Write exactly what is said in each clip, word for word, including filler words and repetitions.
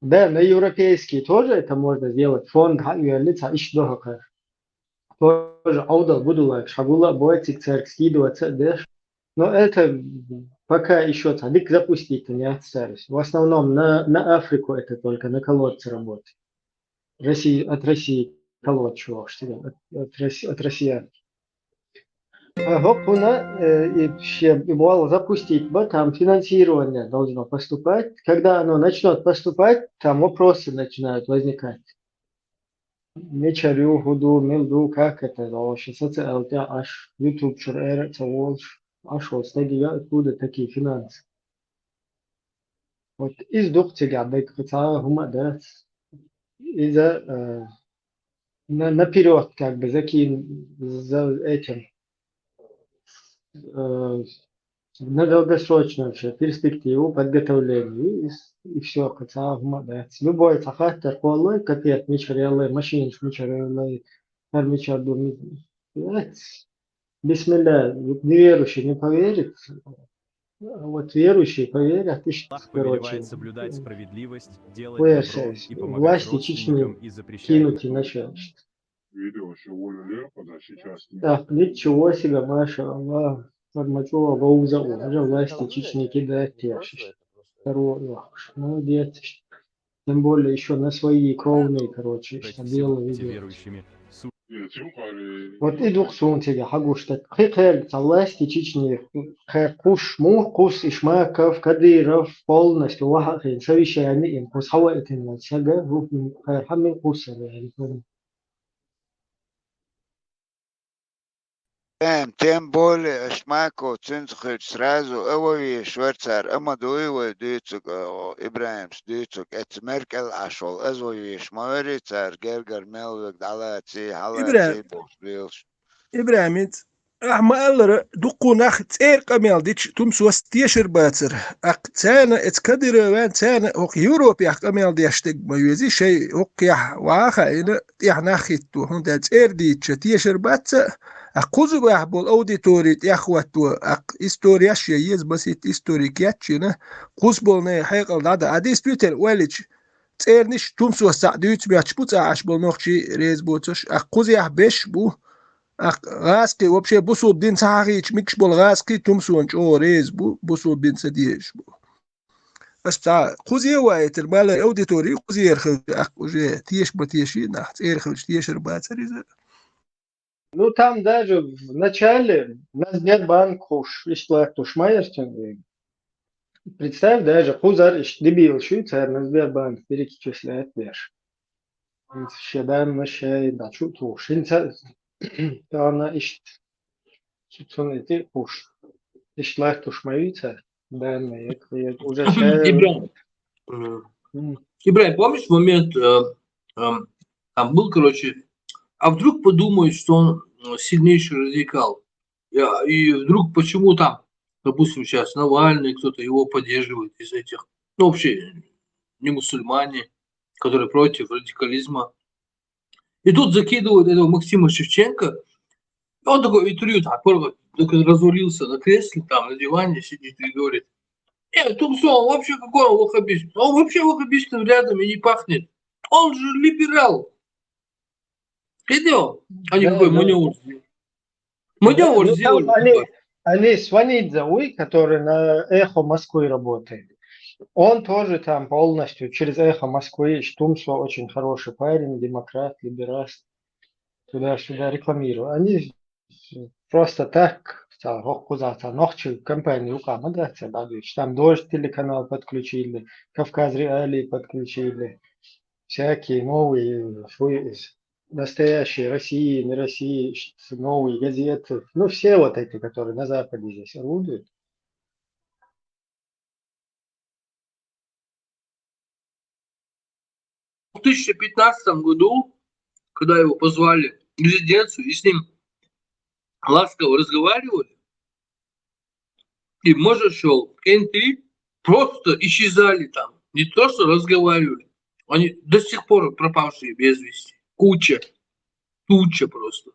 Да, на европейский тоже это можно сделать. Фонд хьаоьллина, цхьа иштта дохьо кхы. Тоже Ӏовдал будулаг, шагула боцик церк скидываться деш. Но это пока еще цхьа дика запустить не стараюсь. В основном на, на Африку это только, на колодцы работать. России, от России колодцы, что ли, от, от, Росси- от россиян. А хӀокхуна, э, и вообще, и мол запустить, ба, там финансирование должно поступать. Когда оно начнет поступать, там вопросы начинают возникать. Мичара ю, хӀу ду, мила ду, как это вообще, социал тӀа Ӏаш, YouTube чура эра а ца волуш, Ӏаш волу стаге я, откуда такие финансы? Вот иза дукха цигахь дагахь цхьа а хӀума а дац. Иза, э, на, наперёд, как бы, закин-, за этим, э, на долгосрочную вообще перспективу, подготовление, и, и все, кхы цхьа а хӀума а дац. Любой цхьа хаттар кхоллой, капец, мичара яллай, машинаш мичара яллай, хӀара мичара ду, ми-, дац. Бисмилла, неверующий не поверит. А вот верующие поверят, и что, короче, соблюдать справедливость, делать добро и помогать власти Чечни кинуть и начать. Видео еще волю лепа, да, сейчас нет. Так, ничего себе, маша Аллах. Формачева Гауза уже власти Чечни кидает тешишь. Второй вахш. Молодец. Тем более еще на свои кровные, короче, что дело ведёт. Вот и дукха суна цига хьагуш, так кхин кхел цхьа власти Чечни кхел кхуш, муха кхус, Ишмаков, Кадыров полностью вахьа хин, совещание им кхус хьаваитина сага, хӀу-, кхел хьан мин кхуссара, Тем, тем более, Ишмаков цуьнца хилча сразу а вовеш вара цара, а ма дуй вай дуьйцург, а, ИбрахӀимс дуьйцург, эцца мер кӀел Ӏаш волу, аз вовеш ма вари цара, гергара мел вега дӀалаций, хьалаций бохуш лелаш. ИбрахӀимица, ахьа ма-аллара, дуккха нах цӀера къамел дича Тумсос тешар бацара. Аккха царна эца Кадырован, царна хӀокху Европехь къамел деш дерг ма вези, шайн хӀокхехь ваха а хаийна, тӀехь нах хӀитто, хӀунда аьлча цӀера дийцича тешар бац а, а кхуза бахь болу аудитори тӀехӀотто, а истореш я еза маситта историк еттачийна, кхуза болу нехан хьекъал дӀадан. А действительно, ойлича, цӀерниш Тумсос цхьаъ дуьйцу моьттуш бу цӀа Ӏаш болу нохчий реза боцуш, а кхузехь беш бу, а гӀазкхий, вообще, бусулба дин ца хьахийча мегаш болу гӀазкхий Тумсона чӀогӀа реза бу, бусулба дин ца дезаш бу. Аш цхьа кхузе а ваийтар, малар аудитори кхузера хилча, аккха уже теша ма теший нах, цӀера хилча тешар бацара иза. Ну, там даже в начале на Сбербанк хуш, иштта латтош ма яра цуьнан. Представь, даже кхузара иштта дебилаш ю, цара на Сбербанк перечислять деш. ХӀинца шен даннаш шайн дӀа чу а тухуш. ХӀинца тахана иштта цу-, цунна и тӀе а кхуш. Иштта латтош ма ю цара данные, это уже шайн. ИбрахӀим. М. ИбрахӀим, помнишь момент, э, эм, там был, короче, а вдруг подумают, что он, э, сильнейший радикал. Я, и вдруг почему там, допустим, сейчас Навальный, кто-то его поддерживает из этих, ну, вообще, не мусульмане, которые против радикализма. И тут закидывают этого Максима Шевченко. И он такой интервью там, порвал, такой развалился на кресле, там, на диване сидит и говорит: «Нет, Тумсо, он вообще какой он ваххабист? Он вообще ваххабистом рядом и не пахнет. Он же либерал». Видел? Они Да, какой да. манёвр сделали. Манёвр Да, ну, сделали там они, такой. Они Сванидзе, уй, который на «Эхо Москвы» работает. Он тоже там полностью через «Эхо Москвы», что Тумсо очень хороший парень, демократ, либерал. Туда-сюда рекламировал. Они просто так, цхьа хӀокхузахь цхьа нохчий компания юкъа ма дац цара дӀадуьйцуш. Там «Дождь» телеканал подключили, «Кавказ Реалии» подключили. Всякие новые, фу, из настоящей России, не России, ш-, новые газеты. Ну, все вот эти, которые на Западе здесь орудуют. В две тысячи пятнадцатом году, когда его позвали в резиденцию и с ним ласково разговаривали, и Можашов, Кенти просто исчезали там. Не то, что разговаривали. Они до сих пор пропавшие без вести. Куча. Туча просто.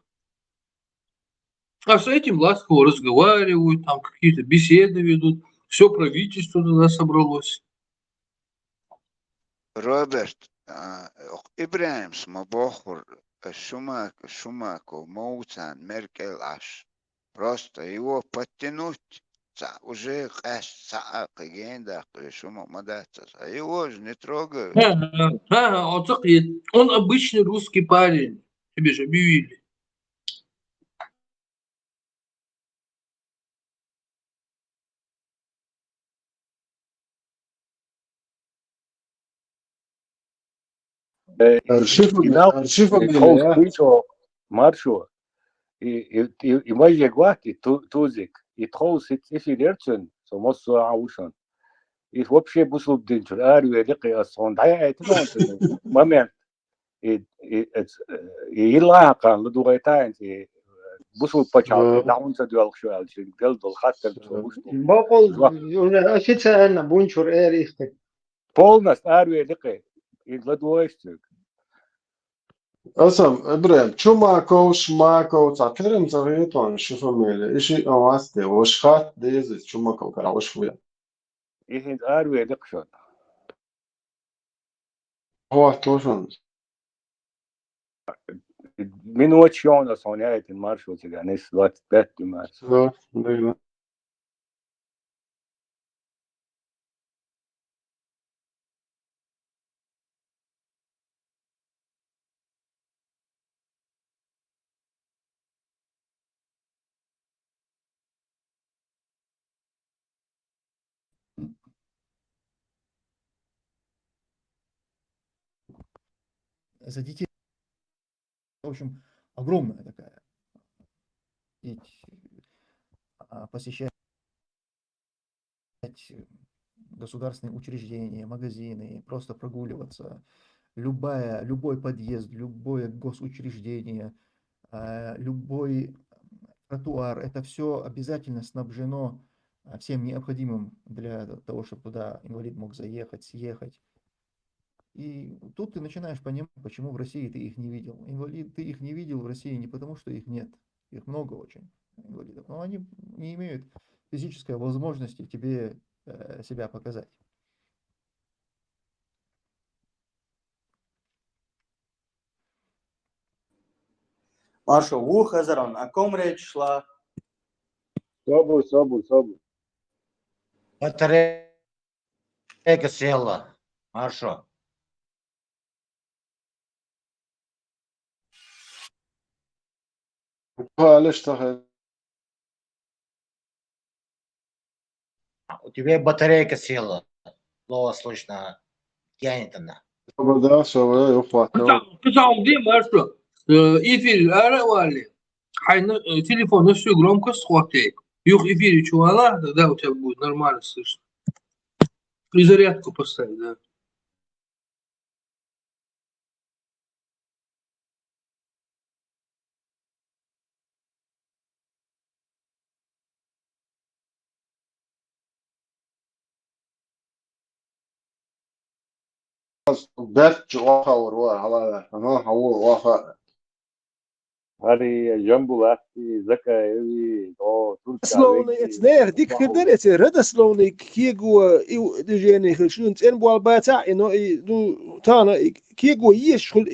А с этим ласково разговаривают, там какие-то беседы ведут. Все правительство туда собралось. Роберт, а, ИбрахӀимас ма бохура, Шумак-, Шумаков ма ву царна мер кӀел Ӏаш. Просто его подтянуть, цхьа уже къаьстта цхьа а кхин гена даккха, Шумак ма дац аса. Его же не трогают. ХӀа, хӀа, хӀа, хӀа, оцу кхета. Он обычный русский парень. Тебе же объявили. Э, Аршифа, и нал-, аршифа и меле, тховс а? Куьйчо, маршо. И, и, и, и майже гвахти ту-, тузик. И тховс и эфир ерцун, со массо а вушан. И вообще бусулба динчур, ар ве ликъи ас хон дая это нонсен момент. И, и, эц-, и илла хакан, ладугайтаин, и бусулба пачал, Ага. Даун са дуал шо ал, чин, гел дол хаттер, Ага. Бакъул, Жуа. Уже официально бунчур эр ихти. Полностью ар ве ликъи, и ладугайс цуг. Асам, ИбрахӀим, Чумаков, Шмаков, цхьа терам ца гӀетон, ши фамилия. Иши а васте, ваш хат дезис, Чумаков кара ваш хуя. И хин ар ве ликъ шо. Хо, тошан. Минут шо на соня, этин маршрут циганис, двадцать пять маршрут. Да, да, да. За детей, в общем, огромная такая. Ведь, а, посещать государственные учреждения, магазины, просто прогуливаться. Любая, любой подъезд, любое госучреждение, а, любой тротуар, это все обязательно снабжено, а, всем необходимым для того, чтобы туда инвалид мог заехать, съехать. И тут ты начинаешь понимать, почему в России ты их не видел. Инвалид, ты их не видел в России не потому, что их нет. Их много очень, инвалидов. Но они не имеют физической возможности тебе, э, себя показать. Маршо, вуха хазаран, о ком речь шла? Собу, собу, собу. Батарейка села. Маршо. Упали, что хэ- У тебя батарейка села. Плохо слышно. Тянет она. Всё, да, всё, да, я ухватил. Кыцал, кыцал, где, Маршо? Э, эфир, ара вали. Хьайна, э, телефон на всю громкость хватает. Юх эфире чувала, тогда у тебя будет нормально слышно. И зарядку поставь, да. Бертчу оха вар вар, хала, ага, хавур оха. Хари, Жамбулатти, Закаеви, о, Турция. Словно веки, эц нех дик хир дер, эц родословный кего и у-, движение хир, шун цен буал баца, и но, и, ну, тана, и кего еш хул.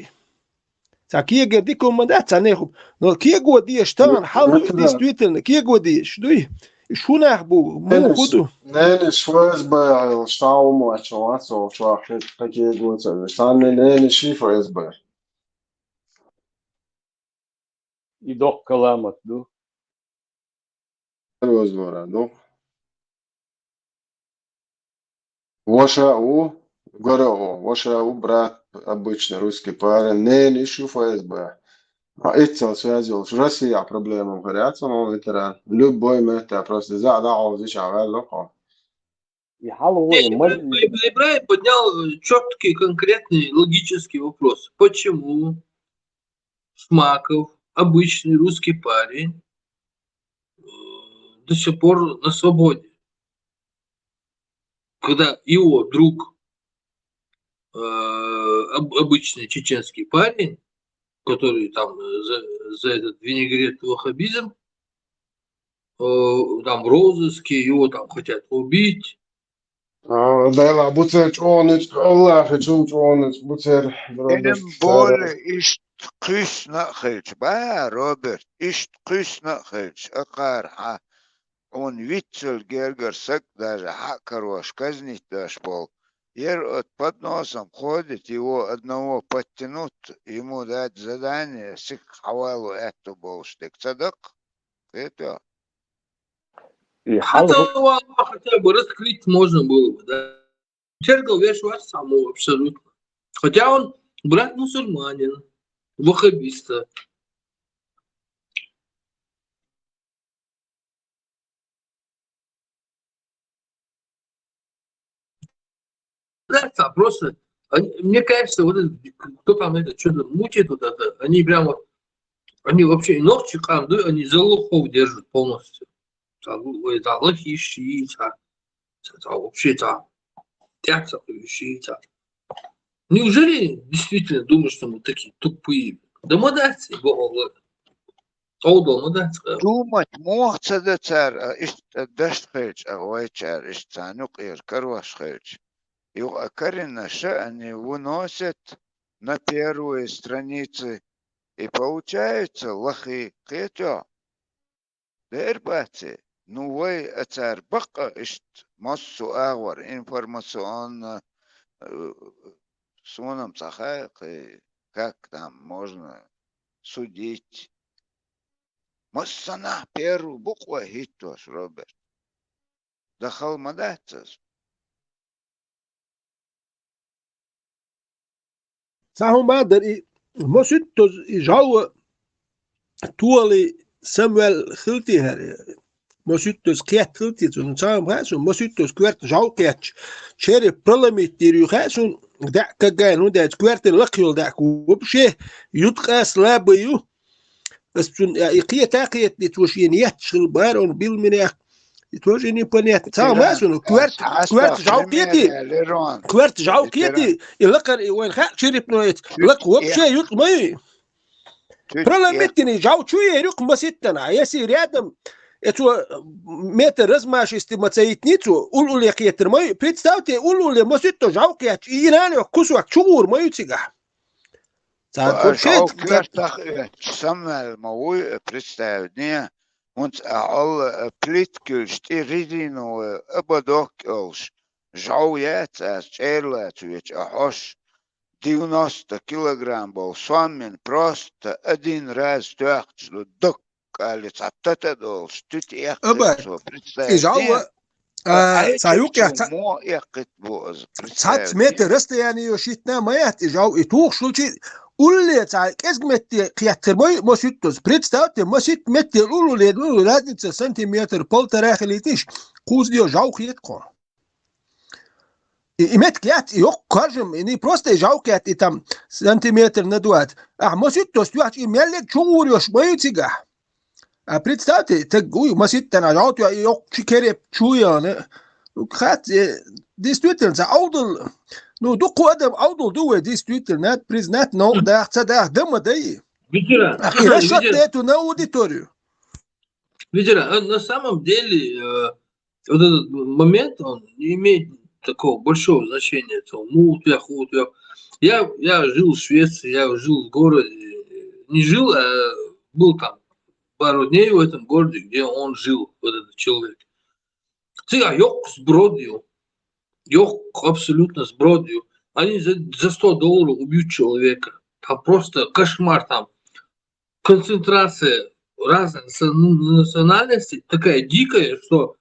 Ца кего дикум манда, ца нехум. Но кего деш тан, халу, действительно, кего деш, дуй. Шунах бу, му худу. Нэниш ФСБ, штауму, ачо, ацо, чуахи, кего ца, штан нэниш ФСБ. И доккха каламат ду. Розмара ду. Ваша у, гора у, ваша у, брат, обычный русский парень, не, не ищу ФСБ. А это связывал с Россией, а проблемам горятся, но ветеран. Любой метр, просто за, да, он здесь, а, локо. И халуй, и Ибра-, Ибра-, Ибраим поднял, э, чёткий, конкретный, логический вопрос. Почему Шмаков, обычный русский парень, э, до сих пор на свободе? Когда его друг, э, об-, обычный чеченский парень, который там, э, за, за этот винегрет ваххабизм, э, там в розыске, его там хотят убить. А, Дала буцер чӀоагӀанаш, Аллахьа чул чӀоагӀанаш буцер, Роберт, тем более, иштта кхуьссина а хилча, ба, Роберт, иштта кхуьссина а хилча, акхар хьа, хьуна вицвелла гергара саг даже хьа а карош, казнить деш болу. Ер от под носом ходит, его одного подтянут, ему дать задание, сиха хьавало аьтту болуш дерг ца даккха. Кхетий? И хьал... Этого хотя бы раскрыть можно было бы, да. Тергал веш вац саму абсолютно. Хотя он брат мусульманин, ваххабиста. Да, там просто, они, мне кажется, вот этот, кто там это, что-то мутит вот это, они прям вот, они вообще и ногти там, да, они за лохов держат полностью. Там, ой, да, лохи ищи, да, да, вообще там, тяца ищи, да. Неужели действительно думаешь, что мы такие тупые? Да мы да, Бог, Олдо, ну да, э, думать мох ца до цара, а иштта дашт хилча, а вайчара иштта царна юкъера карош хилча. Юха а карина ша они выносят на первые страницы. И получается, лахи кхетё. Дер баци, ну вай а цара бакъа иштта массо а агӀор информационно, э, сонам ца хай, как там можно судить. Массанахь первый буква хӀиттош, Роберт. Дахал ма дац ас. Цхьа хӀума дара и, масуьттаза и жӀов толи самвел хилти хӀара. Масуьттаза кхетта хилти цунна. Цхьа хӀума хаьа суна, масуьттаза коьрта жӀов кхетча, череп проломить дийр ю хаьа суна, даьӀ кагайна, хӀунда аьлча коьртан лакха йолу даьӀ вообще юткъа а слабый ю. Ас цунна, а, и кхета а кхетта, и цо шена етташ хила бара, он бил минех. И тоже непонятно. Цхьа хӀума хаьа суна, коьрта, коьрта жӀов кхетий, коьрта жӀов кхетий, и лакхара, и вайна хаьа черепной, лакха вообще юткъа ма ю. Проломить дина жӀов чу ер ю-кх маситтана. А если рядом, э, цо метр размашисто ма ца йитиний цо, улле кхетар ма ю. Представьте, улле маситто жӀов кхетча, и иран кусок чу гӀур ма ю цигахь. Цхьа а цо шайца коьртах оьттуш самваьлла ма вуй, э, представьте, хӀунца а хьол, э, плиткаш тӀе резиновый ободок йолуш, жӀов яц ас чӀерлаца веча а хьош, девяносто килограмм болу соммин просто один раз тоьхча ду даккхали цхьа тата долуш, туьта эккхира цо, представьте. И жӀов, а, цхьа юкъехь цхьа, цхьацца метр расстояние йо шийтта ма яц и жӀов, и тухуш хилчи, улле цхьа кӀезиг метте кхеттар ма ю маситтаза. Представьте, маситта метте улле, ну, разница сантиметр полтора хилийтиш, кхуза де жӀов хета кхо. И, и меттиг яц, и йоккха коржам, и не просто и жӀов кхетта, и там сантиметр на двадцать. Ахь маситто тоьхча, и меллиг чу гӀур йолуш ма ю цигахь. А представьте, таг вуй, маситтана жӀов тоьхча, и йоккха чу кереп чу яна. Ну, хац, э, действительно, ца Ӏовдал, ну, дуккха адам Ӏовдал ду вай, действительно, надо признать, но даха, ца даха, дан ма дай. Ветеран, а, и расчёт ветеран. Нету на аудиторию. Ветеран, а на самом деле, э, вот этот момент, он не имеет такого большого значения, то мул тях, у тях. Я, я жил в Швеции, я жил в городе, не жил, а был там пару дней в этом городе, где он жил, вот этот человек. Цигахь йоккха сброд ю, йоккха абсолютно сброд ю. Они за, за сто долларов убьют человека. Там просто кошмар, там концентрация разных наци-, национальностей такая дикая, что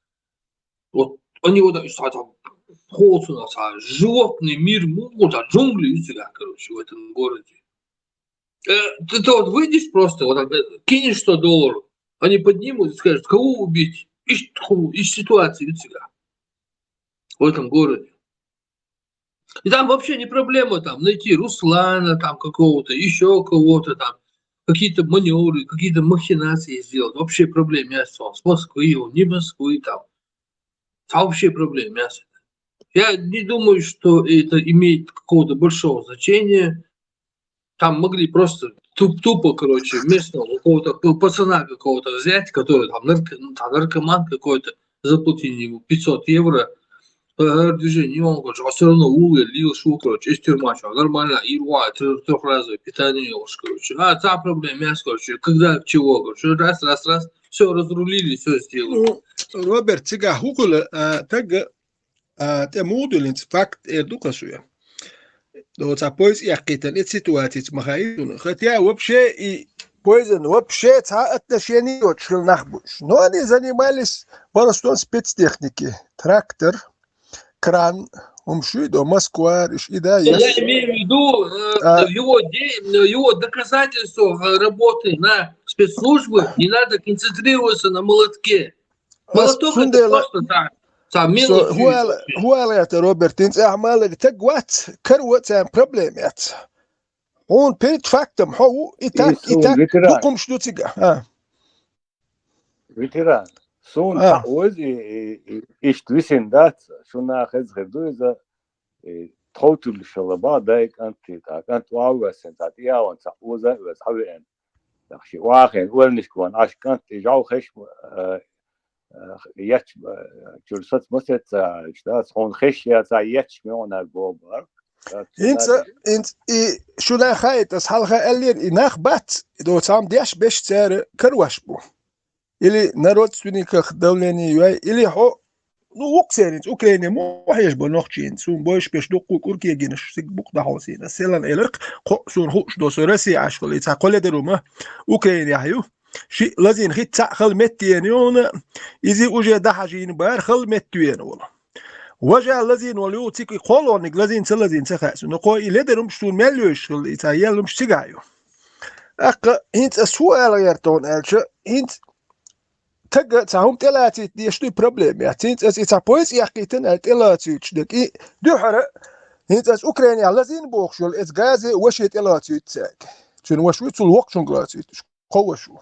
вот они вот так, там, холодно, там, животный мир, ну, вот, а джунгли, и всегда, короче, в этом городе. Э, ты, ты вот выйдешь просто, вот так, э, кинешь сто долларов, они поднимут и скажут, кого убить? Из, из ситуации, и всегда. В этом городе. И там вообще не проблема там найти Руслана там какого-то, еще кого-то там, какие-то маневры, какие-то махинации сделать. Вообще проблем нет. Он с Москвы, он не Москвы там. Там вообще проблем нет. Я не думаю, что это имеет какого-то большого значения. Там могли просто туп-, тупо, короче, местного какого-то п-, пацана какого-то взять, который там нарко-, ну, там наркоман какой-то, заплатили ему пятьсот евро, ХӀара движение йоагӀа, короче, а всё равно уллув лелаш ва, короче, из тюрьма чу нормально, ирва, трёх-, трёхразовое питание йолаш, короче. А, цхьа проблема яц, короче, когда чего, короче, раз, раз, раз, всё разрулили, всё сделали. Ну, Роберт, цигахь хӀу хуьлу, а, таг, а, тӀе муха дуьллинца факт эр ду-кх ас ве. Доца поезд яьккхийтина и ситуацица ма хаьий суна. Хотя вообще и поездна вообще цхьа отношение йоцуш хила нах бу уьш. Но они занимались просто спецтехники. Трактор, кран, хӀума шуьйда, Москва, уьш и да, я имею в виду, э, его де-, его доказательство, э, работы на спецслужбы, не надо концентрироваться на молотке. Молоток — это просто так, цхьа мелочь. ХӀу аьлла, хӀу аьлла гӀерта, Роберт, хӀинца ахьа ма аллара, таг вац, каро царна проблема яц. Хьуна перед фактом хьо ву, и так, и так, дукхумаш ду цига. А. Ветеран, суна цхьа оза и, и, и, иштта висина дац, шуна хеза хир ду иза, и, тховтурлуш хилла бахьа дай кӀант, и, тӀаккха кӀант ван весен, цхьа тӀеяхьа цхьа оза а веза, хьавеана. Тахши вахен, уьлланашка ван, аш кӀант, и жав хеш, э, э, яч, э, чуьра сац ма сеца, иштта, хьуна хеш яца, яч меона гобар. ХӀинца, хӀинца и шуна хаийта, ас хьалха аьллера, и нах бац, и доцам деш беш цара карош бу. Или на родственниках давление йой, или хьо, ну, вукху церан, Украине муха хьежа бо нохчийн, суна бойш беш дуккху кӀур кегийнаш сиг букъ дӀахьовсийна. Селан эларх, кхо суна хууш до, со Россия Ӏаш хила, и цхьа кхо ледар ума Украинехь ю. Ши лазийна хи цхьаъ хала метта вена йона, иза уже дӀахьажийна бара хала метта вена волу. Важа лазийна волу ю, цик и кхолониг лазийна ца лазийна ца хаьа суна. Кхо и ледар умаш суна мел йоьшуш хила, и цхьа елла умаш цигахь ю. ТӀаккха хӀинца ас хӀу ала гӀерта хьуна аьлча, хӀинца тага цхьа хӀума тӀелацийта деш дуй проблема яц. ХӀинца ас и цхьа поезд яьккхийтина аьлла тӀелацуьйтуш дерг. И дуьхьара, хӀинца ас Украинехь лазийна бохуш йолу, эца газе ваше тӀелацуьйту цаьрга. Цуьнан ваша вуй, цул воккхачунга лацуьйтуш, кхо ваша ву.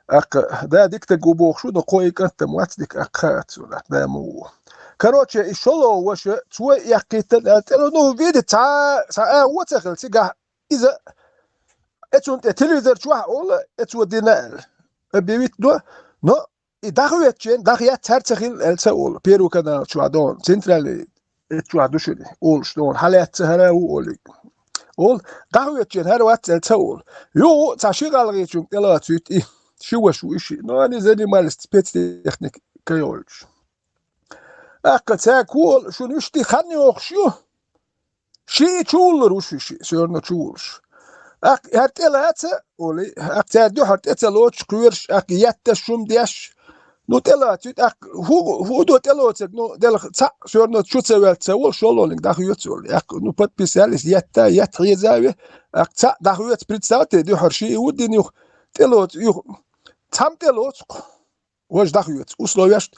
ТӀаккха да дика таг ву бохуш ву, но кхо и кӀант-м вац дика, тӀаккха хаьа цунах, да ма ву. Короче, и шолгӀа ваша, цо яьккхийтина аьлла тӀела, ну, вида, цхьа, цхьа а вон ца хила цигахь, иза, э, цунна тӀе телевизор чохь а олу, э, цо дина аьлла. Объявить до, но и дӀахоьцучийн, дӀахеццар ца хилла аьлла ца олу. Первый канал чохь дона, центральный, э, чохь ду шуьга, олуш дона, хьалаьцна хӀара а ву олий. Олу, дӀахоьцучийн хӀара вац аьлла ца олу. Юха цхьа ши гӀалгӀайчуьнга тӀелацуьйту и, ши ваша ву и шиъ. Но они занимались спецтехникой йолчу. ТӀаккха цаьрга хӀу олу, шуна вуьшта хан йохуш ю? Шиъ чувуллур ву ши шиъ, всё равно чувуллуш. ТӀаккха хӀара тӀелаца, олий, тӀаккха цара дуьхьара тӀе ца лоцуш кхоьруш, тӀаккха етташ шуна деш, ну, тӀелацуьйту, тӀаккха хӀу, хӀу до тӀелоцург, ну, делах цхьаъ, всё равно чу ца ваьлла ца волу, шолгӀаниг дӀахоьцу олий. ТӀаккха, ну, подписались, етта, етта хьеза а ве, тӀаккха цхьаъ дӀахоьцу, представьте, дуьхьара шиъ ву дина юха, тӀелоцу, юха, цхьамма тӀелоцу-кх. Важа дӀахоьцу условияш,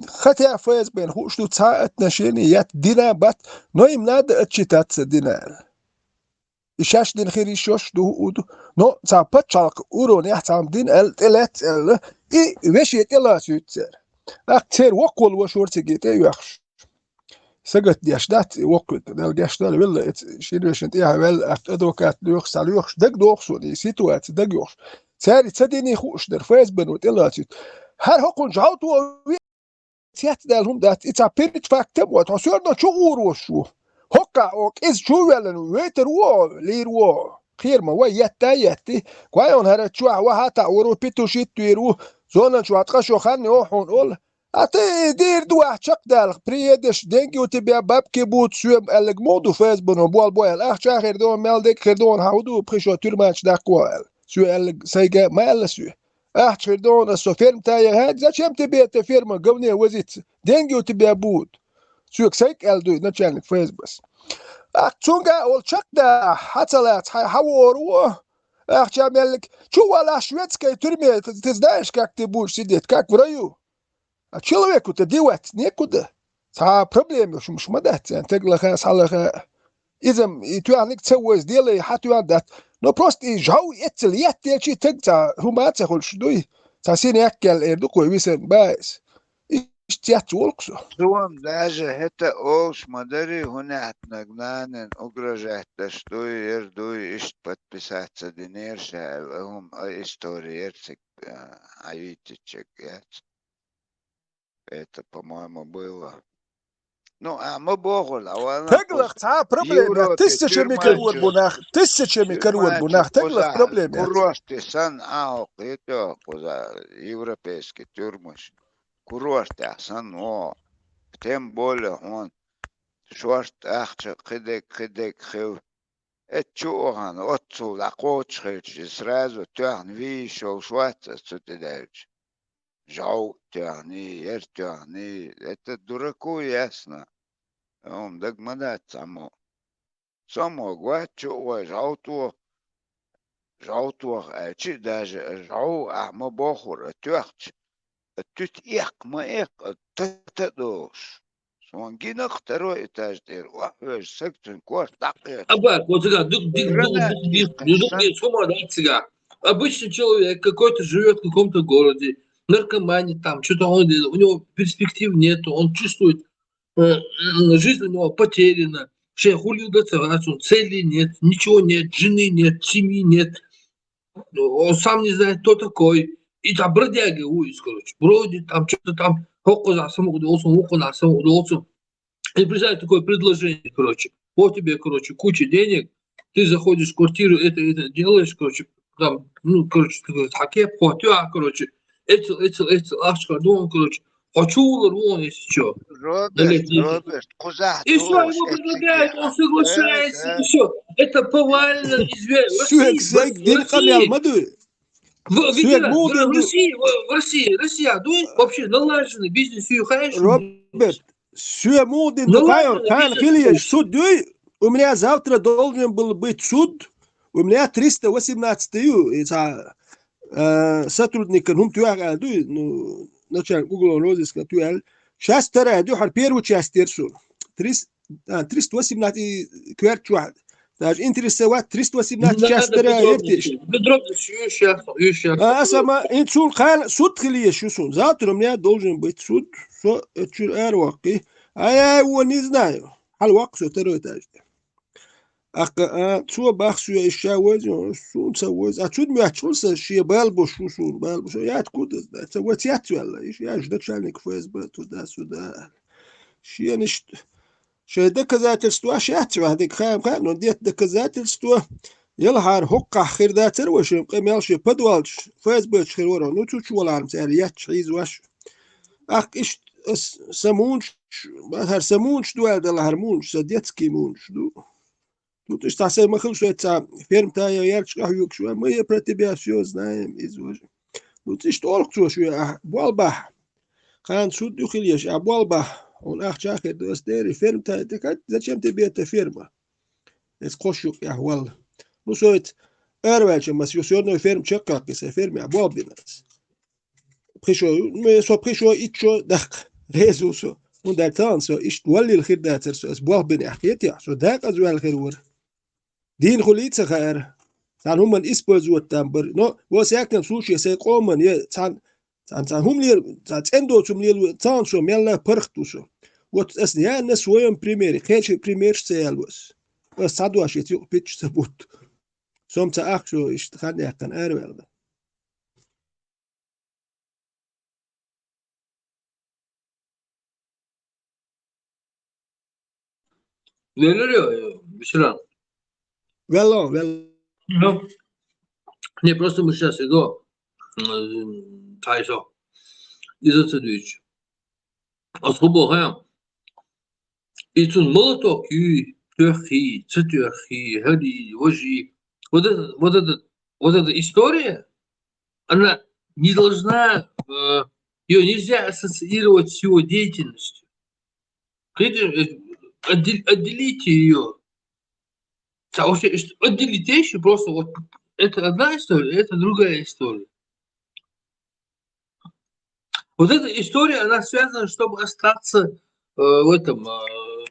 хотя ФСБ-на хууш ду, цхьа отношение ятта дина бац, но им надо отчитаться дина аьлла. И шаьш дина хир йиш йолуш ду, хӀу ду, но цхьа пачхьалкхан уровнехь цхьамма дина аьлла, тӀелаьцна аьлла, и веше тӀелацуьйту цара. ТӀаккха церан воккхаволу ваша вара цига тӀе а оьхуш. Сагатдеш дац и воккхавитта, Дала гечдойла, велла, эца шина вешина тӀехьа ваьлла, тӀаккха адвокат лоьхуш, схьалоьхуш, дагадогӀу суна и ситуаци, дагайогӀуш. Цаьрга ца дина хууш дара, ФСБ-но тӀелацуьйту. ХӀара хӀокхунна жӀовто ве-, цецдаьлла хӀума дац, и цхьа перед фактом а вац, хьо всё равно чу гӀур волуш ву. ХӀоккхахь оха кӀеза чу а ваьллина, вейтар ву оха, лийр ву оха. Кхера ма вай, етта а етти. Кхойна хӀара чохь ваха а таӀор ву, петушить а вийр ву, зоналла чохь ткъа шо хан йохьуна олу. А тӀе и дийр ду ахь чекхдалахь, приедешь, деньги у тебя, бабки будут, соьга аьлларг муха ду, ФСБ-но болх бо аьлла, ахча хир ду, мел дерг хир ду, хьан хӀу ду, пхи шо тюрьмачу даккха аьлла. Соьга аьлларг сайга ма аьлла соьга. Ахча хир ду, аса со ферма тая, хӀа, зачем тебе эта ферма, говне возиться? Деньги у тебя будут. Соьга сайга аьлла дуй, начальник ФСБ-с. Ахча цунга а олу чекхдалахь, хьан ца лаца, хьан хьан вора ву? Ахча меллиг, чу валахь шведской тюрьме, ты, ты знаешь, как ты будешь сидеть, как в раю? А человеку-то деваться некуда. Цхьа проблема йолуш хӀумаш ма дац царна, таг лаха, схьалаха. Иза-м и тоьхниг ца войза, делай хьан тоьхна дац. Но просто и жӀов эццал еттелчий таг цхьа хӀума а ца хуьлуш дуй. Цхьа синек кел эр ду кхо висан баьс. Иштта цец волу-кх со. Суна даже хӀета олуш ма дарий, хӀун аьттанаг нанан угрожать даш дуй, ер дуй, иштта подписаться динера ша аьлла, хӀума а история ер цига, а, Ӏавийтичиг яц. Это, по-моему, было Ну, а ма бохур, а валла Теглах цхьа проблема яц. Тысячами карор бу нах, тысячами карор бу нах, теглах проблема яц. Курорте сан а хоккхе тоха кхуза европейский тюрмаш. Курортах сан о. Тем более хьона шорт ахча кхидег, кхидег хев. Эт чу охан, оццул а кхочу хилча, сразу тоьхна вийшол шоаца цу тӀедаьлча. Жов тоьхний, ер тоьхний, это дураку ясно. Ом даг ма дац цхьаммо. Со мо гваччу ой жовтох, жовтох аьлчи даже жов а ма бохур а тоьхча, а туьт эккха ма эккха, а тата долуш. Сон гинакх второй этаж тӀера охьавежа саг цуьнан корта дӀакхеташ. Абар, вот циган дук дик дук дик дук дик хӀума дац циган. Обычный человек какой-то живет в каком-то городе, наркоманит там, что-то он, у него перспектив нету, он чувствует, э, жизнь у него потеряна, шен хули дац, цели нет, ничего нет, жены нет, семьи нет. Он сам не знает, кто такой. И там бродяга вуйс, короче, бродит, там что-то там, хоккхуза саму удовольствие, хоккхуза саму удовольствие. И представь такое предложение, короче. Вот тебе, короче, куча денег, ты заходишь в квартиру, это, это делаешь, короче, там, ну, короче, ты говоришь, хакеп, хотя, короче, эцел, эцел, эцел, ахча дон, короче, хочу улар вон, если что. Роберт, Роберт, кхузахь И все, ему предлагают, он соглашается, и все. Это повально известно. Суьг, суьг, дин къамел ма дуй. В, в, Суьг в, муха в России, в, в России, Россия, дуй, вообще налаженный бизнес, и, конечно. Роберт, суьг муха дин ду кхайор, кхана хилеш суд дуй. У меня завтра должен был быть суд. У меня триста восемнадцатый ю, и ца, э, сотрудникан хӀума тоьхна аьлла дуй, ну, начальник уголовного розыска тоьхна. Часть вторая дуй, хьар первую часть терсу. Трис-, а, триста восемнадцать и кверт чохь. Даже интересовать триста восемнадцать часть вторая ертиш. Бедро, ю сейчас, ю сейчас. А, сама, ин цул кхана суд хилеш ю сун. Завтра у меня должен быть суд. Со, э, чур эр вакки. А я его не знаю. Хьал вакки со второй этаж. Аккха, а, цо бах соьга, иштта вайза, суна ца вайза. А цунна моьттуш ву сан, шен бала беш ву суна, бала беш ву. Яц куда, ца вайца яц ваьлла. Иштта яц начальник ФСБ туда-сюда. Шен иштта, шен доказательстваш яц ваьлла, дика хаам хаьа, но дета доказательство. Ялхьара хӀокхахь хир дацара вай шен къамел шен подвалчу ФСБ-чу хир вара. Ну, цу чу валарна цара яц хьийзош. Аккха иштта ас, сан мунаш, хӀара сан мунаш ду аьлла дала, хӀара мунаш, сан детский мунаш ду. Тут иштта сайн ма хила, шоьца цхьа ферма тая ярчкъа хьоьгуш ван, мы про тебя всё знаем, иза важа. Ну, иштта олу цо шоьга, ахь болх бахь. Кхана суд ю хилеш, ахь болх бахь. Хьуна ахча хир ду, ас дери ферма тая, так а зачем тебе эта ферма? Эс кхо шу юкъехь валла. Ну, со ица араваьлча, мас ю всё равно ферма чекхъяккхи, сайн ферма болх бина ас. Пхи шо, ну, со пхи шо, итт шо даккха. Реза ву со. ХӀунда аьлча тахана со иштта валлийла хир дацара со, ас болх бина аьлла хетий, со декъаза ваьлла хир вара. Дийна хуьлий ца хаьара. Цхьана хӀуманна использовать там бара. Но, во всяком случае, сайн къоман я цхьана, цхьана, цхьана хӀума лела, цхьана цӀена доцу хӀума лела, цхьана со мелла паргӀат ву со. Вот ас я на своём примере, кхечу примерш ца яло ас. Ас цхьа дош яц юкъа питча ца бутт. Со-м ца ахчо иштта хан яьккхина араваьлла. Веллер ё, Бишран? Велло, велло. Ну, не, просто мы сейчас иду, м, Тайсо. Из отца Дюйч. А сколько было, а? И цун молоток юй, тёххи, ца тёххи, гӀади, важи. Вот это, вот это, вот эта история, она не должна, э, её нельзя ассоциировать с его деятельностью. Отдел-, отделите её. Потому что отделить вещи просто вот это одна история, это другая история. Вот эта история, она связана, чтобы остаться, э, в этом, э,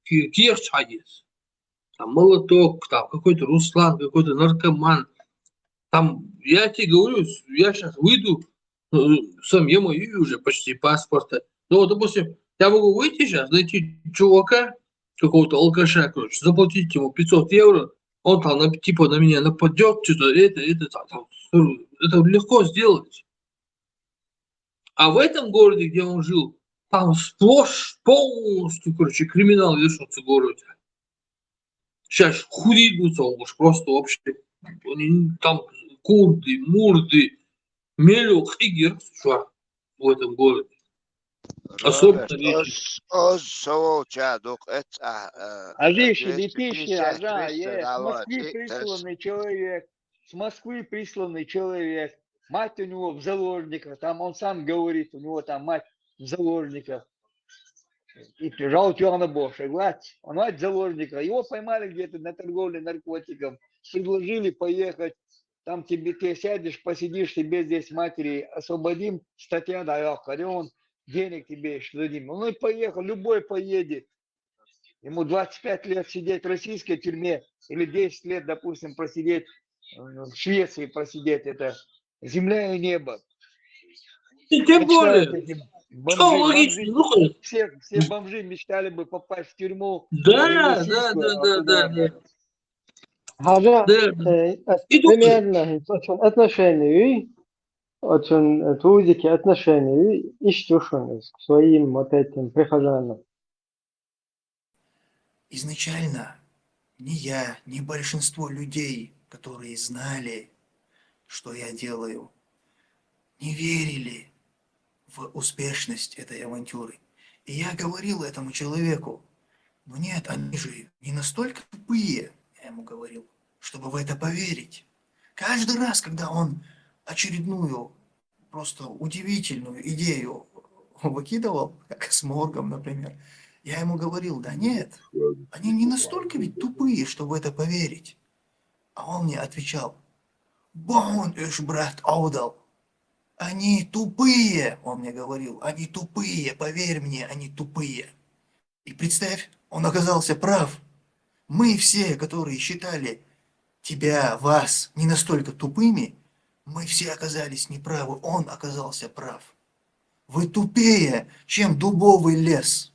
ки-, кехчхьагес. Там молоток, там какой-то Руслан, какой-то наркоман. Там, я тебе говорю, с-, я щас выйду, э, сам я мою уже почти паспорта. Но, допустим, я могу выйти щас, найти чувака, какого-то алкаша, короче, заплатить ему пятьсот евро, он там на, типа на меня нападёт, что-то это, это, там, там, это легко сделать. А в этом городе, где он жил, Там сплошь, полностью, короче, криминал вешается в городе. Сейчас хури идутся уж просто вообще. Они там курды, мурды, мелюк и герцогство в этом городе. Особенно вечером. Оз, оз, шоу, ча, дук, эц, а, э, а видишь, двести пятьдесят, триста, да, с Москвы присланный человек, с Москвы присланный человек, мать у него в заложниках, там он сам говорит, у него там мать в заложниках. И прижал Тёрна Боша, и мать, он мать заложника. Его поймали где-то на торговле наркотиком, предложили поехать, там тебе, ты сядешь, посидишь, тебе здесь матери освободим, статья даёт, он денег тебе ещё дадим. Ну и поехал, любой поедет. Ему двадцать пять лет сидеть в российской тюрьме или десять лет, допустим, просидеть, э, в Швеции просидеть, это земля и небо. И тем более, что логично, ну, все, все бомжи мечтали бы попасть в тюрьму. Да, да, да, да, да, да. Хьажа, э, примерно, отношение, очень, э, тузики отношение, и что, к своим вот этим прихожанам. Изначально ни я, ни большинство людей, которые знали, что я делаю, не верили в успешность этой авантюры. И я говорил этому человеку: «Ну нет, они же не настолько тупые», я ему говорил, «чтобы в это поверить». Каждый раз, когда он очередную просто удивительную идею выкидывал, как с моргом, например, я ему говорил: «Да нет, они не настолько ведь тупые, чтобы в это поверить». А он мне отвечал: «Бон уж, брат, аудал. Они тупые», он мне говорил, «они тупые, поверь мне, они тупые». И представь, он оказался прав. Мы все, которые считали тебя, вас не настолько тупыми, мы все оказались неправы, он оказался прав. Вы тупее, чем дубовый лес.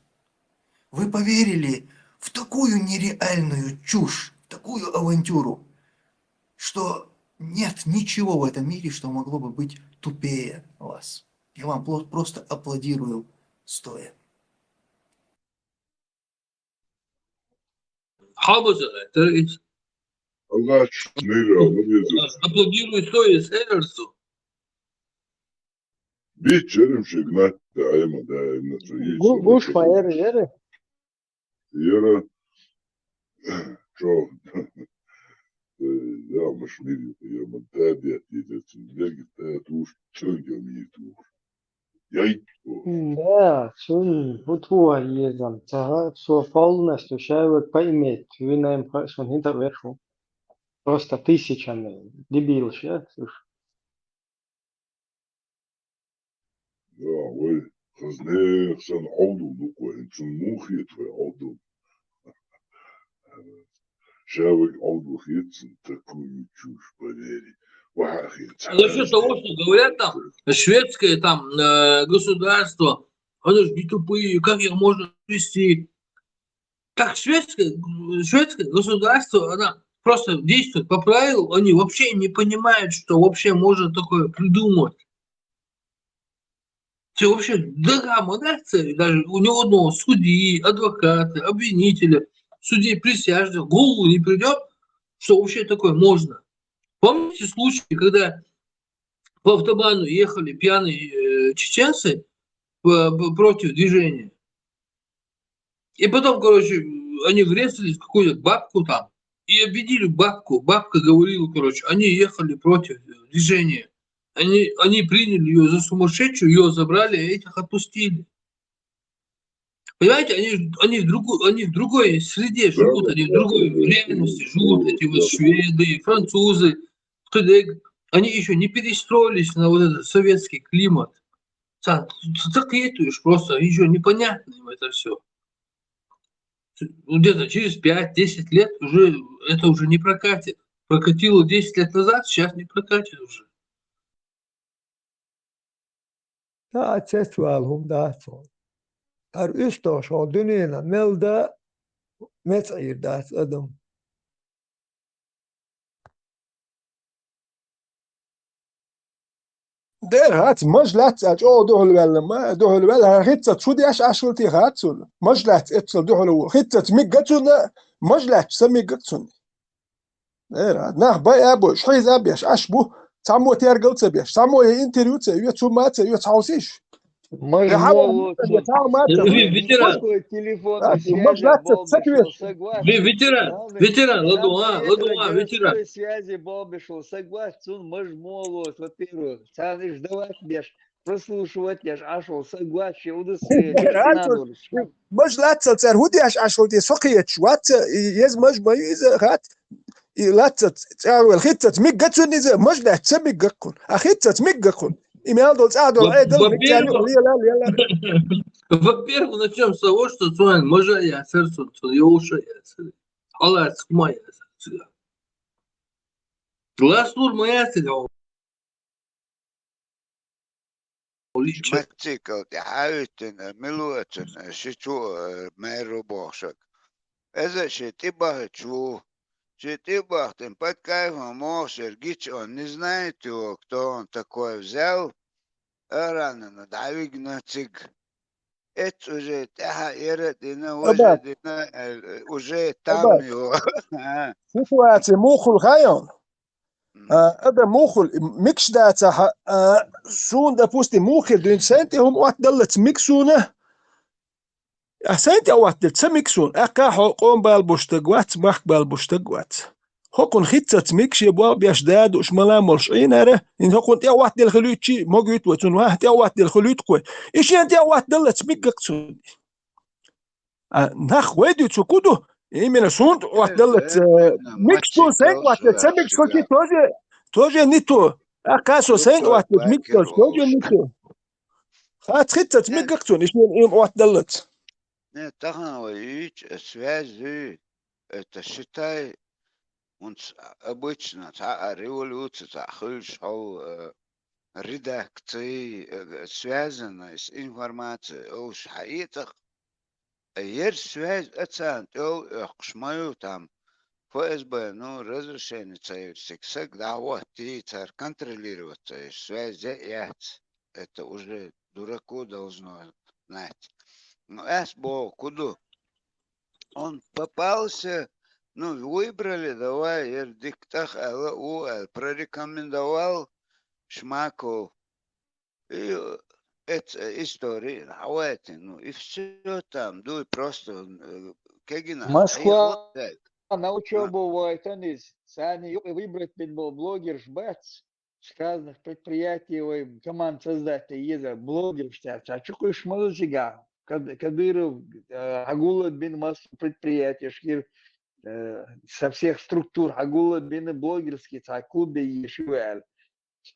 Вы поверили в такую нереальную чушь, в такую авантюру, что нет ничего в этом мире, что могло бы быть тупее вас. Я вам пл-, просто аплодирую стоя. Хьал база, это из- Аллах, мир, мир. Аплодируй стоя, Сэрэрсу. Бит черим шигнат, да, айма, да, айма, да, гу-, гуш фаер, ери. Ера, чё? Э, я машмири, я мантади, я децин, я гитая туш, чё я ми туш. Яй. Да, цун бутуа езам, цаха, со полностью шайвек поймет, винаем ха-, сон хинта верху. Просто тысячами дебил, ща, слушай. Да, вай, хазнех сан аудул дуква, инцун мухи твой аудул. Шавик аудул хитцин, такую чушь, поверь. Вахахин. А насчёт того, что говорят там, шведское там, э, государство, оно же не тупые, как их можно вести? Так шведское, шведское государство, она просто действует по правилам, они вообще не понимают, что вообще можно такое придумать. Це вообще драма, да? Це даже у него одного судьи, адвоката, обвинителя, судей присяжных в голову не придёт, что вообще такое можно. Помните случай, когда по автобану ехали пьяные, э, чеченцы, э, п-, против движения? И потом, короче, они врезались в какую-то бабку там и обидели бабку. Бабка говорила, короче, они ехали против движения. Они, они приняли её за сумасшедшую, её забрали, а этих отпустили. Понимаете, они, они в другу-, они в другой среде живут, они в другой реальности живут, эти вот шведы, французы, хыдыг. Они ещё не перестроились на вот этот советский климат. Ца-, ца-, цакъетуешь просто, ещё непонятно им это всё. Где-то через пять-десять лет уже это уже не прокатит. Прокатило десять лет назад, сейчас не прокатит уже. Та цецвал хӀума дац хьуна. Ар уьстагӀа шо дуьненан мел да, мецӀийр дац адам. Дера, хӀац, маж лаьццӀа чӀогӀа духьалваьлла, ма, духьалваьлла, хӀара хӀиццац хӀу деш Ӏаш хила те хӀац цунна. Маж лаьццӀа эццал духьалваьлла. ХӀиццац мигга цунна, маж лаьццӀа ца мигга цунна. Дера, нах бай а бой, шхьийза а беш, Ӏаш бу, цхьаммо тергал ца беш, цхьаммо е интервью ца, е цу ма ца, е цхьаусиш. Маж Э, хьа моло, вон, цун. Цхьа ма ца. Ви-, ветеран. Какой телефон, А, связи, маж лаьццӀа ца болбишь, квеш. Сагваш. Ви-, ветеран, Главное, ветеран, ладу, главное, а, ладу, это а, ветеран. Городской связи, болбишь, Сагваш, цун маж моло, во-первых, царниш давать беш, прослушивать еш, Ӏаш хул, Сагваш, удостоверение, Ранцо, надо. Маж лаьццал цар хӀу деш Ӏаш хила те, со кхеташ, вац, еза маж ма ю иза, хӀац, и лаьццац, цӀагӀа вел, хӀиццац мигга цунна иза, маж лаьцца ца мигга кхун. А хӀиццац мигга кхун. И мел дол цӀагӀа дол, Во-, ай, дол, во-первых, мигга лела, лела. Во-первых, начнём с того, что цуян мажа ясар, цун, цун йовша ясар. Алац ма ясар, цуян. Глаз нур ма ясар, йо. Олича. Мотоцикл тӀехьа а виттина, мила вацун, ши чу, э, мэр ву бохушаг. Эза ши тӀебахача ву. Ши тӀебахтина, под кайфом мохушер гича, он не знает его, кто он такой взял. Арана, ну, дӀавигна цига. Эц уже тӀехьа эра дина, Аба. Уже дина, э, уже там Аба. Его. А. Ситуация мухул хайон. М. А, ада мухул, микш дацахьа, а, сун, допустим, мухил дуьн сен тӀе хӀума отдаллац миксуна. А сен тӀе отдал, ца миксун. Аккха хьо къом бал буштаг вац, махк бал буштаг вац. Хокун хицац микше бо беш дадуш мала молш Ӏинара, ин хокун тӀе отдал хилуьчи, могуьт ва цун ва, тӀе отдал хилуьт кхой. И шен тӀе отдаллац миггак цун. А нах вай ду цу куду? Именно сунт Э, отдаллац, э, э, э, микс то матчи сен тоже отдал, ца микс ошибка. Тоже, тоже не то. А касо сен Лучше отдал, микс то, байкер тоже не то. Хац хицац Э. Миггак цун, ишин им отдаллац. Не, тахан вай ич, э, связь, э, это считай, унц обычно, цхьа а революция, цхьа а хуьлуш хьо, э, редакций, э, связанная с информацией, олуш хьаэцах, э, ер связь а царна тӀе оьхкуш ма ю там, Ф С Б, ну, разрешение ца йир, саг дӀахӀоттий, цара контролировать ца йир, связь я яц. Это уже дураку должно знать. Ну, эс бо, куду? Он попался, ну, выбрали, давай, ер диктах, ала, у, ала, прорекомендовал Шмаков. И, э, эц-, э, история, давайте, ну, и всё там, ну, и просто, э, кегина, Москва, и вот так. На учёбу вайтаниз, сани юкъе выбрать бин бо блогерш бац, с разных предприятий вай команд создать еза блогерш тя, тя чукъуш маза сига, Кад-, Кадыров, э, хьагулла бин массу предприятиеш хир, э, со всех структур хьагулла бин блогерский цхьа клубе еш ю аьлла.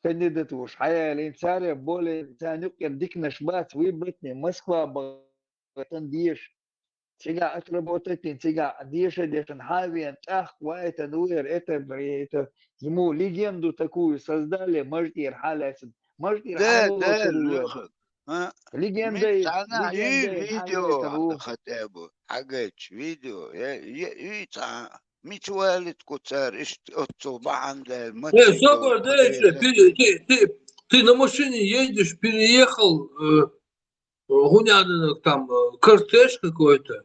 Кандидат вуш хьаяьлла, ин царе более царна юкъера диканаш бац, выбрать не Москва бахатан деш. Цига отработать, цига деша дешан хьавен, тӀах вайтан вер, это, это, ему легенду такую создали, мажтир хьалаьцан. Мажтир Да, хьалаьцан да, вер. Лёха. А? Легенда, Ми цхьана легенда и видео хьалаьцан ву. Хотя бы. Хьагайч видео. Я, я, и цхьа. Мича валит куцар, ишт оццул бахьан да, Э, мацик собор, да, подрезать. Ты, ты, ты, ты на машине едешь, переехал, э, э, гуняданок там, э, кортеж какой-то.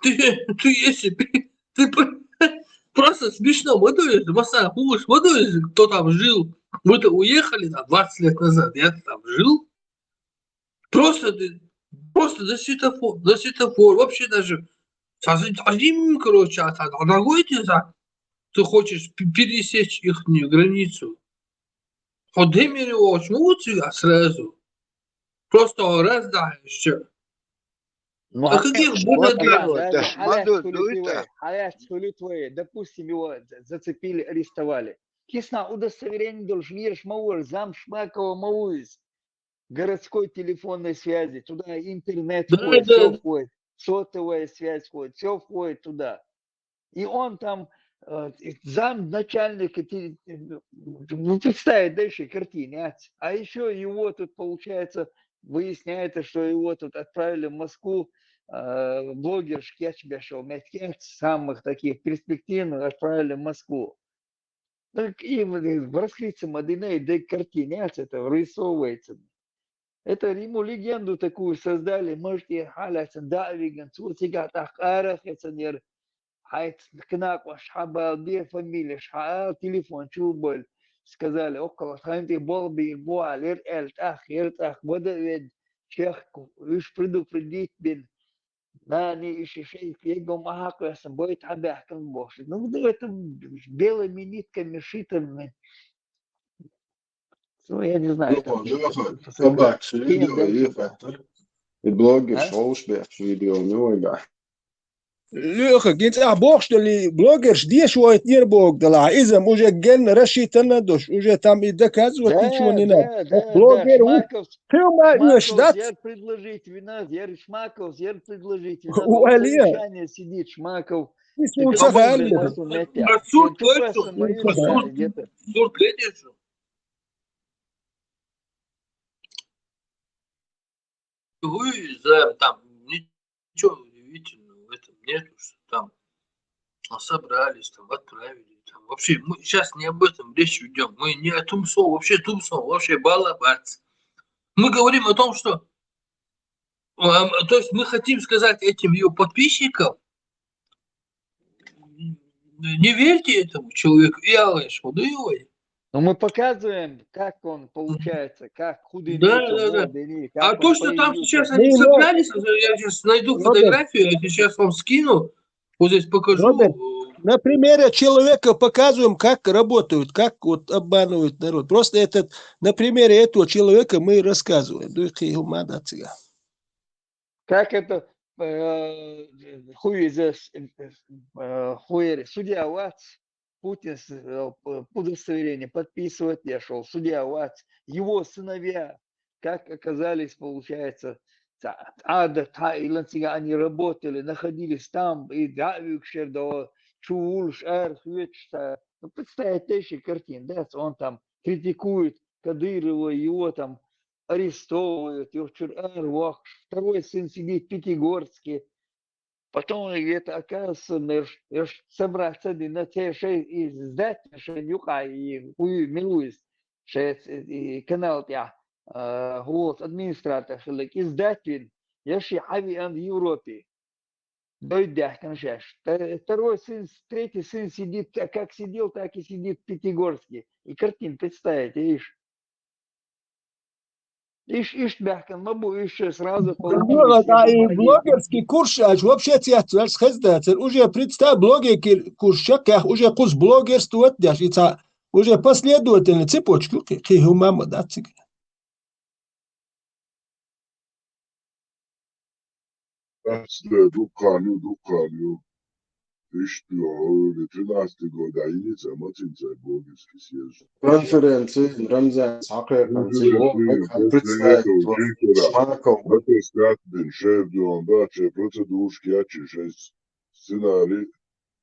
Ты, ты если бы, ты бы, просто смешно, вот, то есть, Масан, помнишь, вот, то есть, кто там жил, вы-то уехали там двадцать лет назад, я там жил, Просто ты, просто за светофор, за светофор. Вообще даже сразу один, короче, а так, а другой ты за, ты хочешь пе-, пересечь ихнюю границу. Хо демири очень, а сразу. Просто раз, да, ещё. Ну, А а каких вот, вот, да, да, да, да, да, хьалаьцна хилуьйту вай, хьалаьцна хилуьйту вай. Допустим, его за-, зацепили, арестовали. Кисна удостоверение должен, еш ма вар, зам Шмакова ма вуйз. Городской телефонной связи, туда интернет Да, входит, да. Всё входит, сотовая связь входит, всё входит туда. И он там, э, и замначальника, ты, ну, представить дальше картины, а? А ещё его тут, получается, выясняется, что его тут отправили в Москву, э, блогер Шкетч Бешев, Меткетч, самых таких перспективных отправили в Москву. Ну, и в раскрыться Мадина, и да картине это вырисовывается. Это ему легенду такую создали, может, и халяцин да виган, цу цигах тах арах, это нер, хайт кнакош хабал, бе фамилия, ша, телефон чуболь. Сказали, около ханти болби, буалер, эль тах, ер тах, вода вед, чехку, уж предупредить бин. Нани иши шейх его махаквесан, боит хабяхкан боши. Ну, да это белыми нитками шитыми. Ну, я не знаю, Ну, там, Лёха, что собак, что видео, Лёха. И блогер, А? Шолш, бля, что видео, ну, да. Лёха, гинц, а бог, что ли, блогер, ждешь, вот, не бог, да, ла, изам уже ген рассчитано, дош, уже там и доказывать Да, ничего не надо. Да, да, Блогер, да, уж Шмаков, ты ма-, Шмаков, ждать. Я предложить вина, я Шмаков, я предложить вина, У Алия. Сидит Шмаков. Ты Ты слушай, кого Алия. Ты просто метя. Расуд, Ты точно, просто метя, Расуд, где-то. Расуд, глядишь. Вы за, там, ничего удивительного в этом нету, что там, а, собрались, там, отправили, там, вообще, мы сейчас не об этом речь ведем, мы не о том слове, вообще том слове, вообще балабац. Мы говорим о том, что, а, то есть мы хотим сказать этим его подписчикам, не верьте этому человеку, и Аллах, ну его. Но мы показываем, как он получается, как худый Да, да, да. А то, что там сейчас они собрались, я сейчас найду фотографию, я сейчас вам скину, вот здесь покажу. Роберт, на примере человека показываем, как работают, как вот обманывают народ. Просто этот, на примере этого человека мы и рассказываем. Ну, их и ума, да, цыган. Как это, э, хуй из, э, хуй, судья Вац, Путин с-, э, п-, удостоверение подписывать, я шёл, судья Вац, его сыновья, как оказались, получается, та-, ада, та, илан цига, они работали, находились там, и да, вюкшер, да, чулш, эр, хвечта. Ну, представьте, эши картин, да, он там критикует Кадырова, его там арестовывают, его чур эр вахш. Второй сын сидит в Пятигорске. Потом это, оказывается, собраться на те шесть и сдать, что нюха и хую милуис, шесть и канал тя, э, вот администратор хилик, и сдать вин, я ши хави ан в Европе. Дойдяхкан шеш. Та-, второй сын, третий сын сидит, а как сидел, так и сидит в Пятигорске. И картин представить, видишь? Иш, иш бяхкан ма бу, иш сразу Ну, да, и блогерский курс, аж вообще цвет, цвет, хезда, цвет. Уже представь, блогерский курс, ща, как уже курс блогерства, вот, да, и ца-, уже последовательно цепочку, ки-, ки хумама, да, цик. Дац, да, дуккан ю, дуккан ю. Иштта ю, хӀули тринадцатый года, а йиница, мацинца блогерский съезд. Конференция, Рамзан, сахъехъан, Конференция, цигу, представить, Конференция, вот, Виктора. Шмаков. Батискат бин, шеф дюан, да, че процедурушки, я че шесть сценарий,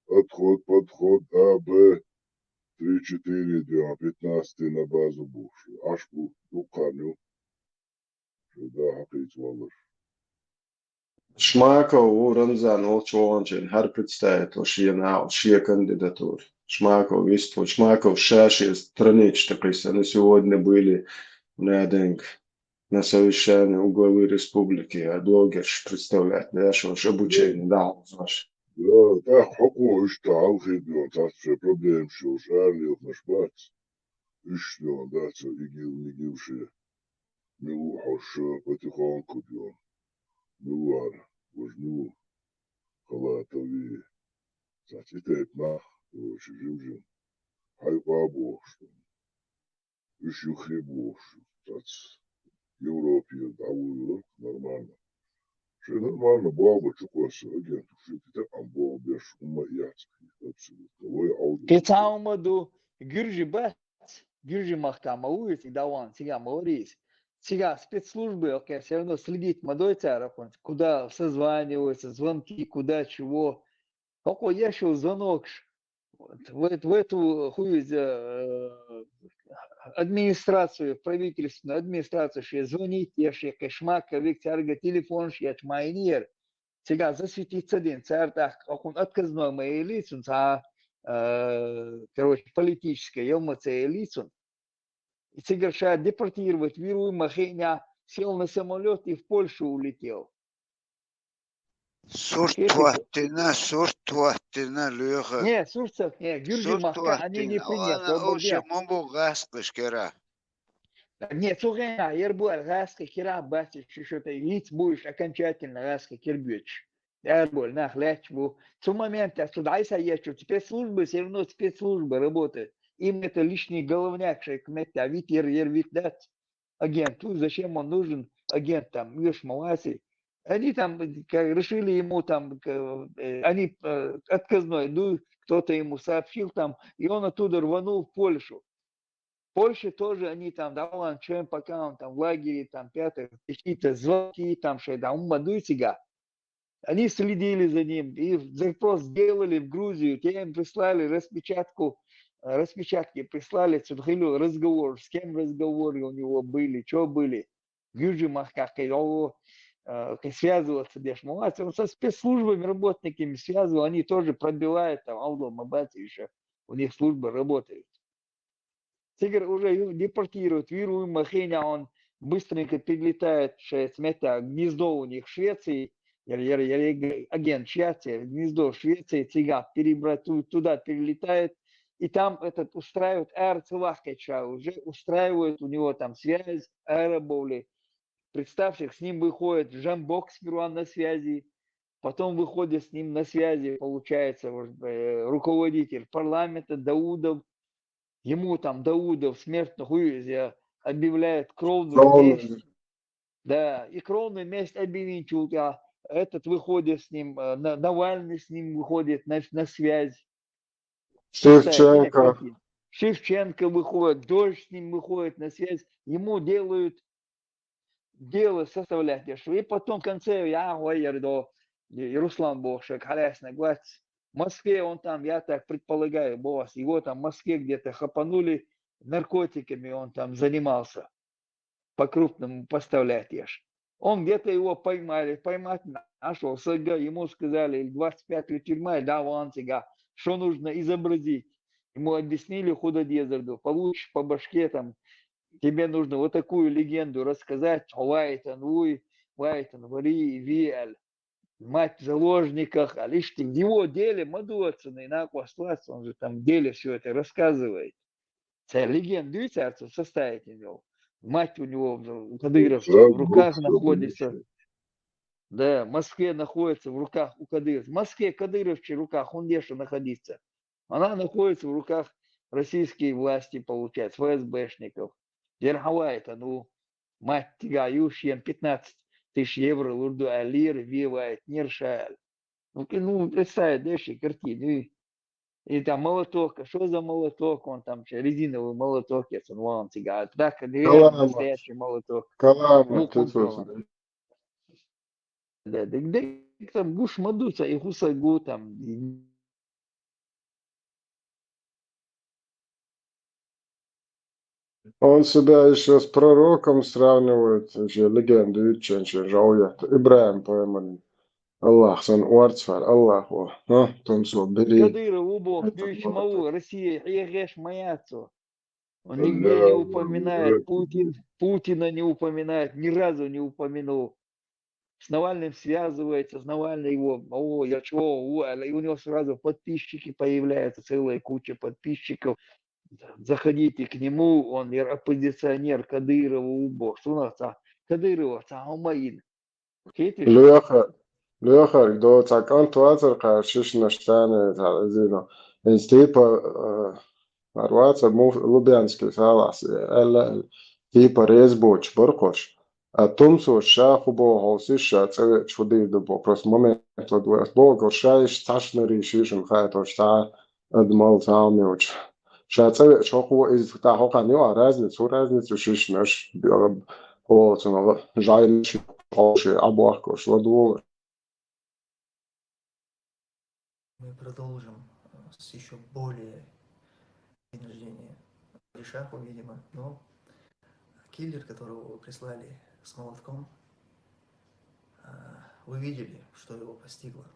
отход, подход, А, Б, три, четыре, дюан, пятнадцатый на базу бухшу. Аш бу, дуккан ю. Шу да хьакхийца валар. Шмаков ву, Рамзан волчу вогӀанчийн хӀара представитель шена ала, шен кандидатура. Шмаков вистхуьлу. Шмаков ша шен страничка тӀе кхийсина. Сегодня были на денг, на совещании у главы республики, а блогерш представлять, да, шо уж обучение дӀахьош. Да, тӀаккха хьо кху иштта хьалхийдоьлу, цхьацца шайн проблемаш йолуш, аралехнаш бац. Иштта йолу, да, цо игил-мигил шен. Мила ву хьо ша, потихоньку йо. Мила вара, важа мила ву? Халатов вий. Цхьацца и тайпа нах, короче, жим-жим. Хьайкъа бохуш ду. Уьш юххе бохуш ду. Цхьацца Европе дӀавуьйлура, нормально. Шен нормально, баба чу кхосса агентуш, шен тӀе тӀаккха баба беш хӀумма а яц, абсолютно. Вай Ӏовдал. И цхьа хӀумма ду, гуьржи бац, гуьржи махкахь ма ву иза, и дӀаван, цигахь ма вара иза. Цигахь спецслужбы, окей, всё равно следить ма дой цара, куда созваниваются, звонки, куда чего. ХӀокхо еш йолу звонокаш, вот, в эт-, в эту, хӀу иза, э, администрацию, в правительственную администрацию шен звонить еш, я кхин Шмаковиг цаьрга телефонаш еш ма йинера. Цигахь засветиться дина, цара тӀаккха хӀокхунна отказной ма елли, цунна цхьа э, короче, политической, йома цӀи Елицын. И цигара ша депортировать вируй махиня, сел на самолёт и в Польшу улетел. Сурт ваттина, сурт ваттина, Лёха. Не, сурт сов, не, гюржи Сурт махка, они не ваттина. принято, Ана он был оша дяк. Мамбу гӀаскъаш кера. Не, цугена, ер буар гӀаскъа кира баци, шишота лиц буш окончательно гӀаскъа кирбюч. Ер буар нах леч бу. Цу момента, цу дайса ечу, спецслужбы, все равно спецслужбы работают. Им это лишний головняк, шейк метта, вид ер, ер вид дать. Агенту, зачем он нужен? Агент там, ешь маласи. Они там как, решили ему там, к- э, они э, отказной, ну, кто-то ему сообщил там, и он оттуда рванул в Польшу. В Польше тоже они там, да, ладно, чем пока он там в лагере, там, пятый, какие-то звонки, там, что там, ума дуйсига. Они следили за ним и запрос сделали в Грузию, те им прислали распечатку, э, распечатки прислали, цудхилю разговор, с кем разговоры у него были, что были. Гюржи махка кайо, э, кай связываться деш. Молодцы, он со спецслужбами, работниками связывал, они тоже пробивают там, Алло, Мабати еще, у них службы работают. Цигара уже ю- депортируют, вируй махиня, он быстренько перелетает, шесть метров, гнездо у них в Швеции, я, я, я, я, агент Швеции, гнездо в Швеции, цигар перебрать ту- туда перелетает, и там этот устраивает аэрцелахкача, уже устраивает у него там связь, аэробовли. Представьте, с ним выходит Жамбок сперва на связи, потом выходит с ним на связи, получается, вот, э, руководитель парламента Даудов, ему там Даудов смертно хуюзя объявляет кровную Кровную. Месть. Да, и кровную месть объявить, а этот выходит с ним, э, На- Навальный с ним выходит на, на связь. Представьте, Шевченко. какие. Шевченко выходит, Дождь с ним выходит на связь, ему делают дело составлять. И потом в конце я говорю, и Руслан Бокшек, халясный гвац. В Москве он там, я так предполагаю, босс, его там в Москве где-то хапанули наркотиками, он там занимался по-крупному поставлять ешь. Он где-то его поймали, поймать нашел, сага, ему сказали, или двадцать пять лет тюрьма, и да, вон тебя, что нужно изобразить. Ему объяснили, куда дезерду, получишь по башке там, тебе нужно вот такую легенду рассказать, Уайтон, уй, Уайтон, вари, виаль, мать в заложниках, а лишь ты в его деле, мадуацу, на инаку остаться, он же там в деле все это рассказывает. Це легенду и царство составить у него. Мать у него, у кадыровцев, в руках находится. Да, в Москве находится в руках у кадыровцев. В Москве кадыровчи в руках, он где же находится? Она находится в руках российской власти, получается, ФСБшников. Дерхавайта, ну, мать тига юшьем пятнадцать тысяч евро лурду алир, вивает, нершаль. Ну, ки- ну, представь дальше картину. И, и там молоток, а что за молоток? Он там че, резиновый молоток, я сон вон тига. А так, реально Калама. Настоящий молоток. Калама, Ну, ты он слышал? Да, да, да, там гуш мадуца и хусагу там. И Он себя еще с пророком сравнивает, же легенду Юченча, Жауя, Ибраим Пайманин. Аллах, сан уарцфар, Аллах, о, а, тумсо, бери. Кадыров убо, Это ключ молоток. мау, Россия, егеш маяцо. Он Да, нигде не да, упоминает да. Путин, Путина не упоминает, ни разу не упомянул. С Навальным связывается, с Навальным его, о, я чего, у, а, и у него сразу подписчики появляются, целая куча подписчиков. Заходите к нему, он оппозиционер, Кадырова убо. Что у нас, а? Кадырова, Саумаин. Хитиш? Леха, Леха, до цакан туазар кашиш наштане, зино. Из типа, э, Марваца, Лубянский, салас, элла, типа резбоч, баркош. А тумсо ша хубо, холси ша, цеве чудир дубо. Просто момент, вот, вот, бо, горшаиш, цашнари, шишин, хай, то, ша, адмал, саумиуч. Ша цеве чоху из та хокан, а разницу, разницу шишнаш, о, цуна, жайнаш, холши, абуахкош, ладуола. Мы продолжим э, с еще более день рождения Ришаку, видимо, но киллер, которого вы прислали с молотком, э, вы видели, что его постигло.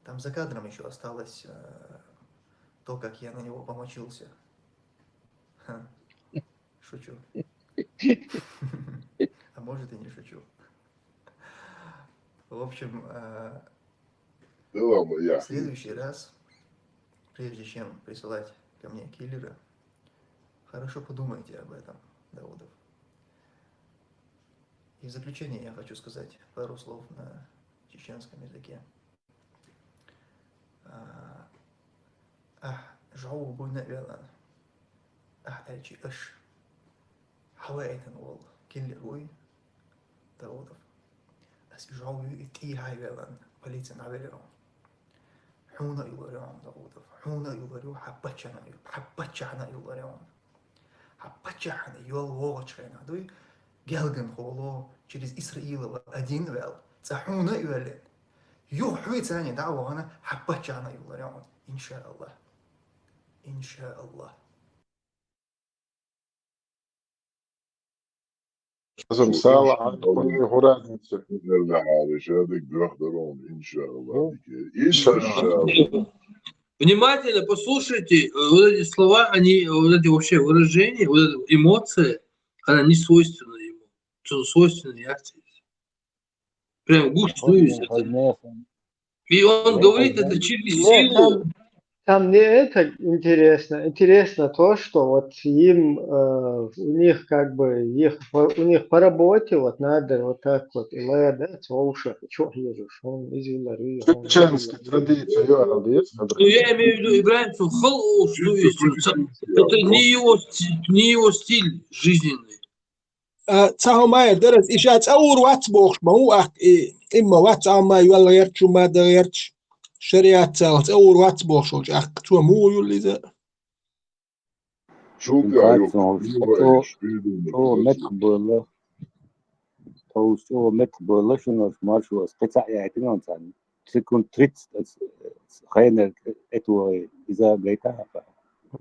Там за кадром еще осталась э, то, как я на него помочился. Ха, шучу. А может, и не шучу. В общем, э, Devam, ya. в следующий раз, прежде чем присылать ко мне киллера, хорошо подумайте об этом, Даудов. И в заключение я хочу сказать пару слов на чеченском языке. А, ахь жӀов буйна велан, ахь аьлчи аш хьаваайтан волу киллер вуй, Даудов. Ас и жӀов юй и тӀехьа велан, полицина велира. Хьуна а юллари хьуна, Даудов. Хьуна а юллари, хьан паччахьна а юллари хьуна. Хьан паччахьна йол вогӀучу хенахь дуй, гелган холо, через Исраилова один вел, цӀа хьуна а йоьллина. Юха хьуьйцани дӀа а вахана, хьан паччахьна а юллари хьуна. Иншааллах. Иншааллах. Хасан, сала хьан хӀун разница? Нерла хьара, шадыг дуьхьа дарон, иншааллах. Иншааллах. Внимательно послушайте, э, вот эти слова, они, вот эти вообще выражения, вот эта эмоция, она не свойственна ему. Что свойственно, я здесь. Прям гусь дуется. И он говорит это через Нет, силу. там, там не это интересно. Интересно то, что вот им, э, у них как бы, их, по- у них по работе вот надо вот так вот, и лая, да, слушать, что езжу, что он из Вилари, он Чеченская традиция, ё, Алдис, Ну, я имею в виду, Ибрагим, что хол, что есть, это не его, сти- не его стиль жизненный. А, ца хӀума а дара, и ша цӀа ур вац бохуш ма ву ахка, и, имма вац, амма йолла гӀерташ, ма дан гӀерташ, шариат цӀа, цӀа ур вац бохуш волчу ахка, цо муха юлла иза? Чултя Инфекцион юхуш, чӀогӀа метах бойла, товш чӀогӀа метах бойла шуна маршо, ас кхин цхьаъ яйтина царна. Секунд тридцать хайнар это иза гайта.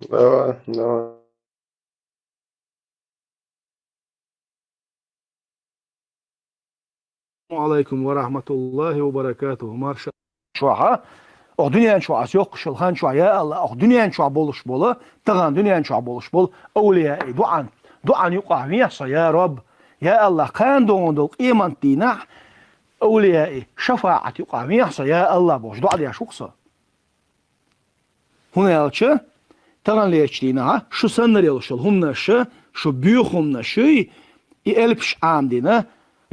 Давай, давай. Алейкум ва рахматуллахи ва баракатуху. Марша. Чохьа, ох дуьнен чохь ас йоккхуш йолу хан чохь, я Аллах, ох дуьнен чохь болуш болу, тахана дуьнен чохь болуш болу, овлияи дуӀан, дуӀан юкъахь вехьа со, я Раб, я Аллах, кхана догӀун долу къемат дийнахь, овлияи шафаӀат юкъахь вехьа со, я Аллах, бохуш, доӀа деш ву-кх со. ХӀунда аьлча, таханлерчу дийнахь шу санна йолуш йолу хӀуманаш, шу боьха хӀуманаш, и элпаш Ӏамдина,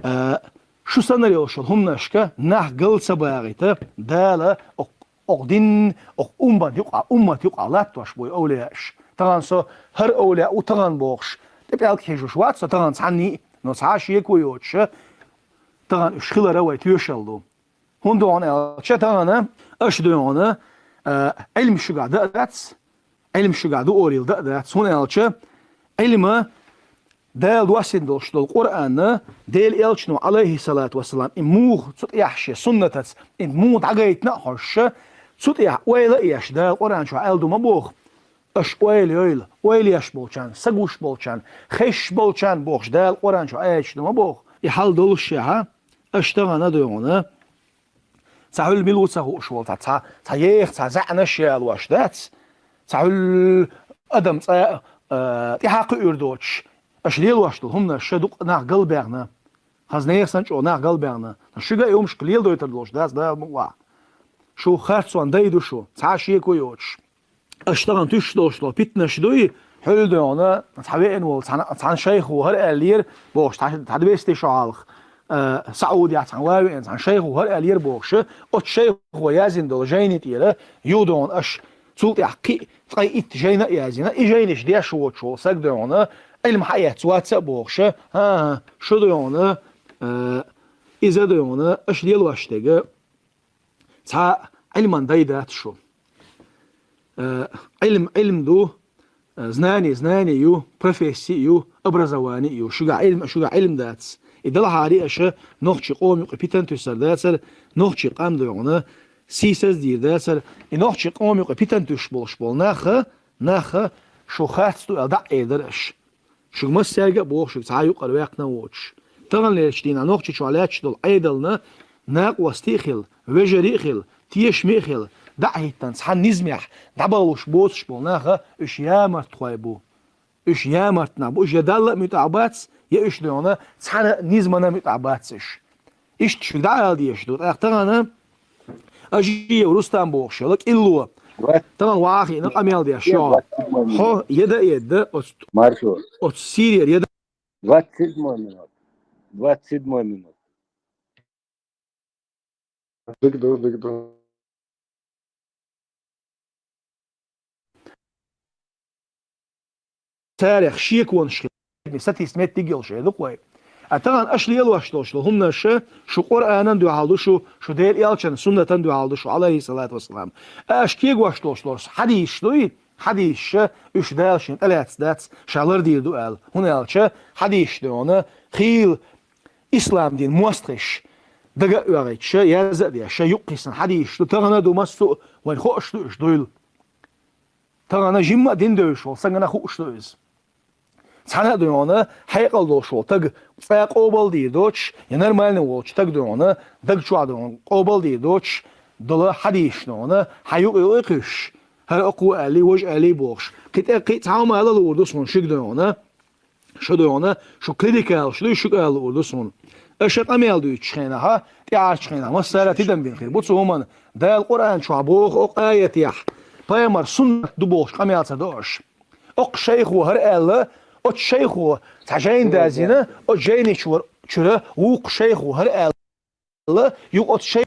а, шу санна йолуш йолу хӀуманашка нах гал ца багӀийта, Дала окх-, окх дин, окх уммат юкъа, уммат юкъа латтош бу и овлияаш. Тахана со хӀара овлияъ ву тахана бохуш, тӀе пӀелг хьежуш вац со тахана цхьанний, но цхьа а шеко йоцуша, тахана уьш хилара вай тоьшалла ду. ХӀунда хьуна аьлча тахана аша дуьйхьуна, а, Ӏилма шуьгахь дан а дац, Ӏилма шуьгахь ду олийла дан а дац. ХӀунда аьлча Ӏилма Дала доссийна долуш долу Къуръанна, Делан элчано, алейхиссалату вассалам, и муха цу тӀехь шен суннатаца, и муха дӀагайтина а хьожуша, цу тӀехь ойла а еш, Дала Къуръан чохь аьлла ду ма боху. Аша ойла йойла, ойла еш болчарна, са гуш болчарна, хезаш болчарна бохуш Дала Къуръан чохь аьлла ду ма боху. И хьал долушшехьа, аша тахана дуьйхьуна, цхьа хӀуьлла мила ву ца хууш волу, цхьа, цхьа, цхьа еха, цхьа заьӀанаш ялош дац, цхьа хӀуьлла адам цкъа, а, тӀаьхьа кхуьур доцуш, аша лелош долу хӀуманаш ша дукха нах галбаьхна, хаза нехан санна чӀогӀа нах галбаьхна, шуьга а и хӀумашка леладойтар долуш дац Дала мукъалахь. Шу харцонан дай ду шу, цхьа а шеко йоцуш. Аша тахана туьйсуш долуш долу питанаш дуй, хьуьлла дуьйхьуна, цхьа веана волу, цхьана, цхьана шайхо хӀара аьллера, бохуш, цхьа, цхьа двести шо хьалха, а, Саудехь цхьана ван веана, цхьана шайхо хӀара аьллера бохуша, оцу шайхо яздина долу жайни тӀера, юха дуьйхьуна аша цул тӀаьхьа кхин а ткъе итт жайна а яздина, и жайнаш деш воцуш волу саг дуьйхьуна, Ӏилма хьаэцна вац а бохуша, хӀан-хӀа, шу дуьйхьуна, а, иза дуьйхьуна, аша лелош дерг, цхьа Ӏилман дай дац шу. Э, Ӏилм, Ӏилм ду, э, знание, знание ю, профессия ю, образование ю. Шуьгахь Ӏилм, шуьгахь Ӏилм дац. И далахьари аша нохчи къоман юкъа питан туьсур дацара, нохчи къам дуьйхьуна сийсаз дийр дацара. И нохчи къоман юкъа питан туьсуш болуш болу наха, наха шу харц ду аьлла дӀа а эр дара аша. Шуьга массаьрга а боху, шуьга цхьа а юкъара ваьккхина а воцуш. Таханлерчу дийнахь Нохчийчохь лаьтташ долу Ӏедална накъостий а хила, вежарий а хила, тешамий а хила, дӀа а хӀиттина, цхьана низамехь дӀабахалуш боцуш болу наха уьш ямартхой бу. Уьш ямарт нах бу, уьш я Далла а муьтӀахь бац, я уьш дуьйна цхьана а низамана муьтӀахь бац уьш. Иштта шуьга дӀаала дезаш ду. ТӀаккха тахана Ажиев Рустам бохуш йолу кӀилло. Тахана вахахиъна къамел деш йо. Хьо еда а едда оцу, оцу Сирера еда. Двадцать седьмой минут. Двадцать седьмой минут. Дика ду, дика ду. Царех шеконаш хилла, статистика меттиг йолуш эр ду-кх вай. А тахана аша лелош долуш долу хӀуманаш шу Къуръанан дуьхьал ду шу, шу Делан элчан суннатан дуьхьал ду шу, Ӏалайхиссалату вассалам. Аша кегош долуш долу хьадисаш дуй, хьадисаш уьш Дала шена тӀелаьцна дац, ша лардийр ду аьлла. ХӀунда аьлча хьадисаш дуьйна хийла ислам дин мостагӀаш дага а оьгӀуьйтуш, язда а деш, юккъе хьадисаш ду, тахана а ду, массо а вайн хууш ду уьш дуйла. Тахана жимма а дин девзаш волу стагана хууш ду иза. Цхьана а дуьйна хьекъал долуш волу стаг цкъа къобалдийр доцуш, я нормальный волчу стаг дуьйна даг чохь дуьйна къобалдийр доцуш долу хьадисаш дуьйна хьан юкъа-юкъа кхуьссуш, хӀара окхо аьллий, важа аьллий бохуш, кхин тӀе кхин а цхьа хӀума ала луур ду суна шуьга дуьйна. Шу дуьйна, шу клерикалаш дуй, шуьга ала луур ду суна. Аша къамел дуьйцучу хенахь, тӀаьхьарчу хенахь массара а тидам бина хир бу цу хӀуманна. Дала Къуръан чохь боху окху аятехь, пайхамар суннат ду бохуш къамел ца до аша. Окху шайхо хӀара аьлла, оцу шайхо цхьа жайна дазийна, оцу жайни чуьра, чуьра вукху шайхо хӀара аьлла, юкъа оцу шай-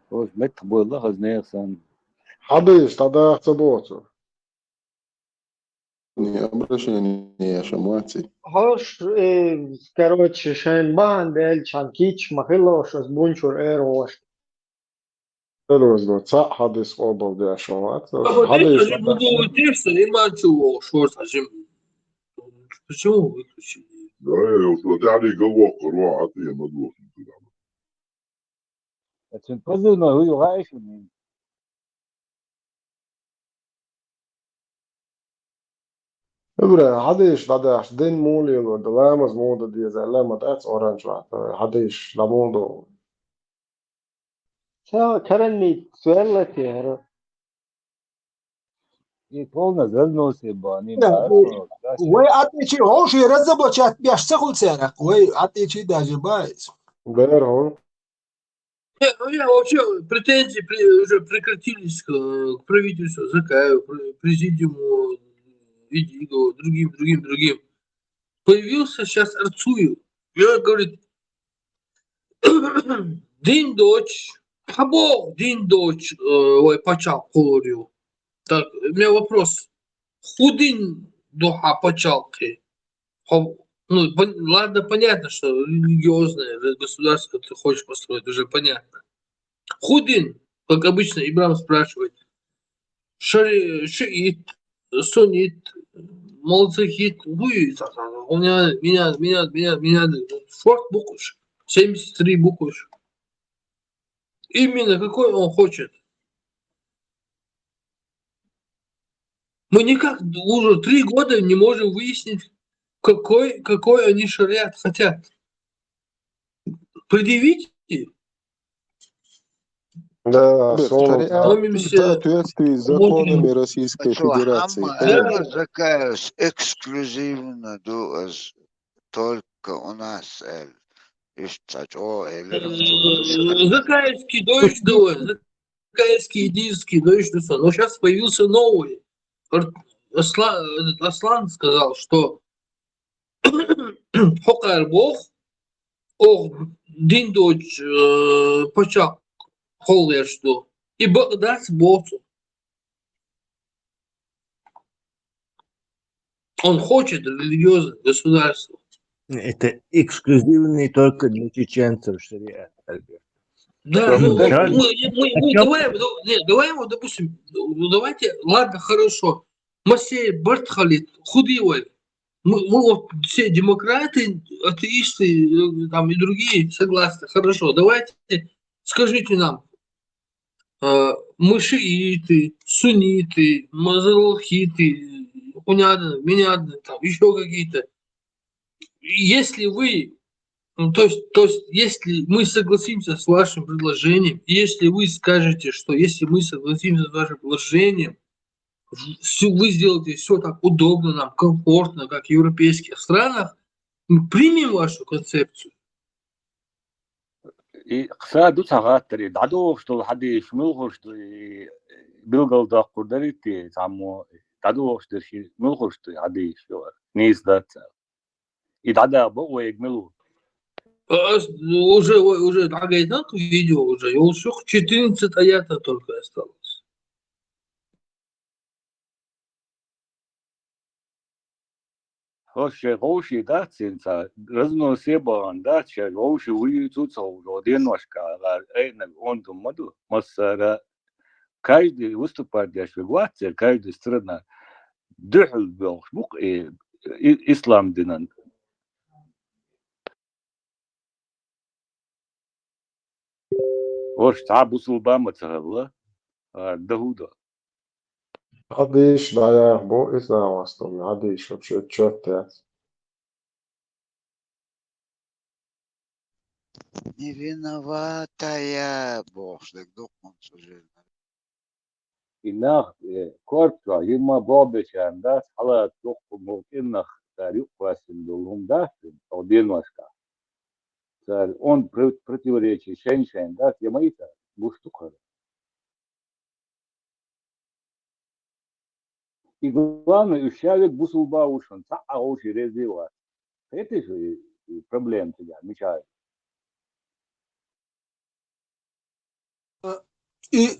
Оцу меттах бойла хаза нехан санна. Хьадисаш дӀадаха ца боцу. Не обращение, я шамаци. Хьош, э, короче, шайн бахьана делчхьан кийча ма хилла, шо ас бунчур эр ваш. Эр ваш, цхьаъ хьадис къобалдеш вац. Хьадис. Почему выключили? Да, я вот, вот, я не говорю, а ты, я надо. Цуьнан позывной хӀу ю хаьий шуна? Ибра, хьадисаш дӀадаьхча, дин муха лелор ду, ламаз муха дан деза аьлла ма дац оранчохь, хьадисаш дӀа муха ду? Ца каранний цвелла те хӀара. И полна зазносе бани. Да, да, вай атичи, хьо ши разоблачать беш ца хуьлу церах, вай атичи даже бац. Бер хьо. Не, у меня вообще претензии при-, уже прекратились к, к правительству Закаева, пр-, президиуму, Идигу, другим, другим, другим. Появился сейчас Арцуев. И он говорит, дин доч, хьан боху дин доч, э, вай пачхьалкх кхоллар ю? Так, у меня вопрос. ХӀун дин ду хьан пачхьалкхе? Хо-, ну, пон-, ладно, понятно, что религиозное государство ты хочешь построить, уже понятно. ХӀун дин, как обычно, Ибрам спрашивает, шари-, шиит, суннит, молодцехит, хуй, у меня, меня, меня, меня, меня, шорт букваш, семьдесят три букваш. Именно какой он хочет. Мы никак уже три года не можем выяснить, какой, какой они шариат хотят. Предъявите. Да, Роберт, шариат в соответствии с законами Российской Федерации. Закаевс эксклюзивно ду аз только у нас, э, ишт цачо, э, Закаевский дойч ду, Закаевский, Идильский дойч ду. Но сейчас появился новый. Ар-, Аслан, этот Аслан сказал, что хьо кхара боху, оха дин доцу, э, пачхьалкх кхолларш ду. И бакъ дац боху. Он хочет религиозное государство. Это эксклюзивный только для чеченцев шариат, Альберт. Да, ну, мы, мы, мы, давай, ну, не, давай его, допустим, ну, давайте, ладно, хорошо. Масех барт халит, худой вай. Мы, мы вот все демократы, атеисты, э, там и другие согласны. Хорошо, давайте, скажите нам, э, мы шииты, сунниты, мазалхиты, хуняданы, миняданы, там еще какие-то. Если вы Ну, то есть, то есть, если мы согласимся с вашим предложением, если вы скажете, что если мы согласимся с вашим предложением, всё, вы сделаете всё так удобно нам, комфортно, как в европейских странах, мы примем вашу концепцию. И кхы ду цхьа хаттар, и дӀадохуш долу хьадийш муьлхарш ду, и билгалдоккхур дарий те, цхьаммо дӀадохуш дерш муьлхарш ду хьадийш, нийса дац. И дӀадаха бакъо вайга мила ву? А, ас уже, ой, уже дӀагайтина видео уже, йолуш ю-кх, четырнадцать аятов только осталось. Хьо шайн вовший дац цуьнца, разносе бахана дац, шайн вовший вуьйцу ца ховшу, деношка гӀар айнарг онда ма ду, массара. Каждый выступать деш вега вац церан, каждый страна дуьхьал боьлхуш бу-кх и, и, ислам динан. Варш цхьа бусулба ма ца хилла, а, дан хӀун до? Хьадийш дӀаяха бу исламосталла, хьадийш вообще чот яц. Не виноватая, бохуш дерг ду хӀунца уже. И нах, э, корта чохь хӀумма бохбечарна дац, хьалаца дуккха мо кӀирнах цара юкъакхоьссина долу хӀума дац, цо деношкахь. Цара онда про-, противоречие шайн-шайн дац, я ма йита, гуш ду-кх хӀара. И главное, уьш ша вега бусулба ву шуна, цхьа а вовший реза вац. Хетий шу и, и проблема цигахь мичахь ю? И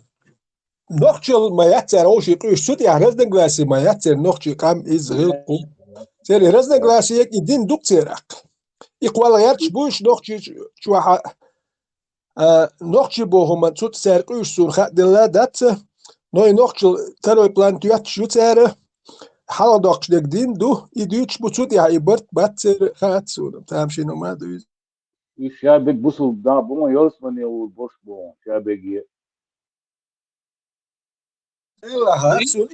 нохчалла ма яц цара вовшийн къуьйсу, цу тӀехь разногласие ма яц церан нохчийн къам иза гӀиллакхо. Церан разногласие и дин ду-кх церан. И кхолла гӀерташ бу уьш нохчий чохь а, а, нохчий боху хӀума цу тӀе цара къуьйсу суна хаа делла дац, но и нохчалла второй план тоьттуш ю цара, хьалха доккхуш дерг дин ду, и дуьйцуш бу цу тӀехь, и барт бац церан хаац суна, тамашийна хӀума а ду иза. Уьш ша бега бусулба нах бу, ма ялсамане гӀур болуш бу, ша беге. Элла, хаац суна,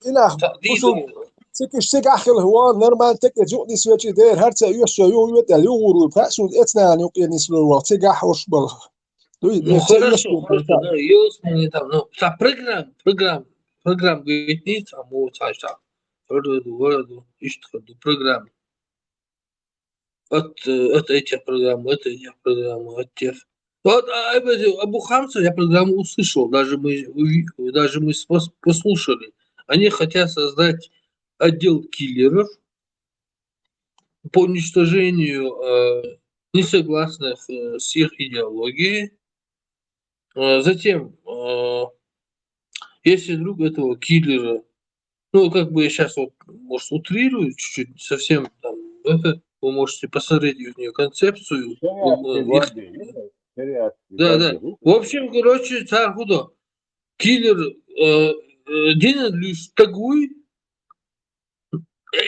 и нах бусулба, цига уьш цигахь хила вон, нормально текӀе зугӀдис вечи дера, хӀара ца оьшшо юхавоьтӀа, юхавур ву, хаа суна, эцнана юкъе нислур ваха, цигахь хӀорш бала. Дуй, Ну, хорошо, хорошо, да, ялсамане там, ну, цхьа программа, программа, программа гайтина, цхьа мо, цхьа ша. Вара ду, вара ду, иштта ду программа. От, э, от этих программ, от этих программ, от тех. Вот, а, Абу Хамса, я программу услышал, даже мы, уви-, даже мы пос-, послушали. Они хотят создать отдел киллеров по уничтожению, э, несогласных, э, с их идеологией. Э, затем, э, если вдруг этого киллера, ну, как бы я сейчас вот, может, утрирую чуть-чуть, не совсем там, это, вы можете посмотреть их концепцию. Шариатский Э, их- гвардия, шариатский Да, да. гвардия. В общем, короче, цар худо. Киллер, э, э, динан луьйш стаг вуй.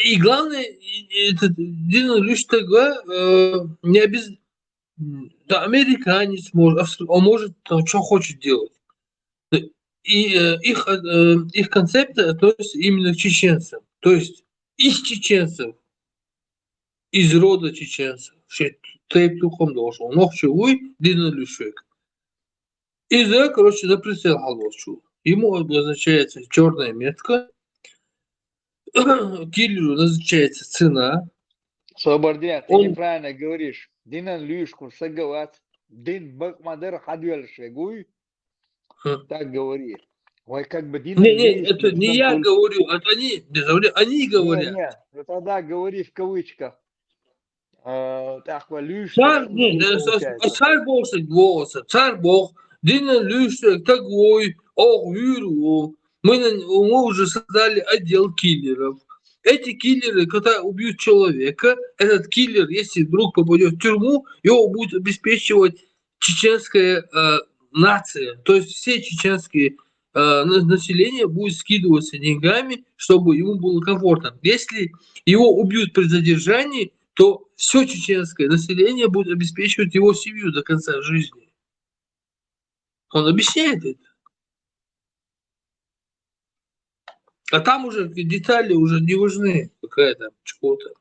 И главное, и- и этот динан луьйш стаг ва, э, не обез-, м, да, американец может, австр-, он может там что хочет делать. И, э, их, э, их концепция относится именно к чеченцам. То есть из чеченцев, из рода чеченцев. Шет тайп тухум должен. Нохчи вуй, динан луьйш вег. Иза, короче, за прицел хьалволчу. Ему обозначается чёрная метка. Киллеру назначается цена. Слободян, ты Он- неправильно говоришь. Динан луьйш кху сага вац. Дин бакъ ма дара, хьадоьллуш вег вуй. Хм. Так говори. Ой, как бы Не, динан не, луьйш это вег не сам я только- говорю, это они, не говорю, они Не, говорят. не, ну тогда говори в кавычках. Э, так, луьйш Цар, вег, не, ну, э, со- получается. цар боху шуьга, боху аса, цар боху, динан луьйш вег стаг вуй, оха вуьйр ву. Мы, на- мы уже создали отдел киллеров. Эти киллеры, когда убьют человека, этот киллер, если вдруг попадет в тюрьму, его будет обеспечивать чеченская, э, нация. То есть все чеченские, э, на- население будет скидываться деньгами, чтобы ему было комфортно. Если его убьют при задержании, то все чеченское население будет обеспечивать его семью до конца жизни. Он объясняет это. А там уже детали уже не важны, какая там чего-то.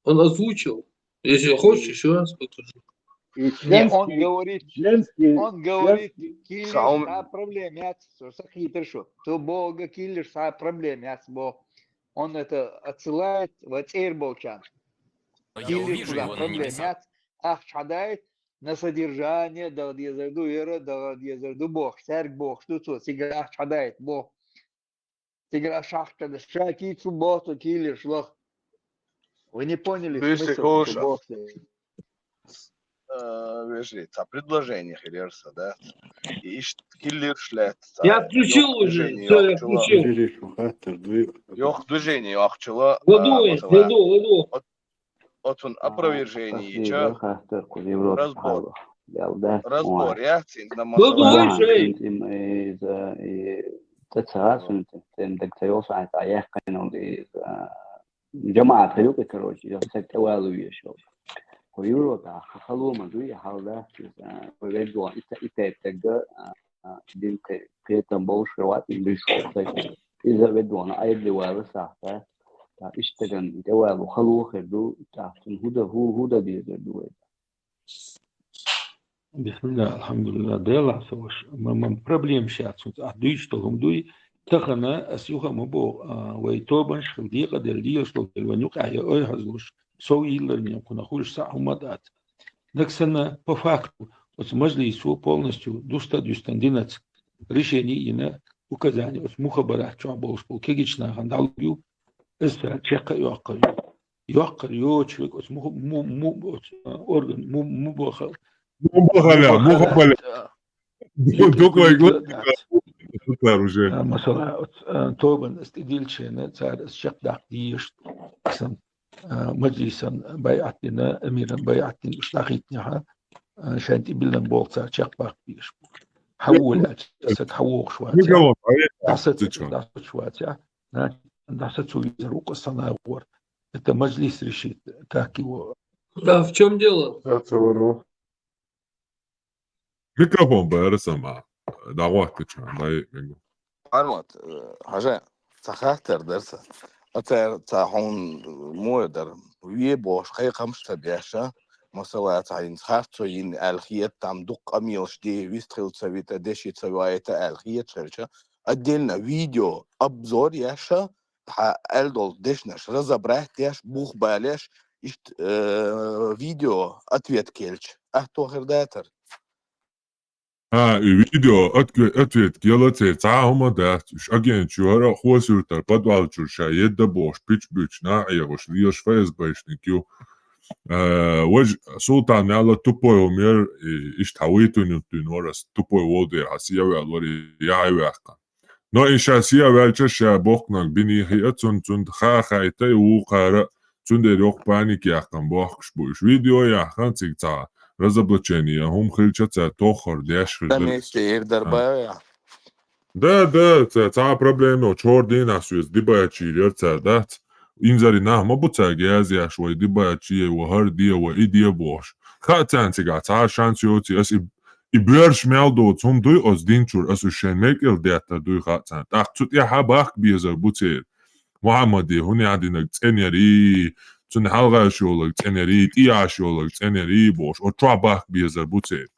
Он озвучил. Если хочешь, еще раз покажу. И Не, он членский, говорит, членский, он говорит, членский, Киллер, Шаум- а проблем нет, сакхитер шо. То Бога Киллер, а проблем нет, бо. Он это отсылает в Эйрболчан. Я Киллер увижу туда его на проблем небесах. нет, ах, чхадает на содержание, да, дезерду, эра, да, дезерду, бог, серг бог, что то, сигара, ах, чхадает, бо. Сигара, шахта, да, шаки, цу, бо, то, Киллер, шлох. Вы не поняли Быстро смысл, хорошо. что бог стоит. Э, Вежи, ца предложение хилерса, да? И иш Киллер шлет. Я включил уже, всё, я включил. Вежи, шо хаттар дуй. Ёх движение ахчила. Ладу, ладу, ладу. Отун опровержение Тасдира ича. Хаттар ку Европа Разбор. Хало. Ялда. Разбор, я цин на Ладу, масала. ой, эй. Из та цаас тем так цайос ай та я канал из жамаат хилюк, короче, я сек эвалу ешо. Ку Европа халума дуй халда. Ку ведуа ита ита тега дин те петам болш рват ин бишо. Из ведуа ай дивала сахта. Та иштеган эвалу халу херду. Та худа ху худа дезерду. Бисмилла, алхамдулилла, Дела саваш. Мам проблем шац, а дуйш толум дуй. Тахана асюха мабо, вай тобан шхилдига дел диеш тол дел ванюк ая ой хазлуш. Сов йиллер мен куна хулш са умадат. Наксана по факту, оц мажлису полностью дуста дюстан динац решение ина указание оц мухабарат чуа болш пол кегична хан далгю. Эс чекка ёкка. Ёкка ёчвек оц му му му оц орган му му баха. Му бахаля, му бахаля. Дук лайк лайк уже. Масала тобан стидилчена цар чек дак диеш. Сан мажлисан байатина эмиран байатин штахитняха. Шанти билан болца чек бак диеш. Хавул ач сат хавуш ва. Дасат дасат шваца. Значит, дасат цу визер укъ санавар. Это мажлис решит, как его. Да, в чем дело? Микрофон бара сама. Дагъват чан дай мегу. Армат, хажа, ца хаттар дарса. Ацар ца хун муэ дар. Вие бош хай камш та бяша. Масала ца ин харцо ин алхият там дук амилш ди вист хил ца вита деши ца вайта алхият шарча. Отдельно видео обзор яша. Ха элдол дешнаш разобрать яш бух балеш. Ишт видео ответ келч. Ахто хердатар. А, и видео отве- ответ кела це ца хӀума дац. Уж агент чура хосюртар подвал чур ша едда бош пич буч на эгош лиеш ФСБшник ю. Э, Вож султан яла тупой умер, и ишт хавитун ютун ворас тупой волдер хас я вял вори я вяхка. Но и ша сия вялча ша бохнак бини хи ацун цун ха хайта и у кара цун дер ёх паник яхкан бохкш буш. Видео яхан циг ца разоблачение хум хилча ца тохор деш хил. Там есть ир дарбая. Да, да, ца, ца проблема, чор дин асуес дибая чирер ца, да. Инзари нахма буца гяз яш вай дибая чие ва хар дия ва и дия бош. Ха цан цига ца шанс йоци ас и и бёрш мял доц хум дуй оз дин чур ас ушен мекел дятта дуй ха цан. Так цут я ха бахк биезар буцер. Мухаммади хуни адинаг ценери, цун халгаш йолаг ценери, тияш йолаг ценери бош. О чуа бахк биезар буцер.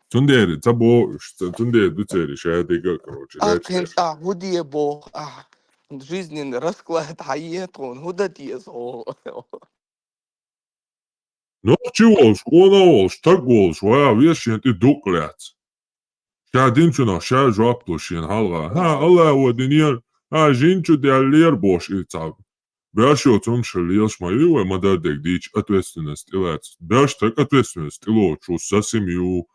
Цундер, ца бо, цундер дуцери шадига, короче. А кенш а худие бо, а жизненный расклад хайет он худа диез о. Нохчи волш, къона волш, таг волш, ва вешен ти дукъ лац. Ша дин чуна, ша жоп то шен халга. Ха, Аллах ва динер, ха, жин чу дяллер бош и цаг. Бяш йо цум шалиеш ма ви ва мадар дег дич ответственность илац. Бяш так ответственность ило чу за семью,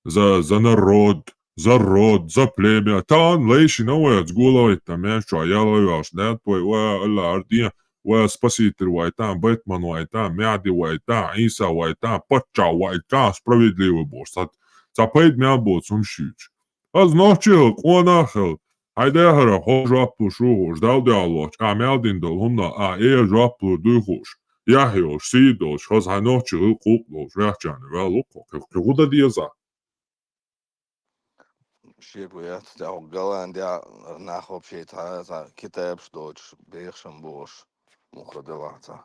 за, за народ, за род, за племя. Тан лейши на ва яц гула ва иттамян чу аяла ва яш, да, твой ва Аллах ардия. Ва спаситель вайтан, Бэтмен вайтан, Мяди вайтан, Иса вайтан, Патча вайтан, справедливый бо. Ца, ца пайд мя бо цум шич. Аз нохчи хил, къона хил. Хайда хара хо жоп ту шу хуш, дал дал лоч, а мял дин дол хумна, а э жоп ту дуй хуш. Я хил, си долш, хаз хай нохчи хил къук долш, ряхчан, вал ук, ке худа диеза. Ши гуят, дяу Голландия, нахоп ши та, за Китай бш доч, бехшам бош, муха делаца.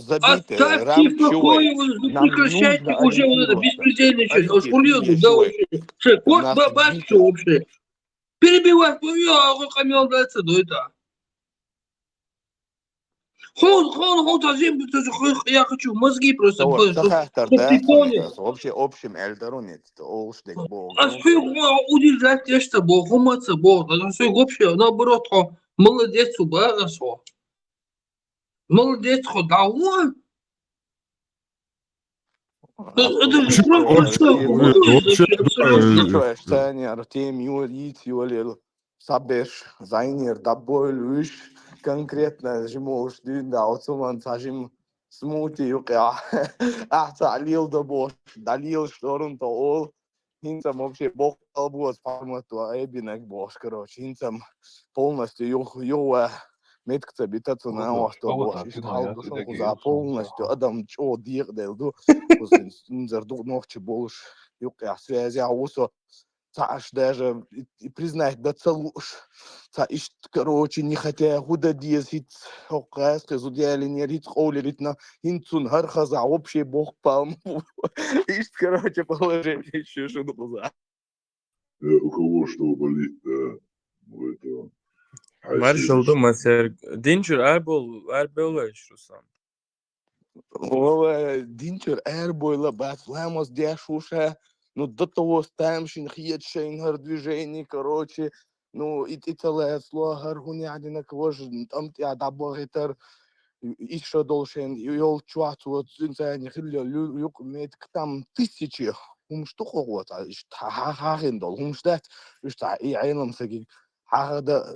забитая, рамки. Оставьте в покое, вы прекращайте уже вот это беспредельничать. Ошкурил, да, вообще. Что, кот, баб, что вообще? Перебивать, ну, я, а, камёл дальше, да, это. Хо, хо, хо, зачем ты тоже, хо, я хочу мозги просто, чтобы ты понял. Вообще общим эльдоронец, олшдек бо. А что удержать, я что, бо, хумаца, бо, а что вообще, наоборот, хо, молодец, уба, а что? Молодец, хо, да, вот. Это же просто вообще, да, абсолютно. Артем, Юр, Йит, Юлил, Сабеш, Зайнер, Дабойлуш, конкретно жимолуш дюйнда, оцуман сажим смути юкъя. Ахца лил да бош, да лил шторун то ол. Хинцам вообще бок албуаз формату эбинак бош, короче. Хинцам полностью юх, юва меткца битацу на ош то бош. Ишт халгушун куза полностью адам чо диех дел ду. Кузин, инзар ду нохчи болуш. Юкъя связя усо. Ца аш даже и, и признать да ца луш. Ца ишт, короче, не хотя худа диез хит. Хоккайс, кызу диали не рит, коули рит на. Хинцун хар хаза вообще бок палм. Ишт, короче, положение ещё шуну куза. Э, у кого что болит, да, у этого. Маршалду масер. Динчур арбол, арбелаш, Руслан. Вова, динчур арбойла бац, ламаз дяшуша. Ну, до того стаем шин хиет шейн хар движение, короче. Ну, и, и целое слово хар хуни одинаково же, там тя дабо гитар. Ишо долшен, ёл чуац, вот, инсани хиллё, юк мед, там тысячи. Хумш тухо вот, а иш та ха ха хин дол, хумш дат, иш та и айнам саги ха ха да,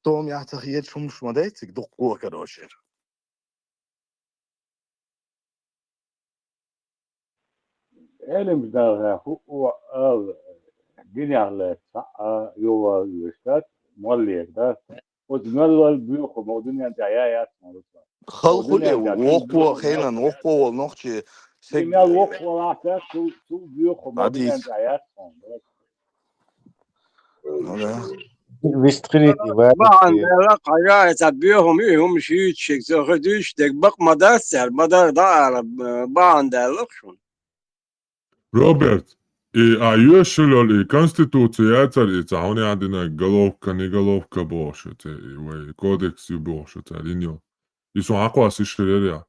том я та хиет хумш мадайцик дукко, короче. Элим да ху у ал гиняле та а юва юштат моллек да. Вот мел вал бюхо модунян да я я. Хал хуле вохво хенан вохво вол нохчи. Мел вохво ла та су су бюхо модунян да я. Ну да. Вистрит и варит. Баан дала кара, это бюхо ми хум шит шик, зохо дюш дек бак мадар сяр, мадар да ала, баан дала шун. Роберт, и а юэшэлэл и конституция цар и цаһуни адина головка, не головка бошо, те, и вай кодекс ю бошо, те, линьо. И сон акъвас ишэлэл я.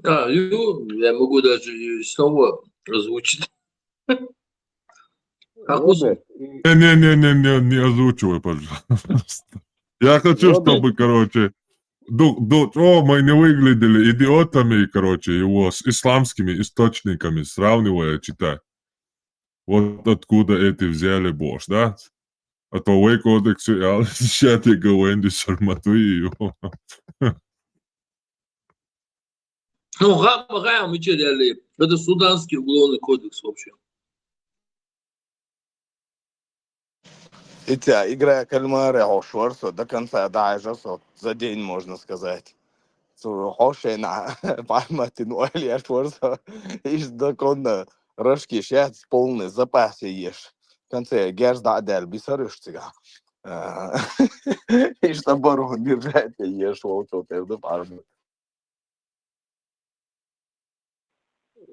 А, ю, я могу даже и снова озвучить. Акъвас. Роберт, и Не, не, не, не, не, не озвучивай, пожалуйста. Я хочу, Роберт. Чтобы, короче, ду, ду, о, мы не выглядели идиотами, короче, его с исламскими источниками сравнивая, читать. Вот откуда эти взяли бош, да? А то вай кодекс, я, ща ты говоришь, сарматуй его. Ну, га-, га-, мы чё делали? Это суданский уголовный кодекс вообще. Эти, а, игра кальмара, хо шварсо, до конца, да, жосо, за день, можно сказать. Цу хошена, пальматин, ойл я шварсо, иш законно, рожки щас полный запас еш. конце герз дӀа а даьлла, бисар уьш цигахь. А, иштта бархӀ мир баьтта еш волчо тӀера ду бӀарма.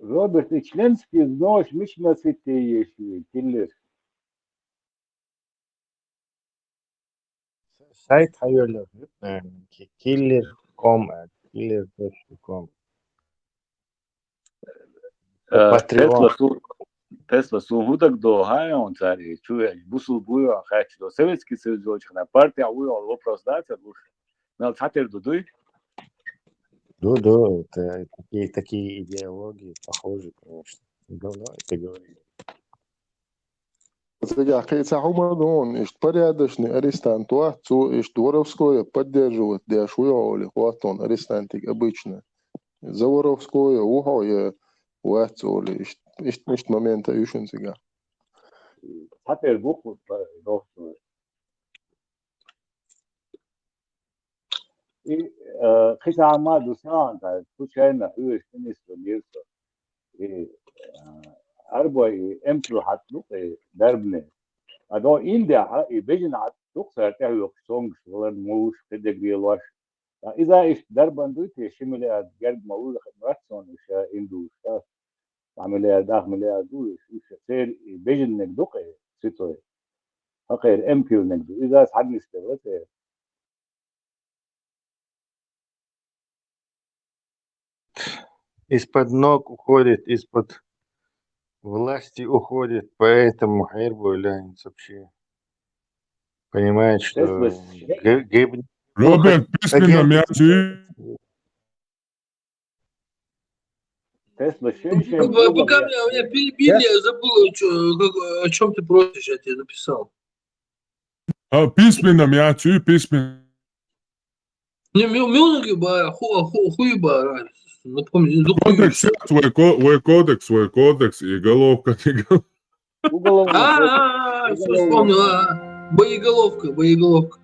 Роберт, и членский взнос мича масийтта еш ю, киллер? Сайт хьайоьллина, наверное, ки-, киллер ком, а, киллер точка ком. Э, Патреон. Тесла су-, Тесла, суна хӀун дагадогӀу, хьан йоьллина цара, и чу веъча, бусулба вуй хьо хаьттича, Советский Союз йолчахьана партехь вуй хьо вопрос дац ара луш? Мел цхьатера ду, дуй? Ду, ду, это такие, такие идеологии похожи, конечно. Давно это говорили. Цигахь кхин а цхьа хӀума ду хьуна, иштта порядочный арестант вац, цо иштта воровское поддерживать деш вуй хьо олий, хӀоттон арестантиг обычно. За воровское ву хьо я вац олий, иштта, иштта, иштта момент а ю шуна цигахь. Цхьатера бу хӀу, доктор. И, э, кхин цхьа хӀума ду сагӀина, кху чайна хьоьжуш министр вира со. И, э, арбой и эмчу хьатта ду-кх и дарбане. А до Индехь и бежана хьатта ду-кх цара тӀехьоькхуш цомгуш валар, мовш, кхидерг лелош. Ткъа иза иштта дарбан дуй те, ши миллиард герга ма вуй, хӀара вац суна уьш индуш, ткъа цхьа миллиард, ах миллиард ду уьш, уьш церан и бежанниг ду-кх и святой. Хьакхера эмкилниг ду. Иза цхьаннис тера ла те. Из-под ног уходит, из-под власти уходит, поэтому хьербой лянец вообще. Понимает, что Тесла ше- г-, гибнет. Роберт, ну, письменно хо-, мятую. Тесла шен-шен Пока, пока меня, меня перебили, я забыл, о чё, как, о чём ты просишь, я тебе написал. А, письменно мятую, письменно. Не, мю-, мюнги бара, ху-, ху-, хуй бара. Напомни, ну, хуй. Кодекс, свой ко-, свой кодекс, свой кодекс, и головка, и гол-, Уголовный А, кодекс. А, а, а, всё, Уголовный вспомнил, кодекс. А, а. Боеголовка, боеголовка.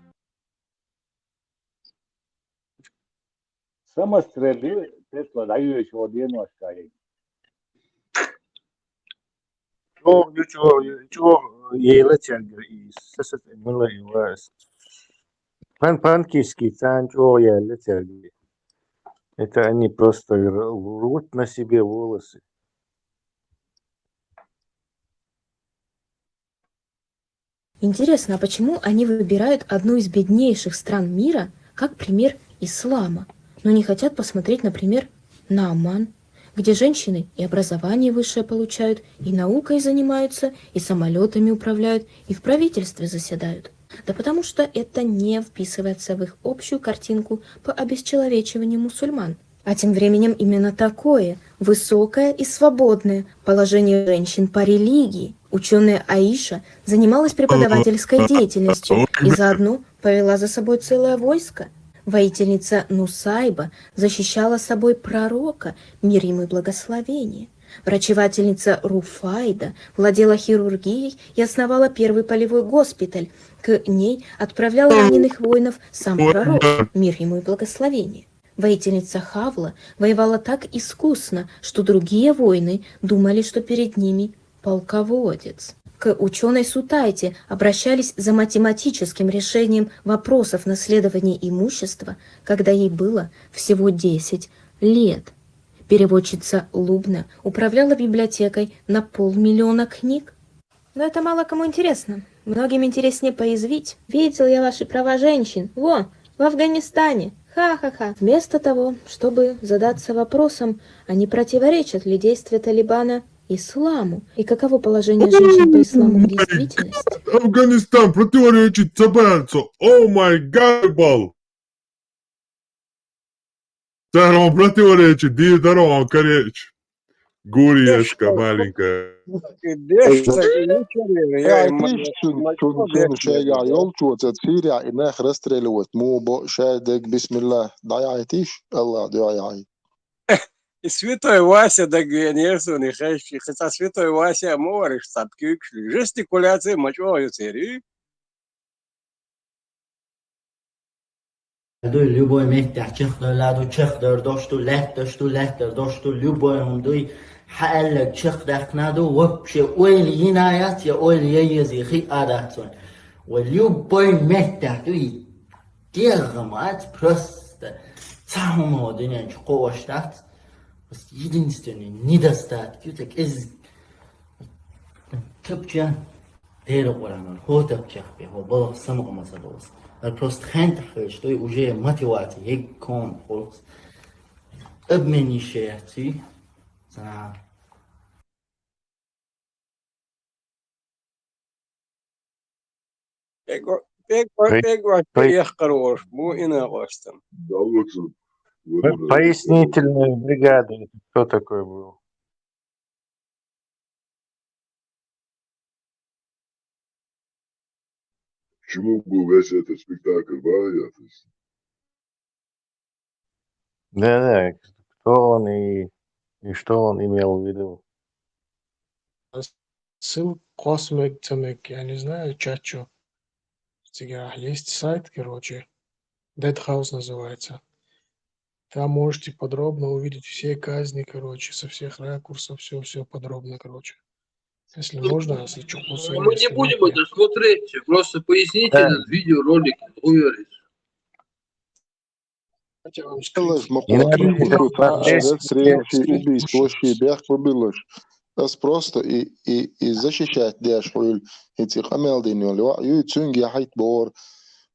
Самострел ю, Тесла дӀайоьшу хьо деношка. ЧӀогӀа ю, чӀогӀа ю, чӀогӀа яьлла цаьрга и, са, са, мила и ва-, пан-, панкисский царна чӀогӀа яьлла цаьрга. Это они просто р-, рвут на себе волосы. Интересно, а почему они выбирают одну из беднейших стран мира как пример ислама, но не хотят посмотреть, например, на Оман, где женщины и образование высшее получают, и наукой занимаются, и самолётами управляют, и в правительстве заседают? Да потому что это не вписывается в их общую картинку по обесчеловечиванию мусульман. А тем временем именно такое высокое и свободное положение женщин по религии. Учёная Аиша занималась преподавательской деятельностью и заодно повела за собой целое войско. Воительница Нусайба защищала собой пророка, мир ему и благословение. Врачевательница Руфайда владела хирургией и основала первый полевой госпиталь. К ней отправлял раненых воинов сам пророк, мир ему и благословение. Воительница Хавла воевала так искусно, что другие воины думали, что перед ними полководец. К учёной Сутайте обращались за математическим решением вопросов наследования имущества, когда ей было всего десять лет. Переводчица Лубна управляла библиотекой на полмиллиона книг. Но это мало кому интересно. Многим интереснее поязвить. Видел я ваши права женщин. Во, в Афганистане. Ха-ха-ха. Вместо того, чтобы задаться вопросом, а не противоречат ли действия Талибана исламу? И каково положение женщин по исламу в действительности? Афганистан противоречит цабарцу. О май гад, бал. Цара хьуна противоречит дийр дара хьуна, короче. Гурьешка маленькая. Дешта, я и ма-, ма-, шайгахь йолчо цара Сирия и нах расстреливать, му бо шаьрдег, бисмилла, дӀаяхьийтиш, Аллах, дӀаяхьий. И святой Вася дагвенера суна, и хеш, и хи цхьа святой Вася а ма вара, иштта цхьа куьйгаш, жестикуляция ма чӀогӀа ю церан, и? Дуй, любой меттехь чекхдевлла ду, чекхдер дош ду, лаьтташ ду, лаьттар дош ду, любой хӀума дуй, хьаьллаг чекхдаьккхина ду, вообще ойла йина яц, я ойла ян еза хиъна дац вайн. Ва любой меттехь дуй, дегӀа ма дац, просто цхьа хӀума дуьнен чу кхоош дац. Просто единственный недостаток ю, так из тапча Дела Къуръанан, хӀо тапчех бе, хӀо балха самукъа ма ца довс. Ар просто хентахь хилча, той уже мотивация, хӀег ком холкс. Обмен ишеяци, сана. Пегва-, пегва-, Пой-, пегва-, пой-, пегва-, яккхар волуш бу инакъостам. Да, вот, вот, По-, вот, вот, пояснительная бригада, это кто такой был? Почему был весь этот спектакль, да, я, то есть? Да-да, кто он и, и что он имел в виду? Ссылка кхосса мега, ца мега, я не знаю, чат чу. Цигахь есть сайт, короче, Dead House называется. Там можете подробно увидеть все казни, короче, со всех ракурсов, всё, всё подробно, короче. Если можно, если чё, кусок, мы не если будем нет, это нет. Смотреть, просто поясните этот видеоролик, говорит. Хилалаш ма кхочу, хӀун ду, тӀаккха арестреляши, убийствоши бехк ма биллаш. Ас просто и, и, и защищать деш хьуьлу, хӀинца и къамел дина йолу йоӀ юй, цуьнга яхьийта бохура.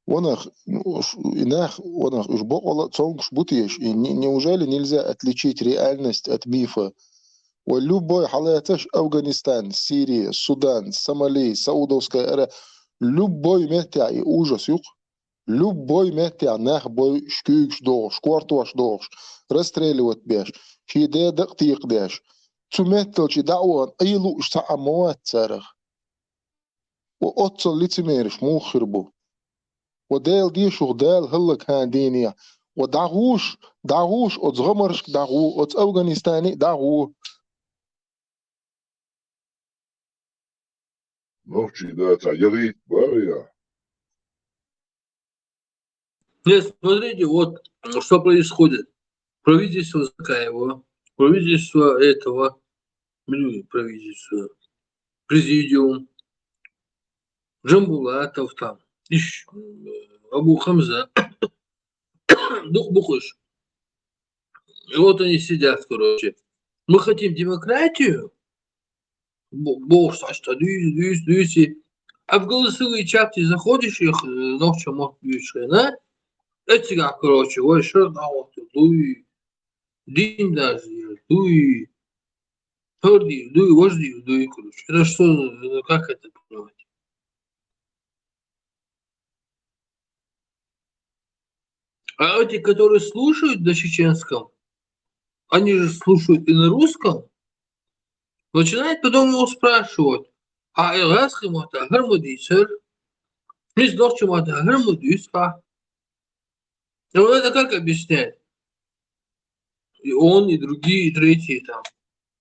Ванах, ну, уж, и нах, ванах, уж бакъала а цомгуш бу теша, и не-, неужели нельзя отличить реальность от мифа? Вай любой хьалацаш Афганистан, Сирия, Судан, Сомали, Саудовская Ара-, любой меттехь и ужас юкъа. Любой меттехь нах бойуш, куьйгаш дохуш, кортош дохуш, расстреливать беш, шен ден дакъа текхадеш. Цу метталчу дӀа а вахана, Ӏийла лууш цхьа а ма вац царах. Ва оццул лицемераш муха хир бу? Ва Дела дешух, Дала хӀаллакьхьан дийне. Ва дӀагӀуш, дӀагӀуш, оцу гӀамаршка дӀагӀу, оцу Афганистане а дӀагӀу. Нохчий, да, цхьа яхийта бара я? Нет, смотрите, вот что происходит. Правительство Закаева, правительство этого, ну, правительство, президиум, Джамбулатов там, иш-, Абу Хамза, дукха бу уьш. И вот они сидят, короче. Мы хотим демократию, бо-, бохуш, аш тӀа дуьйцу, дуьйцу, дуьйцу. А в голосовые чаты заходишь, их, э, нохча мотт дуьйцуш хенахь, эцигахь, короче, вай шар дӀахӀоттур дуй, дин даже дуй, хӀара дийр дуй, важа дийр дуй, короче. Это что, э, как это понимать? А эти, которые слушают на чеченском, они же слушают и на русском, начинают потом его спрашивать: «А гӀазкхийн маттахь хӀара ма дийцара? Иза нохчийн маттахь хӀара ма дуьйцу?» Ну, это как объяснять? И он, и другие, и третьи там.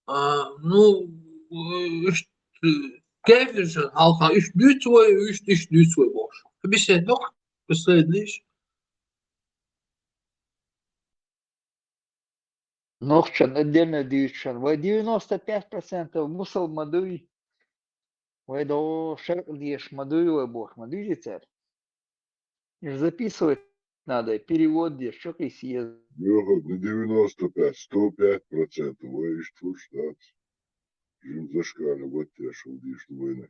А, ну, э, ш-, э, кафирша хьалха иштта дуьйцу вай, иштта, иштта дуьйцу вай бохуш. Объяснять нохча, представить лиш? Нохчан отдельно дуьйцуш, вай девяносто пять процентов мусулман дуй. Вай до шаркъ деш ма дуй вай боху, ма дуьйцу цара. Их записывать надо, перевод деш, чу кхийса еза. Йоха, не девяносто пять, сто пять процентов, вай иштта хуш дац. Жим зашкаля вот я шул деш вайна.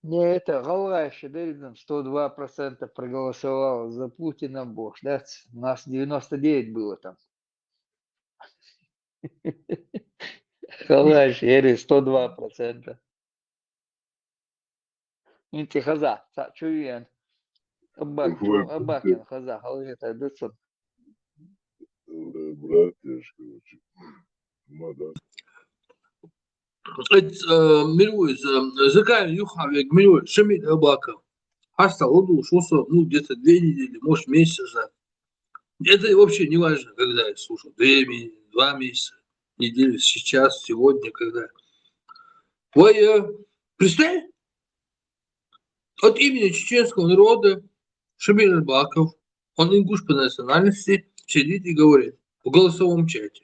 Не, это гӀалгӀаша бердам сто два процента проголосовало за Путина бохуш дац. У нас девяносто девять было там. ГӀалгӀаша, ери, сто два процента. ХӀинца хаза, цхьаъ чу веана. Аббак-, Ой, Аббакин хаза, хьалхетар ду цунна. Братьяшка, короче. Ма да. Эц, э, мир ву иза, э, Закаев юха вега мир ву, Шамиль Абаков. Хьастагъа луш ву со, ну, где-то две недели, может, месяц назад. Это вообще не важно, когда я слушал. Две ми-, два месяца, неделю, сейчас, сегодня, когда. Вай, э, представь, от имени чеченского народа Шамиль Абаков он ингуш по национальности, сидит и говорит в голосовом чате: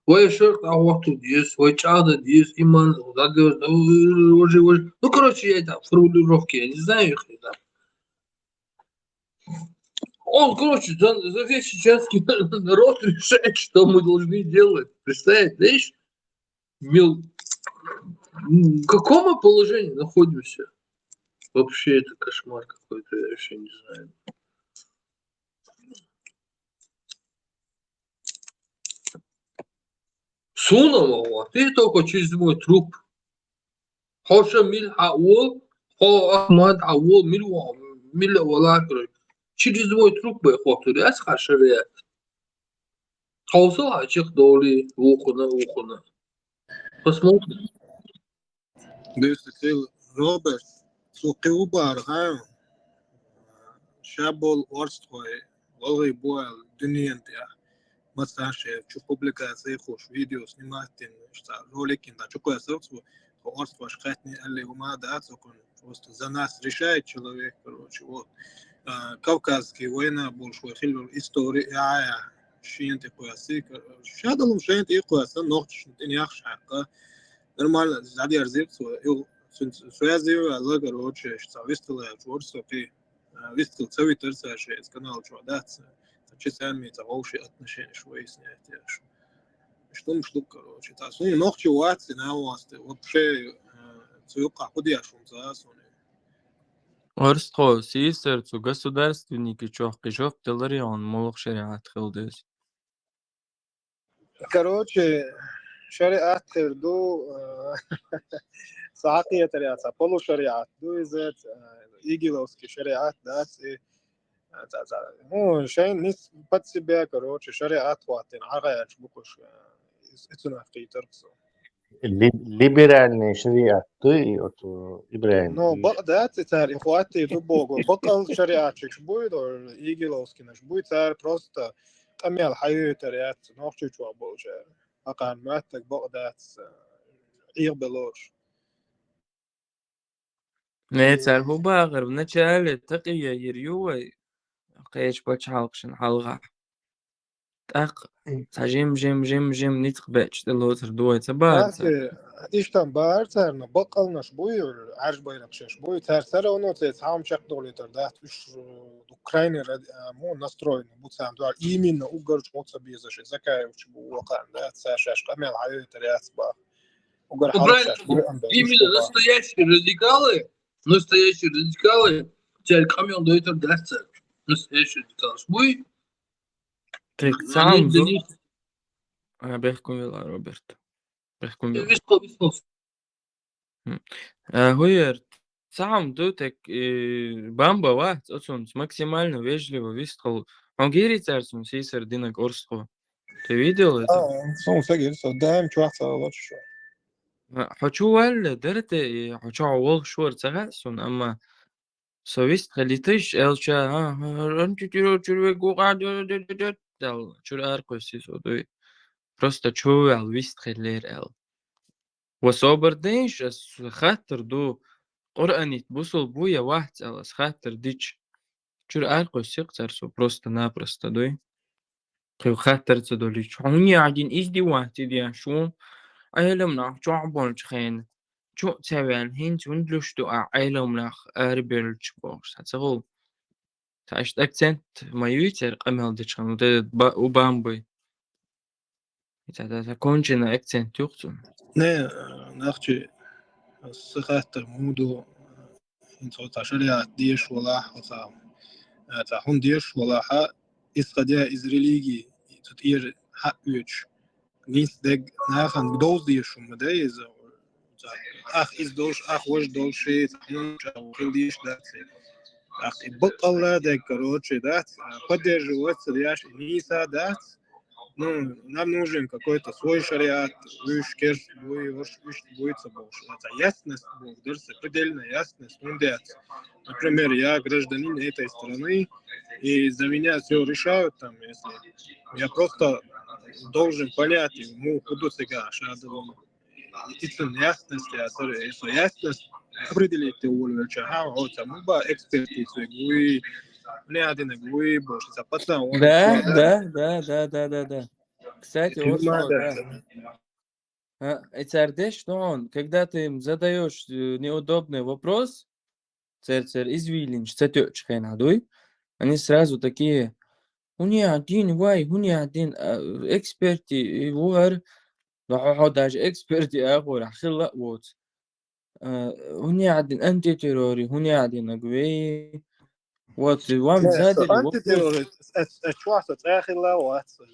«Вай шарт а вот тут есть, вай чада есть, иман, да, да, да, вожи, вожи». Ну, короче, я там формулировки, я не знаю их, да. Он, короче, за, за весь чеченский народ решает, что мы должны делать. Представляешь, да? Мил-, в каком мы положении находимся? Вообще, это кошмар какой-то, я вообще не знаю. Суна вала, ты только через мой труп. Хоша мил хавол, хо Ахмад хавол, мил ва-, мил вала, короче. Через мой труп бы хотели, а с хашаре. Хосо а чих доли, ухуна, ухуна. Посмотрим. Дуьйцу цул, Роберт, цу кхин ву бара хьан? Ша болу орстхой, гӀалгӀай бу аьлла дуьнен тӀехь. Массанхьа шен чу публикаций хуш, видео снимать дина, цхьа ролик йина, цхьа чу кхоьссира цо, тхо орстхошка хаьттина аьлла хӀума а дац, цо кхунна просто за нас решает человек, короче, вот. А, Кавказский война болуш вай хилла история, а, а, шена тӀе кхоьссий, ша долу шена тӀе кхоьссина, нохчашна тӀе яхаш хьаькхна. Нормально, дӀадерзира цо, ю-, цуьнца связь йира аьлла, короче, цхьа вистхила аьлча вара со кхин, а, вистхила ца витара цара шайн канал чохь дац, цхьа чисами, цхьа вовшийн отношенеш выяснять еш. Иштта хӀумаш ду, короче, цхьа суна нохчи вац, и на вац, вообще, а, цу юккъахь хӀун деш хӀума ца а суна. Орстхо, сийсара цу государственники чохь кхин жоп деларий хьуна, муьлха шариӀат хила деза? Короче, шариӀат хир ду, а, со хьакхетар яц, а, полушариӀат ду иза, а, игиловский шариӀат дац, и, а, ца, ца, ну, шайн низ под себя, короче, шариӀат хӀоттийна, Ӏаргаяч букуш, а, и, и цунах кхийтарх со. Ли-, либеральный шариат ду и, вот, э, Ибрахим? Ну, бакъ дац и цара и хӀоттий ду боху. Бакъал шариатчикаш буй, до, игиловскинаш буй, цара просто къамел хьайойтар яц, нохчийчохь болчара. Акхарна моьттаг бакъ дац, э, Ӏехабелларш. Не, цара хӀун бахара, вначале такъия йир ю вай, кхечу пачхьалкхашна хьалхахь. ТӀаккха цхьа жим, жим, жим, жим ницкъ бечу тӀе лоцур ду вай, ца бахара цара? Иштта бахара царна, баккъалнаш буй, Ӏаьржа байракх шаьш буй, цара саравно цхьа хӀума чекхдолуьйтур дац, уьш, э, ду крайне ради-, а, му настроенный бу царна дуьхьал, именно уггар чӀогӀа ца безаш, Закаевич бу вокхарна дац, цара шаьш къамел хьайойтар яц баха. Уггар хьалха шаьш буй, ам бен, именно настоящие радикалы, настоящие радикалы, цара къамел дойтар дац цара. Настоящие радикалаш буй, Тек цхьа хӀума ду. А, бехкам вела, Роберт. Бехкам вела. Вискал, вискал. Хм. А, хӀуьйер, цхьа хӀума ду, тек, э, бамба вац, оцунца максимально вежливо вистхула. Хьуна гийрий цара цунна сийсара динарг орстхо? Ты видел это? А, сон ца гира, со даим чохь ца лочу шо. А, хьо чу валле, дара те, и хьо чохь волуш вара ца хаьа суна, амма со вистхилийташ, аьлча, а, а, а, чуьра, чуьра вегу, а, ду, ду, ду, ду, ду, аьлла, чуьра ара кхуьссий со дуй. Просто чу ваьлла вистхиллера аьлла. Ва собар дайша, ас хаттар ду, Къуръанит бусул бу я вац аьлла, ас хаттар дича. Чуьра ара кхуьссий-кх цара со просто-напросто дуй. Кхин хаттар ца долуьйтуш. Хьуна яхьдин издеваться деш ву, Ӏелам нах чохь болчу хенахь. Чу а ца ваьлла, хӀинца хӀунда луьш ду ахь Ӏелам нах арабевлча бохуш, цхьа ца хуьлу. Цхьа иштта акцент ма юй церан къамел дечу хенахь, вот этот ба-, у бамбы. Цхьа, цхьа, цхьа конченый акцент ю-кх цунна. Не, нахчи, сан хаттар муха ду, хӀинца хьо цхьа шариат дезаш валахь, хьо цхьа, э, цхьа хӀума дезаш валахь, исходя из религии, цу тӀера хьаоьцуш, нийса дерг нахана довза дезаш хӀума ма дай иза. Цхьа ах иза долуш, ах важа долуш, цхьа хӀума чӀагӀо хила дезаш дац. Ах и баккъалла дерг, короче, дац, поддерживать ца деш, нийса дац. Ну, нам нужен какой-то свой шариат, уьш керста буй, уьш иштта буй ца бохуш. Цхьа ясность боху дара сан, предельная ясность, хӀунда аьлча, например, я гражданин этой страны, и за меня всё решают, там, если я просто должен понять, муха ду цига шадалу. И цуьнан ясность яцара, и со ясность определить де волавелча, хьан, хьо ца ма бан экспертиз вег вуй, Бля, один выбор, за пацан, он Да, ещё, да, да, да, да, да, да. Кстати, Ты вот что, молодец. Да. А, и цар деш, ну, он, когда ты им задаешь э, неудобный вопрос, цер, цер, извилинч, цатёч хенадуй, они сразу такие, у не один, вай, у не один, а, эксперты, и вуар, да, даже эксперты, а, хора, хила, вот. А, у не один антитеррори, у не один агвей. Вот, и вам Не, задали со вопрос. антитеррорист, э, э, чё, со цехила, вот, со,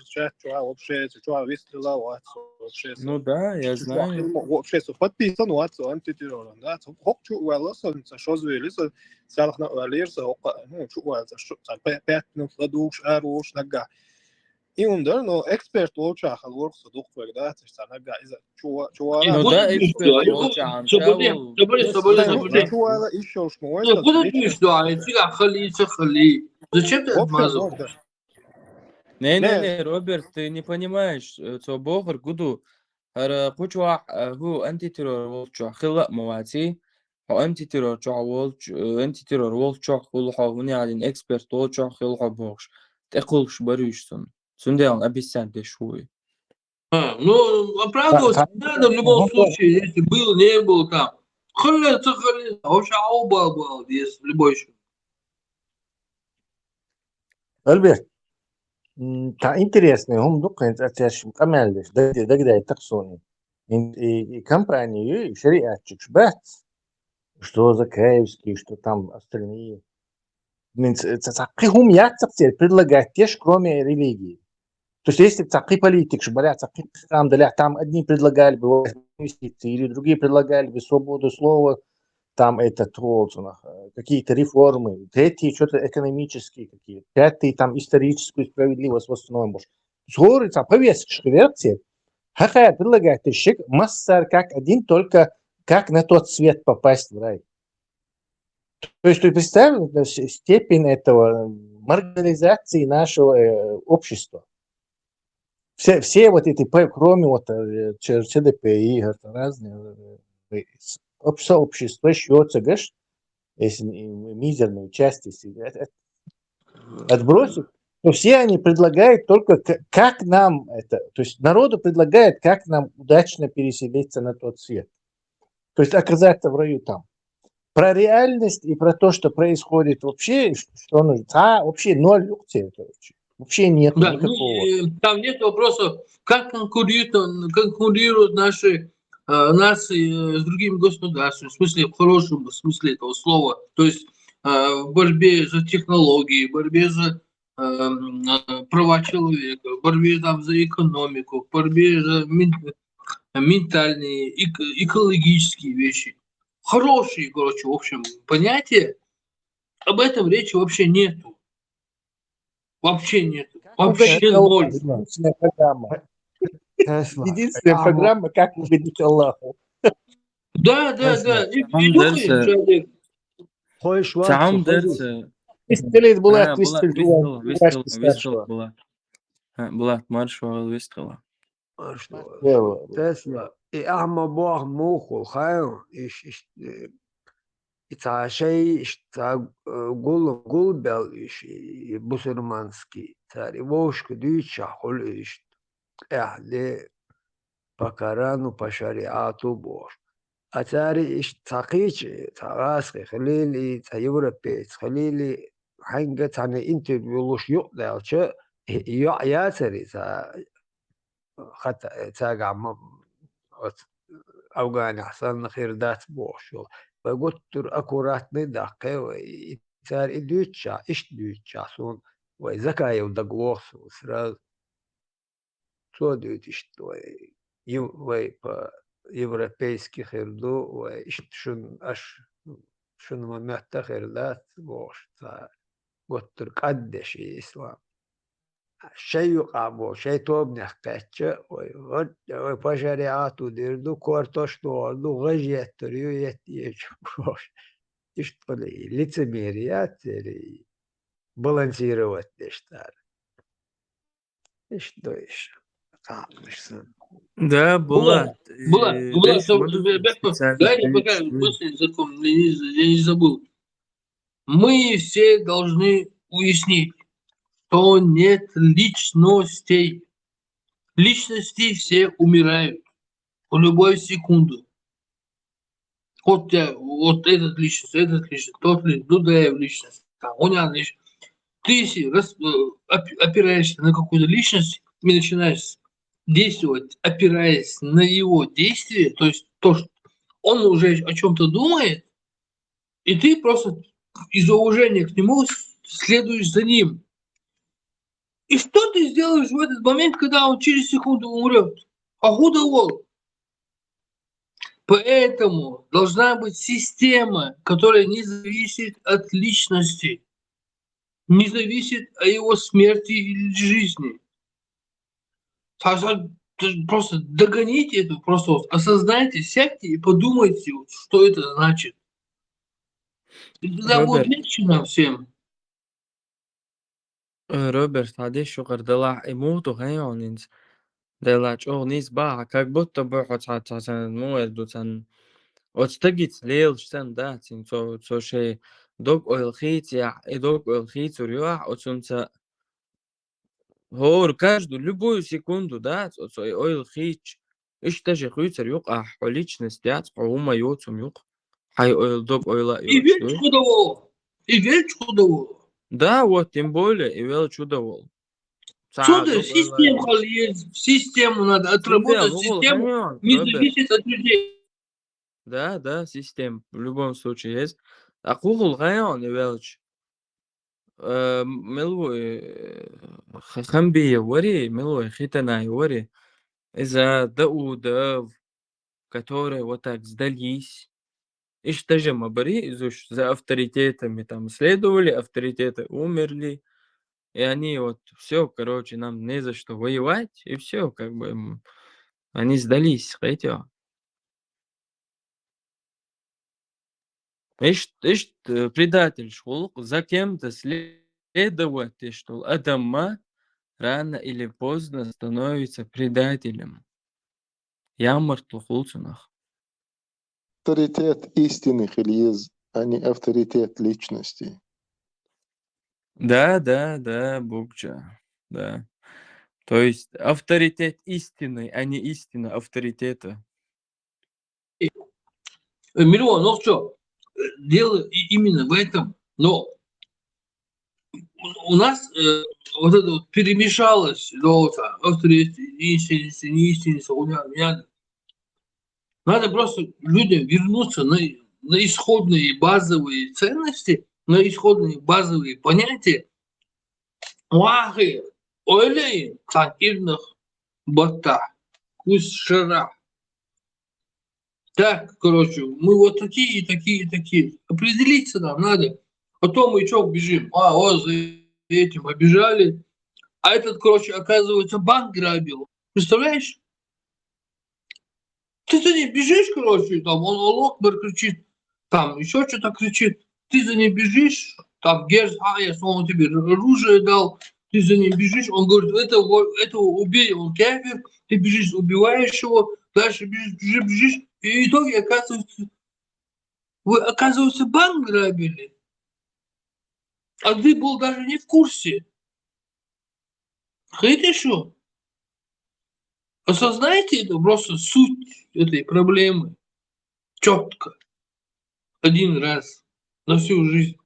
чё, чё, вообще, чё, чё, вислила, вот, вообще, со, Ну да, я чё, знаю. хилмо, вообще, со подписан, вот, со антитеррором, да, со, хок, чё, вала, со, со, шо звели, со, салах на валир, со, хок, ну, чё, вала, со, шо, со, пя-, пять минут, ладуш, аруш, нага. И он, да, но эксперт волча, халворх, со, дух, да, со, нага, из-, чё, чё, Ну вот, да, Куда эксперт пишешь, волча, Соболев, ам, Соболев, чавол, Соболев, ну, Соболев, чё, Соболев. вала, ещё уж, ну, Ну, куда пишешь, да, а тебя хали, тебя хали. Зачем ты Вообще, отмазываешь? Можно. Не, не, Не. Не, Роберт, ты не понимаешь, э, цо бохар гуду. Хара кучуа, э, ху антитеррор волчо хила мавати. Хо антитеррор чо волч, э, антитеррор волчо хул хо, уни один эксперт волчо хил хо бохш. Текулш барюш сун. Сунде он обесценить шуй. А, ну, оправдываться Та- не надо в любом случае, если был, не был там. Хали, ты хали, вообще, аубал, бал, если любой еще. Альберт, м, та интересный, хум дукхен цачаш камелдеш, дагде, дагде таксони. Ин, и, и компанию, и шариатчик шбац, что Закаевский, что там остальные. Мин ц-, ц-, ц-, хум яцак цель предлагать теш, кроме религии. То есть, если бы такие политик, что, бля, такие там, да, там одни предлагали бы инвестиции, или другие предлагали бы свободу слова, там этот, вот, э, какие-то реформы, третьи что-то экономические какие-то, пятый там историческую справедливость восстановим. Может, соры там повестка, что версия. Хакая предлагает шик массар как один, только как на тот свет попасть в рай. То есть ты представил, да, с-, степень этого маргинализации нашего э, общества. Все, все вот эти, п-, кроме вот э, Ч-, Ч Д П И, это разные э, с-, об-, сообщества, еще цыгаш, если не- мизерную часть, если это- это отбросить, то все они предлагают только к- как нам это, то есть народу предлагают, как нам удачно переселиться на тот свет. То есть оказаться в раю там. Про реальность и про то, что происходит вообще, ш- что оно, а, вообще ноль, короче. Вообще нет Да, никакого. ну, э, там нет вопросов, как конкурируют, конкурируют наши э, нации э, с другими государствами, в смысле, в хорошем смысле этого слова. То есть э, в борьбе за технологии, в борьбе за э, м, э, права человека, в борьбе там за экономику, в борьбе за мин- ментальные, эк- экологические вещи. Хорошие, короче, в общем, понятия. Об этом речи вообще нету. Вообще нету. Вообще ноль. Единственная программа. Тесла. Единственная программа, как угодить Аллаху. Да, да, Тесла. Да. И, Там и духи дальше. человек. Хой шварц, Цаам хой дерца. Истрелит была А, Булат, твистер вистхила, вистхила, вистхила, Булат. А, Булат, марш вагӀал вистхила. Тесла. И ахма бах мухул хайо, иш, иш, э, и ца шей, иш, ца, э, гул, гул бел иш, и бусурманский, цари вошка дюча хул иш. Эхле по Корану, по шариату бош. А цари иш ца кхич, ца гӀаски хилили, ца европеец хилили, хьанга цхьана интервью луш юкъдалча, йоӀ яцари ца хата, цагахь ма, оц Афганехь санна хир дац бохуш йолу. Вай гуттар аккуратный даккхе, вай и цара и дуьйцучахь, иштта дуьйцучахь суна, вай Закаев дагавогӀу суна сразу. Цо дуьйцу иштта вай, ев-, вай по-европейски хир ду, вай иштта шуна, аш шуна ма моьтту хир дац бохуш цара. Гуттар кӀаддеш и ислам. Шайн юкъахь болу, шайн тобанех кхаьчча, вай, вай по шариату дийр ду, кортош догӀур ду, гӀаж еттар ю, етта ечу бохуш. Иштта хила и лицемерие яц церан, и балансировать деш цара. Иштта ду иш. Кхаамаш санна. Да, Булат. Булат, э, Булат, дальше там, мы э, бэк-, специально дай мне дальше. пока мысль закон, я не, я не забыл. Мы все должны уяснить, что нет личностей. Личности все умирают в любую секунду. Вот, я, вот этот личность, этот личность, тот личность, Дудаев личность, там, Унян личность. Ты если рас- э, оп- опираешься на какую-то личность и начинаешь действовать, опираясь на его действия, то есть то, что он уже о чем-то думает, и ты просто из уважения к нему следуешь за ним. И что ты сделаешь в этот момент, когда он через секунду умрет? А худо вол. Поэтому должна быть система, которая не зависит от личности, не зависит от его смерти или жизни. Просто догоните это, просто вот осознайте, сядьте и подумайте, вот, что это значит. И тогда будет легче нам всем. Э, Роберт, хьадеш юкъара далахь, и муха ду хьайна хьо нинц? Дела чӀогӀа нийса баха, как будто бы хьо цхьа, цхьа, цхьа, ну, эр ду цан. Оцу стагица лелаш санна, да, цин цо, цо шей дог ойла хийцаяхь, и дог ойла хийцур ю ахь, оцунца хӀора каждую, любую секунду, да, цо, цо и ойла хийцча, иштта же хуьйцур юкъа ахь, хьо личность яц, хьо хӀума йоцум юкъа. Хьай ойла, дог ойла а И велча худо вол. И велча худо вол. Да, вот, тем более, и велча худо вол. Цунда система хала еза, систему надо отработать, систему не зависит от людей. Да, да, система, в любом случае, еза. А кхухула хьайна хьо и велча? Э, мел ву, э, Х- Хамбиев вари, мел ву, Хитанай вари. Иза Даудов, которые вот так сдались. Иштта же ма бари иза уж за авторитетами там следовали, авторитеты умерли. И они вот все, короче, нам не за что воевать, и все, как бы, м, они сдались, хетё. Ишт, ишт, э, предательш хул, за кем-то следовать ишт хул адам ма, рано или поздно становится предателем. Ямартлух хул цунах. Авторитет истины хила еза, а не авторитет личности. Да, да, да, Букча, да. То есть авторитет истины, а не истина авторитета. Э, Мирон, ну что, э, дело и- именно в этом. Но у- у нас э, вот это вот перемешалось, да, вот, а, авторитет, истинность, неистинность, хуйня, хуйня. Надо просто людям вернуться на, на исходные базовые ценности, на исходные базовые понятия. Вахи, ойле, цан ирнах, батта, кус шара. Так, короче, мы вот такие, такие, такие. Определиться нам надо. А то мы чё бежим? А, вот за этим обижали. А этот, короче, оказывается, банк грабил. Представляешь? Ты за ним бежишь, короче, там он Аллах Акбар кричит, там еще что-то кричит. Ты за ним бежишь, там Герц Хаяс, он тебе оружие дал, ты за ним бежишь, он говорит, этого, этого убей, он кафир, ты бежишь, убиваешь его, дальше бежишь, бежишь, бежишь, и в итоге оказывается, вы, оказывается, банк грабили. А ты был даже не в курсе. Хетишь? Осознайте это, просто суть этой проблемы. Четко. Один раз на всю жизнь.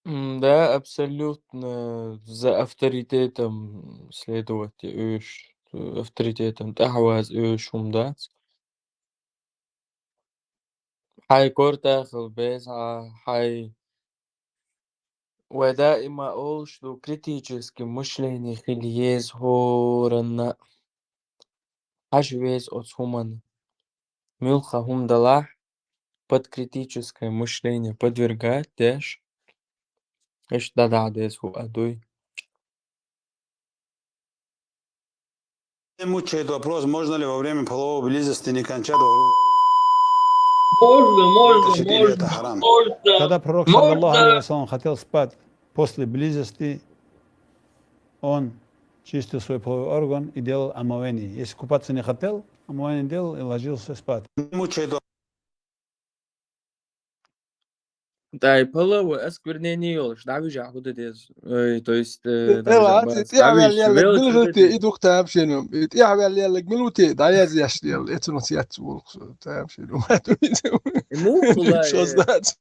М, Да, абсолютно за авторитетом следовать уьш, э, авторитетом тӀаьхьаваза уьш хӀума дац. Хьай кортахал беза, хьай. Вай даима олуш ду, критический мышление хила еза хӀоранна. Хьажа веза оцу хӀуманна. Муьлхха хӀума далахь, под критическое мышление подвергать деш, иштта дӀадахьа деза хӀу а дуй. Мучает вопрос, можно ли во время половой близости не кончать? Можно, можно, Вытащить или это можно, харам? можно. Когда пророк, Можно. саллаллаху алейхи ва саллям, хотел спать после близости, он чистил свой половой орган и делал омовение. Если купаться не хотел, омовение делал и ложился спать. Мучает ТӀай пала ва осквернение йолуш, дӀавижа хӀу де деза? Ой, то есть, э, Э, дӀавижа ла, бац, тӀехьа дӀавижа, ваьлла яьллаг велча мила хӀу де те, деза? И дух тамашийна. И тӀехьа ваьлла яьллаг мила хӀу те, дӀаязъеш дела, эцунах яц волу со, тамашийна. И муха ла, Шоз э, дац.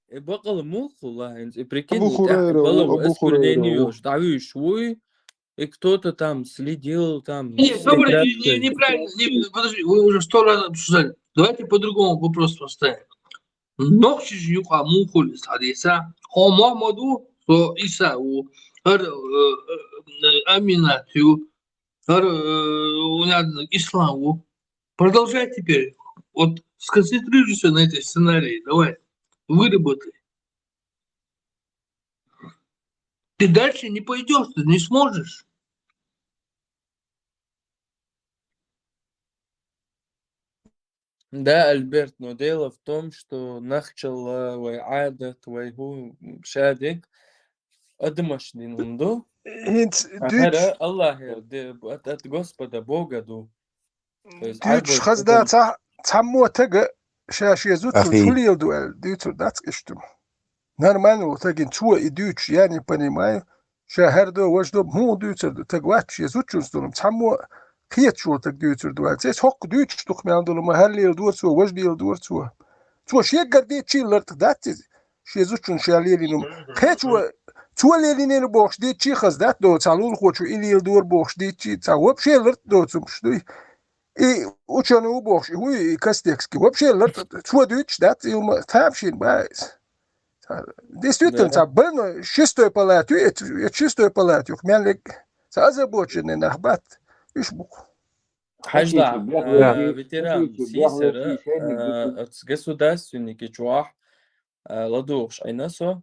И бакъала муха ла, хӀинца, и прикинь, Абу и тӀехьа Хурайра пала ву, ва Абу осквернение Хурайра ву. Йолуш, дӀавижа вуй, и кто-то там следил, там, Не, смотри, не, не, неправильно, не, подожди, вы уже сто раз обсуждали. Давайте по-другому вопрос поставим. Нохчи же юкъа муха хуьлу иза хьадийца? Хьо Мухьаммад ву, со Иса ву, хӀара, э, э, Аминат ю, хӀара, э, у нас Ислам ву. Продолжай теперь. Вот сконцентрируйся на этой сценарии. Давай, выработай. Ты дальше не пойдёшь, ты не сможешь. Да, Альберт, но дело в том, что нахчалла вай Ӏадат, вай хӀу шадерг адамаш дина хӀума ду. ХӀинца А дуьйцуш хӀара Аллахьера де, от, от Господа Бога ду. То есть дуьйцуш Ӏарбойн хаза адам дац, цхьаммо тага ша шен зудчуьнца Ахи. ХӀу леладу аьлла дуьйцур дац иштта. Нормально волу тагина цо и дуьйцуш, я не понимаю, ша хӀара до, важа до, муха дуьйцур ду, таг вац шен зудчуьнца долу, цхьаммо кхеташ волу таг дуьйцур ду аьлла. Цо хӀокху дуьйцуш дукха мел долу, ма хӀара леладора цо, важа леладора цо. Цо шегара дийцчи лартах дац иза, шен зудчуьнца ша лелийна хӀума. Кхечо, цо лелийнера бохуш дийцчи хаза дац до, цхьа лулахочо и леладора бохуш дийцчи, цхьа вообще ларт доцурш дуй. И учёный ву бохуш, и вуй, и Костекский. Вообще ларт, цо дуьйцуш дац, и хӀума тамашийна бац. Действительно, Да. Цхьа больной, шестой палата ю, это, это шестой палата ю, мел лег, цхьа озабоченный нах бац, уьш бу-кх. Хьажал, Хьаьший чу бехъял а, ветеран, хьаьший чу бехъял сийсара, шайниг а, бу-кх. Оцу государственники чохь, а, ладугӀуш Ӏина со.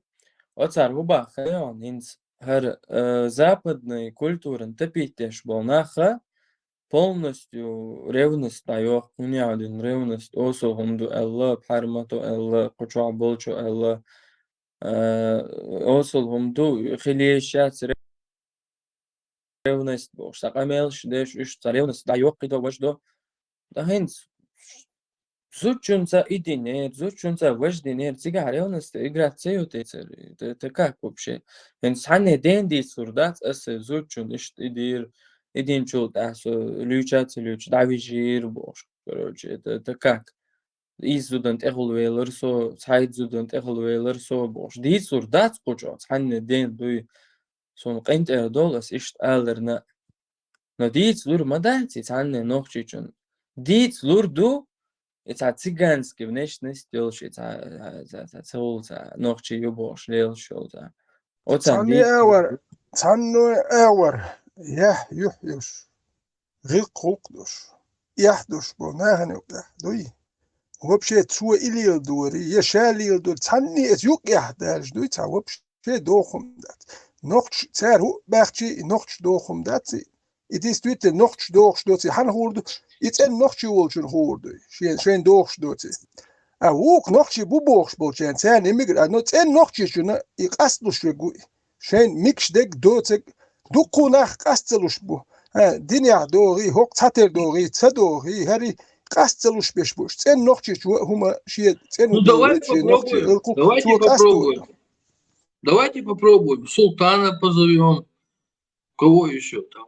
Оцара хӀу баха хьайна хӀинца хӀара, а, западный культуран тапийтеш болу наха полностью ревность дӀайохку, хӀунда аьлла ревность осал хӀума ду аьлла, пхьармато аьлла, кху чохь болчо аьлла, а, осал хӀума ду, хила езаш яц ревность бохуш, цхьа къамелаш деш, уьш цхьа ревность дӀайоккхий до, важа до. Ткъа хӀинца зудчуьнца и динера, зудчуьнца важа динера, цигахь ревность играть ца йо тецара? Это, это как вообще? ХӀинца цхьанне ден дийцур дац, аса зудчун иштта и дийра, и динчул тӀаьхьа со луьйча а ца луьйча, дӀавижийра бохуш. Короче, это, это как? Изза зудан тӀехула велар со, цхьайтта зудан тӀехула велар со бохуш. Дийцур дац кху чохь, цхьанне ден дуй. Суна къинтӀера долу аса иштта аларна. Но дийца лур ма дац и цхьанне нохчичун. Дийца лур ду, и цхьа цыганский внешность йолуш, и цхьа, цхьа, цхьа, цхьа цул цхьа нохчи ю бохуш лелаш йолу цхьа. Оцан Цхьанне дийца лур ду. Цхьанне а вар, яхь юьхь йолуш, гӀиллакх-гӀуллакх долуш, эхь долуш болу нахана юкъахь дуй. Вообще, цо и леладора, я ша леладора, цхьанне а иза юкъахь далаш дуй, цхьа вообще доху хӀума дац. Нохчаш, цара хӀу баьхчи, и нохчаш доху хӀума дац, и действительно нохчаш дохуш доций, хьанна хуур ду, и цӀена нохчи волчун хуур дуй, шен, шайн дохуш доций. А вукху нохчи бу бохуш болчарна, царна и мигар, а, но цӀена нохчичунна и къасталуш верг ву и. Шайн микаш дерг доцург дуккху нах къаста ца луш бу. ХӀа, динехь догӀий, хӀокху цхьатера догӀий, ца догӀий, хӀара къаста ца луш беш бу. ЦӀена нохчичо а хӀума шен цӀена Ну, давай догӀий, шен нохчи попробуем. Давайте цо къаста попробуем. Давайте попробуем. Султана позовём. Кого ещё там?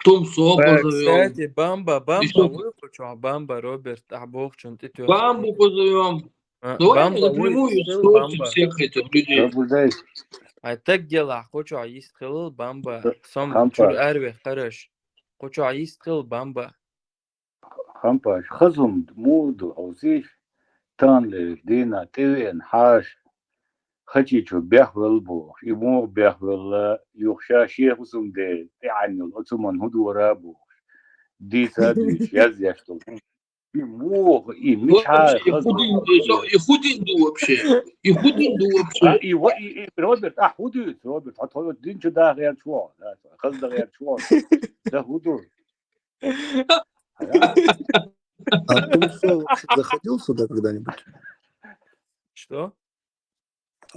Тумсо Э, позовём. Кстати, Бамба, Бамба Ещё вуй кху чохь, Бамба Роберт, ахь бохучун тӀе тоьхна. Бамбу позовём. А, Давайте Бамба вуй, напрямую схил спросим Бамба. Всех этих людей. Пробуждайся. Ай, таг гелахь, кху чохь йист хилал Бамба. Сом Хампа. Чуьра арвех хараш. Кху чохь йист хилал Бамба. Хампаш, хазум муха ду хьовсийша, таханлера дийнахь тӀевеана хьаша, хачи чу бехвелла бохуш, и муха бехвелла, юха ша шен хӀусамде тӀеӀаьнна йолу оцу хӀуманна хӀун дора а бохуш, дийца а дуьйцуш, язъеш долу. И муха, и Вот мичхьа вообще, и хаза худин, и худин ду вообще. И худин ду вообще. А, и ва-, и, и, Роберт, а, хӀун дуьйцу, Роберт? Хьо тхо дин чу даха гӀерташ ву хьо, да, хаза дан гӀерташ ву хьо. Да, хӀун ду? А Тумсо вообще заходил сюда когда-нибудь? Что?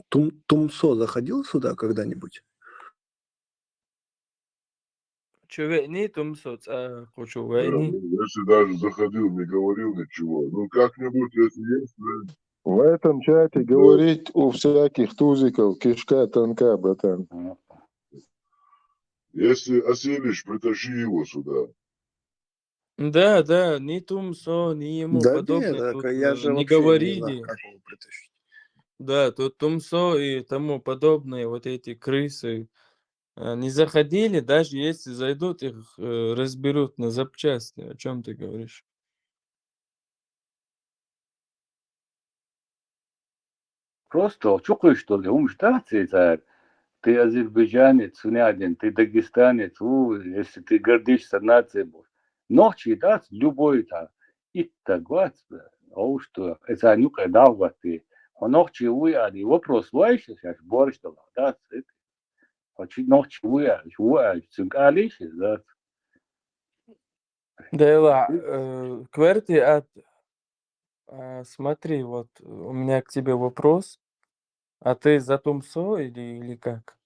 Тум-, Тумсо заходил сюда когда-нибудь? Чу веъний Тумсо, цӀа кху чу веъний? Если даже заходил, не говорил ничего. Ну, как-нибудь, если есть, то В этом чате говорить у всяких тузиков кишка тонка, братан. Если осилишь, притащи его сюда. Да, да, ни Тумсо, ни ему Да подобные нет, да, тут я э, же не вообще не знаю, говорили. Как его притащить. Да, тут Тумсо и тому подобные вот эти крысы э, не заходили, даже если зайдут, их э, разберут на запчасти. О чем ты говоришь? Просто чукуйштол умштацицар. Ты азербайджанец, сунядин, ты дагестанец, у, если ты гордишься нацией, бу. Нохчи дац любой та. Итта гвац, а уж что, это нюка давати. Хо нохчи уй, а вопрос луайши, сейчас борщ дала, дац. Хочет нохчи уй, а, уй, а, цинкалиши, дац. Да, ла, э, кверти ад, а, смотри, вот у меня к тебе вопрос. А ты за Тумсо или, или как?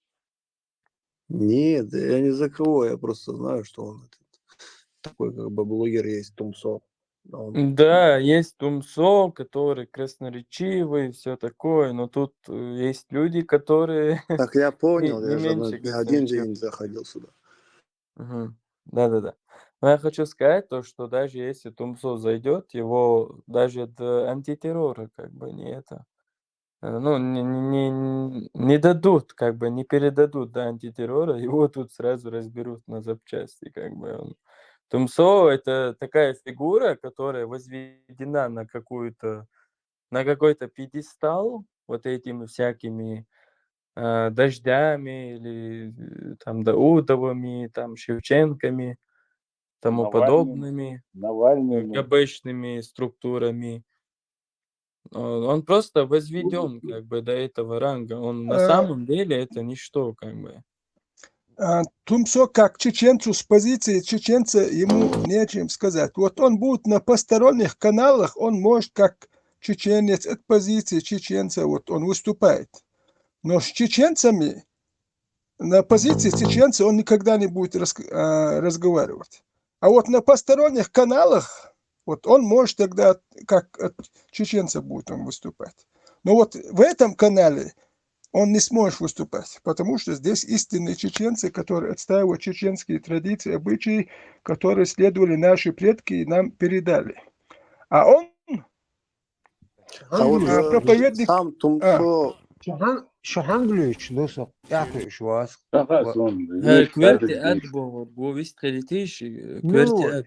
Нет, я не за кого, я просто знаю, что он этот, такой как бы блогер есть, Тумсо. Он- Да, есть Тумсо, который красноречивый и все такое, но тут э, есть люди, которые Так я не, понял, не я же ну, меньше не один красноречивые. День заходил сюда. Мгм. Да-да-да. Но я хочу сказать то, что даже если Тумсо зайдет, его даже до антитеррора как бы не это. э, Ну, не, не, не, не дадут, как бы не передадут до антитеррора, его тут сразу разберут на запчасти, как бы он. Тумсо это такая фигура, которая возведена на какую-то, на какой-то пьедестал вот этими всякими э, Дождями или э, там Даудовыми, там Шевченками, тому Навальным, подобными э, Навальным. ГБшными структурами. Э, Он просто возведен как бы до этого ранга. Он на Э, самом деле это ничто как бы. А, Тумсо как чеченцу с позиции чеченца ему нечем сказать. Вот он будет на посторонних каналах, он может как чеченец от позиции чеченца, вот он выступает. Но с чеченцами на позиции чеченца он никогда не будет рас- а, разговаривать. А вот на посторонних каналах, вот он может тогда, как от чеченца будет он выступать. Но вот в этом канале он не сможет выступать, потому что здесь истинные чеченцы, которые отстаивают чеченские традиции, обычаи, которые следовали наши предки и нам передали. А он А вот а, э, проповедник... сам А, Тумсо, Шухан Шухан Глюич, ну со, якуш вас. Саха Ва- сон, Э, вист Кверти кадык ад вист. бо, бо вист хелитиш, э, Ну Кверти вот, ад.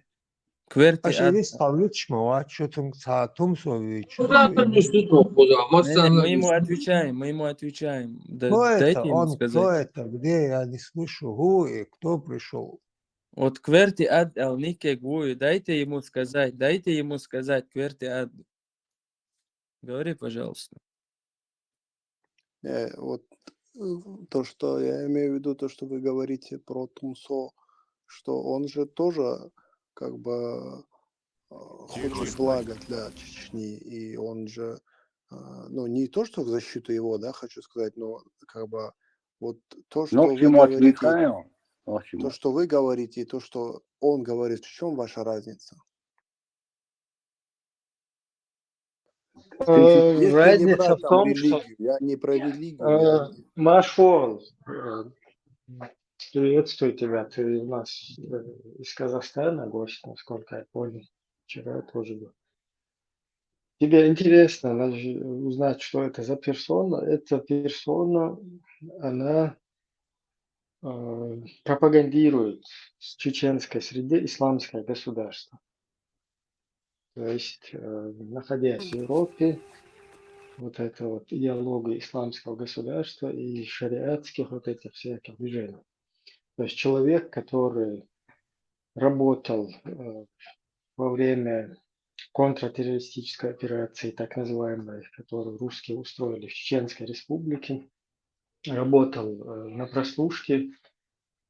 Кверти аче ад. Вис Павлович ма ва, чё Тум Са Тумсо Вич. Ну да, конечно, что куда, Не, не, мы ему мастер. отвечаем, мы ему отвечаем. Да, Кто это? дайте ему Он кто сказать. Это? Где? Я не слышу. Who и кто пришел? Вот Кверти ад ал нике гуи, дайте ему сказать, дайте ему сказать, Кверти ад. Говори, пожалуйста. Э, вот э, то, что я имею в виду, то, что вы говорите про Тумсо, что он же тоже как бы э, хочет блага для Чечни, и он же, э, ну, не то, что в защиту его, да, хочу сказать, но как бы вот то, что вы говорите, то, что вы говорите, и то, что он говорит, в чем ваша разница? Э, разница в том, что... Я не про религию, я э, Машон, э, приветствую тебя, ты у нас э, из Казахстана гость, насколько я понял. Вчера тоже был. Тебе интересно значит, узнать, что это за персона. Эта персона, она э, пропагандирует в чеченской среде исламское государство. То есть, э, находясь в Европе, вот эта вот идеология исламского государства и шариатских вот этих всяких движений. То есть человек, который работал э, во время контртеррористической операции, так называемой, которую русские устроили в Чеченской Республике, работал э, на прослушке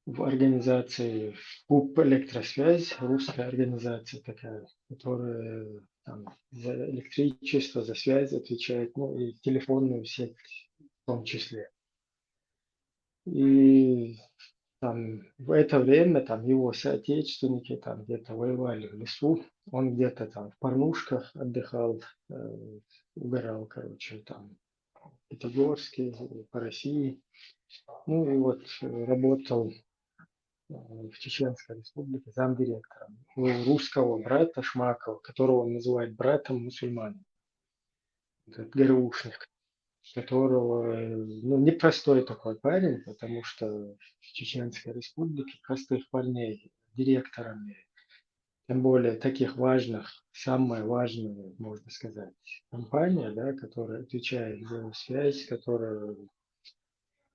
в организации ФУП «Электросвязь», русская организация такая, которая там, за электричество, за связь отвечает, ну и телефонную сеть в том числе. И там в это время там его соотечественники там где-то воевали в лесу, он где-то там в порнушках отдыхал, э, угорал, короче, там, в Пятигорске, по России. Ну и вот э, работал э, в Чеченской Республике замдиректором у русского брата Шмакова, которого он называет братом мусульманина. Этот ГРУшник, которого, э, ну, непростой такой парень, потому что в Чеченской Республике простых парней директорами, тем более таких важных, самая важная, можно сказать, компания, да, которая отвечает за связь, которая,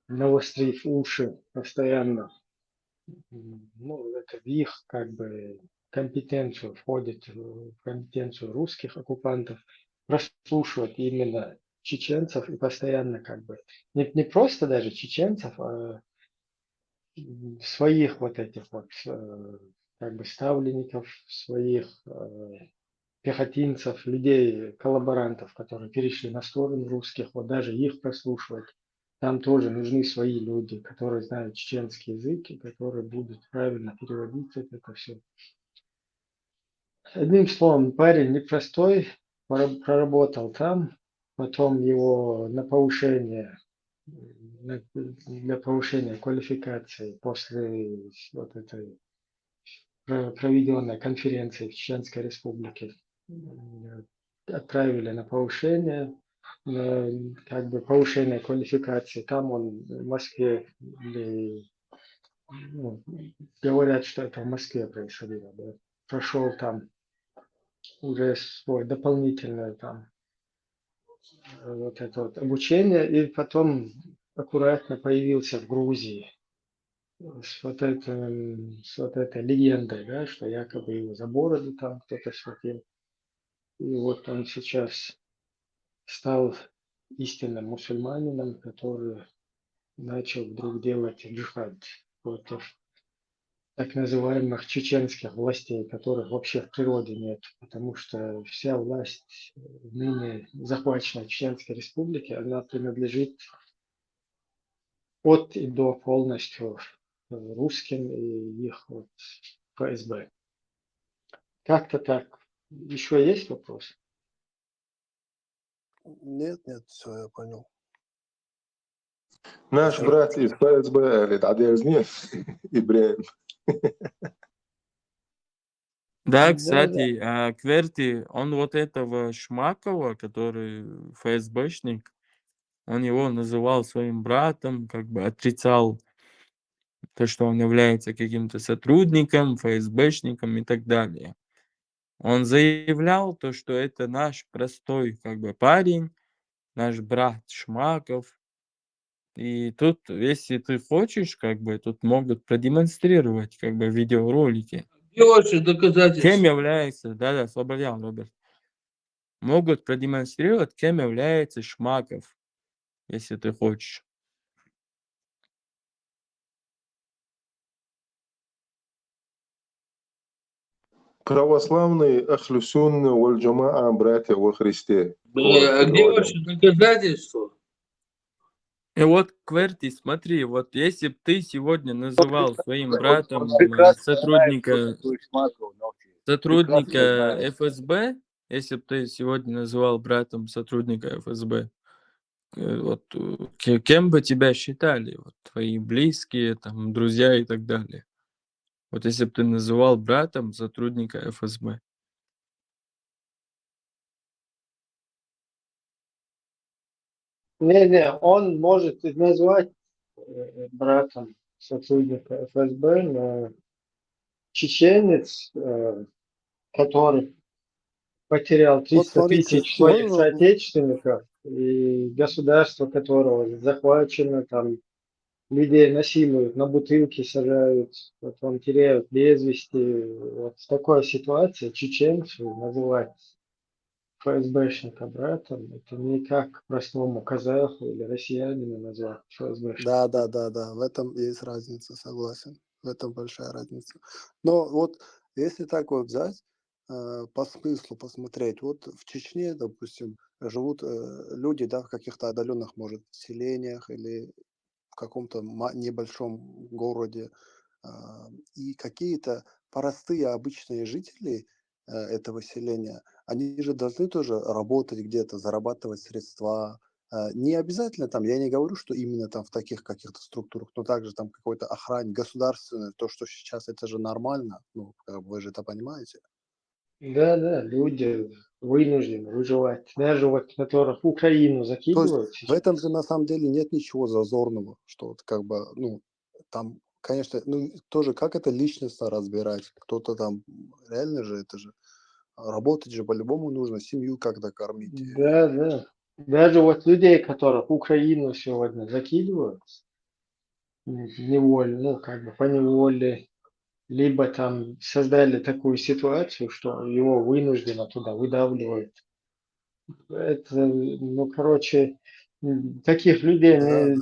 навострив уши постоянно, ну, это в их, как бы, компетенцию входит, в компетенцию русских оккупантов, прослушивать именно чеченцев и постоянно, как бы, не, не просто даже чеченцев, а своих вот этих вот, э, как бы, ставленников, своих э, пехотинцев, людей, коллаборантов, которые перешли на сторону русских, вот даже их прослушивать. Там тоже нужны свои люди, которые знают чеченский язык и которые будут правильно переводить это, это все. Одним словом, парень непростой, проработал там, потом его на повышение, для повышения квалификации после вот этой проведенной конференции в Чеченской Республике отправили на повышение, как бы повышение квалификации. Там он в Москве, или, ну, говорят, что это в Москве происходило, да. Прошел там уже свой дополнительное там вот это вот обучение, и потом аккуратно появился в Грузии с вот, этим, с вот этой легендой, да, что якобы его за бороду там кто-то схватил. И вот он сейчас стал истинным мусульманином, который начал вдруг делать джихад против так называемых чеченских властей, которых вообще в природе нет, потому что вся власть ныне захваченной Чеченской Республики, она принадлежит от и до полностью русским и их вот ФСБ. Как-то так. Еще есть вопрос? Нет, нет, все, я понял. Наш брат из ФСБ, говорит, а дерзни, Ибраим. Да, кстати, а, Кверти, он вот этого Шмакова, который ФСБшник, он его называл своим братом, как бы отрицал то, что он является каким-то сотрудником, ФСБшником и так далее. Он заявлял то, что это наш простой, как бы, парень, наш брат Шмаков. И тут, если ты хочешь, как бы, тут могут продемонстрировать, как бы, видеоролики. Где ваши доказательства? Кем является, да-да, Слободян, Роберт. Могут продемонстрировать, кем является Шмаков, если ты хочешь. Православные Ахлю Сунна валь Джамаа, братья во Христе. Да, а где ваши доказательства? И вот, Кверти, смотри, вот если бы ты сегодня называл своим братом э, сотрудника, сотрудника ФСБ, если бы ты сегодня называл братом сотрудника ФСБ, э, вот э, ке- кем бы тебя считали, вот твои близкие, там, друзья и так далее. Вот если бы ты называл братом сотрудника ФСБ. Не-не, он может и назвать э, братом сотрудника ФСБ, но чеченец, э, который потерял Вот 300 смотрите, тысяч своих можно соотечественников, и государство которого захвачено, там людей насилуют, на бутылки сажают, потом теряют без вести. Вот в такой ситуации чеченцу называть ФСБшника братом, это не как простому казаху или россиянину назвать ФСБшника. Да, да, да, да, в этом есть разница, согласен. В этом большая разница. Но вот если так вот взять, э, по смыслу посмотреть, вот в Чечне, допустим, живут э, люди, да, в каких-то отдаленных, может, селениях или в каком-то ма- небольшом городе, а, и какие-то простые обычные жители э, этого селения, они же должны тоже работать где-то, зарабатывать средства. Э, не обязательно там, я не говорю, что именно там в таких каких-то структурах, но также там какой-то охране государственной, то, что сейчас это же нормально, ну, как бы вы же это понимаете. Да, да, люди вынуждены выживать. Даже вот, которых в Украину То есть закидывают в сейчас. этом же на самом деле нет ничего зазорного, что вот как бы, ну, там, конечно, ну, тоже как это личностно разбирать, кто-то там, реально же это же, а, работать же по-любому нужно, семью как-то кормить. Да, да. Даже вот людей, которых в Украину сегодня закидывают, н- невольно, ну, как бы по неволе, либо там создали такую ситуацию, что его вынужденно туда выдавливают. Это, ну, короче, м, таких людей Да, не,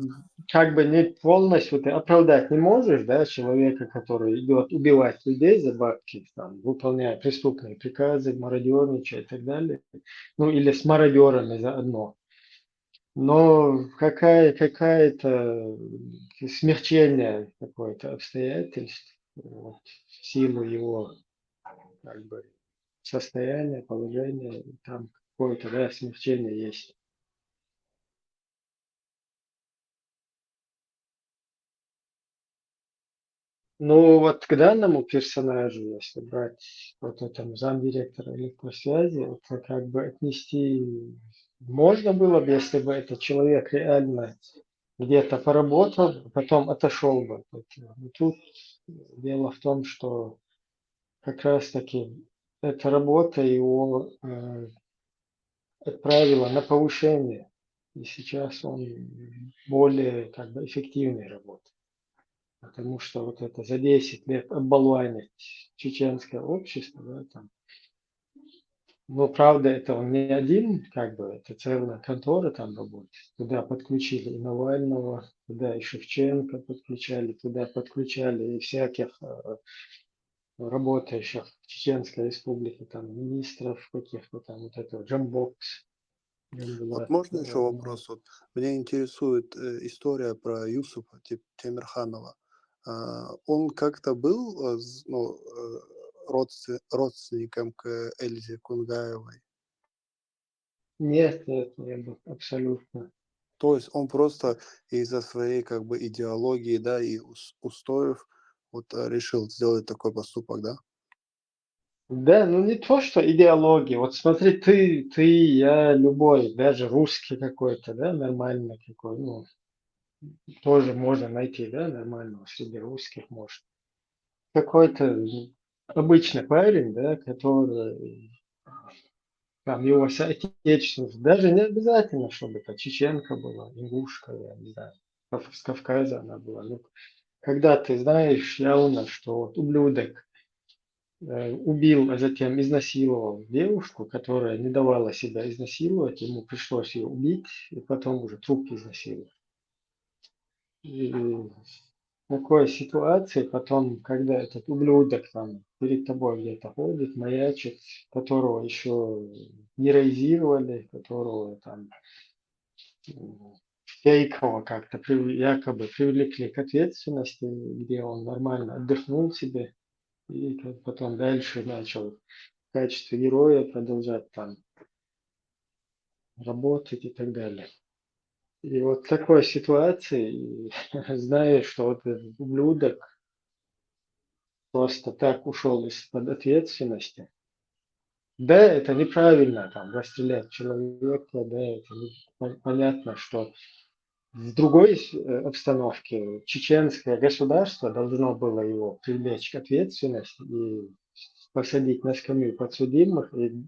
как бы не полностью ты оправдать не можешь, да, человека, который идет убивать людей за бабки, там, выполняя преступные приказы, мародерничая и так далее. Ну, или с мародерами заодно. Но какая, какая-то смягчение какое-то обстоятельств вот, в силу его как бы состояния, положения, там какое-то, да, смягчение есть. Ну, вот к данному персонажу, если брать вот этому замдиректора электросвязи, это как бы отнести можно было бы, если бы этот человек реально где-то поработал, а потом отошел бы от этого. Но тут дело в том, что как раз-таки эта работа его э, отправила на повышение, и сейчас он более как бы эффективный работает. Потому что вот это за десять лет оболванить чеченское общество, да, там, но правда это он не один, как бы это целая контора там работает. Туда подключили и Навального, туда и Шевченко подключали, туда подключали и всяких э, работающих в Чеченской Республике, там, министров каких-то там, вот этого Джамбокс. Вот можно еще вопрос? Вот меня интересует э, история про Юсупа Те- Темирханова. А, он как-то был э, з- ну, э, родстве- родственником к Эльзе Кунгаевой? Нет, нет, не был, абсолютно. То есть он просто из-за своей как бы идеологии, да, и ус- устоев вот э, решил сделать такой поступок, да? Да, ну не то, что идеология. Вот смотри, ты, ты, я, любой, даже русский какой-то, да, нормальный какой, ну, тоже можно найти, да, нормального среди русских, может. Какой-то обычный парень, да, который там его соотечественность, даже не обязательно, чтобы это чеченка была, ингушка, я не знаю, Кав- с Кавказа она была. Ну, когда ты знаешь явно, что вот ублюдок э, убил, а затем изнасиловал девушку, которая не давала себя изнасиловать, ему пришлось ее убить, и потом уже труп изнасиловать. И в такой ситуации потом, когда этот ублюдок там перед тобой где-то ходит, маячит, которого еще героизировали, которого там м, фейково как-то прив- якобы привлекли к ответственности, где он нормально отдохнул себе, и как потом дальше начал в качестве героя продолжать там работать и так далее. И вот в такой ситуации, и зная, что вот этот ублюдок просто так ушел из-под ответственности, да, это неправильно, там, расстрелять человека, да, это не- пон- понятно, что в другой э, обстановке чеченское государство должно было его привлечь к ответственности и посадить на скамью подсудимых, и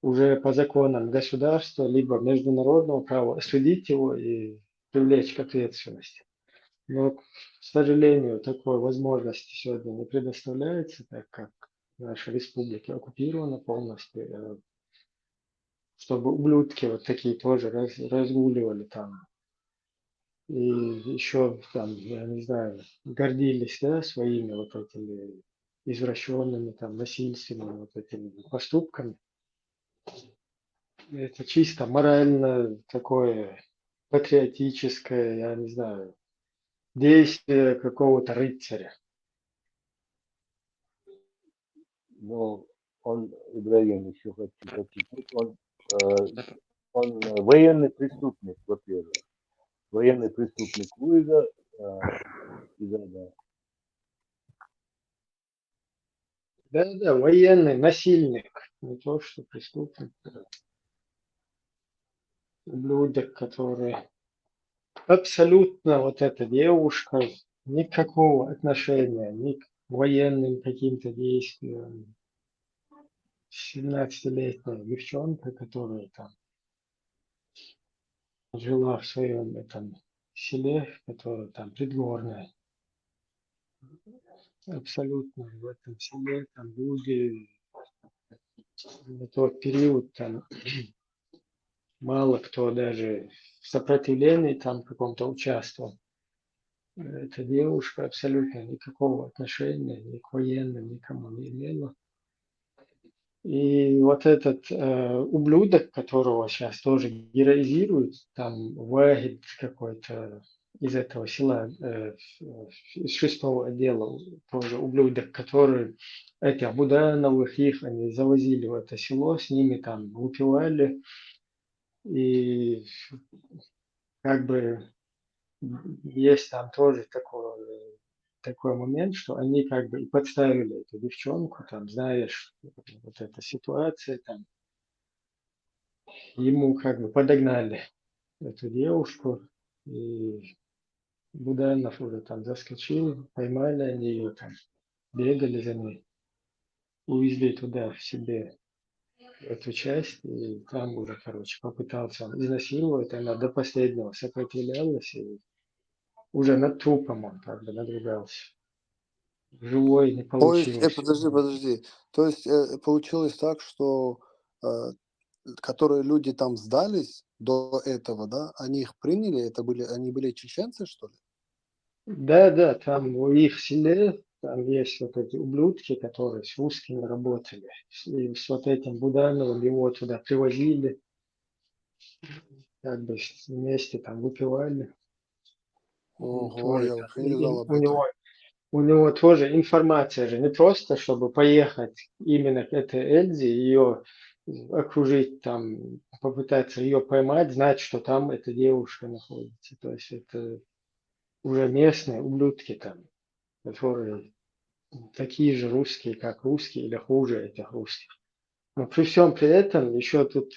уже по законам государства, либо международного права осудить его и привлечь к ответственности. Но, к сожалению, такой возможности сегодня не предоставляется, так как наша республика оккупирована полностью, э, чтобы ублюдки вот такие тоже раз- разгуливали там. И еще там, я не знаю, гордились, да, своими вот этими извращенными, там, насильственными вот этими поступками. Это чисто морально такое патриотическое, я не знаю, действие какого-то рыцаря. Но он, Ибрагим, ещё хочу подчеркнуть, он, э, он, э, военный преступник, во-первых. Военный преступник Луиза, э, из-за, да. Да, да, военный насильник. Не то, что преступник, а ублюдок, который абсолютно вот эта девушка никакого отношения ни к военным каким-то действиям. Семнадцатилетняя девчонка, которая там жила в своем этом селе, которое там придворное. Абсолютно в этом селе, там люди на тот период, там мало кто даже в сопротивлении там каком-то участвовал. Эта девушка абсолютно никакого отношения ни к военным, никому не имела. И вот этот, э, ублюдок, которого сейчас тоже героизируют, там Вахид какой-то из этого села, э, из шестого отдела, тоже ублюдок, который этих Будановых, их они завозили в это село, с ними там выпивали. И как бы есть там тоже такой, такой момент, что они как бы и подставили эту девчонку, там, знаешь, вот эта ситуация, там, ему как бы подогнали эту девушку, и Буданов уже там заскочил, поймали они ее там, бегали за ней, увезли туда в себе эту часть, и там уже, короче, попытался он изнасиловать, она до последнего сопротивлялась, и уже над трупом он как бы надругался. Живой не получилось. То есть, э, подожди, подожди. То есть, э, получилось так, что, э, которые люди там сдались до этого, да, они их приняли, это были, они были чеченцы, что ли? Да, да, там в их селе, там есть вот эти ублюдки, которые с русскими работали. И с вот этим Будановым его туда привозили. Как бы с-, вместе там выпивали. Ого, тоже я там, вообще не знал об этом. У него, у него тоже информация же не просто, чтобы поехать именно к этой Эльзе, ее окружить там, попытаться ее поймать, знать, что там эта девушка находится. То есть это уже местные ублюдки там, которые такие же русские, как русские, или хуже этих русских. Но при всем при этом еще тут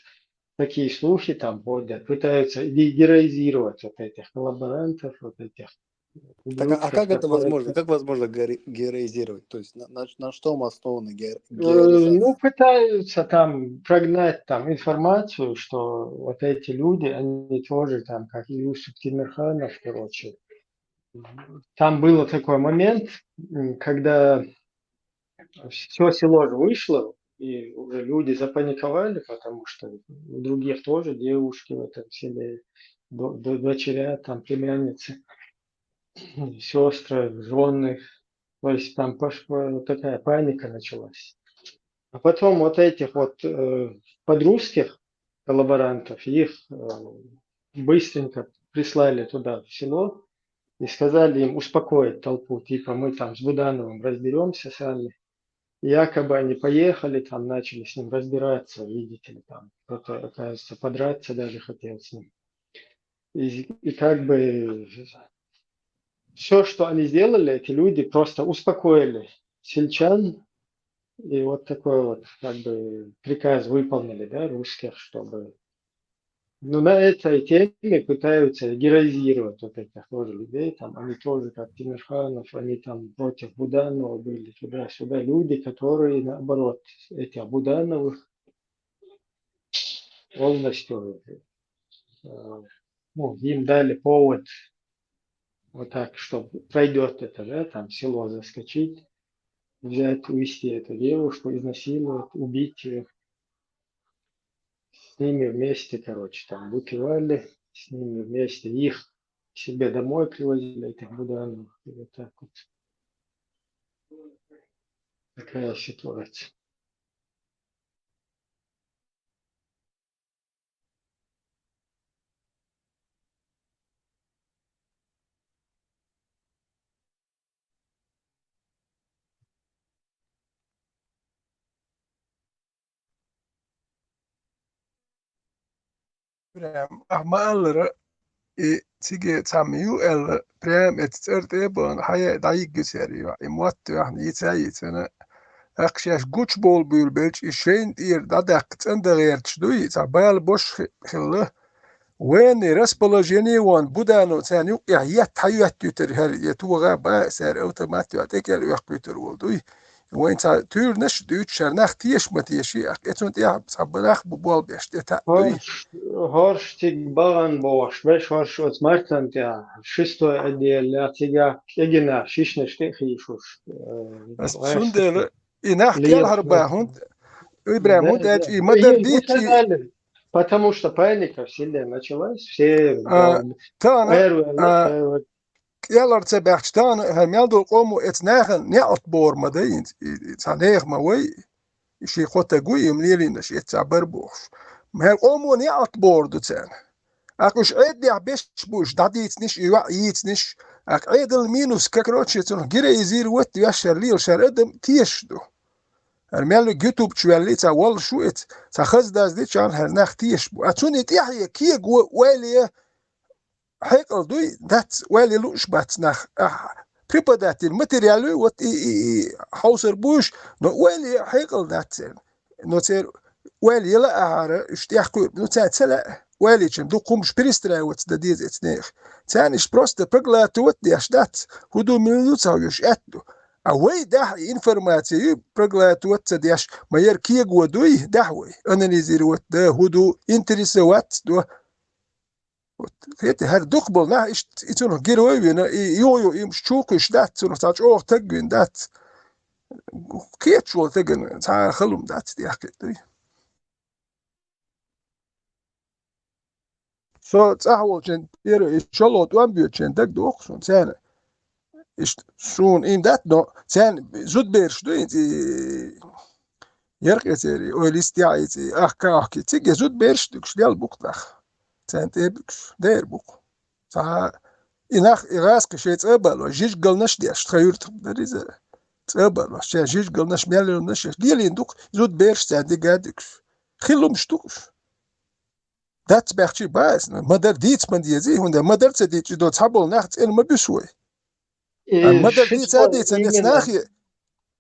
такие слухи там ходят, пытаются ге-, героизировать вот этих коллаборантов, вот этих ублюдков. Так, а, а как это возможно? Как возможно геро-, героизировать? То есть на, на, на что основаны геро-, э, героизация? Ну, пытаются там прогнать там информацию, что вот эти люди, они тоже там, как и Юсуп Тимирханов, короче. Там был такой момент, м, когда все село же вышло, и уже люди запаниковали, потому что у других тоже девушки в этом селе, до-, до-, дочеря, там племянницы, сестры, жены. То есть там пош-, вот такая паника началась. А потом вот этих вот, э, подрусских коллаборантов, их, э, быстренько прислали туда, в село, и сказали им успокоить толпу, типа: «Мы там с Будановым разберемся сами». И якобы они поехали, там начали с ним разбираться, видите ли, там кто-то, оказывается, подраться даже хотел с ним. И, и как бы все, что они сделали, эти люди просто успокоили сельчан, и вот такой вот как бы приказ выполнили, да, русских, чтобы, ну, на этой теме пытаются героизировать вот этих тоже людей, там, они тоже, как Тимирханов, они там против Буданова были, туда-сюда, люди, которые, наоборот, этих Будановых полностью, э, ну, им дали повод вот так, что пройдет это, да, там, в село заскочить, взять, увезти эту девушку, изнасиловать, убить ее. С ними вместе, короче, там выпивали, с ними вместе, их к себе домой привозили, этих Будановых, и вот так вот. Такая ситуация. Прям, ахь ма-аллара, и цига цхьамма ю аьлла, прям эца цӀар тӀе а бахана, хьаяа дӀайигга цара, и мотт яхьна, йица а йицана, тӀаккха шаьш гучабовла буьйлабелча, и шайна тӀера дӀадаккха цӀендан гӀерташ дуй, цхьа бала бош хи-, хилла. Военный расположение ван Будановцарна юкъехь етта хьайоьттуьйтар хӀара, я тогӀа бан, цара автомат йоӀ тӀекӀел оьккхуьйтар волу дуй. Вайн цхьа туьйранаш а дуьйцуш, хӀара нах теша ма теший, ахь, э, цунна тӀехь цхьа нах бу болх беш, тӀе таьӀа дуй. ХӀорш, хӀорш цига бахана бохуш, беш хӀорш оцу Мартан тӀехь, шестой отдел, цигахь кегина шишнаш тӀе а хийшуш, э, Ас гӀайша цундела и нах лезаш кӀелхьара бан, хӀунда, Ибрахим, да, хӀунда аьлча да. И ма-дарра дийцча, и Потому что паника в селе началась, все, а, да, тахана, эр ваьлла, а, эр ваьлла. КӀелхьара ца баьхча, тахана хӀара мел долу къомо эца нахана неӀалт бор ма дай, и, и, и цхьа нехан ма вай, и ши-кхо таг ву, и лелийнарш эца цхьа бар бохуш. ХӀара къомо неӀалт бор ду царна. ТӀаккха уьш Ӏедалехь беш бу, уьш дӀадийцинарш, и йоӀ йийцинарш, тӀаккха Ӏедалан минус, как короче, цунах героизировать веш хӀара лелаш хӀара адам тешаш ду. ХӀара мел ютуб чу ваьллий, цхьа воллуш ву эца, цхьа хаза даза дича, хӀара нах тешаш бу. А цунна и тӀаьхье кего, ойла е хьекъал дуй, дац, ойла е лууш бац нах. Ахьа, преподаватель материал ю, вот и, и, и хьовсар буьйш, но ойла е хьекъал дац церан. Но церан ойла ела ахьара, уьш тӀехь кхуьур. Ну, цара ца лаьа, ойла йича, дукха хӀумаш перестраиваться дан деза эца нехан. Царна иштта просто проглатывать деш дац, хӀун ду, мила ду ца хьоьжуш аьтта ду. А вай дахь информаци ю, проглатывать ца деш, ма яра кего дуй, дахь вай, анализировать дан, хӀун ду, интересоваться до. Вот, хета, хӀара дукха болу нах иштта, и цунах герой вина, и юха-юха имаш чу кхуьш дац, цунах цхьа чӀогӀа таг вина дац. Кхеташ волу тагана цхьа а халум дац, тӀехкхиъ дуй. Со цӀахь волчун тӀера и шолгӀа тӀом боьдучун дагадогӀу суна, царна. Иштта суна им дац, но царна зудабераш ду, и, и, яркъе церан, ой, листехь а, и, и, ахка, ахки, цига зудабераш а дуьгуш, лел бу-кх нах. Царна тӀе а буьгуш, дера бу-кх. Цхьа, и нах, и гӀазкхи шайн цӀа а балош, жижигалнаш а деш, тхан юьртах дара иза. ЦӀа а балош, шайн жижигалнаш, мелланаш а, лелийна ду-кх, зудабераш царна дигадуьгуш. Хила лумаш ду-кх уьш. Дац баьхчи бац, ма-дарра дийца ма дезий, хӀунда ма-дарра ца дийцча, до цхьаболу нах цӀена ма буьсу вай. Э, а ма-дарра дийца а дийцан, эца именно, нахе.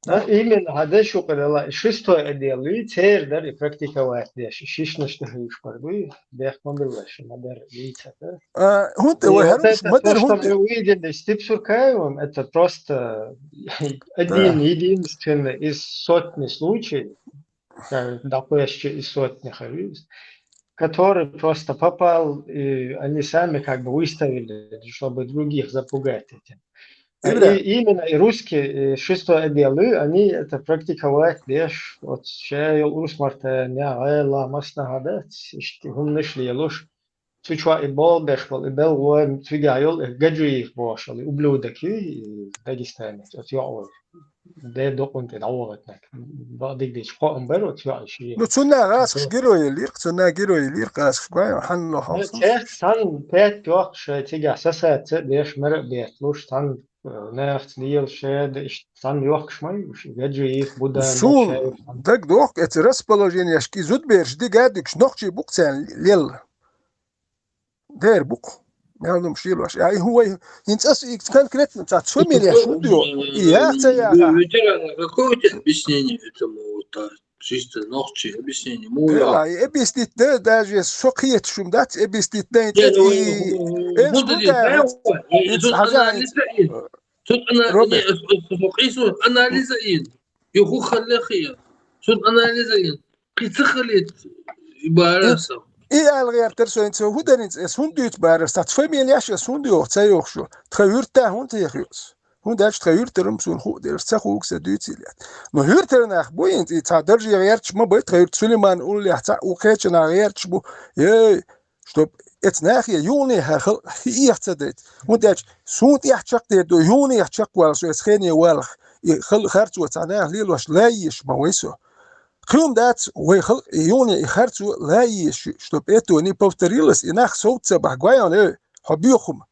А, именно, хьан деш юкъарала, и шестой отдел, и церан дара и практиковать деш, и шишнаш тӀе хьуьйш бар дуй, бехк ма билла, шу ма-дарра дийца, да? А, хӀунда, и вай вот хӀара это ма-дарра то, что хӀунда? Мы увидели с Тепсуркаевым, это просто один, да, единственный из сотни случаев, да, дакъоьстча и сотни хьуьйш, который просто попал, и они сами как бы выставили, чтобы других запугать этим. А и именно и русские, и шестой отделы, они это практиковать деш, вот ша йолу урс марта, ня гӀайла, массанхьа дац, иштта хӀуманаш лелуш, цу чохь и болх беш болу, и белхалой, цигахь йолу, и гаджуйих бохуш йолу, и ублюдок ю, и дагестанец, оцу йоӀ волу. Де докъун тӀе дӀавахийтинарг. Бакъдерг дийцича, кхоам бара оцу йоӀа шен. Ну, цунна гӀазкхаш герои лирх, цунна герои лирх гӀазкхаш гой, хьанна лохьа. Ну, церт цхьаьна пять йоккхуш, цигахь сасаца а беш, мара а бетталуш, цхьаьна, э, нахаца лелаш, шеда, иштта цхьаьна йоккхуш ма ю уьш, гаджуйих, Буданов, суна шаьш, цхьаьна. Дагадохку, эца расположенешка и зудабераш дигадуьгуш, нохчий бу-кх царна лелла. Дера бу-кх. Мел хӀумаш лелош. А и хӀун вай, хӀинца ас и конкретно цхьац фамилия хӀунда йо? И яха ца яха? Ветерана, какое у тебя объяснение этому, вот, а, чисто нохчи объяснение? Муха? Дела, и объяснить да, даже со кхеташ хӀума дац, объяснить да, и... Не, ну, и, ну, э, ну, да, да, да, и, и тут хозяин, анализ, и, э, тут ана-, Роберт. Не, э, э, э, э, анализ, и, и хӀун хилла хиъна. Тут анализ, и. Кхин ца хилийта и бара аса. И аьлла гӀертара со, хӀинца хӀун дара, хӀинца ас хӀунда дуьйцу бара аса? Цхьаца фамилияш ас хӀунда йоху, ца йохуш ю? Тхан юьртахь хӀунда ца яха ю ас? ХӀунда аьлча тхан юьртара-м суна хуу дераш ца хугу сан дуьйций лаьтта. Но юьртара нах бу хӀинца, и цхьа даржехь гӀерташ ма бай, тхан юьрта Сулейман уллехь цхьаъ ву кхечанхьа гӀерташ бу. Эй, чтоб эца нахе юханехьа хала хи эха ца дайта. ХӀунда аьлча суна тӀехь чекхдер ду, юханехьа чекхвала со эца хене валах. И хала харцо цхьа наха лелош лайеш ма вай со. Кхин хӀума дац, вай халкъ и юхане и харцо лайеш, чтоб это не повторилось, и нах совца ца бахь гой хьуна, э, хьо боьха хӀума.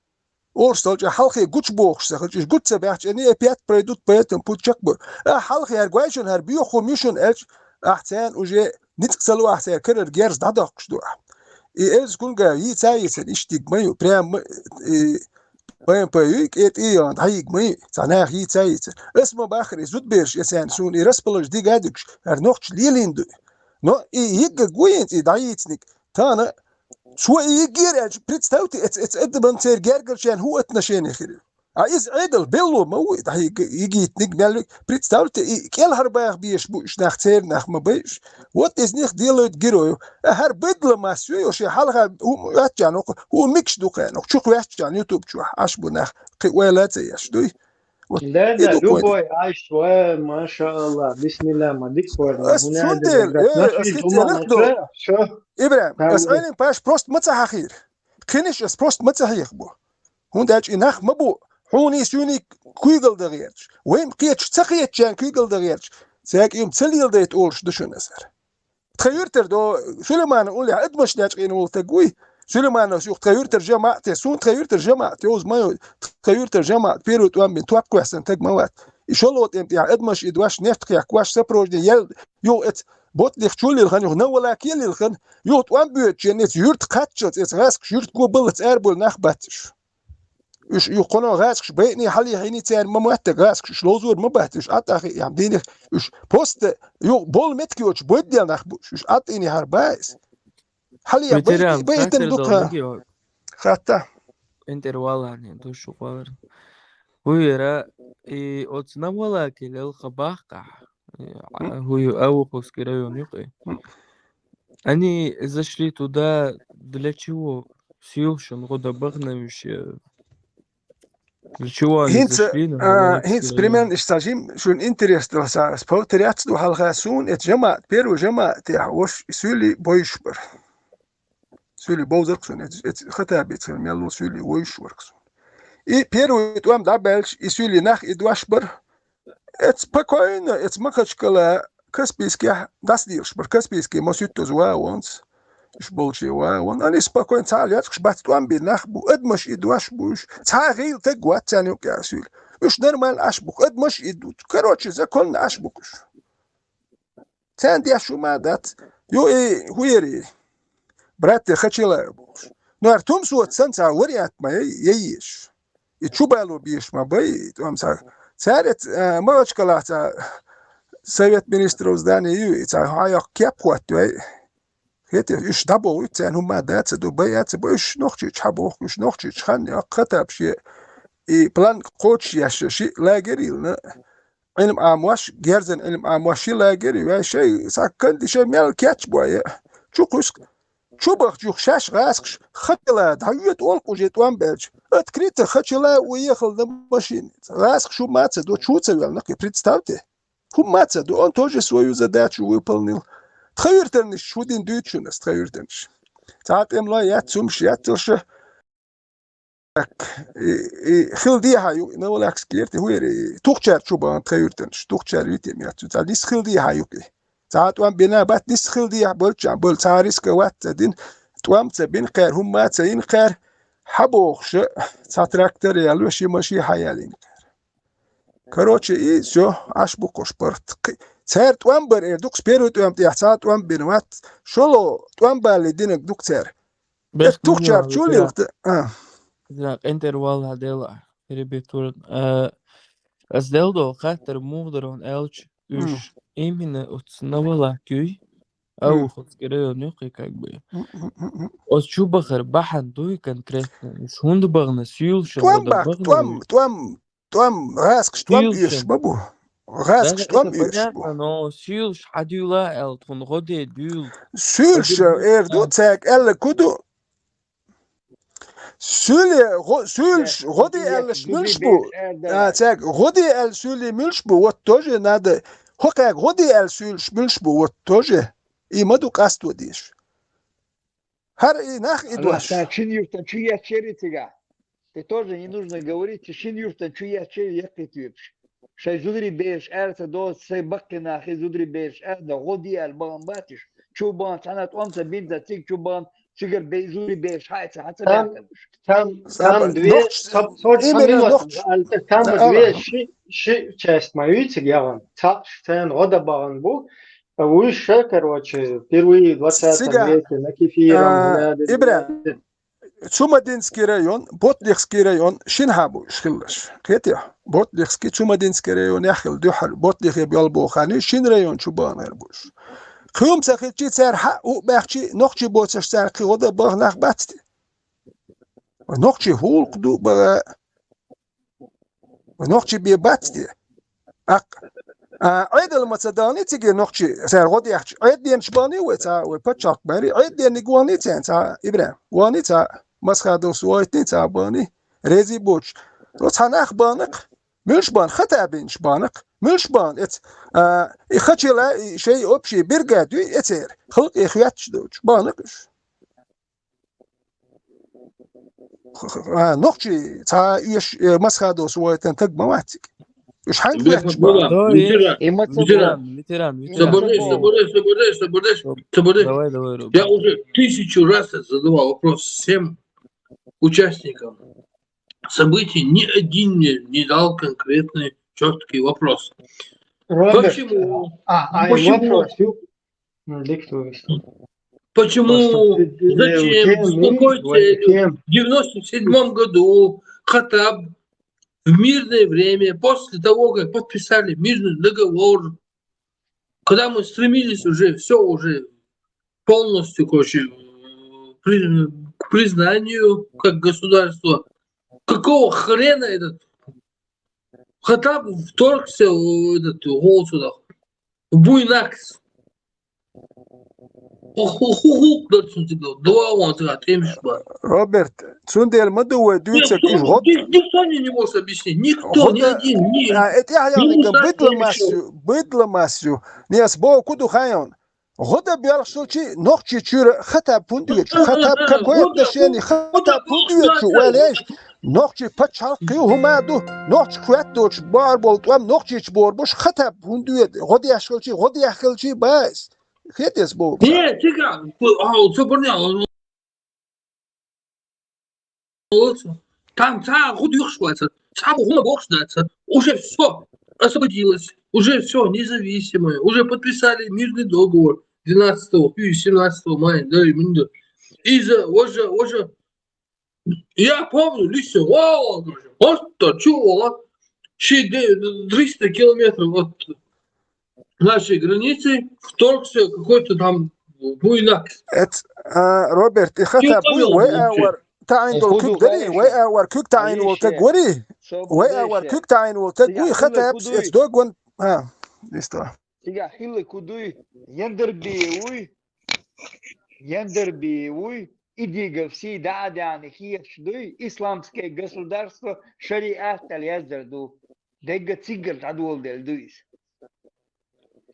Орсталча хьалхе гучубохуш сан хилча, уьш гуч ца баьхча, они опять пройдут по этому пути чекхбар. А хьалхе хӀара гой шуна, хӀара боьха хӀума ю шуна аьлча, ахь царна уже ницкъ ца ло, ахь церан карара герз дӀадоккхуш ду ахь. И Эльза Кунгаева йийца а йийцар, иштта йига ма ю, прям, э, Б М П ю, кӀетӀий а йоагӀна, дӀайига ма ю, цхьа наха йийца а йийцар. Ас ма баххара, и зудабераш, эцарна суна и расположить дига а дигаш, хӀара нохчаша лелийна ду. Но и йигарг ву хӀинца, и дӀайийцаниг, тахана цо и йигар аьлча, представьте, эц-, эц-, адаман церан гергарчарна хӀун отношение хир ю? А иза Ӏедал белло ма ву, и дӀа йиг-, йигийтаниг мел виг. Представьте, и кӀелхьарбаха безаш бу уж нах, церан нах ма бай уж. Вот из них делают героев. А хӀара быдло масса ю, шен хьалха хӀума оьттачарна, хӀу микаш ду кхаьнах, чу кхоьттачарна YouTube чохь, Ӏаш бу нах, кхин ойла а ца еш, дуй? Вот. Да, и да, ду кхойна. Любой Ӏаш, ва, машааллах, бисмилла, ма дика варна. Ас цундела, э, ас хӀинца цӀенах ду. Ибрахим, ас Ӏайлин паш просто ма ца хьахийра. Кхиниш ас просто ма ца хьеха бу. ХӀунда аьлча и нах ма бу, хьуний суний куьйгалла дан гӀерташ. Вайн кхеташ ца кхетачарна куьйгалла дан гӀерташ. Цаьрга юм ца леладайта олуш ду шуна аса. Тхан юьртара до Сулаймана уллехь адамаш дечкъийна волу стаг вуй. Сулаймановс юха тхан юьртара жамаӀате, суна тхан юьртара жамаӀат йовза ма йо, тхан юьртара жамаӀат первый тӀом бина топ кхоьссина стаг ма вац. И шолгӀа тӀеман тӀехь адамаш идош, нефть хехкош, сопровождение ял, юха эца Ботлих чу лилхина, юха Новолаке лилхина, юха тӀом боьдучу эца юьрта кхаччалц, эца гӀазкхаш юьрта го баллалц арабевлла нах бац уьш. Уьш юха кхуьнан гӀазкхаш байъиний хьалахьийний церан ма моьтту гӀазкхаш, уьш ловзор ма бац, уьш Ӏад а хиъна дийна, уьш просто юха болу меттиг йоцуш бойддел нах бу уьш, уьш Ӏад а йиний хьара бац. Хьале а байъи-, байъитина ду кхана. Хатта. КӀентӀера валарна, душу гӀалар. ХӀу яра, и оцу Новолаке лелха баккхахь. Э, хӀу ю, Ауховский район юкъе. Они зашли туда для чего? Сийлшан гӀо дан бахана уьш, э, для чего они зашли на Новолакский район? ХӀинца, а, хӀинца примерно иштта жим, шуна интерес ду, аса, ас повторяться ду хьалха, суна эца жамаӀат, первый жамаӀатехь, вош суьйлий бовзуш бара. Суьйлий бовзарг суна, эц-, эц-, Хатабица мел ву суьйлий вовзуш варг суна. И первый тӀом дӀабаьлча, и суьйлий нах идош бара. Эц спокойно, эц Махачкала Каспийскехь дӀасадийлаш бара. Каспийский ма суьттаза ван а вонца. Уьш болче ван а вон. Ани спокойно, цхьа а лечкъаш бац, тӀом бина нах бу, адамаш идош бу уьш. Цхьа а гӀийла стаг вац царна юкъехь суьйлий. Уьш нормально Ӏаш бу-кх, адамаш идо. Короче, законно Ӏаш бу-кх уьш. Царна деш хӀума а дац. Ю и хӀу яра и? Брат, те Хачилаев бохуш. Ну, ара Тумсоца санна цхьа вариант ма яй, яй езаш. И чу бало безаш ма бай, и тӀом цхьа. Цара эца, а, Махачкалахь цхьа Совет министров здание ю, и цхьа хьан йоккха кеп хӀоттавай. Хетий, уьш дӀабохуьйту, царна хӀума а дац а ду, бай а ца бу, уьш Нохчийчу хьан боху, уьш Нохчийчу хан йоккха Хатаб шен и план кхочушъеш ши лагерь йиллина. Ӏилма Ӏамош, герзан Ӏилма Ӏамош ши лагерь вай шай, схьа канди шай мел кечбой, чу кхуьск. Чу бахча юха шаьш гӀазкхаш, Хачила дӀахьоьду олу уже тӀом баьлча. Открыто Хачила уехал на машине. ГӀазкхаш хӀума а ца ду, чу ца велла нах, представьте. ХӀума а ца ду, он тоже свою задачу выполнил. Тхан юьртанаш хӀу дина дуьйцу шуна ас, тхан юьртанаш. Цхьа тӀемалой яц, хӀумаш яц, аша. Так, и, и хила дехьа ю, и Новолакский керте хӀу яра, и Тухчар чу бахана тхан юьртанаш, Тухчар витем яц ю, цхьа нисса хила дехьа ю и. Цхьа тӀом бина бац, нисса хила дехьа болчу, а, болу цхьа риска вац ца дина, тӀом ца бина кхаьра, хӀума а ца йина кхаьра, хьан бохуш, цхьа трактор яьлла, ши машин хьан яьлла йина кхаьра. Короче, и всё, Ӏаш бу кхуш барт. Кхи-, цара тӀом бар эр ду-кх, первый тӀом тӀехь цхьа тӀом бина вац, шолгӀа тӀом балле динарг ду-кх цара. Бехк Эс Тухчар чу лилхта, а. Зина, къинтӀера валла дела, перебить варан. А, ас делла долу хаттар муха дара аьлча, уьш именно оцу Новолакий, Ауховский район юккъе как бы. Оцу чу бахар бахьана дуй конкретно? Уьш хӀунда бахана? Суьйлша тӀом бахана, тӀом, тӀом, тӀом, гӀазкхаш тӀом оьшуш ма бу. ГӀазкхаш тӀом оьшуш бу. Но суьйлша хьан дуьйла аьлла, тхуна гӀо де дуьйла. Суьйлша эр ду, цаьрга аьлла ку ду. Суьйле, гӀо-, суьйлаш, гӀо де аьллаш муьлш бу? А, цаьрга гӀо де аьлла суьйлий муьлш бу? Вот тоже надо. ХӀокхаьрга гӀо де аьлла суьйлаш муьлш бу? Вот тоже. И ма ду къасто деш. ХӀара и нах и дош. Сан шин юьртан чу еччери цига. Те тоже не нужно говорить, шин юьртан чу еччери яккхийта вепаш. Шайн зударий бераш аьрца доцу, шайн баккхий нахе зударий бераш аьрца, гӀо де аьлла бахана бацаш. Чу бахана цхьана тӀом ца бинца, цига чу бахана, цигара бей зударий бераш хьайца, хьан ца баьхкалуш. Там, там две, со-, со-, именно нохч. Там две, ши, ши часть ма ю цига яхана. Цхьаъ царна гӀо дан бахана бу, А уж ша, короче, впервые в двадцатом веке на кефиром. Ибрахим, Цумадинский район, Ботлихский район, шин хьа бу уж хиллаш. Кхетий? Ботлихский, Цумадинский район яхил дуьхьал, Ботлихе бел бохани, шин район чу бахнар буш. Кхуьм ца хилчи цар хьа у бахчи, нохчи боцаш цар кхи года бах нах бацти. Нохчи хулк ду бага. Нохчи бе бац те. Акъ. А, Ӏедал ма ца дагӀни циге нохчи, сар гӀод яхчи. Ӏедденч бани вай ца, вай паччахь бари. Ӏедденник вани цен ца, Ибрахим. Вани ца, Масхадов суайтни ца бани. Рези боч. Роц хьанах банак. Мюлш бан, хата бинч банак. Мюлш бан, эц. А, и хачила, и шей общий биргад, и эцер. Хылк и хвятч доч. Банак иш. А, нохчи, ца еш, э, Масхадос войтан таг ма вацик. Уж ханг Беха вяч ба. Була, Да, ветеран, и ветеран. Ветеран, ветеран, ветеран. Соберись, Ветеран. Соберись, соберись, соберись, Соб- соберись. Давай, давай, Роберт. Я уже тысячу раз задавал вопрос всем участникам событий. Ни один мне не дал конкретный, четкий вопрос. Роберт, Почему? А, а, Почему? Вопрос. М, диктуй. Почему? Просто ты, э, Зачем? С какой целью? В девяносто седьмом году Хаттаб в мирное время, после того, как подписали мирный договор, когда мы стремились уже, все уже полностью, короче, при- к признанию как государство, какого хрена этот Хаттаб вторгся в этот гол сюда? Буйнакс. Ху-ху-ху-ху, дальше он тебе, два он тебе, ты им шпа. Роберт, цундел ма ду вай Нет, дуйцак иш кто, гӀод. Ник-, никто мне не может объяснить. Никто, ни ГӀод, один, ни, а, эт яхь ни яхни гам Муса, быдла ни массу, быдла массу. Нес бо куду хайон. ГӀод белхшулчи нохчи чура Хаттаб пундуечу. Хаттаб какое отношение Хаттаб пундуечу, валеш? Нохчи пачхьалкхи хӀума ду, нохчи хветточу баар бол тӀом нохчич бор буш Хаттаб хӀун дуьйда? ГӀод яхкалчи, гӀод яхкалчи бац. Хетес бо. Не, тига, а, цо барне, а, там ца гӀод юхш ваца, ца гӀод бохш даца. Уже все освободилось, уже все независимое, уже подписали мирный договор двенадцатого и семнадцатого мая, да, и минда. И за, уже, уже Я помню, лично, вау, вот то, чё, вот, ши де-, триста километров от нашей границы вторгся какой-то там буйнак. Эт, а, Роберт, и хата Чё буй, там вай вообще? Авар, таин дол Худу кук дари, вай вариша. Авар кук таин вол Вариша. Так вари, Собу вай Авар вариша. Кук таин вол так Ты вай, я хата хулы бус, кудуй. Эт дог вон, а, исто. Цига хилла кудуй, Яндарбиевуй, Яндарбиевуй, идига все да адяны хеш дуй, исламское государство, шариат яздар ду. Дега цигар дадвол дел дуйс.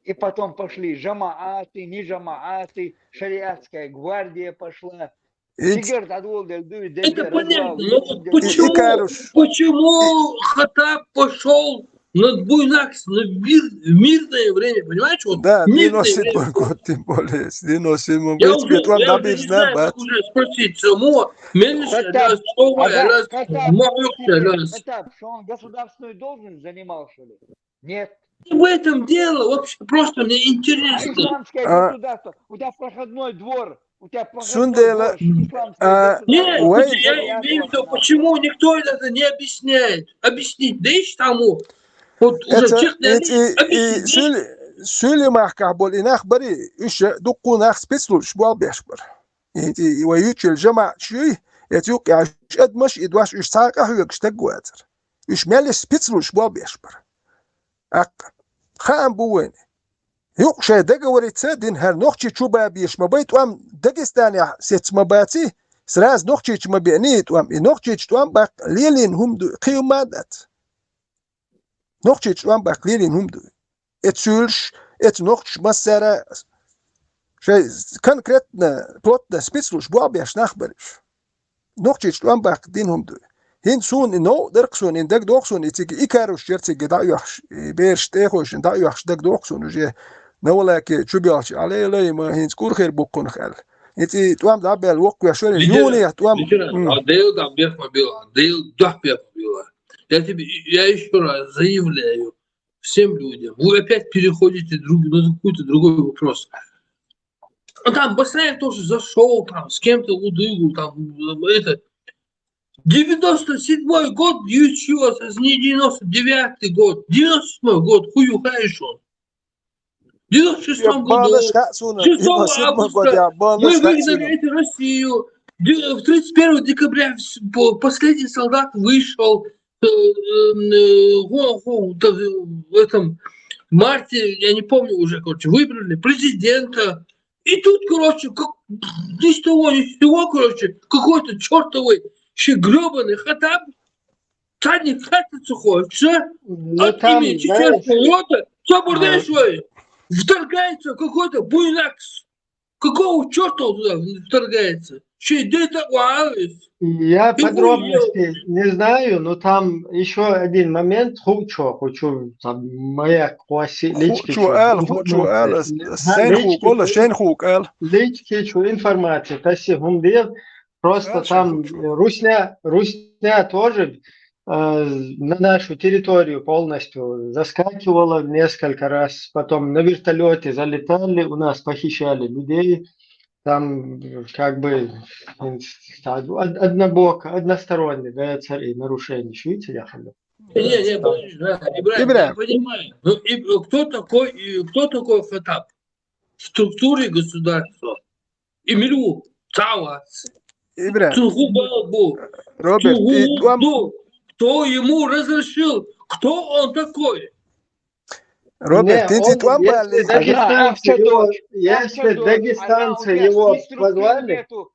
И потом пошли жамааты, не жамааты, шариатская гвардия пошла. Ит- Цигар дадвол дел дуй, Это дега понятно, развал но дуй, вот дега почему, И, и Каруш. Почему Хаттаб пошел на буйнакс, на мир-, мирное время, понимаете? Вот Да, мирное девяносто седьмой время. Год, тем более. Девяносто седьмой Я год, уже, я уже не знаю, как уже спросить самого. Меньше Хаттаб, раз, слово Хаттаб, раз, Хаттаб, махнёшь Хаттаб, раз. Хаттаб, что он государственную должность занимал, что ли? Нет. Не в этом дело, вообще, просто мне интересно. Исламское А. Государство. У тебя проходной двор. У тебя проходной Сундела. Двор, исламское А. Государство. Нет, Вай- я имею в виду, почему никто это не объясняет? Объяснить, да ищ тому. Вот уже Эца, честно, эц-, и, и, объяснить, да ищ- сюли, сюли махках бол и нах бари, уьш дукку нах спецлуш бол беш бар. И, и, и вай ючил жамаат шуй, эц юк я ш-, эд маш и дваш уьш цака хьюк штаг вацар. Уьш мелиш спецлуш бол беш бар. Акъ, хаам бу вайна. Юкъ шай договориться дин хӀара нохчи чу бабеш ма бай, тӀом Дагестанехь сец ма баци, сразу нохчич ма беъни и тӀом. И нохчич тӀом баккха лелийна хӀума ду, кхин хӀума дац. Нохчич тӀом баккха лелийна хӀума ду. Эц суьйлуш, эц нохчаш массара шай конкретно, плотно спецлуш бохбеш нах бариш. Нохчийчу тӀом баккха дина хӀума ду. ХӀинца суна и новкъа дарх суна, и дагадоху суна, и цига и каруш яра цига дӀа а оьхуш, и бераш тӀехойшина дӀа а оьхуш дагадоху суна уже. Новолаке чу боьлхучу Ӏалелай ма хӀинца кӀур хир бу кхунах аьлла. ХӀинца и тӀом дӀа а баьлла воккха веш вара, Лидер, юнехь тӀом. Лидер, М. а Дела дӀа бех ма била, Дела дохь бех ма била. Я тебе, я ещё раз заявляю, всем людям. Вы опять переходите друг, на какой-то другой вопрос. А там Басаев тоже зашел, там с кем-то удыгу, там это. Девяносто седьмой год, ючуас, не девяносто девятый год, девяносто седьмой год, хую хайшон. В девяносто шестом году, Баалаш хаа суна, шестого девяносто седьмой год, августа я, мы баалаш хаа выгнали суна. эту Россию. Д- В тридцать первого декабря вс- по- последний солдат вышел, э, э, э, го- го- да, в этом марте, я не помню уже, короче, выбрали президента. И тут, короче, как, ни с того, ни с сего, короче, какой-то чертовый, еще гребаный Хаттаб, цадни хатаца хойш, Ну, от там, имени знаешь, чеченского народа, а, Сабурдешвой, вторгается какой-то буйнакс. Какого черта он туда вторгается? Че это уалис? я Ты подробности не знаю, но там еще один момент. Хочу, хочу, там моя класси лички. Хучу аьлла, хучу аьлла, сен хукъ ола, шен хукъ аьлла. Лички чу информация, таси хум дев. Просто Хорошо, там хорошо. э, русня, русня тоже э, на нашу территорию полностью заскакивала несколько раз. Потом на вертолете залетали, у нас похищали людей. Там э, как бы э, од- однобоко, односторонне, да, цари нарушение. Чуете, я хочу? Не, не, подожди, да, Ибрагим, Ибрагим. Я понимаю. Ну, и, э, кто такой, и кто такой Хаттаб? В структуре государства. Эмилу, Цавац. Ибрагим, Цунху Балбу. Роберт, и Цунху туам, Балбу. Кто ему разрешил? Кто он такой? Роберт, Не, тинци он, туам если балли. дагестанцы, Ага, его, Авчадоч, если Авчадоч, дагестанцы она у тебя его здесь структуры позвали, нету.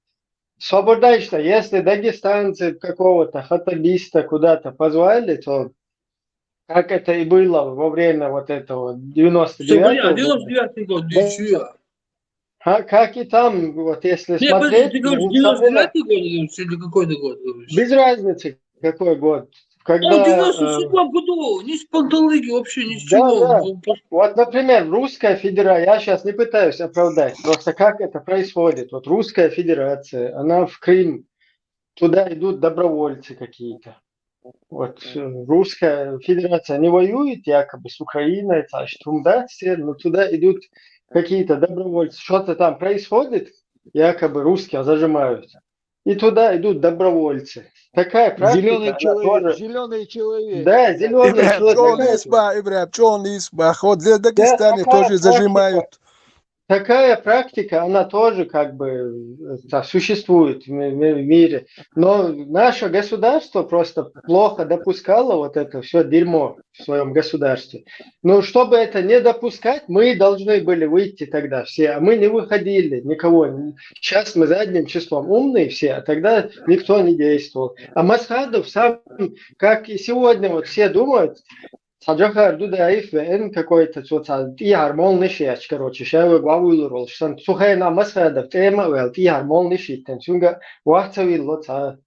Свободачно, если дагестанцы какого-то хаттабиста куда-то позвали, то как это и было во время вот этого девяносто Что, девятого бля, девяносто года, девятый год, Да. ничего. а как и там, вот если Не, смотреть, подожди, ты говоришь, ну, там было девяносто девятый год, говоришь, или какой ты год говоришь? без разницы, какой год. Когда, Он в э, девяносто седьмом году, ни с панталыги вообще, ни с Да, чего. да. Он пос- Вот, например, Русская Федерация, я сейчас не пытаюсь оправдать, просто как это происходит. Вот Русская Федерация, она в Крым, туда идут добровольцы какие-то. Вот э, Русская Федерация не воюет якобы с Украиной, значит, в Донбассе, но туда идут какие-то добровольцы. Что-то там происходит, якобы русские зажимают. И туда идут добровольцы. Такая практика, Зеленый она человек, тоже... зеленый человек. Да, зеленый Ибрагим, человек. чон Такая, лис ба, Ибрагим, чон лис ба. Ход, здесь в Дагестане такая тоже практика. Зажимают. Такая практика, она тоже как бы э, да, существует в ми- ми- мире. Но наше государство просто плохо допускало вот это все дерьмо в своем государстве. Но чтобы это не допускать, мы должны были выйти тогда все, а мы не выходили никого. Сейчас мы задним числом умные все, а тогда никто не действовал. А Масхадов сам, как и сегодня, вот все думают, Саджахар Дудаев, Н какой-то, вот, а, и Армон Нишевич, короче, сейчас его главу Лурол, что Сухена Масхадов, тема, вел, и Армон Нишевич, там, сюнга, вахцавил, вот, а,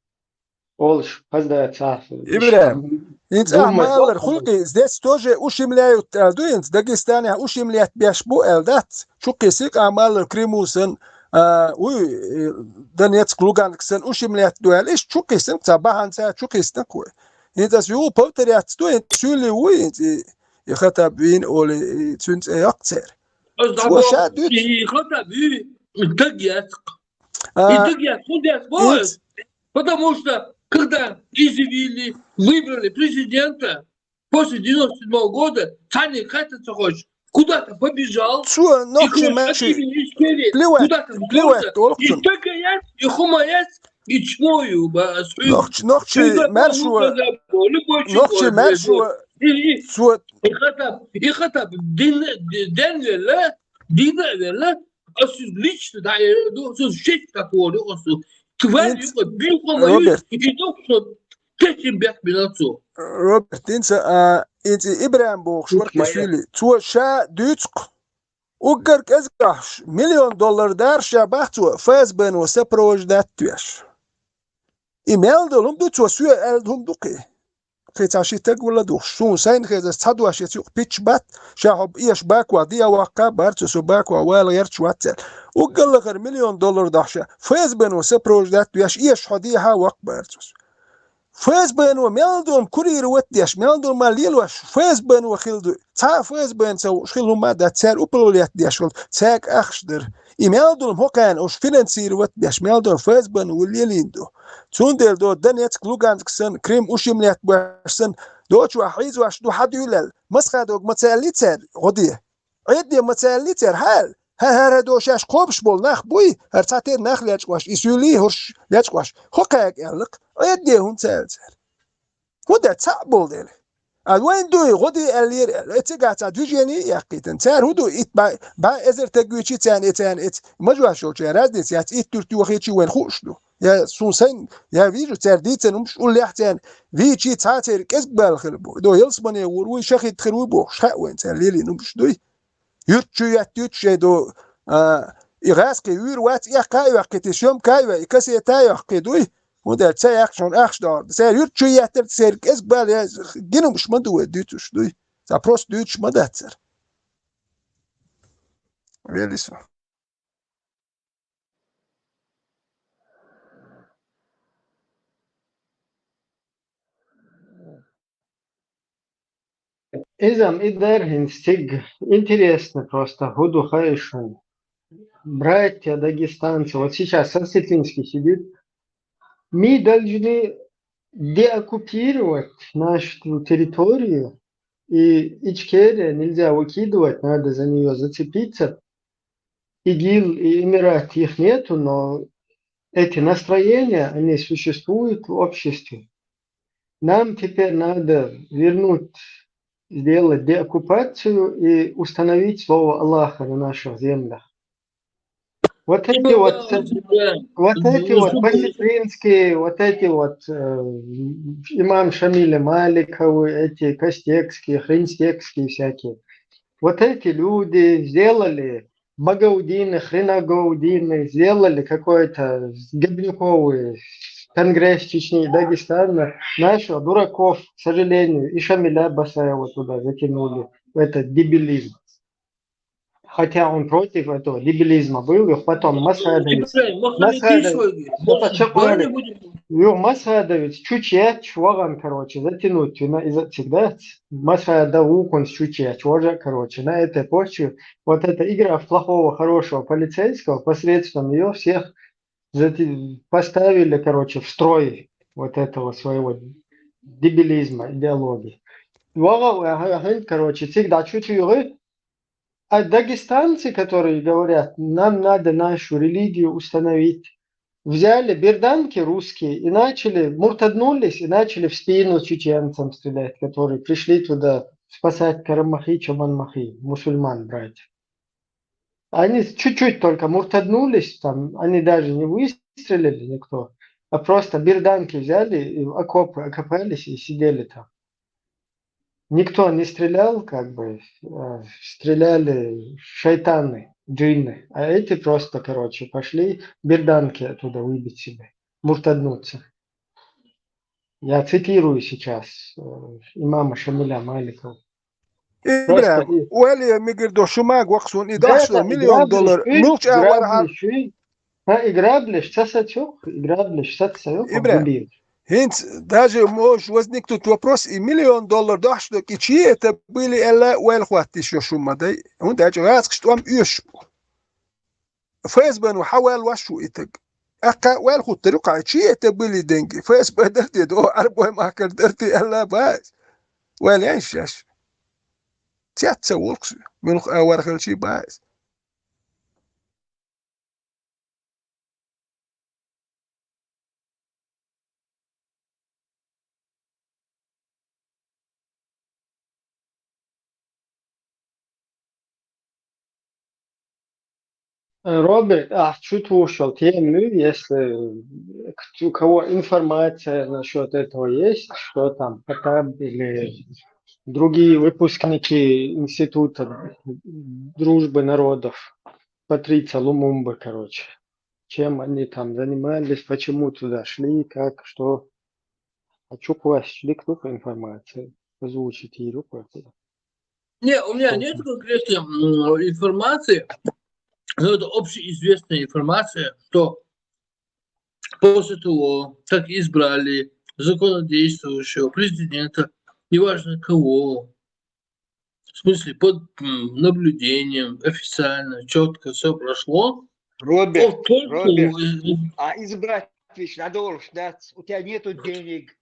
олш, поздравляться. Ибрагим, инц Думаю, ахмаллар вот, хулкъи, здесь тоже ушимляют, а, дуинц, Дагестане ушимлят беш бу элдат, чукъи сик ахмаллар Крыму сан, а, уй, э, Донецк, Луганск сан ушимлят дуэл, иш чукъи сан, ца баханца чукъи сан куй. Инц ас ю повторяться дуинц, сюли уй, инц, и, и Хаттаб вин оли, и цюнц э акцер. Цо ша дуц. И Хаттаб, и Дагест. И А, Дагест, Дагест, вот. инц, Потому что, когда изъявили, выбрали президента после девяносто седьмого года, Цани Хатта Цохоч куда-то побежал, цо и нохчи короче, менши, от имени Ичкерии плевать, куда-то плевать, куда-то, и олхцун. Дагест, и Хумаест, и Чмою, ба, а, с- Нохчи, нохчи Куда менши, куда, любой нохчи чего, менши, и, и, и Хаттаб, и Хаттаб, дин, дин велла, дин велла, а сюз лично, да, э, ну, сюз честь такого, ну, сюз тварь, Инц- ну, бил Хумаю, Роберт. И то, что течим бяк бинацу. Роберт, инца, а, инц Ибрагим бохуш, Тут варки моя. сюли. Цо ша дуцк. Уггар кӀезигагӀа миллион доллар дар ша бах цо, ФСБ-но сопровождать веш. И мел долу хӀума ду цо, соьга аьлла хӀума ду кхин. Кхин цхьа ши таг вала духуш. Суна сайна хезар цхьа дош яц юкъа пич бат, ша хьо эш баква диа ваккха бар цо, со баква вала гӀерташ ваццал. Уггар лахара миллион доллар дахь ша, ФСБ-но сопровождать веш, эш хьо дехьа ваккха бар цо. ФСБ-но мел долу курировать деш, мел долу ма лелош, ФСБ-но хилла ду. Цхьа а ФСБ-н ца вуш хилла хӀума дац, цара управлять деш волу, цаьрга ахча дара. И мел долу хӀокхарна уьш финансировать деш, мел долу ФСБ-н ву лелийна ду. Цундела до Донецк, Луганск сан, Крым ущемлять беш сан, дочу хьийзош ду хьан дуьйлал. Масхадов ма ца аьллий цара, гӀо де. Ӏедде ма ца аьллий цара, хьал, хӀара-хӀара до шаьш кхобуш болу нах буй, хӀара цхьа тера нах лечкъош, и суьйлий хӀорш лечкъош. ХӀокхаьга аьллакх, Ӏедде хӀунда ца аьлла цара? ХӀунда цхьаъ болу дела? А вайн дуй, гӀо де аьллера аьлла, и цига цхьа движение а яьккхийтина. Цара хӀун ду, итт бӀе, бӀе эзар таг вичи царна, и царна, и ц-, мажош йолчу разница яц, итт туьрт йохийчи вайн хууш ду. Я сун сайн, я вижу, цара дийцина хӀумаш уллехь царна, вийчи цхьа а церан кӀезиг бала хир бу. До ялсмане вур вуй, шахид хир вуй бохуш, хаьа вайн цара лелийна хӀумаш дуй. Юьртчу яттуьйту шайн до, а, и гӀаьскхи вуьйр вац, эккха а йоккхийти, съёмка а йой, и кассета а йоккхий дуй. ХӀунда аьлча ца яьккхачунна ахча догӀу. Церан юьртчу яттар, церан кӀезиг бала я гина хӀумаш ма ду вай дуьйцуш дуй. Цхьа просто дуьйцуш ма дац цара. Вели со. Иза-м и дерг хӀинца цига интересно просто, хӀун ду хаьий шуна. Братья дагестанцы, вот сейчас Осетинский сидит, мы должны деоккупировать нашу территорию, и Ичкерия нельзя выкидывать, надо за неё зацепиться. ИГИЛ и Эмират, их нету, но эти настроения, они существуют в обществе. Нам теперь надо вернуть, сделать деоккупацию и установить слово Аллаха на наших землях. Вот эти вот, вот эти вот осетинские, вот эти вот, э, имам Шамиля Маликовы, эти костекские, хринстекские всякие. Вот эти люди сделали Багаудины, Хренагаудины, сделали какой-то гибнюковый конгресс Чечни и Дагестана. Наших дураков, к сожалению, и Шамиля Басаева туда затянули, в этот дебилизм. Хотя он против этого дебилизма был, и потом Масхадовец, Масхадовец, ну, почему, юх, Масхадовец чуть яч ваган, короче, затянуть, и на, и за, всегда Масхадов вукунс чуть яч, уже, короче, на этой почве вот эта игра в плохого, хорошего полицейского посредством её всех зати-, поставили, короче, в строй вот этого своего дебилизма, идеологии. Вагал, ага, ага, короче, всегда чуть югы. А дагестанцы, которые говорят, нам надо нашу религию установить, взяли берданки русские и начали, муртаднулись и начали в спину чеченцам стрелять, которые пришли туда спасать Карамахи, Чабанмахи, мусульман братьев. Они чуть-чуть только муртаднулись, там, они даже не выстрелили никто, а просто берданки взяли, и в окопы окопались и сидели там. Никто не стрелял, как бы, э, стреляли шайтаны, джинны, а эти просто, короче, пошли берданки оттуда выбить себе, муртаднуться. Я цитирую сейчас, э, имама Шамиля Маликова. Просто ИбрахӀим, и вали мигир до шума гохсун и дашла миллион доллар. Мулча вархьан. Ха, и граблеш ца сацюх, и граблеш саца юх, ИбрахӀим. ХӀинца даже может возникнуть вопрос, и миллион доллар дохьш ду, и чьи это были, аьлла, вайл хӀоттийш йо шума дай. ХӀунда аьлча гӀазкхаш тӀом оьшуш бу. ФСБ-но хьан ваьлла ваш ву и таг? Аккха ваьлла хӀуттар юкъахь, чьи это были деньги? ФСБ дар те, до арбой махкар дар те, аьлла бац. Ваьлла яйш шаьш. Цец ца волкхуш, муьлха а вархилчий бац. Роберт, а чуть вышел тему, если у кого информация насчет этого есть, что там Хаттаб или другие выпускники Института дружбы народов, Патриция Лумумба, короче, чем они там занимались, почему туда шли, как, что. А чё класть? Шли, кто по информации? Озвучить её. Не, у меня нет конкретной информации, но это общеизвестная информация, что после того, как избрали законодействующего, президента, неважно кого, в смысле под м, наблюдением, официально, четко все прошло, Роберт, он только Роберт, э, э, а избрать ведь надо уж ждать. У тебя нету денег,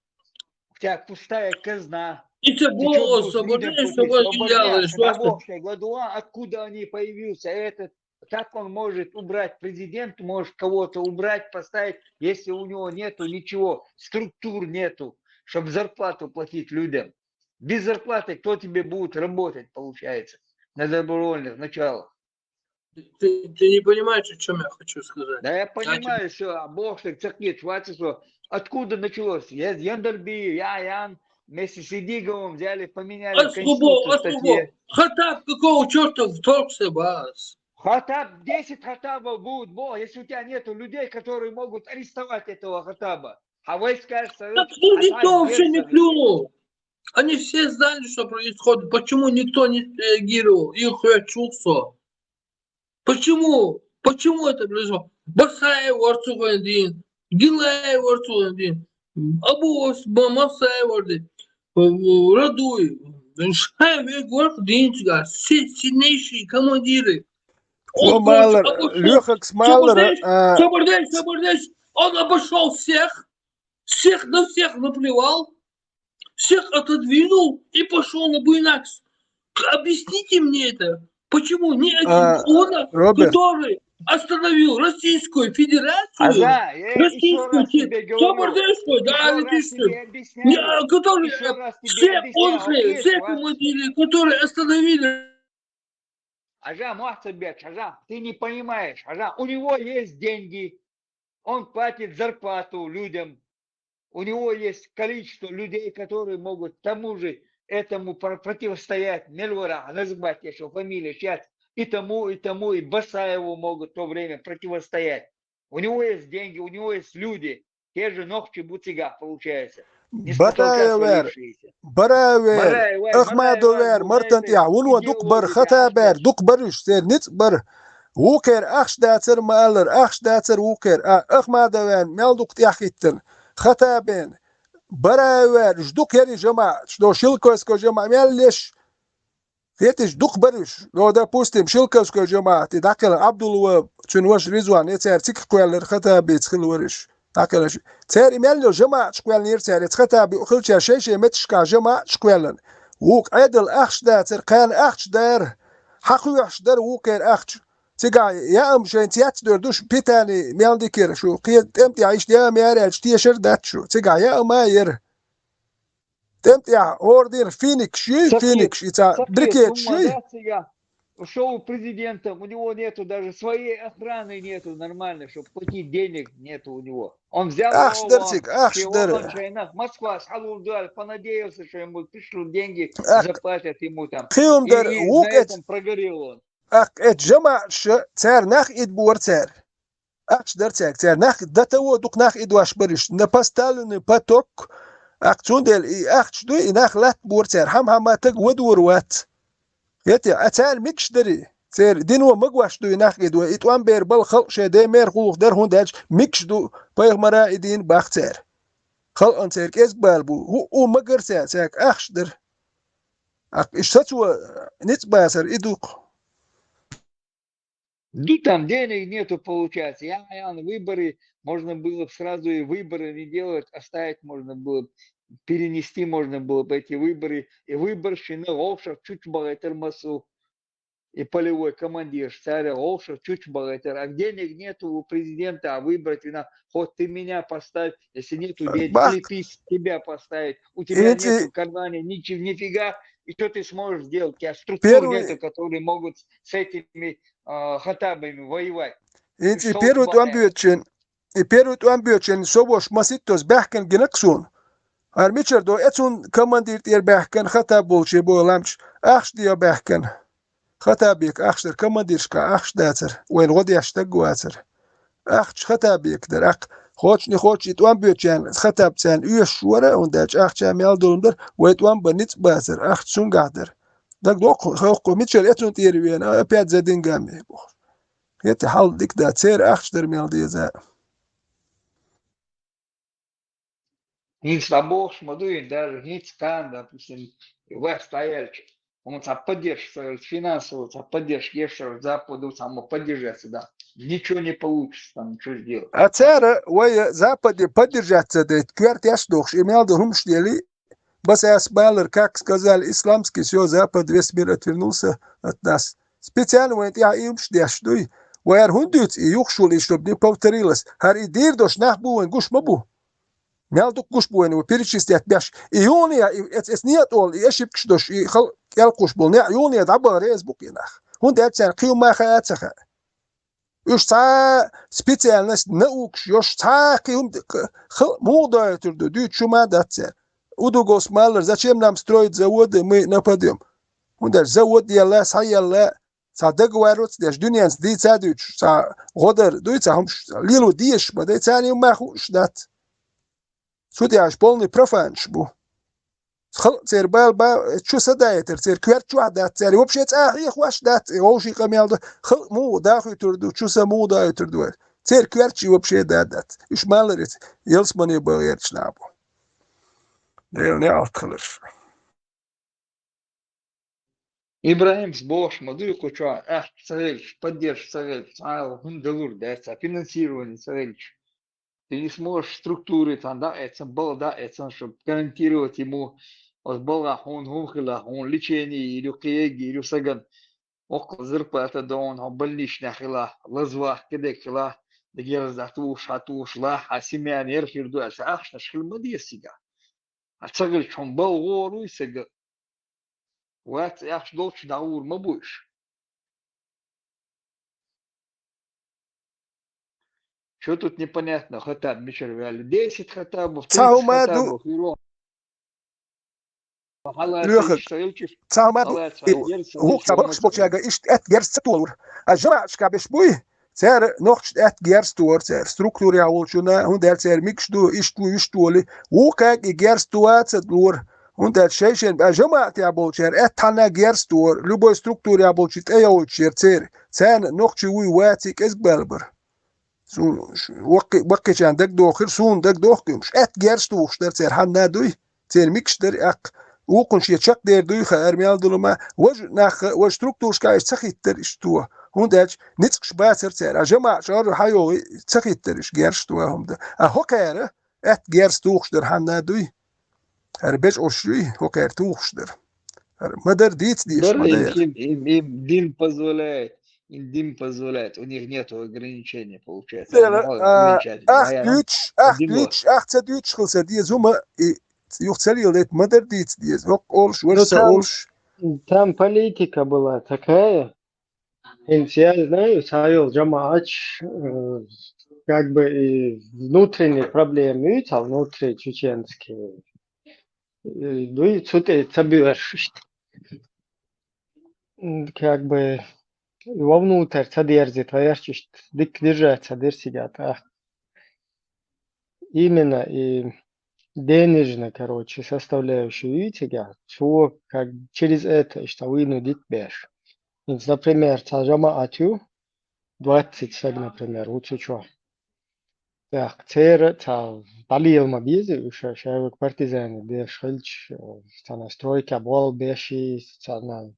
у тебя пустая казна. и це Ты було чё будешь особливо, людям що платить? вони діяли, Оборвёшься, що оборвёшься, году, а откуда они появился? Этот, как он может убрать, президент может кого-то убрать, поставить, если у него нету ничего, структур нету, чтобы зарплату платить людям. Без зарплаты кто тебе будет работать, получается, на добровольных началах? Ты, ты не понимаешь, о чем я хочу сказать. Да я Значит, понимаю, что оборвёшься, цакнет, хватит, что откуда началось? Я Яндерби, я Ян, вместе с Идиговым взяли, поменяли Аслубо, конституцию в Аслубо, статье. Хатаб, какого черта вторгся в вас? Хатаб, десять Хатабов будет, Бог, если у тебя нету людей, которые могут арестовать этого Хатаба. А войска Так ну, никто вообще не клюнул. Они все знали, что происходит. Почему никто не реагировал? Их чувство. Почему? Почему это произошло? Басаев ортугандин, Гилаев ортугандин, Абу Ос- Ба- Масаев орди, Радуй, Шайвек ворк динчга, все сильнейшие командиры. О, Он, короче, малар, обошёл. лёхакс малар, Собердесь, а, собердесь, собердесь. Он обошел всех, всех на всех наплевал, всех отодвинул и пошел на Буйнакс. К- Объясните мне это. Почему ни один А, он, Роберт. который остановил Российскую Федерацию, Ага, я ещё российскую раз тебе говорю, собердесь, да, ещё раз летишь тебе ты. объясняю, Не, который ещё раз тебе все объясняю, конхе, окей, все хватит. командиры, которые остановили Ажа, Муахтарбек, Ажа, ты не понимаешь, Ажа, у него есть деньги, он платит зарплату людям, у него есть количество людей, которые могут тому же этому про- противостоять, Мельвара, называть еще фамилию сейчас, и тому, и тому, и Басаеву могут в то время противостоять. У него есть деньги, у него есть люди, те же нохчи буцига получается. Не с потолка Бараевер, свалившиеся. Бараевер, Бараевер, Ахмадовер, Бараевер, Мартан это тя, вуно дук бар, идеология Хатабер, тяжкая. дук баруш, сер ниц бар. Вукер ахш дацар малар, ахш дацар вукер, а Ахмадовен мел дук тяхиттан. Хатабен, Бараевер, дук яри жама, что Шилковская жама мел леш. Хетиш дук баруш, но, допустим, Шилковская жама, ти дакел Абдулова, цун ваш Ризван, эцер цик квеллер Хатабиц хил вариш. Дакел ш- цер имел лё жама шквелнир цер, эц Хатаби хил чер шей шей метшка жама шквеллен. Вук айдал ахш дацар, кан ахш дар, хаху ахш дар вукер ахш. Цига я ам шен цяц дор душ питани мел дикер шу, кие тем ти айш я мярел штешер дат шу. Цига я ама ер. Тем ти ордер Феникс ши, Сакет, Феникс, и ца Сакет, брикет ну, ши. Ушёл президентом, у него нету даже своей охраны нету нормальной, чтобы платить, денег нету у него. Он взял Ахш дар нового, цик, ахш чего дар. он, чайна, Москва, схалул дуаль, понадеялся, что ему пришлют деньги, Ах. заплатят ему там. Хиум И, дар и вук на эц- этом прогорел он. Ах, эт жама ш цер нах ид бур цер. Ахш дар цер, цер нах дата во дук нах ид ваш бариш. На поставленный поток. Ах цундел и ахш ду и нах лат бур цер. Хам хама таг вадур ват. Ети, а цер микш дари. Цер дин во маг ваш ду и нах ид во. И туан бер бал халк ше де мер хулух дар хун дач микш ду пайгмара и дин бах цер. Халк ан цер кез бал бу. Ху у магар цер, цер ахш дар. Ах, иш сац во ниц басар и дук. Ну, там денег нету, получается. Я, я на выборы, можно было бы сразу и выборы не делать, оставить можно было бы, перенести можно было бы эти выборы. И выборщина Голшев чуть богатер масу, и полевой командир царя Голшев чуть богатер. А денег нету у президента, а выбрать вина, хоть ты меня поставь, если нету денег, Бах. или ты с- тебя поставить. У тебя Эти- нету в кармане ничего, нифига, и что ты сможешь сделать? У тебя структур Первый- нету, которые могут с этими а, хатабами воевать. Инц и Шо первый бахе? Туан бючен, и первый Туан бючен, собош маситтос бахкен гинаксун. Ар мичер до эцун командир тер бахкен хата болче боламч, ахш диа бахкен. Хата бек ахш дер командиршка ахш дацар, вен годяш таг вацар. Ахч хата бек дер, ах, хоч не хоч и Туан бючен, хата бцен, уеш шуара, он дач ахча мел долм дер, вен Туан ба ниц бацар, ахч сунга дер. Даг док, хо, мичер эцун тер вен, опять за деньгами. Хете хал дик да, цер ахч дер мел деза. ХӀинца дӀабохуш ма ду, и даже хӀинца кхана, допустим, и вац дӀаяьлча, хӀума цхьа поддержка ца хилча, финансово цхьа поддержка еш ца хилча, Западо цхьаммо поддержать ца дахь, ничего не получится там ничего сделать. А цара вай Западе поддержать ца дайта коьртеш а дохуш, и мел ду хӀумаш дели, басаяс балар, как сказали исламский, всё, Запад, весь мир отвернулся от нас. Специально вайн тӀехь и хӀумаш деш дуй. Вай хӀара хӀунда дуьйцу и юхашула и, чтобы не повторилось? ХӀара и дийр долуш нах бу вайн гуш ма бу? Мел дукха гуш бу вайна вай перечислять беш. И юхане, и эц-, эц некъа тӀе и ошибкаш долуш, и хала кӀелхуш болу некъ юхане дӀабаха реза бу-кх и нах. ХӀунда аьлча царна кхин хӀума ха а ца хаьа. Уьш цхьа специальность, наукаш йолуш, цхьа кхин хӀума д-, к-, хала муха доуьйтур ду, дуьйцуш хӀума а дац цара. Удугов Смайлер, зачем нам строить заводы, мы нападём? ХӀунда аьлча завод елла, схьаелла, цхьа договор а ца деш, дуьненца дийца а дуьйцуш, цхьа гӀо дар дуй, цхьа хӀумаш лело дезаш ма дай, царна юха хууш дац. Цу тӀехь уьш полный профанаш бу. Халкъ церан бала ба, чу са даийтар, церан коьрта чохь дац, церан вообще цӀа а хьехош дац, и вовшийн къамел ду, халкъ муха дахуьйтур ду, чу са муха дахуьйтур ду аьлла. Церан коьртачий вообще да дац. Уьш маларица ялсамане бан гӀерташ нах бу. Делан неӀалт хиларш. ИбрахӀимс бохуш ма дуй кху чохь, аьхка ца хилча, поддержка ца хилча, цхьа а хӀума далур дац, цхьа финансирование ца хилча. Ты не сможешь структуры там, да, эцан, бал, да, эцан, чтобы гарантировать ему, оцу балгӀа хьуна хӀума хила, хьуна лечение или кхин эгга, или саган, оккха зарплата до, хьуна больничная хила, лазвах кедек хила, дагерза тухуш, хьан тухуш, лахь, хьан семья нер хир ду, аьлла, ахчанаш хила ма деза цига. А ца хилча, хьуна балгӀа гӀоруй сага. Вац, ахча долчу дӀагӀур ма бу уьш. Чё тут непонятно, Хаттаб мичара ваьлла? Десять Хаттабов, Ца тридцать хӀума ду. Хаттабов, хӀуьро. Лоьхарг, ца хӀума ду. ХӀокху ца балхаш болчаьрга иштта аьтта герз ца толур. А жамаӀаташка беш буй? Цара нохчашна аьтта герз тору цара, структурехь волчунна, хӀунда аьлча церан мегаш ду, иштта ву, иштта волу, вукхаьрга и герз тоа а ца лора. ХӀунда аьлча шайшина, а жамаӀатехь болчара аьтта хьанна герз тору, любой структурехь болчу тӀейогӀучу яра церан, царна нохчий вуй, ваций кӀезиг бала бара. Суна ш-, ваккхи-, ваккхичарна дагадохира, суна дагадоху уьш. Аьтта герз тухуш дара церан хьанна дуй? Церан мегаш дара аккха. Вукхунна шен чекхдер дуй хаьара мел долу ма, важа нах, важа структурашка иштта ца хӀиттара иштта. ХӀунда аьлча ницкъаш бацара цара. А жамаӀа чӀорра хьайогӀий ца хӀиттара иштта герзаш тоа хӀума дан. А хӀокхара аьтта герз тухуш дара хьанна дуй? ХӀара бежа Ӏуш юй, хӀокхара тухуш дара. ХӀара ма дара дийца дезаш, ма дара. Им, им, им дин позволяет. Им дин позволяет. У них нету ограничения, получается. Дела, а, ограничения. Ах дуьйцуш, ах дуьйцуш, ах ца дуьйцуш хила ца деза хӀума, и юха ца леладайта ма дара дийца деза. ХӀокху олуш, важа ца олуш. Ну, там, там политика была такая. ХӀинца я знаю, цхьайолу жамаӀаташ, э, как бы и внутренние проблемы, там, внутри чеченские, э, дуй, цу тӀе ца боьршуш. М, как бы и вовнутрь ца дерзийта гӀерташ, иштта дика держаться дира цига тӀаккха. Именно и денежная, короче, составляющая ю цига, цо как через это иштта вынудить беш. ХӀинца, например, цхьа жамаӀат ю, двадцать саг, например, ву цу чохь. ТӀаккха церан цхьа дӀалела ма беза уьш, ша век партизани деш хилча, цхьана стройка болу беш, цхьана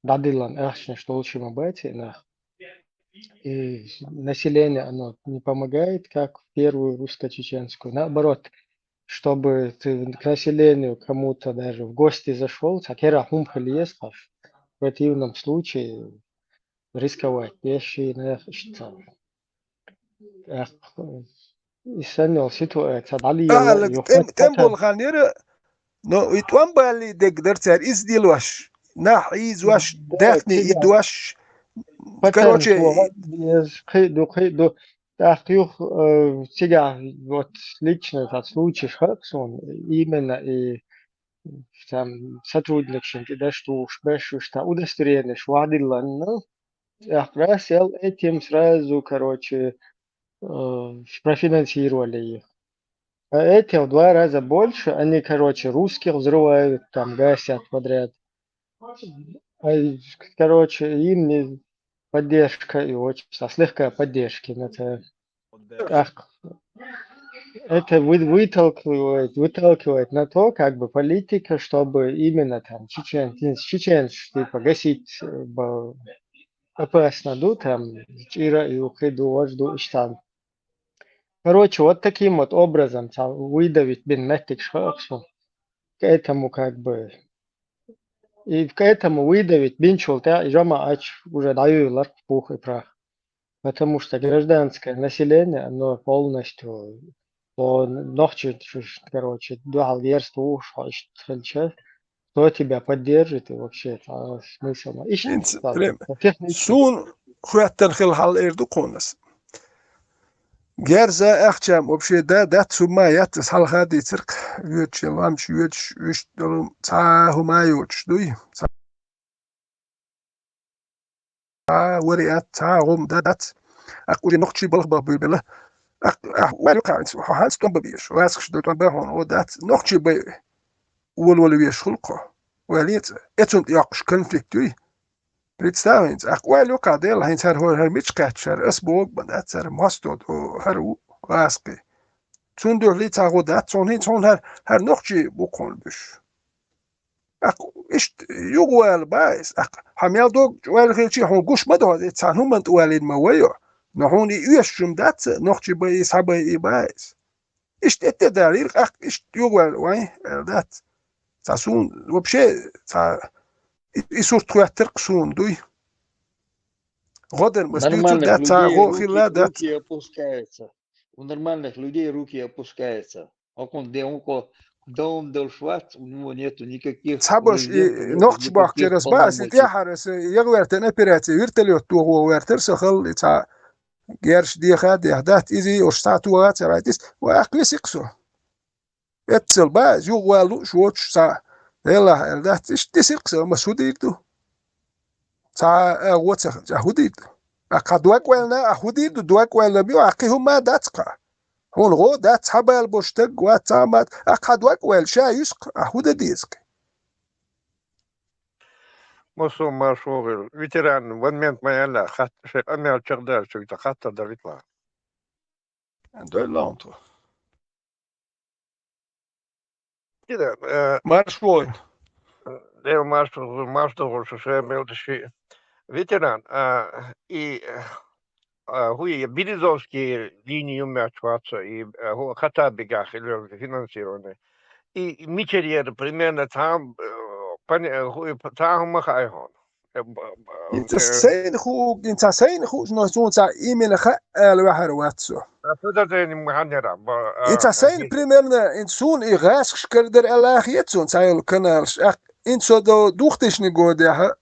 дӀадиллина ахчанаш долуш ма бац и нах. И население, оно не помогает, как в первую русско-чеченскую. Наоборот, чтобы ты к населению кому-то даже в гости зашёл, цхьа кера хӀума хила еза хьаш. В противном случае рисковать беш и нах иштта. ТӀаккха и санна йолу ситуация дӀалела. Ала, юха тӀем-, тӀем болу хан яра, но и тӀом баллий дегга дара цара иза делош, нах хьийзош, да, даьхни идош. Короче, кхин ду, кхин ду. ТӀаккха юха, э, цигахь, вот, лично цхьа случай хаьа суна, именно и там сотрудникашна тӀе даш тухуш беш, уьш там удостоверенеш вадилланна, тӀаккха раз ял этим сразу, короче, э, профинансировали их. А эти в два раза больше, они, короче, русских взрывают, там, гасят подряд. А, короче, им не поддержка и очень, а слегка поддержки на это. Ах, Это вы- выталкивает, выталкивает на то, как бы политика, чтобы именно там чечен, чеченцев типа гасить, э, бо- опасно, да, там чира и ухиду, вожду и штан. Короче, вот таким вот образом там выдавить бин меттик шхаксу. К этому как бы и к этому выдавить бинчул, да, и жама ач уже даю ларк пух и прах. Потому что гражданское население, оно полностью то нохчи, короче, дуал версту уж, что тебя поддержит и вообще, а, смысл. Ищ- Инц- так, прям. Технически. Сун хуяттан хил хал эрду конас. Герза ахчам вообще да, да, цума ят салха дицерк. Вёч ламч вёч виш долум ца хума ёч дуй. Ца вариат ца гом да дац. Ак уже нохчи балх ба бюбела. Ак ак вали кац ханс томба биш. Васк что томба хон о дац. Нохчи бай вол вол веш хулко. Валиц. Эцунт яқш конфликт юй. Представинц, ах, валю кадел, хин цар хор хар мич качар, ас бог бан, ацар мастод, о, хар у, васқи. Цун дур ли цагу дат, цун хин цун хар, хар нохчи букон биш. Ах, ишт, юг вал байс, ах, хамял дог вал хилчи хун гуш ма дод, цан хуман туалин ма вайо. Но хун и уеш шум дат, нохчи бай, сабай и байс. Ишт этте далир, ах, ишт юг вал вай, эл дат. Ца сун, вообще, ца и, и сурт хуяттыр сун дуй. Годен мас Нормальных дютюр да, ца людей го руки, хила да. Руки опускаются. У нормальных людей руки опускаются. А он где, он ко-, да он дал швац, у него нету никаких Цабаш и президентов, нету нохчбах никаких через бас, и полномочий. Тяхарас, я говорю, операция, вертолет туго вертер, сахал, и ца герш диха, дих дат, изи, ош ца туга, ца райтис, ва ах квесиксо. Эцэл ба, юг валу, шуоч са. Эла, эл дат, иш тисирксо, ма судирду. Ца, э, воцех, ца худирду. А ка дуак вэлна, а худирду, дуак вэлна, био, а ки хума дацка. Хун го дац, хабал боштаг, ва ца мат, а ка дуак вэл, ша юск, а худа диск. Мосо маршогыл, ветеран, вон мент маяла, хат, шек, амял чагдар, чугта хатта да витла. Дой лаунту. Кида, э, Марш войн. Дев марш, марш догур, шуше мелдыши. Ветеран, а, и, а, хуи Березовский линии умяч ваца, и, а, ху-, хата бегах, или финансирование. И, и мичерьер примерно там, э, пон-, э, хуи п-, там махайхон. Э, б-, б-, Инца э, сейн ху, инца сейн ху, но сунца именно ха, э, лвахар вацу. А куда ты не маханера, б-, а, Инца сейн а, примерно, ин сун и гаск шкердер алах ецун, цайл канал, ах, инцо до двухтысячный год, я,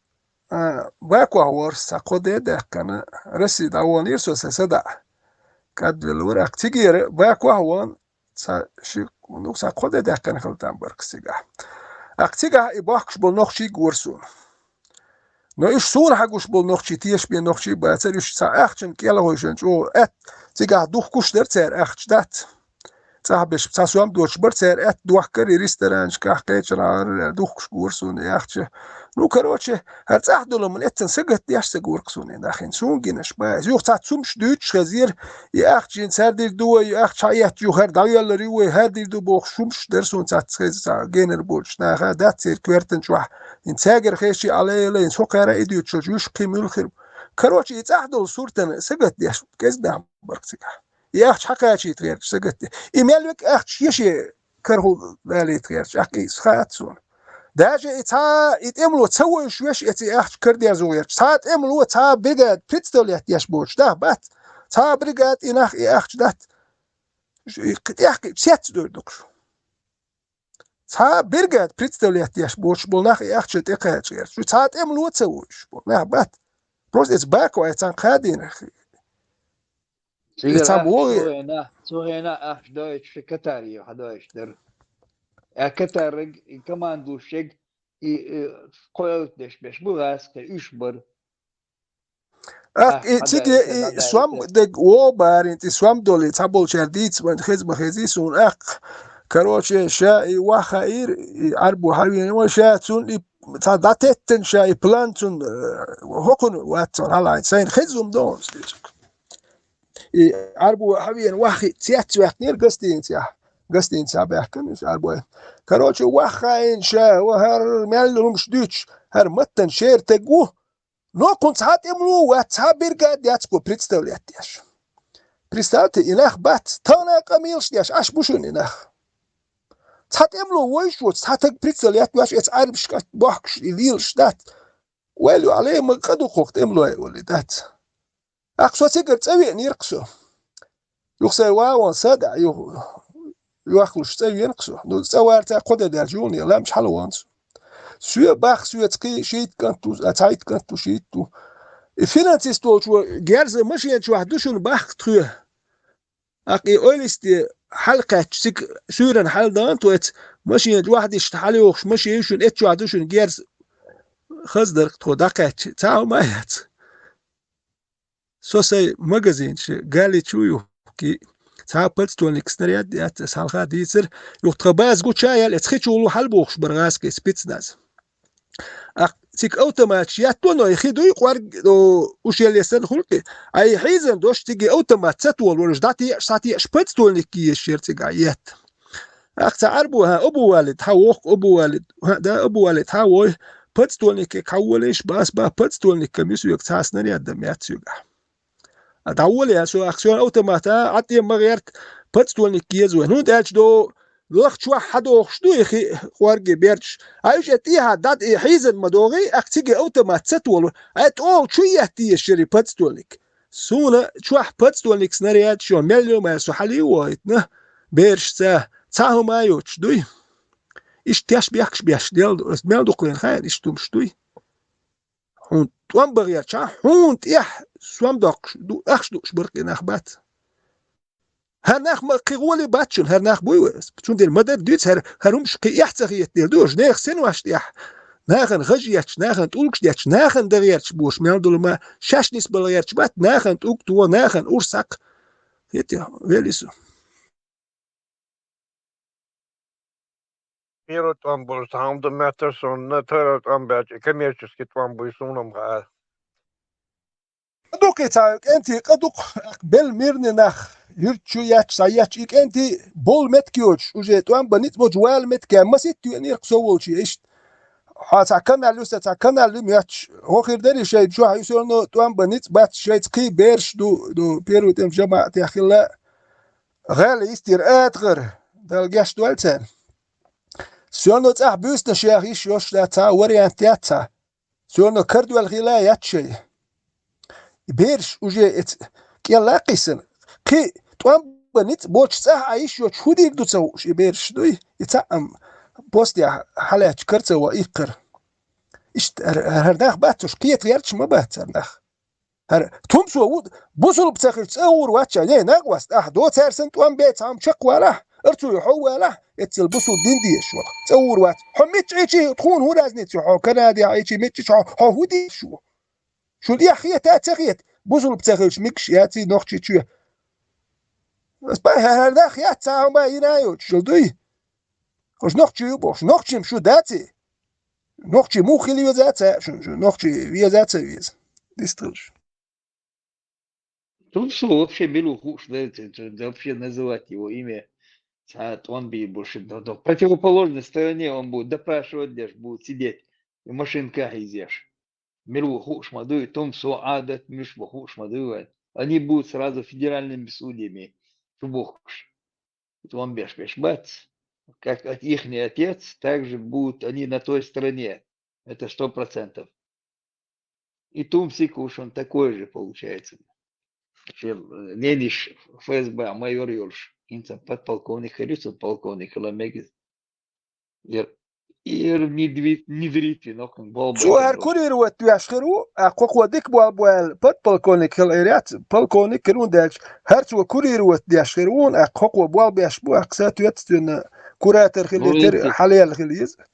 а, вакуа ворс, а коде дехкана, Россия да вон ирсо се сада. Кадвел урак тигер, вакуа вон, ца ши, ну, ца коде дехкана халтан барк сига. Ах тига и бахкш бол нохчи гурсун. Но иш сун хагуш бол нохчи, тиеш бе нохчи, бацар иш ца ахчын кела хойшен, чу эт, тига дух куш дер цер ахч дат. Ца беш, ца суам доч бар цер эт, дуахкар и ресторанчка, ах кечрар, дух куш гурсун, ахча. Ну, короче, хар цах доломын эттен сагат яш сагурксун, нахин сун гинеш, ба. Юх ца цумш дюч хазир, и ахчин цар дир дуа, и ахча ят ю хар давяллар ю, хар дир ду бох шумш дер сун ца цхез, ца генер болч, наха, дат цер квертен чуа. Ин цагер хеши алейла, ин сокара идючо, юш кимюл хир. Короче, и цахдол суртан сагат яш, кез да барк цика. И ахч хакачи тверч сагат. И мелвек ахч еши карху вали тверч, ахки схат сун. Даже и ца, и темло ца войш веш, эци ахч кардя зуверч. Ца темло, ца бригад представлять яш боч, да, бат. Ца бригад и нах и ахч дат. И кытяхки сец дойдукш. Ца бригад представлять яш боч, бол нах и ахч текач герч. Ца темло ца войш, бол нах бат. Просто эц бако, эцан кадин. Цигара Эцам ахч вогъ- цогъена, цогъена ахч дойч, катари, ха дойч дер. А катарыг, и командующик, и, и, койлтдеш беш, бу газ, кай, уьш бар. Ах, Ах, и ха циги, дойч, и ха суам дойч. Дег о барин, и суам доли, ца болчар диц, ван хез ба хези сун, ах. Короче, ша и ваха ир, и арбу хавин, ва ша цун, и ца датеттен ша, и план цун, э, хокун ватсон, халай, сайн хезум дон, стечек. И Ӏарбо хьавена вахи цец ваьккхинера гостиницехь. Гостиницехь баьхкина иза Ӏарбой. Короче, ваххаийна ша, ва хӀара мел лумаш дуьйцуш, хӀара маттан шера таг ву. Но кхунна цхьа тӀемло вац, цхьа бригада яц кхо представлять деш. Представьте, и нах бац, тахана къамелаш деш, Ӏаш бу шуна и нах. Цхьа тӀемло войш воцу, цхьа таг представлять веш, эца Ӏарбаш бохкуш, и лелаш дац. Вайл ю Ӏале, ма къа ду кхох тӀемлой, олий дац. Ахь со цигара цӀа веанера-кх со. Юха сайн вагӀон сада, юха йохлуш цӀа веана-кх со. Ну, цӀа варца кхо де даьлча юхане ламча хьала вон со. Соьга бах, соьца кхин шийтта кӀант ву, а цхьайтта кӀант ву, шийтта ву. И финансист волчо герза машен чохь ду шуна бах-кх тхоь. Аккха и ойлисте хьалакхаьчча, цига суьйрана хьала дан, тхо эца машен чохь дишта хьалайохуш машен ю шуна, эца чохь ду шуна герза. Хаза дара-кх тхо дӀакхаьчча, цхьа хӀума а яц. Со сайн магазинчу галличу юхки, цхьа подствольник снаряд яц, ас хьалха дийцар, юха тхан база гуча яьлла, эца хи чу лу хьалабохуш бара гӀазкхий спецназ. Ахь цига автоматаш етто, но и хи дуй кӀорг, о, уш елле санна хуьлу-кх и. Ай хьийзан дош цига автомат ца толуш, дӀатеӀаш, схьатеӀаш подствольник езаш яра цигахь етта. Ахь цхьа Ӏарбо, хьан, Абу Валид, хьан вохку Абу Валид, хьан, да, Абу Валид, хьан вой, подствольникега хьан волийша, бас, ба, подствольникам ю соьга, цхьа снарядам яц соьгахь. А дӀаволе а со, ахь соьна автомата, а, тӀе ма гӀерта, подствольник еза вай. ХӀунда аьлча до лахчохь хьадохуш ду и хи кӀорге берчаш. А уьш а тӀехьа дад и хьийзан ма догӀий, ахь цига автомат ца толу, а тӀолу чу етта езаш яра и подствольник. Суна чохь подствольник снаряд шо мел ю ма со хьалий вохуьйтна, берашца, цхьа хӀума а йоцуш дуй. Иштта теш бехкаш беш, дел ду, ас мел дукха вен хаьа, иштта хӀумаш дуй. Хьуна тӀом бан гӀерташ, хьуна тӀехь сом доккхуш ду, ахча дууш бара-кх и нах бац. ХӀара нах ма кхин гӀоле бац шуна, хӀара нах буй вай. Цундела ма-дарра дуьйцу хӀара, хӀара хӀумаш кхин эхь ца хетаделла ду, уж нехан синош тӀехь. Нахана хаза етташ, нахана тӀулгаш детташ, нахана дан гӀерташ бош мел долу ма, шаьш нисбала гӀерташ бац, нахана тӀулг тухо, нахана урс хьакха. Хетий, вели со. Первый тӀом болуш цхьа хӀума ду моьттура суна, но второй тӀом баьлча, и коммерческий тӀом буй суна-м хаьа. Къа дукха и цхьа кӀентий, къа дукха, белла мирный нах, юьртчу етташ, схьаетташ, и кӀентий болу меттиг йоцуш, уже тӀом бан ницкъ боцуш вала меттиг, масийтта тоьънера-кх со волчу иштта. Хьо цхьа канал ю, сан цхьа канал ю моьттуш, хӀун хир дарий шайна чохь, и всё равно тӀом бан ницкъ бац, шайца кхин бераш ду, ду, первый тӀем жамаӀатех хилла, гӀаьлла йистера атагӀара, Дала гечдойла царна. Всё равно цӀахь буьйсанаш яха йиш йолуш дац, цхьа вариант яц цхьа. Всё равно кардоьлла хила яц шайн. И бераш уже эца кӀелла а кхийсина. Кхин тӀом бан ницкъ боцуш цӀахь а йиш йоцуш хӀун дийр ду ца хууш и бераш дуй? И цхьаъ-м постехь хьалаьтташ кара ца ван иккхар. Иштта хӀара, хӀара нах бац уьш, кхета гӀерташ ма бац хӀара нах. ХӀара тумсо ву, бусулба ца хилча цӀа гӀур вац ша, не, накъост, ахь до цаьрсан тӀом бе, цхьа хӀума чекхвалахь, арцуй хьо валахь, эццал бусулба дин дезаш валахь, цӀа гӀур вац. Хьо мичча Ӏийчи, тхуна хӀун разница ю, хьо Канаде Ӏийчи, мичча хьо, хьо хӀун дезаш ву? Шу лех хета а ца хета, бусулба ца хилча мегаш яций Нохчийчоь? Ас бай, хӀара нах яц, цхьа хӀума йина а йоцуш, шул дуй? Хьо нохчий ю бохуш, нохчий-м шу даций? Нохчий муха хила веза а ца, шу, шу нохчий веза а ца веза. Дистхилш. Тумсо вообще мила ву хууш дара, ц-, ц-, вообще называть его имя. Цхьа тӀом бийр бу ши, но, но в противоположной стороне он будет допрашивать деш, будет сидеть и машинка хьийзеш. Мила ву хууш ма дуй, тумсо, Ӏадат, муьш бу хууш ма дуй вайн. Они будут сразу федеральными судьями чубухкуш. ТӀом беш беш бац. Как от-, ихний отец, так же будут они на той стороне. Это сто процентов. И тумсик уж он такой же получается. Чем, э, нениш ФСБ майор йолуш, хӀинца подполковник хилла, цу полковник хилла мегиз. Ир, ир нидви-, нидрити, но кхин болб Цо хӀара курировать веш хир ву, а кхо-кхо дика болбу аьлла, подполковник хила эр яц, полковник хир ву даьлча, хӀара цо курировать деш хир ву, а кхо-кхо болбеш бу, а соответственно, куратор хила Ну, тера, эти хьалаьлла хила иза.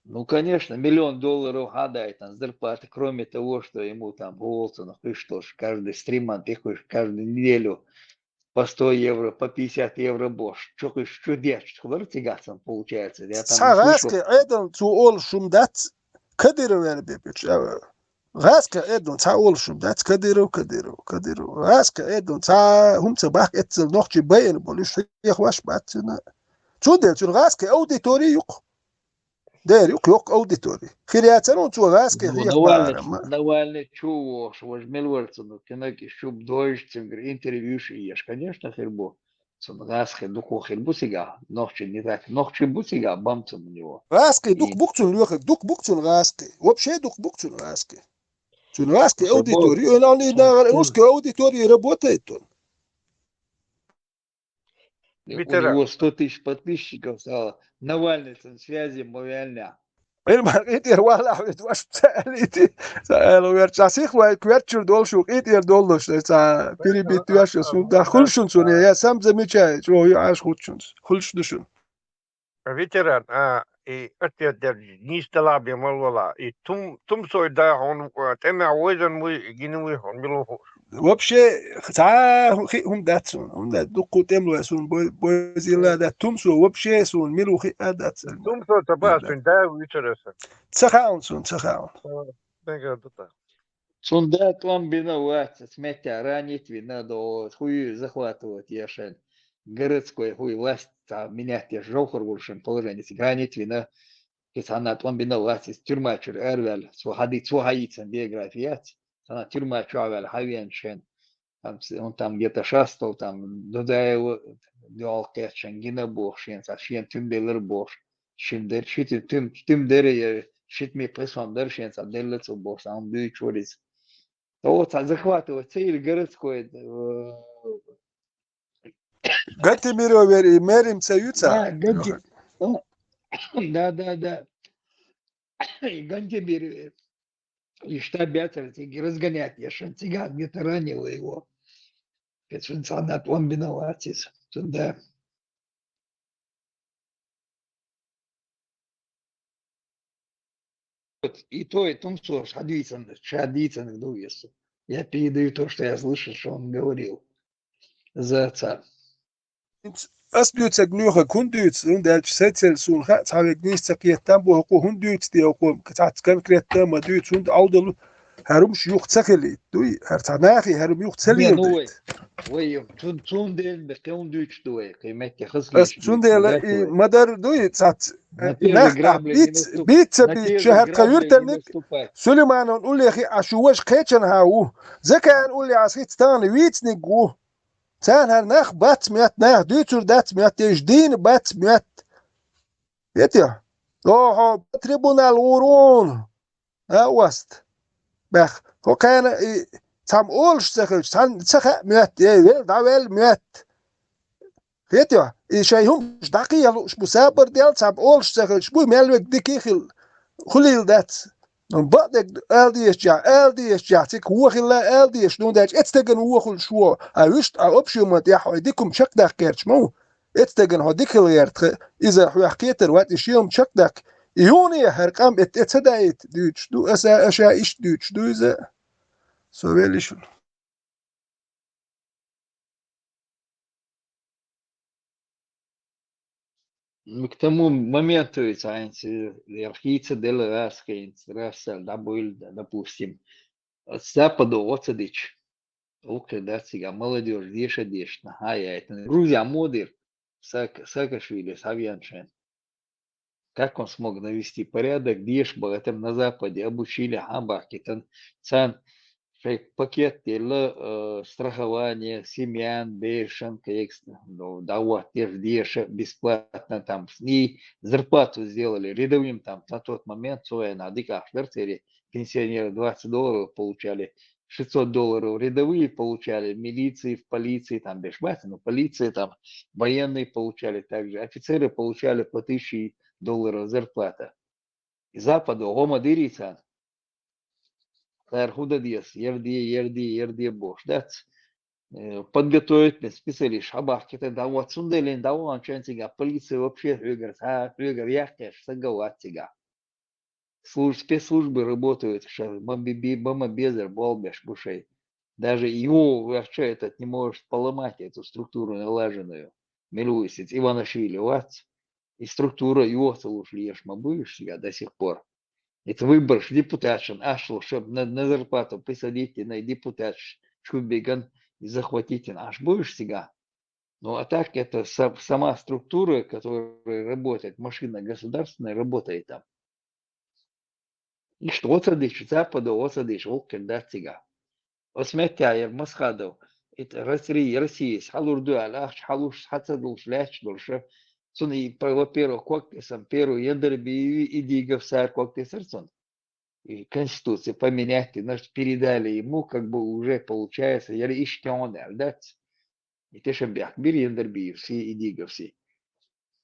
Ну, конечно, миллион долларов хьадайтан зарплаты, кроме того, что ему там по Волцину кхуьйсуш долуш, каждый стриман тӀекхуьйсуш, каждую неделю по сто евро, по пятьдесят евро бош. Чу кхуьйсуш, чу детташ хилар цигахь санна, получается. Я там Цхьа не слышал. ГӀазкхи Ӏедал цо олуш хӀума дац, Кадыров аьлла бепеча. ГӀаскхи Ӏедун цхьа олуш хӀума дац, Кадыров, Кадыров, Кадыров. ГӀаскхи Ӏедун цхьа хӀума ца бахка, эццал нохчий байина болу, уьш хьехаваш бац цуьнан. Цундела цуьнан гӀаскхи аудитори ю-кх. Дера ю-кх, йоккха аудитори. Хир яцара хьуна цо гӀаскхи Ну, хьехабахар, Навальный, амма. Навальный чу вохуш, важа мила вара цунна, кхинаг и шуб дойжа цуьнгара интервью шу еш, конечно, хир бу. Цунна гӀаскхи дукха хир бу цигахь, нохчий не так, нохчий бу цигахь, бам цунна у него. ГӀаскхи дукха И бу-кх цунна лоьхург, дукха бу-кх цунна гӀаскхи. Вообще дукха бу-кх цунна гӀаскхи. Цунна гӀаскхи Слушай, аудитори, Бог, он, он, и слушай, на слушай. Русская аудитория работает он. У Ветеран. Него сто тысяч подписчиков стало. Навальный цунна связи ма ваьллинехь. Ил ма къинтӀера валахь веза ваша ца аьлла, ца аьлла верча. Сих вай коьртачуьра долуш ву, къинтӀера доллуш, ца перебить веш, сунда хуьлуш шуна цунна, я сам замечаю, чӀогӀа ю Ӏаш хуьлуш шуна. Хуьлуш ду шуна. Ветеран, а, и ответ дер, нийса далахь бен мала валахь. И Тум-, Тумсой да хьуна, а, тӀемехь вайзан вуй, гина вуй хьуна, мила ву хууш. Вообще, цхьа хи-, хӀума дац суна, хӀума дац. Дуккха тӀемалой суна бой-, бойзийла дац. Тумсо вообще суна мила ву хиъа дац. Тумсо ца бац, цуьнан да вуьйцур аса. Ца хаьа суна, ца хаьа. Ца, дагар ду та. Цунна да тӀом бина вац, цу меттехь ранить вина до, хуй захватывать ешан, городской хуй власть, цхьа менять еш жовхар волу шен положение, цига ранить вина, и цхьанна тӀом бина вац, иза тюрьма чуьра араваьлла, цо хьади-, цо хьаийцина биография яц, цхьанна тюрьма чохь ваьлла хьавеана шен, там, с-, он там где-то шастал, там, Дудаева, дуьхьал кхетта шен гина боху шен, цхьа шен туьма делира боху, шин дер-, ши ту-, туьм-, туьма дера я ши тӀе пхи сом дара шен цхьа делла цо боху, цхьа хӀума дуьйцуш вара иза. Цо цхьа захватывать ца йира городской, э, Гантемиров вер и мэрим ца ю цхьа? Да, Ганте-, Лёха. Да, да, да. И Гантемиров. И штаб яцара цига разгонять еш, цигахь где-то ранило его. Кхин цунна цхьанна тӀом бина вац иза. Цунна да. Вот и то, и Тумсо ша дийцина, ша дийцинарг ду веза. Я передаю то, что я слышал, что он говорил. За цар. Ас дуьйцург лоьхург хӀунда дуьйцу, хӀунда аьлча сацалла суна хаьа, цхьа верг нийса ца кхетта бу, хӀокхо хӀунда дуьйцу те, хӀокхо цхьацца конкретно а ма дуьйцу, хӀунда Ӏовдалу, хӀара хӀумаш юха ца хилийта, дуй, хӀара цхьа нахе хӀара хӀума юха ца Не, ну, вай, лелийта. Вай, цун-, цундела бен кхин хӀунда дуьйцуш ду вай, кхин метте хаза Ас лийча дуьйцуш цундела ду, и дац вай. Ма-дарра дуй, цхьацца, На те же нах тӀехь грабли не биц-, наступ-, биц ца на те биц, же ша хӀара тхан грабли не юьртарниг наступать. Сулейманан уллехи а шу важа кхечанхьа ву, Закаан уллехь ас хӀинца тахана вийциниг ву. Царна хӀара нах бац моьтту, наха дуьйцур дац моьтту, уьш дийна бац моьтту. Хетий? О, хьо трибунал гӀур ву хьуна. А, ост. Баьхна. ХӀокхарна и цхьамма олуш ца хилча, цхьанна ца хаьа моьтту, эй, вел дӀаваьлла моьтту. Хетий? И шайн хӀумаш дӀакхехьа лууш бу, сабар дел, цхьамма олуш ца хилча, бу мел верг дика а хилла, хуьлийла дац. Бакъдерг ала дезачохь, ала дезачохь, цига вон хилла ала дезаш, хӀунда аьлча эцу стеган вон хуьлуш ву, а вуьшта, а общий хӀуманна тӀехь хьо дика хӀума чекхдаккха гӀерташ ма ву. Эцу стеган хьо дика хила гӀерта, иза хьоьх кхетар вац, и шен хӀума чекхдаккха. И юххе хӀара къам эт-, эца даийта дуьйцуш ду, аса аша иштта дуьйцуш ду иза. Со веллий шуна. Ну, к тому моменту и цхьаьнца ярхийца делла гӀаскхийца, рассал дӀабуьйлла, допустим, Западо гӀо ца дича, вукхе дац цигахь молодёжь деша дешна, хьан яйтина. Грузия мо дира, Саак-, Саакашвили схьавеана шен. Как он смог навести порядок, деша бахийтина на Западе, обучили, хьан бахкийтина, царна шайн пакет делла, э, страхование, семьян, берашан, кхекс, ну, дӀахӀоттаеш деша, бесплатно там, и зарплату сделали рядовым там, на тот момент, цу вайна дика ахча дара церан, пенсионеры двадцать долларов получали, шестьсот долларов рядовые получали, в милиции, в полиции, там беш бац, но полиция, там военные получали также, офицеры получали по тысяче долларов зарплата. И Западо гӀо ма дирий царна. Цара хӀун дан деза, ер де, ер де, ер де бохуш дац. Э, подготовить специалист хьабахкийтина дӀавахана, цундела дӀаваханчу хенахь цигахь полиция вообще хьоьгара, цхьа хьоьгара яккхийча стаг а вац цигахь. Служ-, спецслужбы работают, ша-, бомби-, би-, бомбобезар болх беш бу шайн. Даже его вообще этот не может поломать, эту структуру налаженную. Мила ву иза, Иванишвили вац. И структура йоха ца луш леш ма бу уьш цигахь до сих пор. Это выборщ депутатшин, ашлу, чтоб на, на зарплату присадить и на депутат чубиган и захватить, аш будешь сега. Ну, а так это са- сама структура, которая работает, машина государственная работает там. И что оцадыш, западу оцадыш, ол кирдат сега. Оц меттяер Масхадов, это Россия, Россия, халурду ал ахч, халуш, хацадулш, ляч дулша. Цун и, по- во-первых, кок эсам, первый, Яндарбиев и Идигов сар кок эсар цун. И Конституцию поменять, и, значит, передали ему, как бы уже получается, яли иштян, да? И те шем бяк бир Яндарбиев си, Идигов си.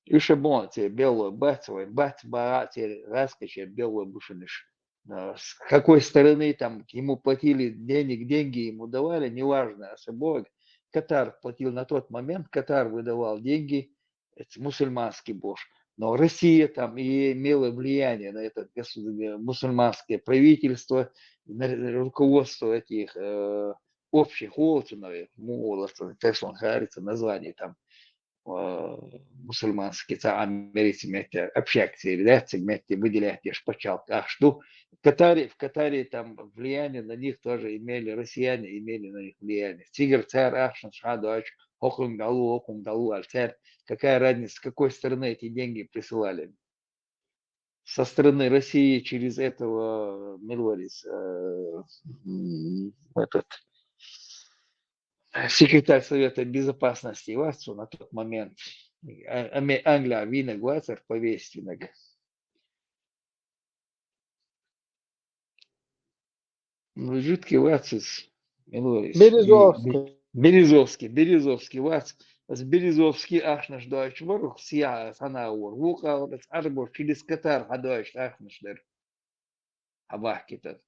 И шебон, те белый бац, ой, бац, ба, те раскаче белый бушиниш. А, с какой стороны там ему платили денег, деньги ему давали, неважно, особо Катар платил на тот момент, Катар выдавал деньги, это мусульманский бош. Но Россия там и имела влияние на это государ- мусульманское правительство, на руководство этих э, общих олцунов, муолацун, теслон харится название там э, мусульманский, ца Америці метте, общаться, или да, ці метте выделять, я ж почал, ах, что Катаре, в Катаре там влияние на них тоже имели, россияне имели на них влияние. Цигар цар ахшн шадоч, хохум далу, хохум далу, аль цар. Какая разница, с какой стороны эти деньги присылали? Со стороны России через этого Милварис, э, м, этот, секретарь Совета Безопасности Ватсу на тот момент, а- аме- Англия вина Гвацер повестинаг. Ну, жидкий Ватсис, Милварис. Березовский. Березовский, Березовский Ватс. С Березовский ахнаш дойч варух сия санаур. Вука арбор через Катар хадойч ахнаш дер. Абахкитат.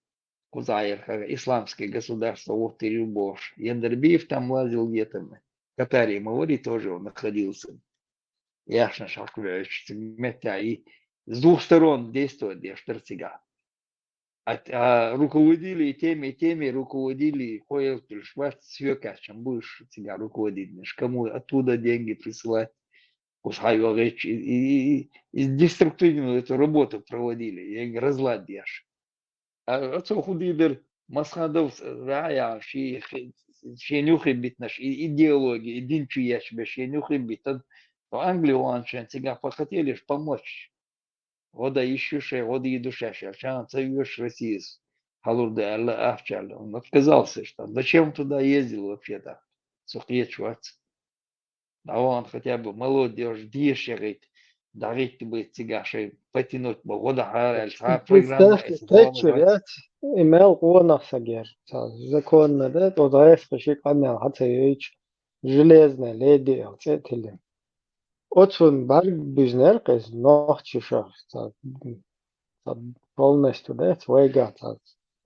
Кузаир, как исламское государство, вот и любовь. Яндарбиев там лазил где-то. В Катаре Маври тоже он находился. Яшна Шахкулевич, метя и с двух сторон действовать, я штырцига. А, а руководили и теми, и теми, руководили, хойл шват свекачем будешь тебя руководить, кому оттуда деньги присылать. Кусай вагич, и, и, и, и деструктивную эту работу проводили, я говорю, разладьяш. А отцо худибер Масхадов рая, ши, ши нюхи битнаш, и идеология, и динчу яч бе, ши нюхи битан. Но Англия, он чен, тебя похотели ж помочь. Года ищу ше, года и душа ше, чан, ца юш Россиис. Халурда Алла Ахчал. Он отказался, что зачем туда ездил вообще-то? Сухие чувак. А он хотя бы молодежь дешевит, давить бы цигаши, потянуть бы года хараль, ца программа, Представь, если Тэтчер, главный я имел конах сагер, ца законно, да, то да, я спеши канал, хотя я железная леди, а це тилин. Отсун бар бизнер, кез нохчи шах, ца, ца полностью, да, свайга, ца,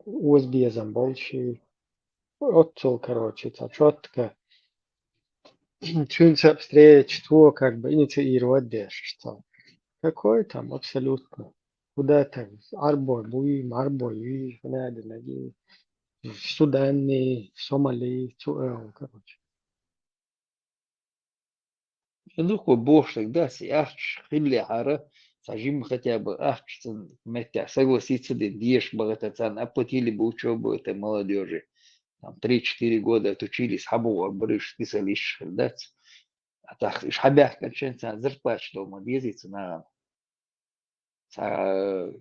узбезом больше, отцул, короче, ца, четко. Чунца встреч, то как бы инициировать деш, что. Какой там, абсолютно. Куда там, арбой буи, марбой и, надо, надо. В Судане, в Сомали, цу-, э, короче. Ну, ко бошек, да, си ахч хилле хара, сажим хотя бы ахч, цан, метя, согласиться, да, деш, богата, цан, оплатили бы учебу этой молодежи. Там три-четыре года отучились, хабу, барыш, специалист, да. А так, иш хабях, кончен, цан, зарплат, что мы, дезица, на. Ца-,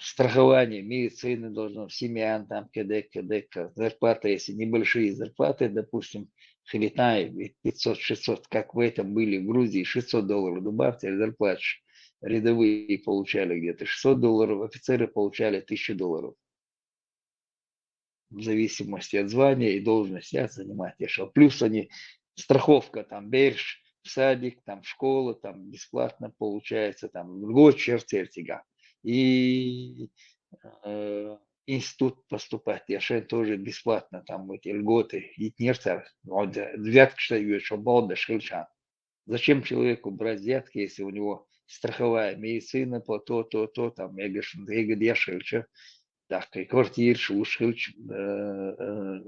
страхование, медицины должно, семьян там, кедек, кедек, зарплата, если небольшие зарплаты, допустим, хилитай, пятьсот-шестьсот, как в этом были в Грузии, шестьсот долларов добавьте, зарплатишь. Рядовые получали где-то шестьсот долларов, офицеры получали тысячу долларов. В зависимости от звания и должности, а, занимать, я шел. Плюс они, страховка, там, берш, в садик, там, в школу, там, бесплатно получается, там, льгот чертертига. И, э, институт поступать, я шел, тоже бесплатно, там, эти льготы, и нерцер, вот, э, взятка, что ещё, балда, шельчан. Зачем человеку брать взятки, если у него страховая медицина, по то, то, то, там, я говорю, я говорю, я шельча, так, и квартир, шуш, шельч, э, э,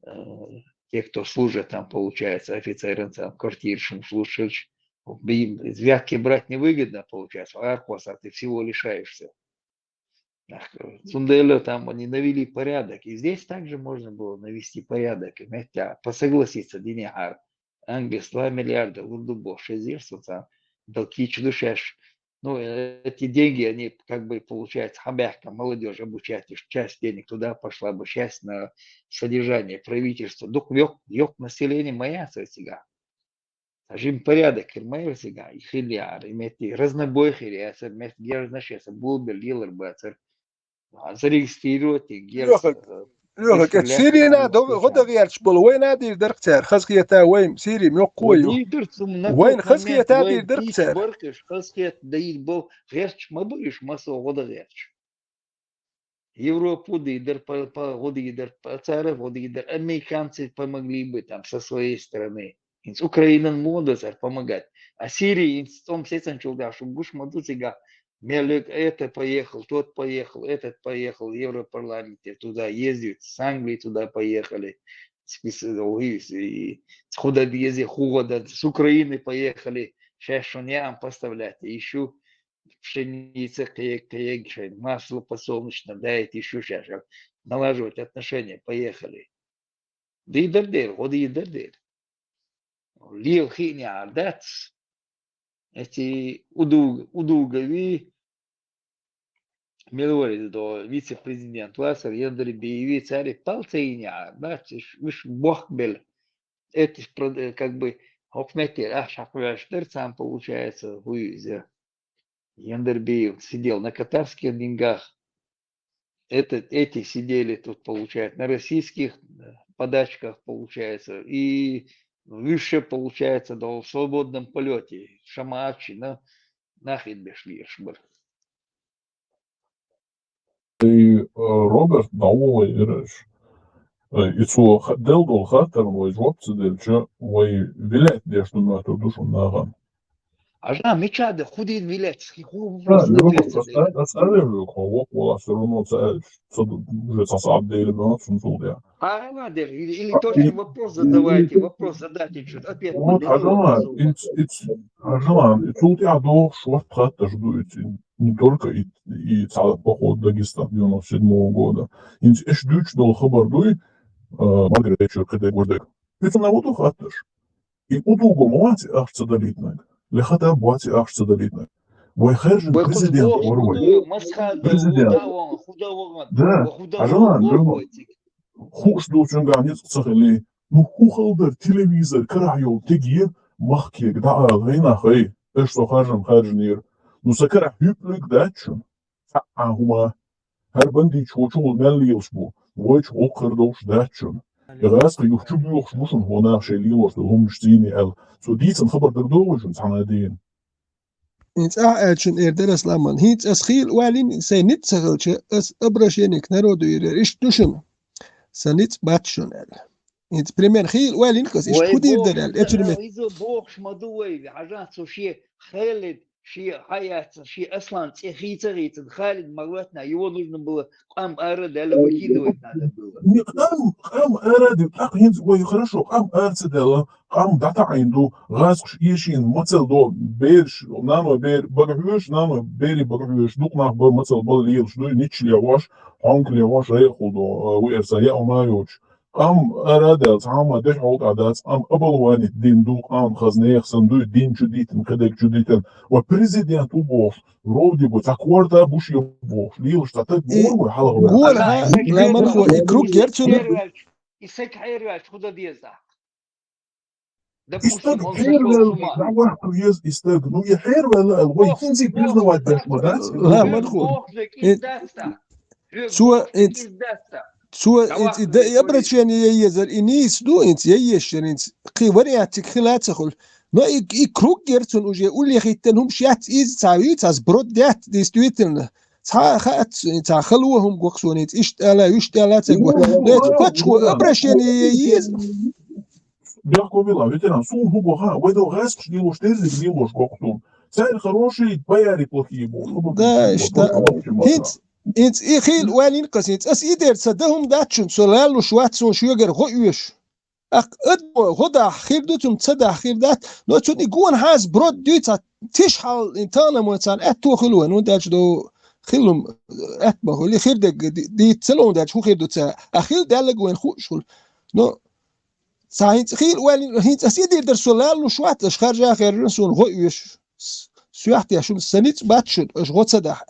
э, те, кто служит там, получается, офицеры, там, квартир, шум, шуш, шельч, им взятки брать невыгодно, получается, а архоса ты всего лишаешься. Цундела там они навели порядок. И здесь также можно было навести порядок. И меття посогласиться динехьар. Англис два миллиарда лурду бо шезерсуца. Дал кичи душеш. Ну, э, эти деньги, они как бы получается, хабяхка, молодежь обучать, и часть денег туда пошла бы, часть на содержание правительства. Дук ёк, ёк население моя сатига. Жим порядок кир моя сатига. И хилиар, и мети разнобой хири, я сэр, мет герзнаш, я сэр, булбер, лилар бацар. Зарегистрировать и герз. Лёха, Лёха, кет Сирина гъода гъерч бол, вайна дир даркцар, хазхията вайм Сири мёккой. Вайна хазхията дир даркцар. Баркаш, хазхият даир бол, гъерч ма буиш, масо гъода гъерч. Европу дидер, па, па, гъода дидер, па, цара гъода дидер, американцы помогли бы там со своей стороны. Инц Украинан мода сэр помогать. А Сирии инц том сецан чулгаш, гуш моду сига. Мелек это поехал, тот поехал, этот поехал, в Европарламенте туда ездят, с Англии туда поехали. Спис-, ой, и худа езде, худа с Украины поехали. Сейчас что не поставлять, ищу пшеница, кег, кег, масло подсолнечное, дайте ещё сейчас налаживать отношения, поехали. Дидер дер, гъода дидер дер. Лил хиъни ардац. Эти уду-, удугави мелвари до вице-президент ласар Яндарбиеви цари палцайни ардац, виш бохбел. Эти прод-, э, как бы, хокметер, а, шахвяш дер, сам получается, хуизя. Яндарбиев сидел на катарских деньгах. Это, эти сидели тут, получается, на российских э, подачках, получается, и выше, получается, да, в свободном полете. Шамаачи, на, нахид бешли шбар. И э, Роберт Даула Ирыш. Э, И цо ха- дел дол хаттар вой жоп цеделча, вой вилет деш думатур душун наган. Ажа, мечада, худин вилет, хи ху Да, просто ну, ответ просто цедель. Оставили его, вот, вот, всё равно ца- ца- уже ца саб дели бана сунсул я. А, ладно, или, или А, точно и- вопрос задавайте, и- вопрос задайте, что ответ Вот, подойдёт, Ажалан, особо. It's, it's, Ажалан, и тут я дох шварт хаттар жду, и не только и, и цала поход в Дагестан девяносто седьмого года. Инц эш дюч дол хабар дуй, э, Маргарет Чуркеде Гурдек. Ведь она вот хатташ. И удуго муати ахца далитнаг. Лехата буати ахца далитнаг. Вай хержин Вай президент худо, ворвай. Худо, масха, Президент. Худо, худо, Да, худо, Ажалан, худо, Ажалан. Хуш дучун ганец цахили. Ну, хухалдар телевизор, карах йол теги, махкег, да, гайна хай. Эш со хажам хажнир. Ну, са карах юплюк дачун. Са ахума. Хар банди чочул мел лилш бу. Вой чо хырдолш дачун. Гаск юхчу бюхш бушун, хона шей лилш, хумш цини эл. Со дицан хабар дагдовушун, цана дин. Инц а элчин эрдер асламан. Хинц ас хил валин сай ниц сахалча, ас обращение к народу ирер. Иш душун. Са ниц батшун эл. Инц пример хил валин кас иш Вай худир бог, дер эл. Эчурме. Изо бог шмаду вай, Ажан со ши Халид, ши Хаяц, ши Аслан, ци хица хица, Халид Магватна, его нужно было къам ара дала выкидывать надо было. Не къам, къам ара дала, так, хинц, вай, хорошо, къам арца дала, къам дата айнду, гъазкъш ешин, мацал до, берш, нано бер, багъвюш, нано бери багъвюш, дукъ нах бар мацал бал лилш, дуй, нич леваш, хонк леваш, рехул до, э, вуэрса, я умаюч. Къам ара дал, цама деш хол адац, къам абалвани дин ду, къам хазнех сан дуй, дин чудитин, кадек чудитин. Ва президент у бох, роди бу, та кварта буш ю бох, лилш та так И бур, халгъ. гур, ха, ламан хо, и круг герцуна. Исек хервач, худа деза. Допустим, Истаг он зашёл с хервел, ума. Давах куез истаг. Ну, я хервел, вай Ох, хинзи ох, признавать дашма, да? Ла, мадху. Ох, же Э, киздаста. Же Цуа, ох, э, киздаста. Цуа, э, Давах и да, и куез. Обращение езер, и нис ду, инц, я ешер, инц. Кхи вариантик хилацахул. Но и, и круг герцун уже улехиттен хум шац из цави, цаз брод дят, действительно. Ца хаат, ца халуа хум гоксун, инц, ишт ала, ишт ала цегва. Но это пачху обращение ез. Бяхко вила, ветеран, сун хубо ха, вайдо гайс кш лилош, терзик лилош гохтун. Царь хороший, бояре плохие бу. Да, что? Хинц, инц, и хил валин кас, инц, ас идер ца да хум датчун, со лалуш ватсун шугар го уеш. Ах, ад, года хир ду цум, ца да хир дат, но цун и гуан хаз брод дю ца, тиш хал, ин тана мо цан, ат то хилуа, ну, дальше до хилум атма хули, хир дегга ди-, дийт цалун дач, ху хир ду ца. А хил даллаг вайн хуш хул. Но, ца хинц хил валин, хинц асидир дар со лаллу шват, аш харжа херрун сун го уйш. С-, сюахт я шун саниц бат шут, аш го ца дах.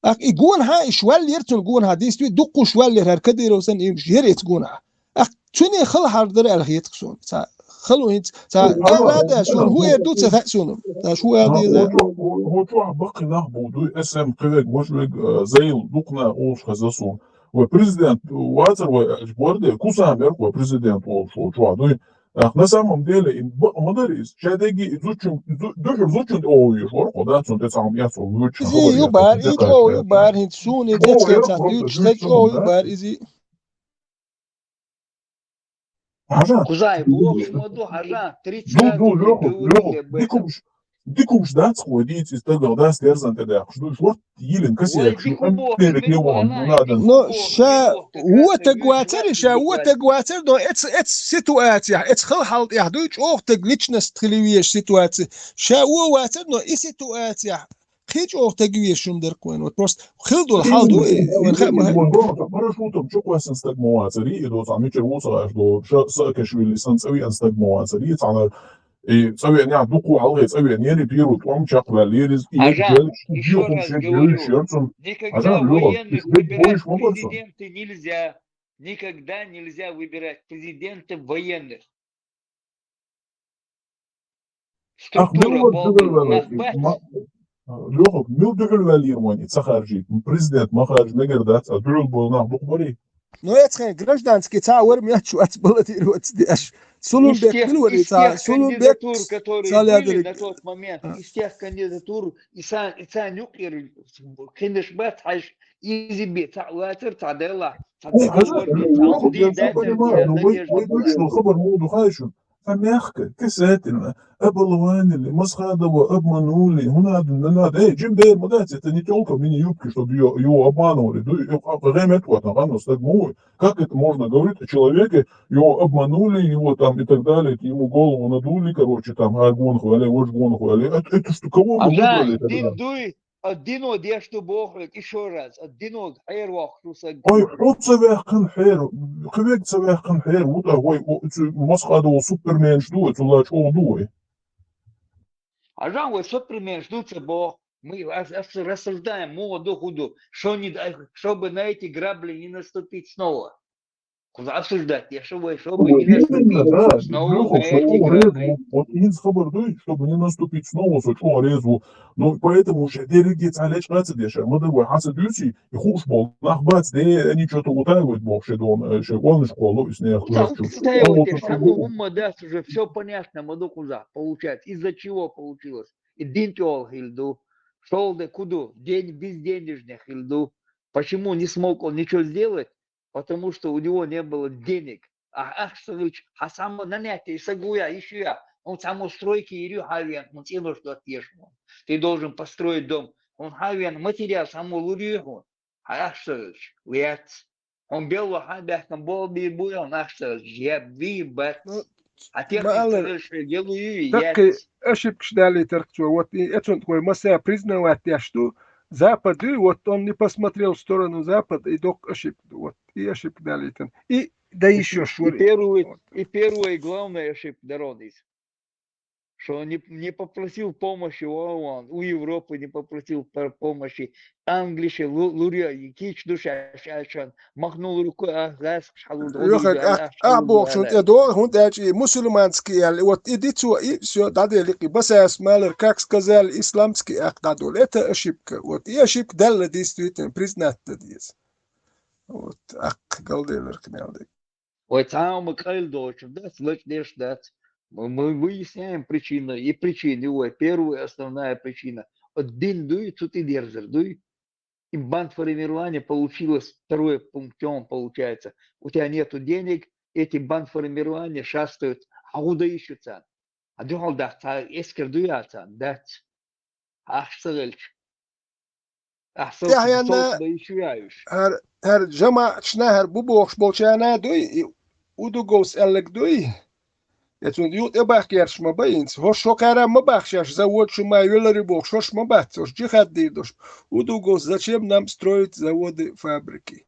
Ах, и гонхьа, и шваллер цун гонхьа, действи дуккху шваллер хар Кадыровсан им жерец гонхьа. Ах, цуне хал хар дар ал хетк сон. Ца, халу хинц, ца, Ой, гаврада, сон, ху эр ду ца хак сон. Ца, шу эр ди за. Хо чу бакъи нах буду, эс эм квег, вож вег, э, заил, дукна, олш хаза сон. Вай президент, вацар вай, э, борде, кусам эр, вай президент, олш, олш, вай, дуй. Ах, на самом деле, им б-, мадарис, чадеги, изучим, изу-, духур изучим, о, ю, шор, кода, цун, те сам, я, цун, изучим, Изи, ю бар, и чо, ю бар, хин, сун, и О, децке, я, ца, просто ю, чта, изучим, чо, ю да? Бар, изи. Хажа. Кузай, бу, шмаду, хажа, тридцать Ду, ду, лёху, лёху, дикуш, дикуш, да, цхуй, ди, цис, тагал, да, стерзан, те, да, шу, шор, Йилин касияк шу, ам перек не вон, ну, надо. Но ша уотаг вацар, ша уотаг вацар, но эц, эц ситуация, эц хал хал я, дуй, чохтаг личность хили веш ситуация. Ша уо вацар, но и ситуация. Хи чохтаг веш шум дер коин. Вот просто хил дул хал дуй, вон ха ма. Парашютом чо квасан стаг ма вацар, и до сам мичер вусаш до, ша Саакашвили сан цави ан стаг ма вацар, и цана И цаве ня духу алгъе, цаве нери пиру тӀом чакъвал, ериз и Ажа, гел, ещё раз говорю, гел, шерцун. Никогда Ажа, Лёха, военных ты выбирать боишь, мог отца? Президенты нельзя. Никогда нельзя выбирать президентов военных. Ах, Структура мил болду, духу нах бац. Ма-, Лёха, мил духу валир вани, цахаржи, президент махарж мегер дац, а духу бол нах духу бори. Но эцхен гражданский ца вар мяч вац баллотироваться деш. Сулун Из бек тех, пил вар из ца, тех сулун бек кандидатур, которые ца были лядерик. На тот момент, А. Из тех кандидатур, и са, и ца нюкер, кенеш бат хаш, изи бе, ца латер, ца дела, ца Ой, дела Хажа, вар, ца ну, уди я всё датер, понимаю, ца но вы, надежда вы была. Точно хабар муду хайшун. Ца мягко, касательно, оболванили, Масхадова обманули, ну надо, не надо. Эй, Джим Бейер, молодец, это не тёлка в мини-юбке, чтобы её, его обманывали. Да, э, а, время это вот, а, ну, стыд, ну, как это можно говорить о человеке, его обманули, его там и так далее, ему голову надули, короче, там, а, гон хвали, вот гон хвали. Это, это что, кого вы Ага, выбрали тогда? Дин Дуй, а Дино, где что Бог, ещё раз, а Дино, хайр вахту саг. Ой, ху ца вяхкан хайр, хвек ца вяхкан хайр, вот, а, ой, о, цу, Масхадова супермен, что, цу лач, о, дуй. А жан, ой, супермен, что ца Бог. Мы ас-, ас-, рассуждаем, молоду худу, что не дай, чтобы на эти грабли не наступить снова. Куда обсуждать? Я что, ой, чтобы не наступить снова на эти грабли. Вот именно, да, Лёха, что резво, вот именно хабар дуй, чтобы не наступить снова, со чё резво. Ну, поэтому же дерегец алеч рацет, я ша, мы давай хаса дюси, и хуш бол, нах бац, де, они что-то утаивают, бог, шедон, э, ше, он школу, и с ней Утаивают, охуевают, я ша, ну, умма, да, уже всё понятно, мы духу за, получается. Из-за чего получилось? И дин тёл хилду. Шёл да куду, день безденежный хилду. Почему не смог он ничего сделать? Потому что у него не было денег. А Ахсович, а само нанятие, сагуя, ищу я. Он само стройки и рю хавен, он цену что отъешь. Ты должен построить дом. Он хавен материал, само лурю он. А Ахсович, лец. Он белого хабяхком бол би буял, Ахсович, я би бат. Ну, А техник маалар, царышка делаю, я таккы ошибкаш далитар цо. Вот и эцунт хой маса признавать яш ду, Запад, и вот он не посмотрел в сторону Запада, и док ошибка ду. Вот и ошибка далитан. И да ещё И шури. Первую, Вот. И первую, и главную ошибку дородись. Что он не, не попросил помощи у ООН, у Европы не попросил пор-, помощи. Англише лу-, луря, и кич душа шашан. Махнул рукой, а, газ шалу Лёха, а, а, а, бог, шунт, э, до, хунт, э, чи, мусульманский, э, вот, иди цу, и всё, да, дели, и басас малер, как сказали, исламский, ах, да, дол. Это ошибка. Вот, и ошибка дала, действительно, признать надо здесь. Вот, ах, галдевер княлды. Ой, там мы кайл дочим, да, слышь, деш, да. Мы, мы выясняем причину, и причины, ой, первая основная причина. Один дуй, тут и дерзер дуй. И бандформирование получилось второй пунктом, получается. У тебя нету денег, эти бандформирования шастают, а куда ищутся? А духал да, та эскер дуяца, да. Ахсагалч. Ахсагалч, Тяхьяна, да ещё яюш. Хар, хар жамаачна, хар бубохш болчана дуй, и удуговс эллек дуй. Я цунна юкъе тӀебахка гӀерташ ма баинца. ХӀорш хӀокхара ма бахчаш, завод шу ма веллари бохуш, хӀорш ма бац, хӀорш джихад дийр долуш. Удугов, зачем нам строить заводы, фабрики?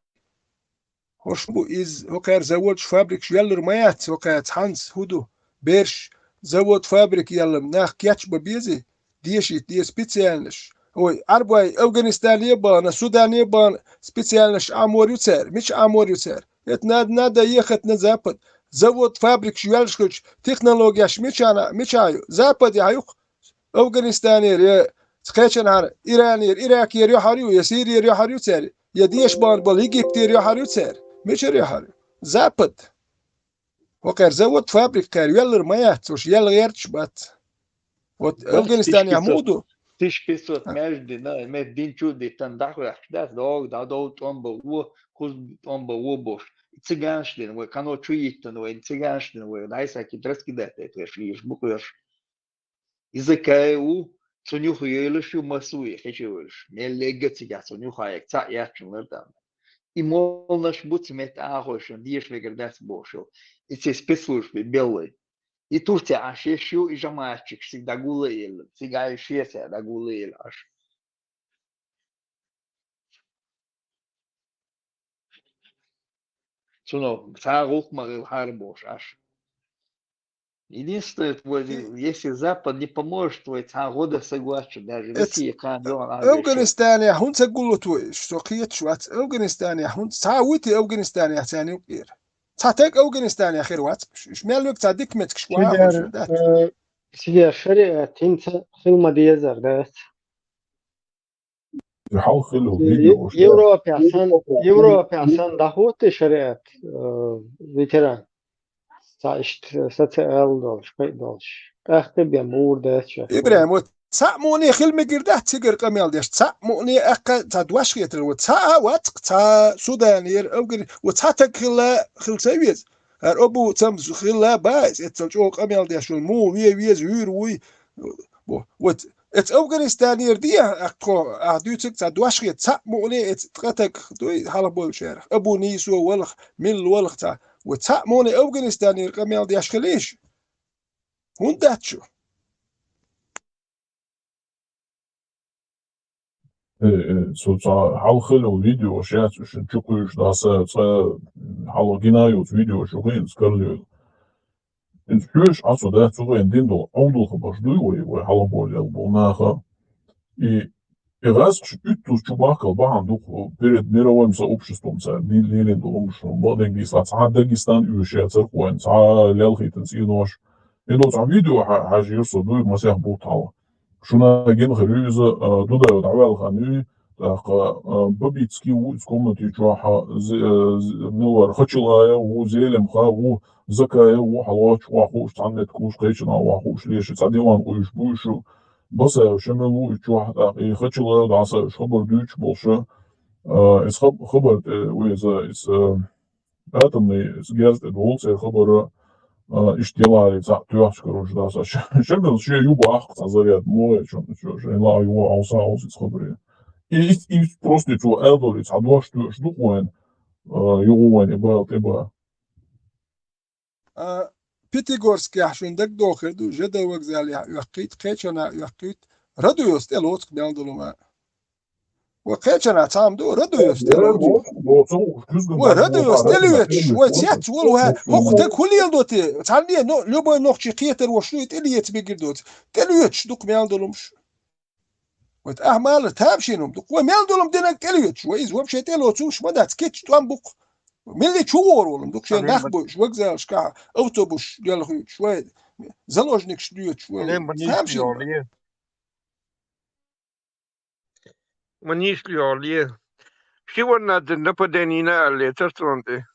ХӀорш бу иза, хӀокхара заводаш, фабрикаш веллар ма яц, хӀокхара цхьанца хӀун ду? Берш, завод, фабрика елла, нах кечбан безий? Дешийта деза специальнаш. Ой, Ӏарбой Афганистане а бахана, Судане а бахана, специальнаш Ӏамор ю цара. Мича Ӏамор ю цара? ХӀета надо, надо ехать на запад. Завод, фабрикаш йоьллаш хилча, технологияш мича, мича ю? Западехь ю-кх. Афганистанера, я кхечанхьара Иранера, Иракера йохьар ю, я Сирера йохьар ю цара, я деша бахана болу Египтера йохьар ю цара. Мичара йохьар ю? Запад. ХӀокхара завод, фабрика кхара йоьллар ма яц, уьш елла гӀерташ бац. Вот Афганистанехь муха ду? Тысяча пятьсот маьждиг дина, мет дин чу а диттина, дӀахоьхкуш дац, догӀу, дӀадовла тӀом бан вон, кхуза тӀом бан вон бохуш. Цигаш дина вай, кхано чу йиттина вай, цигаш дина вай, дӀасакхийта раскидать дайта хьоьжуш, езаш бу хьоьжуш. Иза кхаъ ву, цунна юха йолуш ю, массо а кхечу волуш. Мел легга цигахь цунна юха яга, цхьаъ яц шуна лар там. И молланаш бу цу метта ахойшна, деша вегар дац бохуш йолу. И цу спецслужбе беллай. И Турция Ӏаш еш ю, и жамаӀатчикаш цига дӀагулла а елла. Цига Ӏаш шеца дӀагулла а елла Ӏаш. Цунах цхьа а гӀуллакх ма хилахьара бохуш Ӏаш. Единственное, твой, если Запад не поможет, твой цхьа а гӀо дан са гоччу, даже Россия кхана йогӀан Афганистанехь хӀунда ца гуллуш вай, со кхеташ вац, Афганистанехь хӀунда, цхьа а вуй те Афганистанехь царна юкъера? Цхьа таг Афганистанехь хир вац, уьш мел вега цхьа дика меттигаш вахош дац. Цигара шариат хӀинца хила ма дезар дац. Хьалха хилла видео. Европехь сан, Европехь сан дӀахӀутту шариат, э, ветеран. Цхьа иштта социал долуш, кхин а долуш. ТӀаккха бен мур дац ша. ИбрахӀим, вот цхьаъ мукъане хила мегар дац цигара къамел деш. Цхьаъ мукъане аккха цхьа дош хетар, вот цхьа а вац-кх, цхьа Суданера, Афгани-, вот цхьа таг хилла, хила ца веза. ХӀара Абу Цамз хилла баьс, эццал чӀогӀа къамел деш ву, муха ве веза, вуьйр вуй. Бо, вот, эца Афганистанера дехьа, ах, тхо, ах, дуьйцург цхьа дош хета, цхьаъ мукъане эца ткъа таг дуй хьалха болчарах. Абу Нийсо валах, милла валах цхьа. Вот цхьаъ мукъане Афганистанера къамел деш хилийша? ХӀунда дац шу? Э, э, цу цхьа хьалха хилла видеош яц, уьш чу кхуьйсуш дӀаса, цкъа хьалха гина йоцу видеош ю хиъна, скарлиойл. Иза хьоьжуш Ӏа цу дац, цу вайн дин долу Ӏовдал хабарш дуй вай, вай хьалха болу ял болу наха. И, и гӀазкхаш уьттаза чу бахкал бахьана ду-кх перед мировым сообществом цара дин лелийна долу хӀумаш, бакъдерг дийцахь, цхьа Дагестан оьшуш яцара-кх вайн, цхьа лелхийтина цӀенош. И долу цхьа видео хьа-, хьажийра со, дуй масех бутт хьалха. Шуна гина хир ю иза, а, Дудаев дӀаваьлла хан ю, тӀаккха, а, Бабицкий ву иза комнати чохь, а, зе-, а, зе-, мила вара, Хачалаев ву, Зелимха ву, Закаев ву, хьалхочу вахуш, цхьана метта кхуш, кхечанхьа вахуш, леша цхьа диван къуьйсуш буьйшу, Басаев Шамил ву и чохь, тӀаккха и Хачалаев дӀаса уьш хабар дуьйцуш болуша, а, иза хаб-, хабар тӀе ву иза, иза, а, атомный герз тӀе долу церан хабар, а, иштта ялари цхьаъ тоьхча каруш дац. Ша-, Шамил шен ю бахкъ цхьа заряд, мо, чу, чу, шен ла ю, Ӏовса, Ӏовса иза хабаре. И, и, и просто цо аьлла долу и цхьа дош тоьаш ду-кх вайн, а, юха вайн и бала тӀе ба. А, Пятигорскехь шуна дагадогӀу хир ду, Жеда вокзалехь оьхкхийта, кхечанхьа оьхкхийта, радуйос тӀе лоцу-кх мел долу ма. Ва кхечанхьа цхьамма ду, радуйос тӀе лоцу. Ва радуйос тӀе лоьцуш, вай цец волу, ва, хӀокху дага хӀун леладо те? Цхьанне, но, любой нохчи кхетар вош ду, и тӀе леца мегар доцу. ТӀе лоьцуш ду-кх мел долу хӀумаш. Вот ахь мала тамашийна хӀума ду-кх. Вай мел долу хӀума динарг тӀе лоьцуш. Вай иза вообще тӀе лоцуш ма дац, кечча тӀом бу-кх. Милли чу гӀора волу хӀума ду-кх, шайн нах бойуш, вокзалашкахь автобусаш делхуьйтуш, вай заложникаш доьцуш, вай тамашийна. Ма нийса лоьху ле. Ши ванна дина нападение йина аьлла, царцонна тӀе.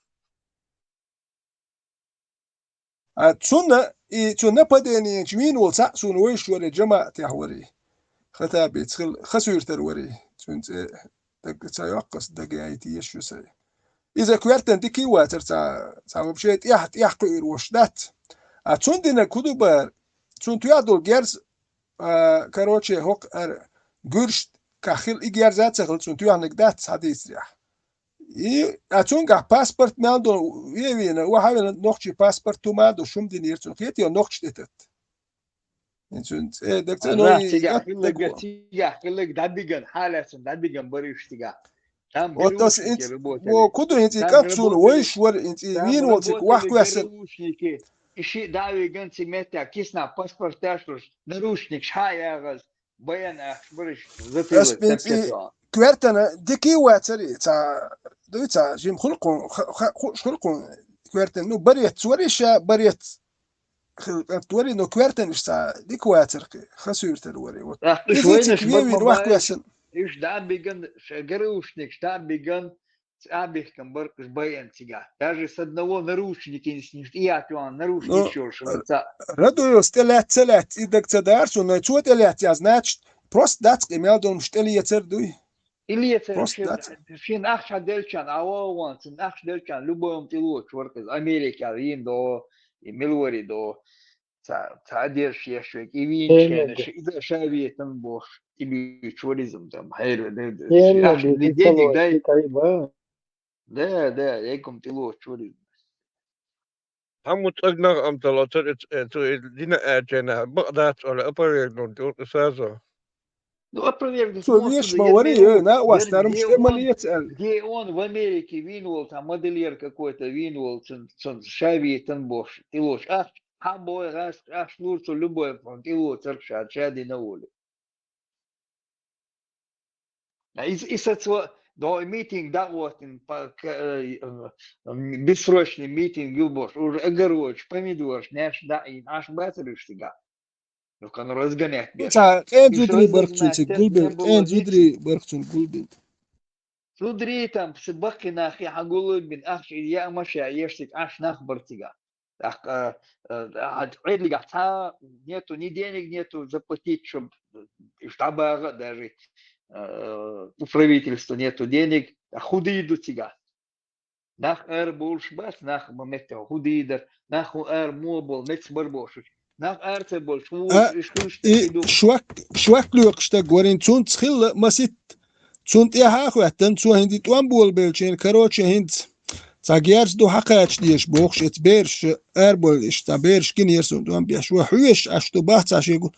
А цунна, и цу нападениечу вийна волу цхьаъ суна вайша вара, жамаӀатехь вара. Хатабица хила, Хасуьйтар вара. Цуьнан цӀе дага ца йоккху аса, дага яйта езаш ю сайн. Иза коьртана дика а вацара, цхьа, цхьа вообще тӀех, тӀех кхуьур вош дац. А цунна динарг хӀун ду бара? Цунна тоьхна долу герз, а, короче, хӀокху ара гуьршкахь хила и герза а ца хила, цунна тоьхнарг дац хьадийцарехь. И, а цунгахь паспорт мел ду, ве вийна, ваха вина нохчий паспорт ту ма ду, шум динера цунах, хетий нохчий тӀе тат. Ин цун цӀе, даг цӀе, ну, Ара, и цигахь ат хилларга, даг во. Цигахь хилларга дӀабиган, хьалаьцна дӀабиган бариш цигахь. Там Вот ас ГРУшники ин ц-, работали. Во, куду ин цӀе Там кӀат цун, работали, вайш вар ин цӀе там вийна вол цӀе, работали вах весан. ГРУшники. И ши дӀавиган ци метта, кисна паспорт ташуш, наручник ша ягӀаз, баян ахш бариш, Ас затылок бин там цӀе чето. Коьртана дикий вацари, ца, дуй ца, жим хулкун, ха-, ха-, хуш хулкун, коьртан, ну, барец, вари ша, барец. Хил-, кӀат вари, но коьртан иш ца, дик вацар кхи, ха суьртар вари, вот. Ах, иш Изи вайна цик иш вевин бабма вах баиш, весан. Иш дӀабиган, ша ГРУшник, ша дӀабиган, цӀа бихкан баркъаш баян цигахь. Даже с одного наручники не снимешь, и я тюан наручник Ну, ещё шуца. Радуев стелят, целят, и даг ца дар, су, но цо телят, я, значит, просто дац, и мел дом, что ли, я цер дуй. Или я цер Просто шин, дац. Шин ахша делчан, а вон, цин ахш делчан, любой он тило, чёрт из Америки, а вин до, и Милвори до. Ца, ца держ еш век, и вин Эмега. Шена, ши, и да ша виетан бош, и би чёризм там, хайр, да, да, Эмега, ахш, не денег дай. Кайба. Да, да, я ком тило, чёризм. Хьамму цӀагнах амтала цар эц-, э, цу, э, дина аьлчана, бакъ дац ола, опровергнуть, ур, сразу. Ну, опровергнуть Цо может, веш я ма вари, верю, э, на, я вас верю, старым где что он, молодец, э. Где он в Америке винвол, там модельер какой-то винвол, цен, цен, шави, тен бош, и лоч. Ах, хабой, ах, ах, шлур, цу любой, он, и лоч, царк шад, шад и на воле. А из, из этого, до митинг, да, вот, ин, по, к-, э, э, м, бессрочный митинг, Юлбош, уже огородч, помидорч, наш, да, и наш батарыш тига. Ну, кан разгонять беш. Ца, эн И зудри что это бархцун значит? Цик Это не гулбил, было эн ничего. Зудри бархцун гулбил. Зудри там, с бакина хи хагулы бин, ах, я маша, ешсик, аш нах бартига. Так, э, э, а, Эдлига, ца, нету, ни денег нету заплатить, чтобы штаба даже, э, у правительства нету денег, а худы идут тига. Нах эр булш бас, нах момент худы идар, нах эр мобол, мец барбошуш. Нах эр це больш, А, иш хыш и иду. Швак, швак лёкшта горин цунц хилла масит. Цун тӀе хьахветтан, цо хинди тӀом болбелчен, короче, хинц. Ца герз ду хьакхач деш, бохш, эц берш, арбол иш, ца берш гин ерсун тӀом беш. Ва хьуеш, аш ду бах, ца шегу.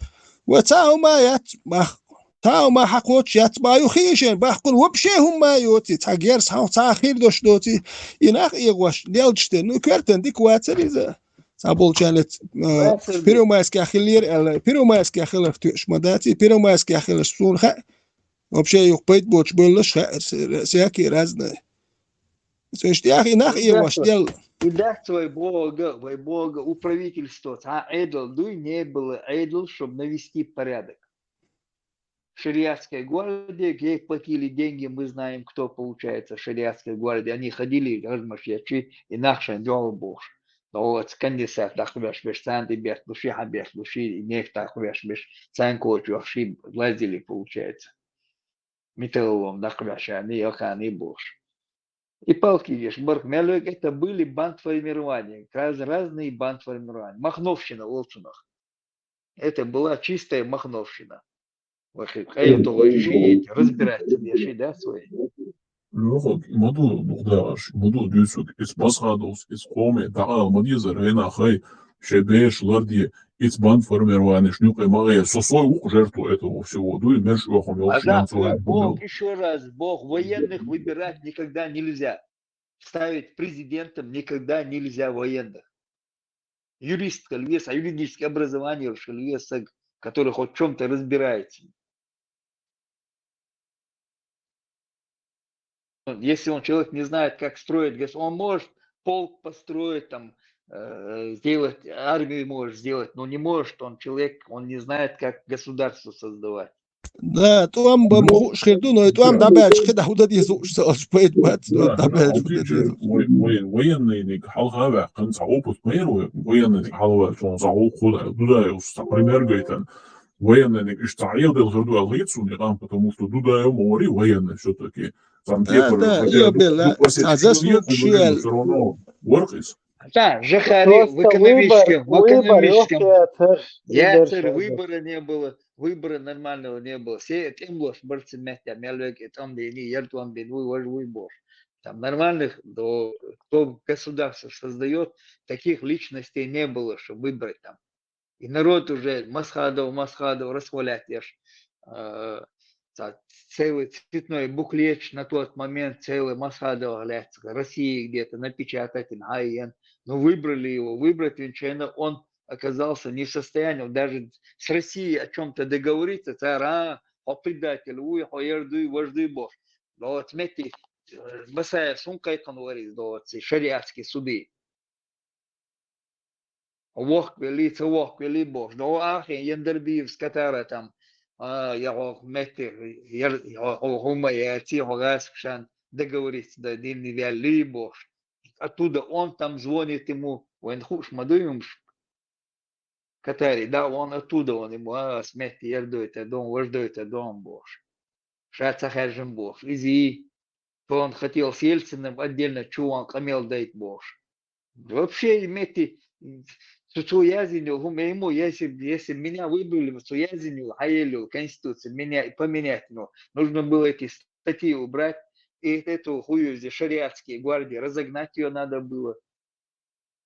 Ва ца хӀума яц, бах. Ца хӀума хьакхоч яц, ба ю хишен, бах кун вообще хӀума йоци, ца герз хьо, ца хир дош доци. И нах и гъош, лелчте, ну, квертан дик вацар иза. Ца болчанец, э, Вацар ди. Первомайская хиллер, э, Первомайская хиллер, тюш ма даци, Первомайская хиллер, сун ха. Вообще, юх пойт боч, боллаш ха, с-, всякие разные. То есть, я и нах и ваш дел. И да, свой Бога, вой Бога, у правительства, ца эдл, дуй не было эдл, чтобы навести порядок. Шариатская гвардия, где платили деньги, мы знаем, кто получается, шариатская гвардия. Они ходили, размашьячи, и нахшан дёл бухш. Но вот с кондисат, да, хвяш, беш, цан, и беш, души, ха, беш, души, и нефть, да, хвяш, беш, цан, коч, вахши, лазили, получается. Металлолом, да, хвяш, они, яхани, бухш. И палки ешь, барк, мялёк, это были бандформирования, раз-, разные бандформирования. Махновщина, олцунах. Это была чистая махновщина. Вахи, хай то вай шиить, разбирать, я ши, да, свои. Лёха, мадо, дугдаш, мадо дюсук, из басхадос, из коме, да, мадиза, рейна, хай, шебеш, ларди, из бандформирование, шнюк, и магия, со свой ух жертву этого всего, дуй, меш, охом, А ёлчи, да, янцой, Бог, ещё раз, Бог, военных выбирать никогда нельзя. Ставить президентом никогда нельзя военных. Юрист, кальвес, а юридическое образование, кальвес, который хоть в чём-то разбирается. Если он, человек, не знает, как строить гос-, он может полк построить, там, э, сделать, армию может сделать, но не может он, человек, он не знает, как государство создавать. Да, тӀом бам хуш хир ду, но и тӀом дӀабаьлча, кхидӀа хӀу дан деза уж ца ош, поэт бац, тӀом дӀабаьлча, хӀу дан деза уж. Вой-, вой-, военный-ник хьалха ваьккхина, цхьа опыт ма яр вай, военный-ник хьалха ваьккхина, цхьа гӀулакх ху ду, ду дай уж, цхьа пример гайтан. Военный-ник иштта цхьа Ӏедал хир ду аьлла хийца суна и къам, потому что ду дай ма вари военный всё-таки. Цхьа Да, кепара, да, хотя и бы, бел, ну, а, после а, заслуг шиал. Всё равно варх из. Да, Жихари в экономическом, в экономическом. Яцер, выбора не было, выбора нормального не было. Се тем лош барцы меття, мялвек и там бени, яр там бен, вуй, вож, вуй, бош. Там нормальных, до, кто государство создает, таких личностей не было, чтобы выбрать там. И народ уже Масхадов, Масхадов, расхвалять ешь. Э, та-, целый цветной буклет на тот момент, целый Масхадов, блядь, России где-то напечатать, наен. Но выбрали его, выбрать Винченцо, он оказался не в состоянии, он даже с Россией о чем-то договориться, цара, о предатель, уй, о ердуй, вождуй бош. Но вот смотри, э, Басаев сун кайкан варис, да, вот, шариатские суды. Вохквели, ца вохквели бош. Да, ахин, Яндербиев с Катара там, а, я ох, метти, я, я ох, хума, я ти, ох, гас, кшан, договориться, да, дин, вяли бош. Оттуда он там звонит ему, вен хуш, мадуюмш. Катари, да, он оттуда, он ему, а, сметти, ердуй та дом, вождуй та дом бош. Ша ца хержим бош. Изи, то он хотел с Ельциным отдельно чуван камел дать бош. Вообще, имети, цу, цу язинил, хум, ему, если, если меня выбрали, цу язинил, хаелил, конституцию меня поменять, ну, нужно было эти статьи убрать, и эту хую здесь шариатские гвардии разогнать ее надо было.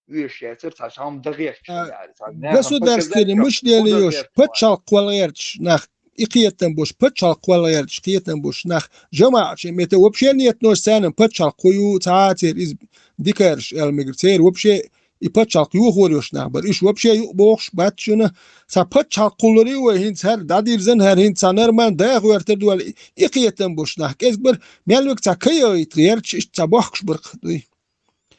Уьш яцар, ца шам дагъерч А, яри, ца нахам государственный показать, мышление куда ёш, герчма. Пачалкъ квалгъерч нах, и кхетам бош, пачалкъ квалгъерч, кхетам бош нах, жамаъчи мете вообще нет, но сценам пачалкъ кую, ца цер из дикарш, элмигр цер вообще и пачалкъ юхор ёш нах бар, иш вообще ю бохш, бат шуна, ца пачалкъ кулури ва хин цар, дадирзан хар хин ца норман, да хуэртер дуал, и кхетам бош нах, кез бар, мялвик ца кая ит герч, иш ца бохш бар дуй.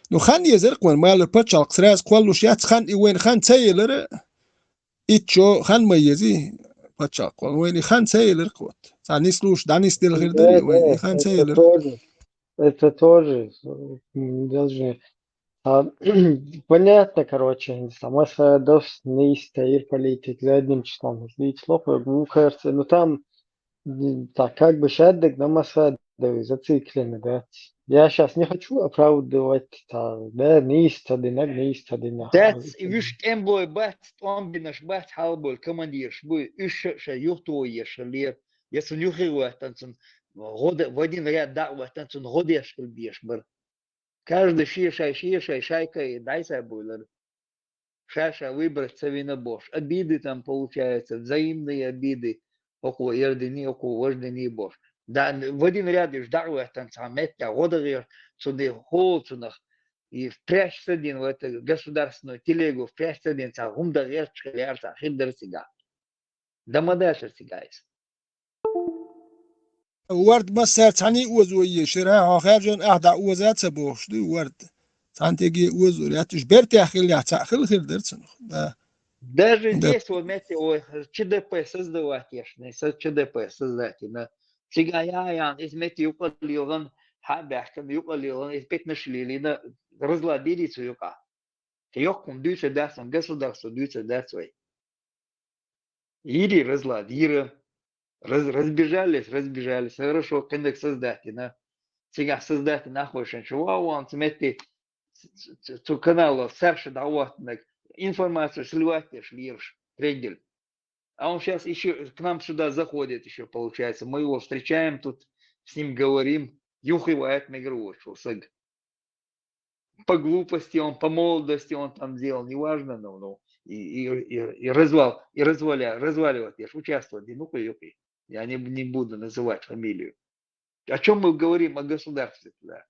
Ну, хан езар къван, мала пачалкъ сразу кваллуш яц, хан и вайн хан ца елар, иччо хан ма ези пачалкъ квал, вайн и хан ца елар къват. Ца нислуш, да нис дел хир дари, Да, вайн и да, хан ца это елар. Тоже, это тоже, м, должны. А, понятно, короче, сама своя дос не стоит политик задним числом. Видите, слов, ну, кажется, ну, там М, так, как бы щаддык на масса, да, зациклены, да. Я щас не хочу оправдывать, та, да, нисца дина, нисца дина. Дац, и виш кем бой бац, томбинаш бац, халбол, командирш бой, уьш ша юхтуеш лер. Если нюхи ватан цун, года, в один ряд да ватан цун, года яшкал беш бар. Каждый ши шай, ши шай, шайка и дай сай буйлар. Ша-ша выбрать ца вина бош. Обиды там получаются, взаимные обиды. Около ердини, около вождини бош. Да, в один ряд иш дагъватан ца метта, годагъер, цуни хол цунах. И впрячься один в эту государственную телегу, впрячься один ца гумдагъер чхилярца, хирдер сига. Дамадасар сига из. Вард массар цхьаний озо ешира, хьо хержан ах да оза ца бохш, ду вард. Цхьан теге озо, я туш бертя хил, я ца хил хир дер цунух. Да. Даже Да. Здесь вот, знаете, ой, Ч Д П создавать еш, не со-, Ч Д П создать, на. Сига я, я, из мети юкъа лилган, ха бяхкан юкъа лилган, из пятнаш лили, на, разлад бири цу юкъа. Те йоккун дуьйцур дац вайн, государство дуьйцур дац вай. Ири разлад, ири. Раз-, разбежались, разбежались. Хорошо, кындык создать, на. Цигахь создать нахуй шен, чего он, цу метти, ц-, ц-, цу канала сарша дагъваттанаг. Информацию сливать еш лирш, трегель. А он щас ещё к нам сюда заходит ещё, получается. Мы его встречаем тут, с ним говорим. Юхи ваят мегар вочу, саг. По глупости он, по молодости он там делал, неважно, но, ну, и, и, и, и развал, и разваля-, разваливать, я ж участвовать, ну, юхи. Я не, не буду называть фамилию. О чём мы говорим? О государстве тогда.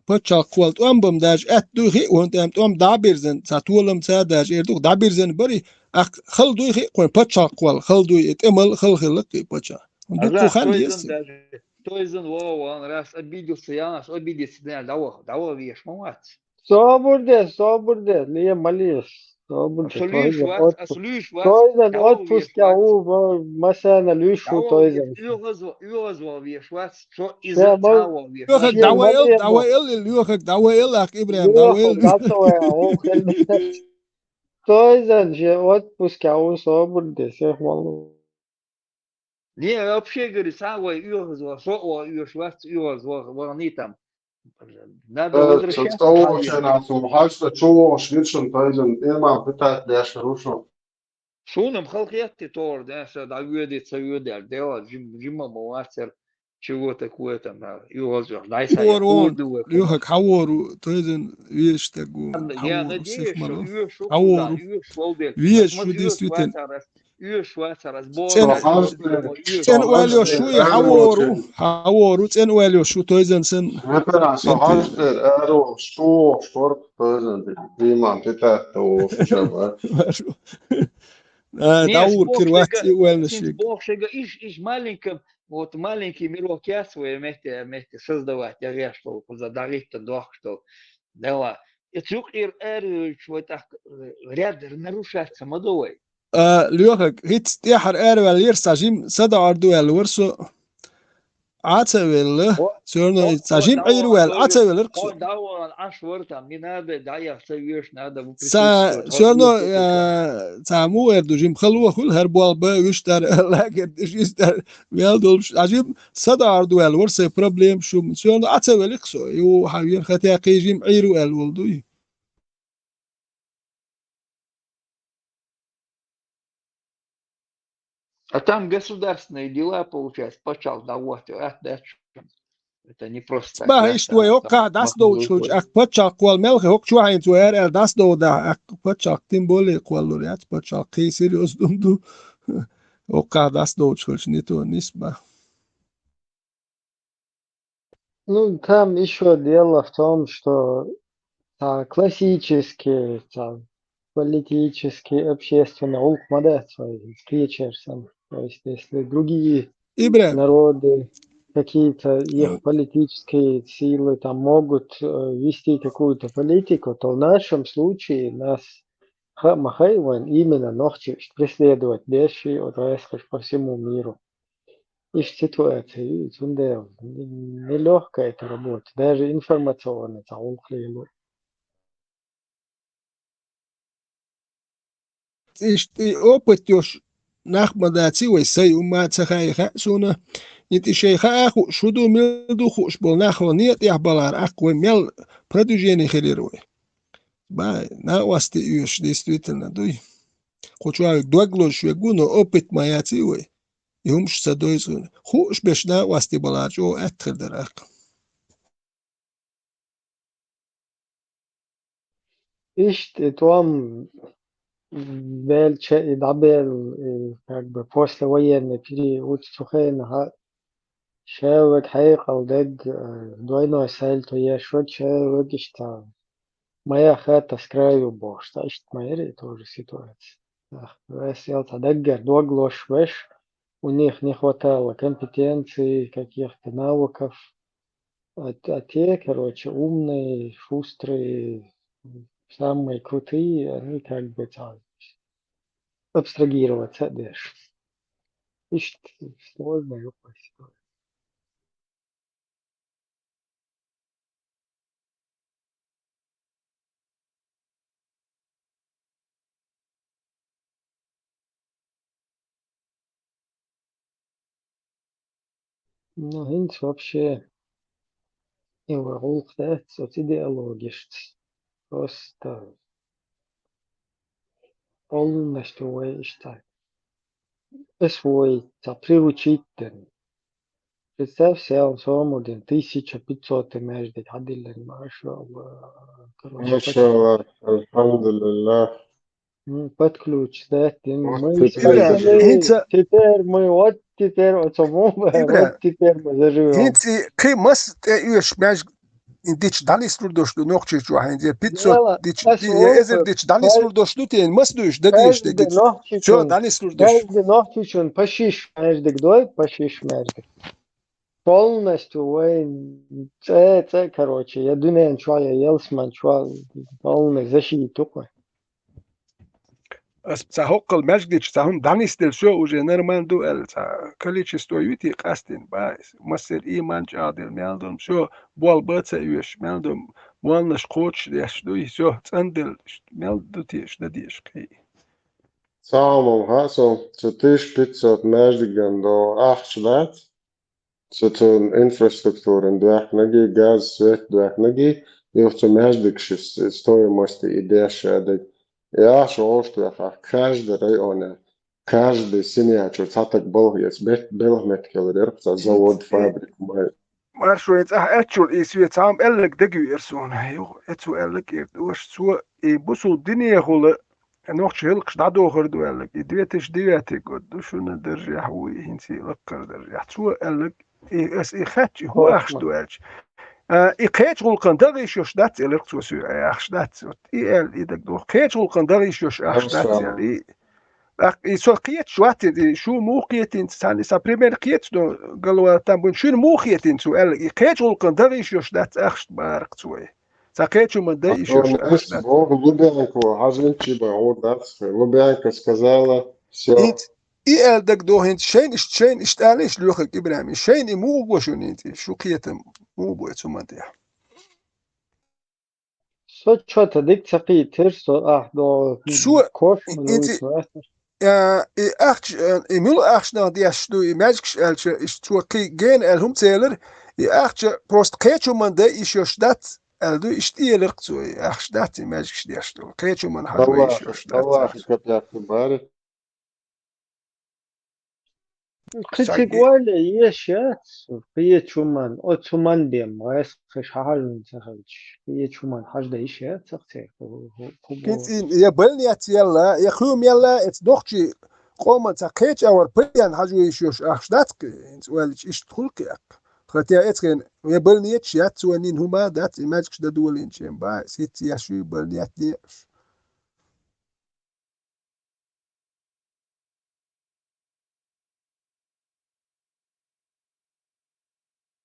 Паччахьалкъ вал тӀом бам даже атта дуй хи, вон тӀом, тӀом дӀабирзан, ца толам ца даже эр дух дӀабирзан бари, ах, хал дуй хи, кхоь паччахьалкъ вал, хал дуй, э, тӀемал хал хилла кхы паччахь. Вон дукха Аза, хан той еза. Зан даже, той зан вова, ван раз обиделся, я нас обидеться, да, дава, дава веш, ма вац. Собур де, собур де, ле малиш. Собур де, Асу той лиш зан вац, отпуск. Асу лиш вац, Той зан дава отпуск веш я вац. У, ма-, масана лиш у Дава той веш, зан. Уьгъазва, уьгъазва веш вац, шо иза Е, ма-, цава веш Лёхак, вац. Е, дава эл, малиш, дава ма-, эл, Лёхак, дава эл, ах, Ибрахим, дава эл. Лёхак, дава эл. Той зан же отпуск я у, собур де, сех малу. Не, вообще, говорит, сам вай уьгъазва, шо вай уьш вац, уьгъазва, вай не там. Надо Э, возвращаться, цо наверное. Чена сум хашта чуваш виршин тайзан, эма питать деш рушин. Сунам халкъ ятти тор, да, са да уьди, ца уьди, дела, жим-, жима ма вацер. чего такое там, а, югъазух, дай са Хьавор я, вон, уйду в этом. Лёхак, хьавор ву, тойзан веш таг ву. Ладно, я Хьавор ву, надеюсь, что сехмано. Уж шу, Хьавор да, ву. Уж шу, Веш шу, действительно. Уж шу, уж шу, Цен-, уж шу, цен уж шу, уалё шу, и хьавор ву, хьавор ву, цен уалё шу, тойзан сан. Ветеран, со хьастер, аро, шу, шорт, тойзан, приман, ты так-то, уж шу, а. Э, Нет, Даур Бог кирват шега, и уэльнэшиг. Бог шега, иш, иш маленьком, вот маленький мирок я свой вместе, вместе создавать. Я верю, что за Давид-то дох, что дела. И цук ир эр, чего так, э, ряд нарушаться мадовой. Э, Лёха, хиц тяхар эр вал ерса жим сада арду вал варсо. Ӏа ца велла, О, всё равно о, цхьа о, жим давай, Ӏийр ваьлла, Ӏа ца веллар кхо цо. Давай, аш вар там, не надо, да, я ца веш, надо, вы Ца, присутствовать, всё равно, вот, вот, вот. Э, ца му эр ду жим халуа хул, хар бол ба, виш дар, лагер, диш, виш дар, вел долбш. А жим сада арду ваьлла, вар се проблем шум. Всё равно Ӏа ца веллар кхо цо. Ю, ха вер, хотя кхы жим Ӏийр ваьлла вол дуй. А там государственные дела, получается, пачал да вот, а, да, чё. Это не просто так, Ба, да, ишт там, вай, там, окха, дас махнул доуч хулч, рукой. Ак пачал квал мелхе, ок чуахин цу эр, эр дас доу да, ак пачал тем более квал лур, яц пачал кхы серьёз дум ду. Окха, дас доуч хулч, не то, не сба. Ну, там ещё дело в том, что, а, классические, там, политические, общественные улк мадац вай кечерсам. То есть, если другие Ибрагим. Народы, какие-то их Э. Политические силы там могут, э, вести какую-то политику, то в нашем случае нас ха-, махай вайн именно нохчи преследовать дальше, вот, по всему миру. Ишт ситуация, цундела, не-, нелёгкая эта работа, даже информационная, цхьа улхлелу. Ишт и опыт ёш нах ма даци вай, сай ума ца хай ха суна. Ит и шей ха аху, шу ду, мил ду хуш бол нах вал не тяхбалар, ах вай мел продвижение хилир вай. Ба, на васти юш, действительно, дуй. Кучуа дог лош вегу, но опыт ма яци вай. Юмш ца дойзгун. Хуш беш на васти балар, чо эт хирдер ах. Ишт и туам велча и дабел, и как бы послевоенный период цухена ха шевек хьекъал дег, э, двойной сальто ешвек шевек ишта. Моя хата с краю бошта, ишт моя тоже ситуация. Да, весел та даггар дог лош веш, у них не хватало компетенций, каких-то навыков. А, а те, короче, умные, шустрые, самые крутые, они как бы там абстрагироваться дальше. Ишт сложная ситуация. Ну, хӀинца вообще и вай гӀуллакх дац оцу идеологияшца. Просто полностью вай иштта освоить, ца приучить дерг. Представь себе, сому дин тысяча пятьсот маьждиг хьадиллина, машаллах. Короче, машаллах, альхамдулиллах. М, под ключ, да, дин. Вот мы теперь, теперь мы, вот теперь, вот теперь мы заживём. ХӀинца кхин мас тӀе оьшу маьждиг дича дӀанислур долуш ду нохчийчохь, хӀинца пятьсот дича, эзар дича дӀанислур долуш ду те, мас дуьйш, дан деш дегица. Всё, дӀанислур долуш. Каждый нохчийчун пашиш маьждиг дой, пашиш маьждиг. Полностью вай цӀе, цӀе, короче, я дуьнен чохь, я ялсаман чохь полный защита ю кхуьнан. Ас цхьа хӀоккхул маьждигчу цхьа хӀума дӀанисделла, всё, уже нормально ду аьлла, цхьа количество юьтий къастийна, ба, массеран ийман чӀагӀделла, мел ду, всё, болх бан ца оьшуш, мел ду, молланаш кхочушдеш дуй, всё, цӀанделла, мел ду теша, дан дезаш кхин. Цхьа хӀума хаьа суна, цу тысяча пятьсот маьждиган догӀу ахча дац, цу, цу инфраструктуран доьхнарг, газ, свет доьхнарг, юха цу маьждигашан стоимости и деш а дерг. И ахча вовшахтоьхна каждый районе. Каждый семья чуьра цхьа таг балха эца, бет-, белхан меттиг хилар яра, цхьа завод, фабрика, май. Маршо, и цӀахь аьччул и свет, цхьа хӀума аьлларг дагавеара суна. Юха, э, цо аьлларг эр дош, цо и бусул динехула нохча гӀиллакхаш дӀадохур ду аьлларг. И две тысячи девятый год ду шуна даржехь вуй, хӀинца и лаккхара даржехь. Цо аьлларг, и ас и хаьттича, и хӀун ахча ду аьлча. А, и кхечу гӀуллакхана дагӀа йиш йолуш дац, элира цо соьга, ахча дац. Вот и аьлла, и дагадоху. Кхечу гӀуллакхана дагӀа йиш йолуш ахча дац, аьлла. И, тӀаккха и со кхеташ вац, и шу муха кхетийна, цхьаьна и сан пример кхеташ ду, голова там бу, шуна муха кхетийна цо аьлла, и кхечу гӀуллакхана дагӀа йиш йолуш дац ахча бахара цо. Цхьа кхечу хӀуманна дагӀа йиш йолуш ахча дац. Богу Лубянку, хьажа хӀинца бан гӀур дац, Лубянка сказала, всё. ХӀинца и аьлла дагадоху хӀинца, шайна иштта, шайна иштта аьлла иштта лоьхург ИбрахӀима, шайна и муха го шуна хӀинца, шу кхетам муха бу оцу хӀуманна тӀехь? Со чо-то дика ца кхийтира, со ахь до Цо кош ма и, и, луйта ваьсса. А, и ахча, а, и мила ахчанах деш ду, и маьждигаш аьлча, иштта цо кхин гена аьлла хӀума ца элира, и ахча просто кхечу хӀуманна дагӀа йиш йолуш дац аьлла ду, иштта элира цо, и ахча дац, и маьждигаш деш ду. Кхечу хӀуманна хьажа йиш йолуш дац. Аллахьа капехь ду бара. Кхин цига ойла еш яц, кхечу хӀуманна, оцу хӀуманна бен, гӀайскхаш хьахьажун ца хилча, кхечу хӀуманна хьажа дан йиш яц, цхьаъ ца хӀу-, хӀу-, хӀу-, ХӀинца и, я больницаца елла, я кхуьйма елла, эца нохчий къоман цхьа кхечу агӀор паян хьажа йиш йолуш ахча дац кхи, хӀинца ойла йича иштта хуьлу кхи аккха. Хотя эцхен, я больницаш яц, цо нин хӀума дац, и маьждигаш дан долийначийн бан, сица еш ю больница деш.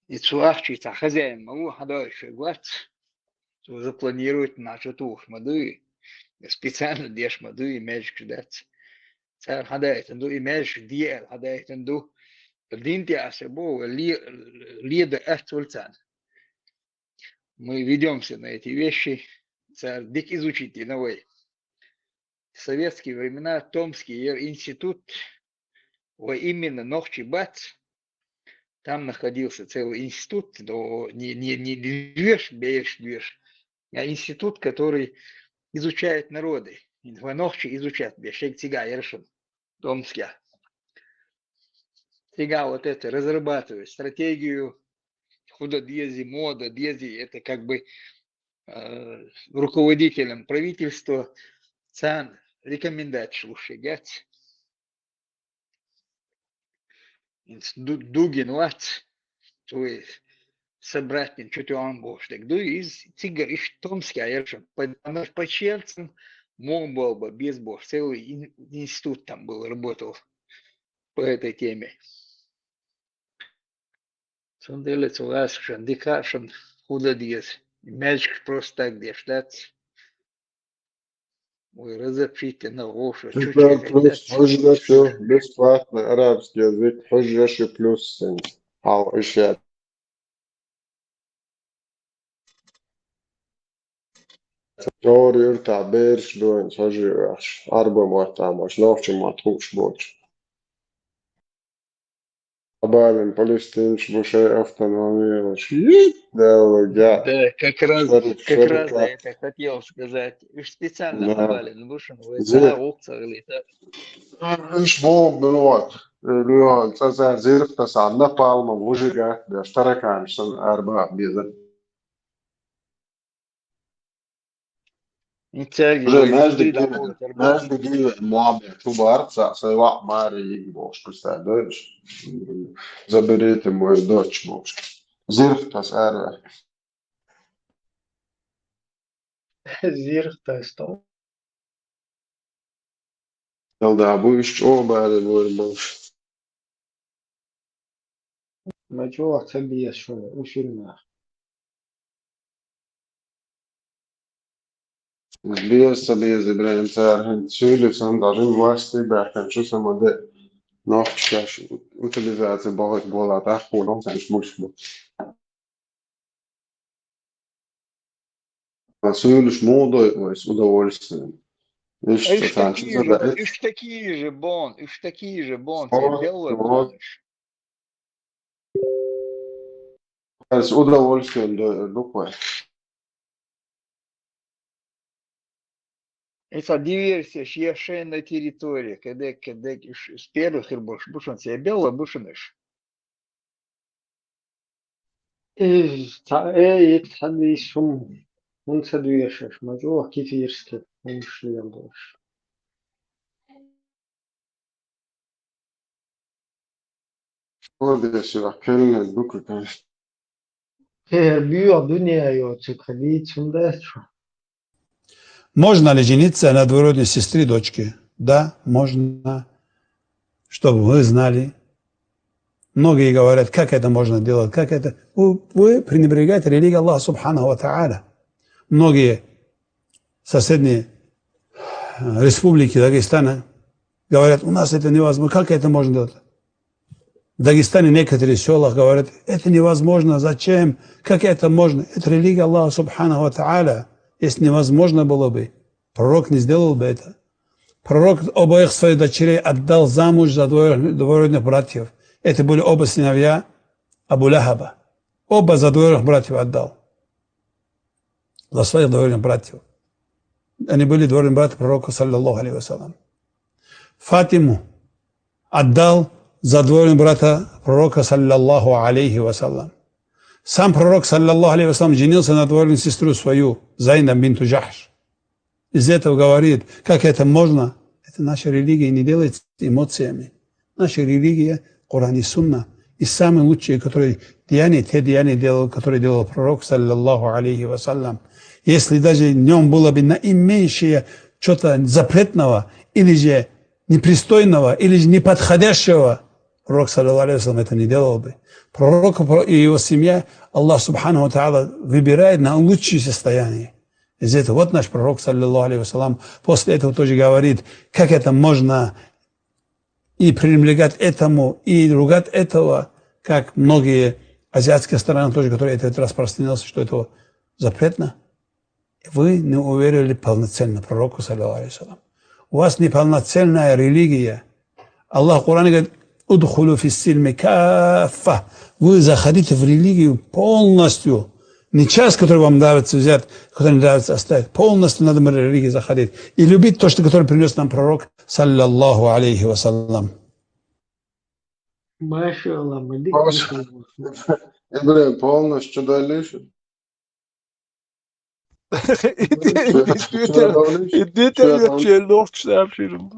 И цу ахчий цхьа хозяин ма ву, хьан дойуш вац. Цо запланировать нахьа чу тухуш ма дуй, специально деш ма дуй, маьждигаш дац. Цара хьан даийтина ду, и маьждигаш де аьлла хьан даийтина ду. Дин тӀе аса бо, ле-, леда аьттула царна. Мы ведёмся на эти вещи. Цара дика изучить дина вай. В советские времена Томский ер институт, ва именно нохчий бац, там находился целый институт, но не, не, не движ, беш движ, а институт, который изучает народы. Ва нохчий изучать беш, шег цига ершин, Томския. Цига вот это разрабатывает стратегию, худа дези, мода дези, это как бы, э, руководителям правительства цан рекомендаций слушай, гец. Инс-, ду-, Дугин вац, то есть собрать нин чё-то он бошь. Так, ду из цигар иш Томский, а я же по, она ж по Черцам, мог был бы без бошь. Целый ин-, институт там был, работал по этой теме. Цундела цу васшан дикашан худа деза. Маьждигаш просто так деш дац. Ой, разобщите на гуша. Ребят, чуть-чуть просто хожу, бесплатно арабский язык, хожу, плюс, хал, ишет. Тори юртахь бераш дуйна хьожа ваьхьаш, Ӏарба мотт тамаш, нохча мотт хууш боцуш. Балин палестинцаш бу шайн автономия йолуш. Йит, Далла, га. Да, как раз, как раз я это хотел сказать. Уж специально Балин вышел, вы да, гукца или это. Уж бомбы, вот. Леон, цӀа-цӀа зирх тасахь, напалмом, вужигат, да, тараканаш сан арба беза. Уже маьждиге, маьждиге муаббет, шу бара, цхьа, сайн ваӀ маре йиъ бохуш, представь, да, уьш? Заберите мою дочь бохуш. Зирх тас ара. Зирх тас то. Эл да бу уьш чӀогӀа бара лора болуш. Ма чӀогӀа ца беза шуна, уьш нах. Беза, ца беза, Ибрахим, цара хӀинца суьйлуш санна, даже власти баьхкина шу сама де. Нохчаш утилизация бахьаш болу, тӀаккха нохчаш муьлш бу. Суьйлуш муха дойу вай с удовольствием? Уьш такие же, уьш такие же бон, уьш такие же бон, цхьа делла бонаш. С удовольствием дойу ду вай. И цхьа диверсия еш шоай территоре, кадек, кадек, уж из первых хир болуш бу шуна, цхьа белла бу шуна уж. Э, цхьа, э, итт хьадис хӀун, хӀун ца дуьйш аша, ма чӀогӀа кефирский хӀумаш леладеш. Молодец, Ирак, кхелина дукха, конечно. Хер, буьйха дуьне йоцург хьадийца хӀун дац шу? Можно ли жениться на двоюродной сестре дочки? Да, можно. Чтобы вы знали. Многие говорят, как это можно делать, как это. Вы, вы пренебрегаете религией Аллаха Субханаху ва Тааля. Многие соседние, э, республики Дагестана говорят, у нас это невозможно, как это можно делать? В Дагестане некоторые села говорят, это невозможно, зачем, как это можно? Это религия Аллаха Субханаху ва Тааля. Если невозможно было бы, пророк не сделал бы это. Пророк обоих своих дочерей отдал замуж за двоюродных, двоюродных братьев. Это были оба сыновья Абу Лахаба. Оба за двоюродных братьев отдал. За своих двоюродных братьев. Они были двоюродные братья пророка, саллаллаху алейхи ва саллям. Фатиму отдал за двоюродного брата пророка, саллаллаху алейхи ва саллям. Сам пророк, саллаллаху алейхи ва саллям, женился на двоюродную сестру свою, Зайнаб бинту Джахш. Из этого говорит, как это можно? Это наша религия не делается эмоциями. Наша религия, Коран и Сунна. И самые лучшие, которые деяния, те деяния делал, которые делал пророк, саллаллаху алейхи ва саллям. Если даже в нем было бы наименьшее что-то запретного, или же непристойного, или же неподходящего, пророк, саллаллаху алейхи ва саллям, это не делал бы. Пророк и его семья, Аллах Субханаху ва Тааля выбирает на лучшее состояние. Из этого вот наш пророк, саллаллаху алейхи ва саллям, после этого тоже говорит, как это можно и пренебрегать этому, и ругать этого, как многие азиатские страны тоже, которые это распространилось, что это запретно. Вы не уверовали полноценно пророку, саллаллаху алейхи ва саллям. У вас неполноценная религия. Аллах в Коране говорит, «Удхулю фис-сильми каффа». Вы заходите в религию полностью. Не часть, которая вам нравится взять, которая не нравится оставить. Полностью надо в религию заходить. И любить то, что, которое принес нам пророк, саллаллаху алейхи ва саллям. Маша Аллах, ма дика. Полностью. Ибрагим, полностью дальше. Идите, идите, идите, я чел ногчу сообщил.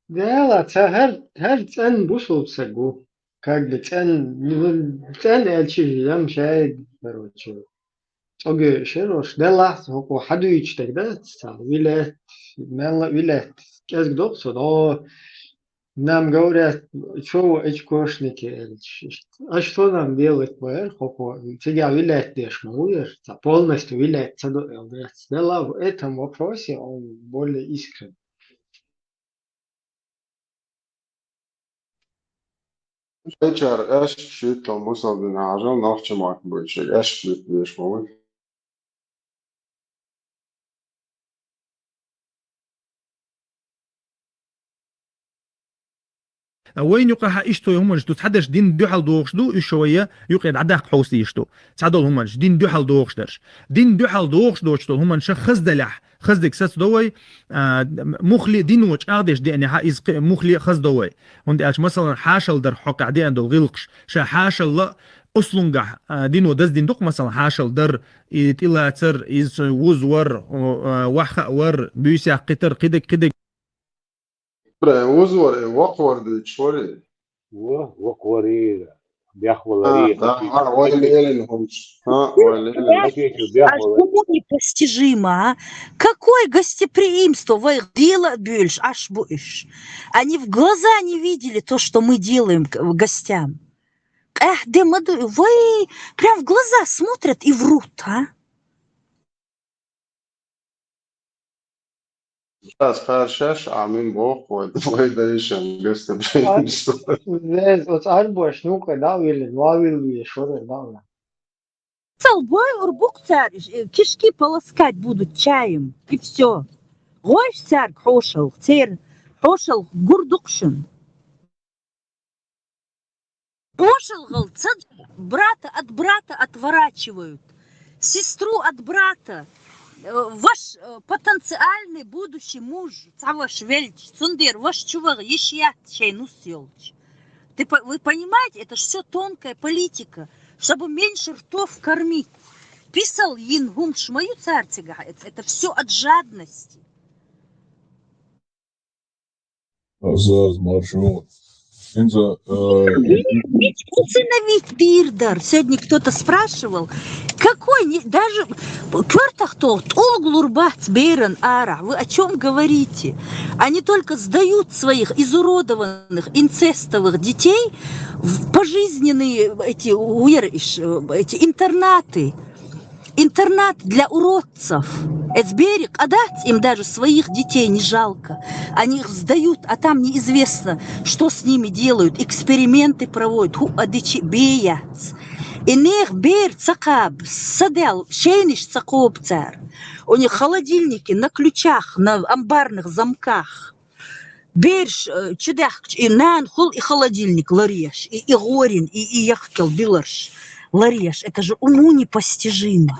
Дела, ца хӀар, хӀар цӀен бусулб саг ву. Как бы цӀен, ну, цӀен элчи ям шай, короче. ЦӀоге шерош, делахь, хӀокхо хьадуьйчу дагда, ца, вилет, мелла вилет, кӀезиг доккху со, но нам говорят, чё вы очкошники, элчи. А что нам делать, баьр, хӀокхо, цига вилет деш ма ву яр, ца, полностью вилет ца до, эл дац. Дела, в этом вопросе он более искренний. Шайчара аьшка шийтта бусалба дин хьажал, нохча махка буьйцург аьшка шийтта деш ма ву. Вайна юкъахь иштта хӀуманаш ду, цхьадерш дин дуьхьал дохуш ду, уьш вай юкъе дӀадаккха хьовсийш ду. Цхьадолу хӀуманаш, дин дуьхьал дохуш дарш. Дин дуьхьал дохуш доцуш долу хӀуманаш хаза делахь, хаза дерг саца до вай, а, муххале а дино чӀагӀдеш деанехь, иза кхе-, муххале а хаза до вай. ХӀунда аьлча, масалан, хьашалла дар хьокъехь деана долу гӀиллакхаш, ша хьашалла оцу лунгахь, а, дино даздина ду-кх, масалан, хьашалла дар, и тӀелацар, иза вузавар, о, а, ваххаавар, буьйсехь кхитар, кхидерг, кхидерг. Ибрагим, вузавар, э, воккхавар дуьйцуш варий? Во, воккхаварий, бехваларий. А, да, а, вай лелийна хӀуманаш. А, вай лелийна. Ответил, бехваларий. Аж уму непостижимо, а? Какое гостеприимство, вай дела а буьйлуш, аш бу уьш. Они в глаза не видели то, что мы делаем к гостям. Къаьхьа де ма ду, вай прям в глаза смотрят и врут, а? Ас кхара шаьш Ӏамин боху вай, вай дайшан гостеприимство. Веза, оцу Ӏарбош нукъа дӀа а виллина, ва вилла веш вара дӀа а виллина. Цал бойур бу-кх цара, э, кишки полоскать будут чаем, и всё. ГӀойша цаьрга хьошалгӀа, церан хьошалгӀа гур ду-кх шуна. ХьошалгӀалла ца ду, брата от брата отворачивают, сестру от брата. Э, ваш, э, потенциальный будущий муж, ца ваш велч, цундер ваш чувак ещё я чей нус ёлч. Ты по-, вы понимаете, это ж всё тонкая политика, чтобы меньше ртов кормить. Писал йин гум шмаю царцига, это, это всё от жадности. Заз маршрут. Инза, э, Ведь усыновить дирдар. Сегодня кто-то спрашивал, какой, не, даже кёртах то, тулг лурбац берен ара. Вы о чём говорите? Они только сдают своих изуродованных, инцестовых детей в пожизненные эти, уер-, иш, э, эти интернаты. Интернат для уродцев. Эцбери кьадац, им даже своих детей не жалко. Они их сдают, а там неизвестно, что с ними делают. Эксперименты проводят. Ху адичи беяц. И нех бер цакаб, садел, шейниш цакоб цар. У них холодильники на ключах, на амбарных замках. Берш, э, чудяхкч, и нан хул, и холодильник ларьяш, и, и горин, и, и яхкел биларш ларьяш. Это же уму непостижимо.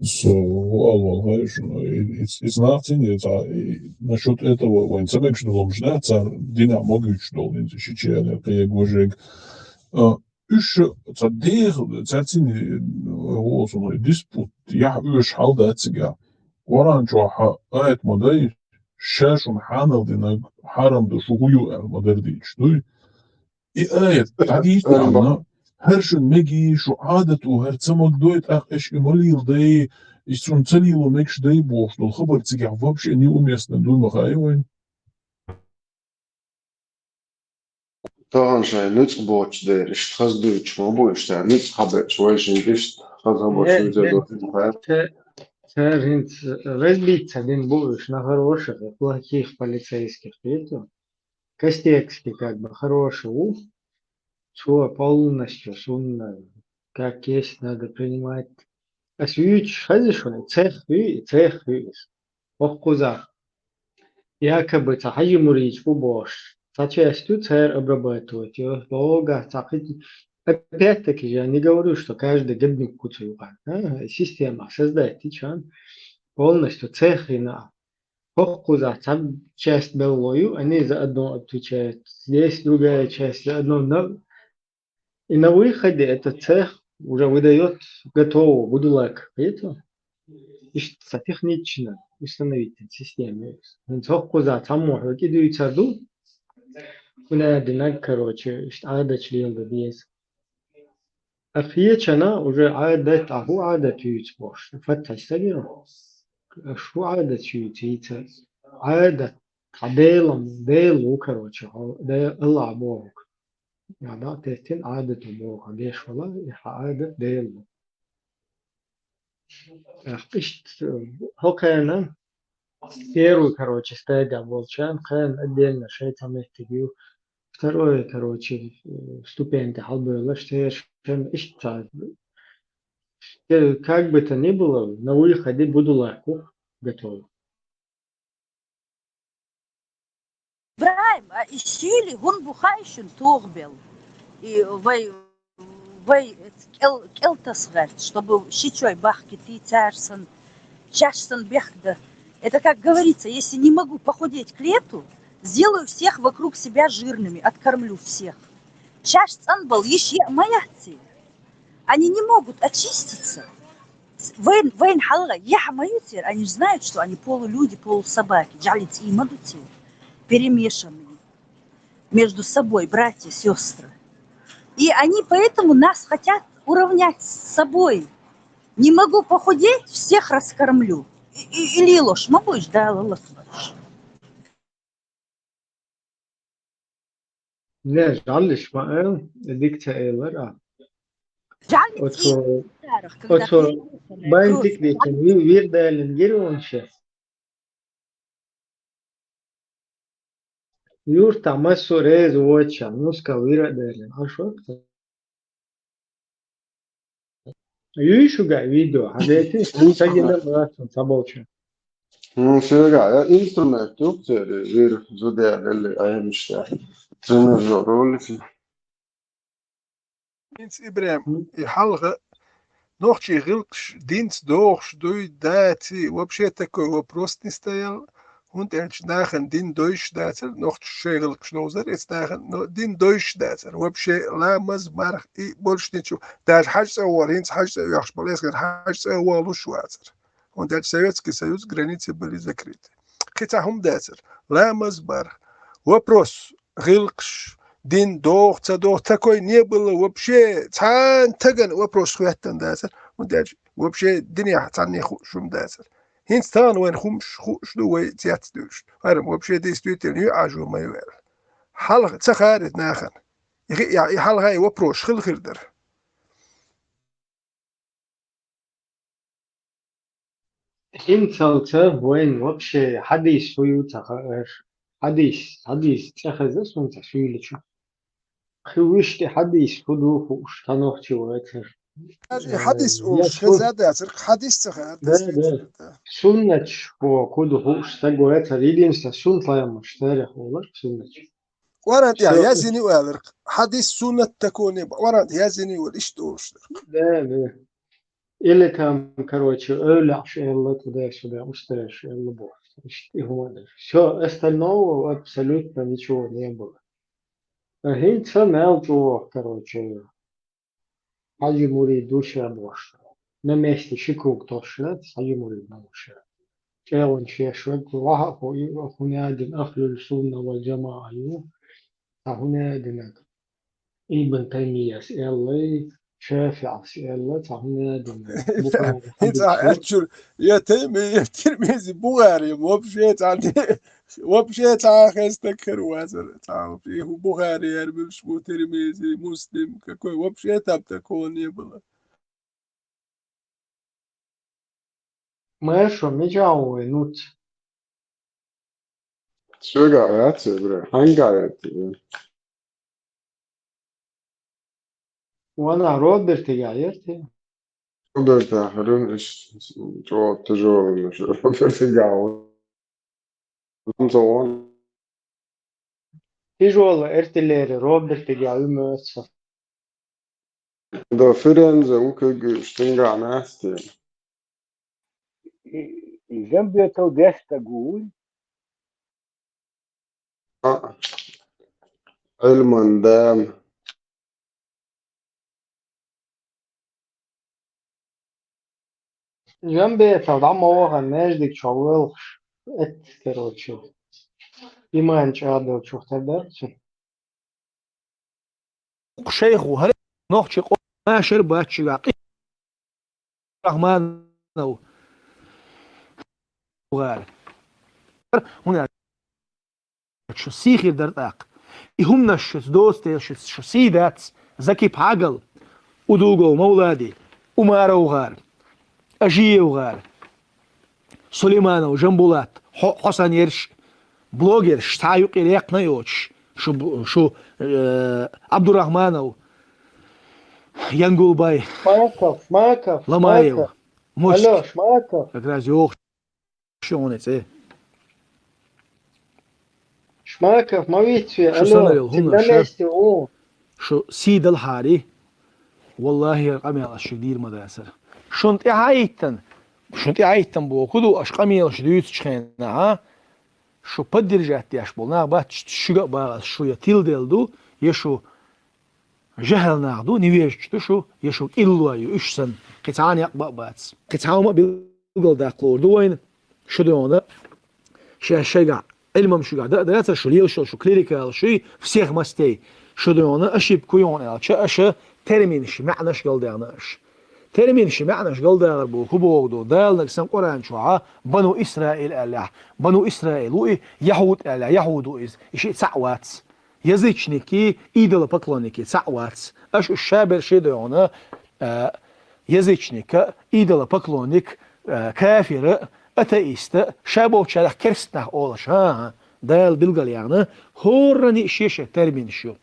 Со, алвал, хайш, ну, и, и, и знахтин, и, ца-, и насчёт этого, вань цамекш долом жна, ца дина могуч дол, ин шичене, кая гожег. А, уж ца дех, ца цин, э, вот он, диспут, я уж халда цига. Коран чоха, аят мадай, шашун ханал динаг, харам да шугую, э, мадар дич, дуй. И аят, хадис Альба. Ана, хар шун меги, шу адат у хар цамак дойт, ах, эш и малил дай, и сун цалило мекш дай бох, но хабар цига вообще неуместно, дуй махаевайн. Таган шай нуцк боч дер, иш хаз дуч, ма бу иш та нуцк хабар, швай шин иш хаз хабар, Э, шин зе э, до хин хая. Те, те ринц, э, разбиться дин бу иш на хороших и плохих полицейских, это. Костекский, как бы, хороший уф, цо полностью сунна, как есть, надо принимать. А свич хазишуна, цех хи, цех хи. Охкуза. Якобы ца хажи мурич бу бош. Ца частью цер обрабатывать, ё, долго, ца хи-, опять-таки, я не говорю, что каждый гыбник куцу юга. А, система создать, ты чан? Полностью цех и на. Хохкуза ца часть беллою, они за одно отвечают. Здесь другая часть за одно. Но и на выходе этот цех уже выдаёт готового, будулак. Это ишца технично установить систему. Хохкуза ца мохо кидуйца ду. Куна динаг, короче, ишт адач лилда без. Ахиечана уже адат, аху адат юйц бош. Фатта сагиро. Шу адат юйц, яйца. Адат, хабелам, белу, короче, хо-, де-, Аллах Бог. Ада тестин адат Бог, беш вала, и ха адат белу. Ах, ишт, э, хокена, первый, короче, стадия волчан, хэн отдельно шейтаметтигю. Второй, короче, э, ступень-то халбелаш, совершенно ишта. Э, как бы то ни было, на выходе буду лаку готов. Ибрагьим, а ишили гьун бухайшун тогъбел. И вай, вай кӀел-, кӀелтас гъерт, чтобы шичой бахкити царсан, чашсан бехда. Это, как говорится, если не могу похудеть к лету, сделаю всех вокруг себя жирными, откормлю всех. Чаш цӀанбал иш я маяци. Они не могут очиститься. Вайн, вайн халга, я маюцер, они же знают, что они полулюди, полусобаки, жалить и мадуцер, перемешанные между собой, братья, сестры. И они поэтому нас хотят уравнять с собой. Не могу похудеть, всех раскормлю. И, и, или ложь, могу, да, ложь. Не, жалиш ма, э, дикция элэр, а. Жаль, Ото, и старых, когда ото, ты байн кровь дик дикин, ви-, вир дайлин гир он ше. Юрта масу рез воча, нуска вира дайлин. А шо это? Юйшуга видео, а дети, сагина мрачун, саболча. Ну, всегда, я инструмент, тук, цери, вир, зудя, лели, а я мечта. Тренажер, ролики. ХӀинца, ИбрахӀим, и хьалха нохчий гӀиллакхаш динца догӀуш дуй, даций, вообще такой вопрос не стоял. ХӀунда аьлча нахана дин дойш дацар, нохчаша шоай гӀиллакхаш довзар, эцу нахана, но дин дойш дацар. Вообще ламаз, марха и больше ничего. Даже хьажцӀа вар, хӀинца хьажцӀа оьхуш болу эскар хьажцӀа волуш вацар. ХӀунда аьлча Советский Союз, границы были закрыты. Кхин цхьа хӀума дацар. Ламаз, марха. Вопрос. ГӀиллакхаш, дин догӀу, ца догӀу, такой не было вообще. Цхьана тагана вопрос хӀоьттина дацар. ХӀунда аьлча вообще динехь цхьанне хууш хӀума дацар. ХӀинца тахана вайна хӀумаш хууш ду, вай цец дуьйш. ХӀара вообще действительно ю Ӏаш ву ма ю аьлла. Хьалха ца хаьара нахана. И хи-, и хьалха и вопрос хила хир дара. ХӀинцалца вайн вообще хьадис хӀу ю ца хаар. Хьадис, хьадис цӀе хеза сунца суьйлича. Кхин вуьшта хьадис хӀу ду хууш, танохчи вацар. И хьадис Э, я уж су-, хеза дацар, хьадис ца хаар, да, да. Действительно, да. Суннаташ хӀу ду хууш, стаг вацар, единство суннат ламаш царах волар суннаташ. Варан тӀехь Всё. Язйина ю аларх. Хьадис суннат таконе ба. Варан тӀехь язйина ю вала иштта олуш дара. Да, да. Или там, короче, эвлаьш элла, туда-сюда, устараш элла бохуш. Иштта и хӀума дара. Всё, остального абсолютно ничего не было. А хӀинца мел чӀогӀа, короче, Хьаьжи мурид ву ша бохуш. На месте ши круг тосуш дац, хьаьжи мурид ма ву ша. ЧӀегӀонаш еш верг ву, ваха а хӀу, и хӀу, хӀун яздина ахлул сунна вал джамаа ю, цхьа хӀун яздинарг. Ибн Таймияс эллай, ШафиӀас элла, цхьа хӀун яздинарг. Бухари хӀинца хьадис ю. Аьлчуьра, я Таймия, я Тирмизи, Бухари, вообще цхьа Вообще цхьа а хезна стаг хир вацара. Цхьа а вообще хӀу Бухари яра, муьлш бу, Тирмизи, Муслим, какой вообще там такого не было. Маша, мича вай нуц? Цвега яц, бре. Хьанга яц, бре? Вана Робертига ярте. Роберта хӀарун иш чӀогӀа тяжёлый, Робертига вон. Тяжёлый артиллерия Робертига вимаца. До Фирензе ву куьг штинга насте. И, и Жамбетов деш стаг вуй? А, Ӏилман дам. Жамбетов дӀа ма ваха, маьждиг чу воьлхуш. Эт, короче. Иман чӀагӀдалчух тӀе дарча. Шайх ву, хӀара нохчи къо-, машар баччуьга, Къи-, Рахманов. ГӀара. ХӀунда аьлча шу сий хир дара тӀаккха. И хӀуманаш шуьца доцу дела шуьца шу сий дац, Закип хьагал, Удугов Мовлади, Умаров гӀара, Ажиев гӀара, Сулейманов Жамбулат, хьо-, хьо санна ерш, блогерш, цхьа а юкъе лекха а йоцуш, шу бу-, шу, э, Абдурахманов, Янгулбай, Шмаков, Шмаков, Ламаев, Шмаков. Моск. Алло, Шмаков. Как раз йохуш ю хьуна цӀе. Шмаков, ма вицве, шу алло, санна йолу хӀума цига ша, на месте ву. Шу сий далахьара, валлахӀи, хӀара къамел аш шуьга дийр ма дацара. Шуна тӀаьхьа а йиттина, шуна тӀаьхьа а йиттина боху ду, аш къамелаш дуьйцучу хенахь, шу поддержать деш болу нах бац, шуьга а боху ас, шу я тиладелла ду, я шу жахӀал нах ду, невежаш ду шу, я шу кӀиллой ю, уьш санна, кхин цхьа а некъ бан а бац. Кхин цхьа хӀума а билгалдаккха луур ду вайна, шу дуьйна, шаьш шайгахь Ӏилманчаш шуьгахь дан а дацара, шу лелаш йолу, шу клерикалаш ю, всех мастей, шу дуьйна, ошибка ю хьуна аьлча, аша терминаш, маьӀнаш галдаьхна аша. Терминаш, маьӀнаш галдалар бу, хӀун боху ду, Дала наг сан Къуръан чохь а, Бану Исраил аьллехь, Бану Исраил ву и, Яхьуд аьллехь, Яхьуд ву иза, и шиъ цхьаъ вац. Язычники, идолопоклонники цхьаъ вац. Аша уьш ша берш ду хьуна, а, язычника, идолопоклонник, а, кафира, атеиста, ша бохучарех керста нах олуш, хӀан-хӀа, Дала билгалъяьхна, хӀоранна а шен-шен терминаш ю.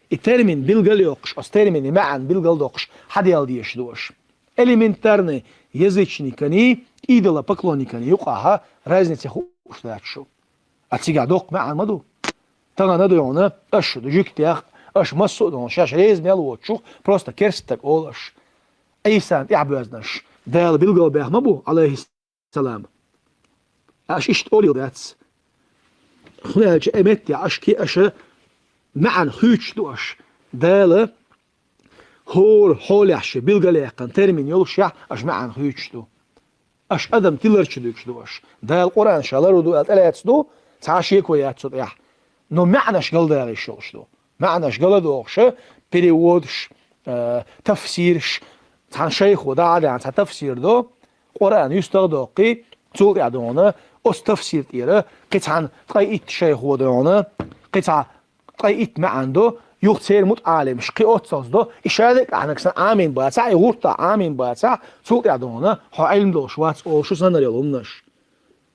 И термин билгалйоккхуш, оцу терминан маьӀна билгалдоккхуш, хьаделла дезаш ду аша. Элементарный язычниканий, идолопоклонниканий юкъахь разница хууш дац шу. А цигахь доккха маьӀна ма ду. Тахана дуьйна, аша ду жуьгтех, Аша массо а догӀна шаьш реза мел воцучух просто керста стаг олу аша. Ӏийсан тӀаьхьабоьзнарш Дала билгалбаьхна ма бу, Ӏалайхиссалам. Аша иштта олийла дац. ХӀунда аьлча и меттехь аша ки аша маьӀна хуьйцуш ду аша. Дала хӀора хьолехь шен билгалъяьккхина термин йолушехь, аша маьӀна хуьйцуш ду. Аша адам тиларчу дуьгуш ду аша. Дала Къуръан ша лар ду аьлла тӀелаьцна ду, цхьа а шеко яц цу тӀехь. Но маьӀнаш галдагӀийш йолуш ду. МаьӀнаш галадохуша, переводаш, а, тафсираш, цхьана шайхо дӀа а даьхьна цхьа тафсир до, Къуръан юьстах а доккхий, цул тӀаьхьа догӀна, оцу тафсир тӀера, кхин цхьана ткъе итт шайхо догӀна, кхин цхьа ткъе итт маьӀна до, юха церан мутаӀалимаш кхин оццалц до, и шадерг ахьанаг сан Ӏамийна бацахь, и гӀуртахь Ӏамийна бацахь, цул тӀаьхьа догӀна, хьо Ӏилма долуш вац олуш санна йолу хӀуманаш.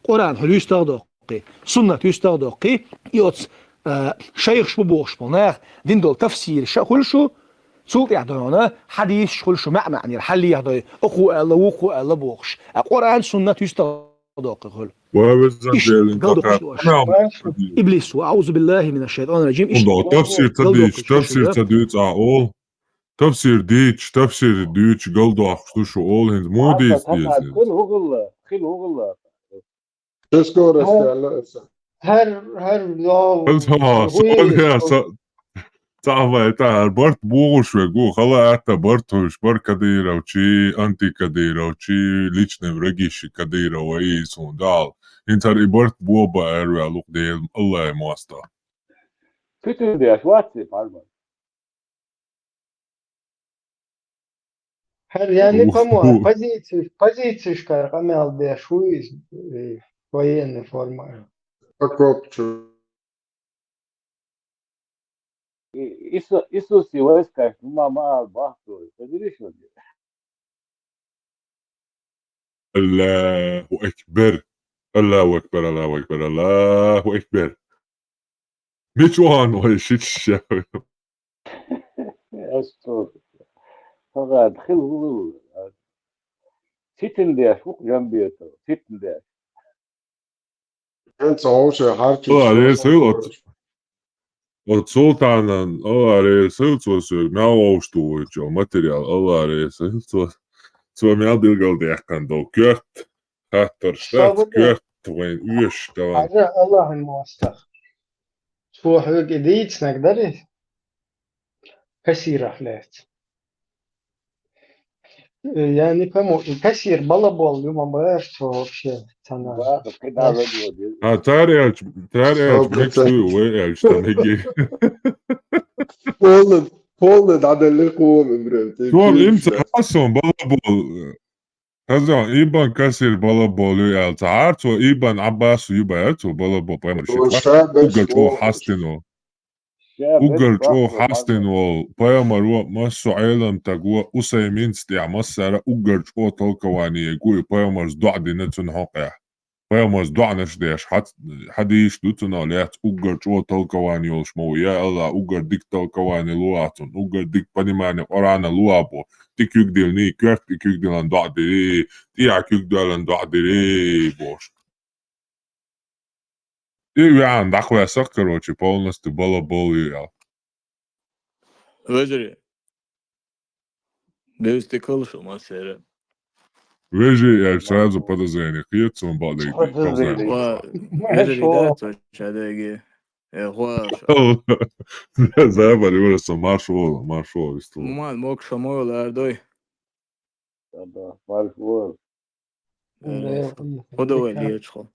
Къуръан хьуьлуьйстагӀ доккхий, суннат юьстагӀ доккхий, и оцу, а, шайхаш бу бохуш болу нах дина долу тафсираш а хуьлу шу, цул тӀаьхьа догӀна, хьадисаш хуьлу шу маьӀ-маьӀнера хьаллехьа дой, окхо аьлла, вукхо аьлла бохуш. А Къуръан, суннат юьстагӀ доккхий хуьлу. Ва везан Иш Делан галдоккхуш ду аша. Иблис, ва аузу биллахи минаш шайтанир раджим. Иш Тафсир ца галдоккхуш дийча, ду тафсир шуна. Ца дуьйцу а олу. Тафсир дийча, тафсир дуьйцу, галдоккхуш ду шу олу хӀинца. Муха дийца деза? Хила хӀугӀалла, хила хӀугӀалла. Ческорас аьлла аса. ХӀара, хӀара, но, Аса, хӀуй, со, Цхьа вай тӀаьхьара барт богӀуш верг ву, хала атта барт хуьлуш бара Кадыровчий, анти-Кадыровчий, личный врагиши Кадырова и суна Дала. ХӀинца хӀара и барт бо баьрваьлла ву-кх Дела, Аллахьан мостагӀа. Куьтур деш вац и парман. ХӀара яни Ух, помо, ух. Позици-, позицияшкара къамел деш ву иза, э, военный форма. Окопчу. И-, Ису-, Исус и вайскаш, ну, ма, ма, бахтуй, ца дириш ваги. Аллаху акбар. Аллаху акбар, Аллаху акбар, Аллаху акбар. Мича вахана вай шича ша? Астагфирулла. Факъат хила хӀугӀалла. Ситин деш ву-кх Джамбетов, ситин деш. ХӀинца хьовше хьарчийча Аллахьа реза хила оцу, оцу султанан, Аллахьа реза хила цо соьга мел вовшахтухуьйту материал, Аллахьа реза хила цо, цо мел билгалдаьккхина долу коьрта хаттарш дац, коьрта вайн оьшуш тахана. Хьажа Аллахьан мостагӀа. Цо хьоьга и дийцинарг дарий? Кассирах лаьцна. Э, я не пойму, и кассир балабол ю ма бара цо вообще, цхьана. Баха, кхидӀа ладогӀа. А, цара аьлча, цара аьлча, мегаш ду вай аьлча, ца мегий. Полный, полный дӀаделли кхуо мемрем. Цо имца хассон балабол. Хаза, Ибн Касир балабол ю аьлла ца хьара цо, Ибн Ӏаббас ю баьра цо балабол, пайхамар ши Ва ша беш уггар чӀогӀа хьастина волу. Уггар чӀогӀа хьастина волу, пайхамаро, массо а Ӏеламтаго, Усайминца тӀехь массара уггар чӀогӀа толкование гу и пайхамарс доӀа дина цунна хьокъехь. Пайхамарс доӀанаш деш, хьад-, хьадийш ду цунах лаьцна уггар чӀогӀа толкование йолуш ма ву. Я Аллах, уггар дика толкование луа цунна, уггар дика понимание Къуръана луа бо. ТӀе куьг диллиний, коьрта тӀе куьг диллина доӀа дирий, тӀехьа куьг доьллина доӀа дирий, бохуш. И веана дӀакхоьссах, короче, полностью балабол ю аьлла. Вежарий, бевза тӀекхалла шу массеран. Вежарий аьлча, сразу подозрение кхета суна бакъдерг. Подозрение. Ва, вежарий дац, ва, шадерге. Э, хӀоша. Забар, юра, со марш вала, марш вала, висту. Ман, мог шамой лардой. Да, да, марш вала. Э, худо вай лечхо.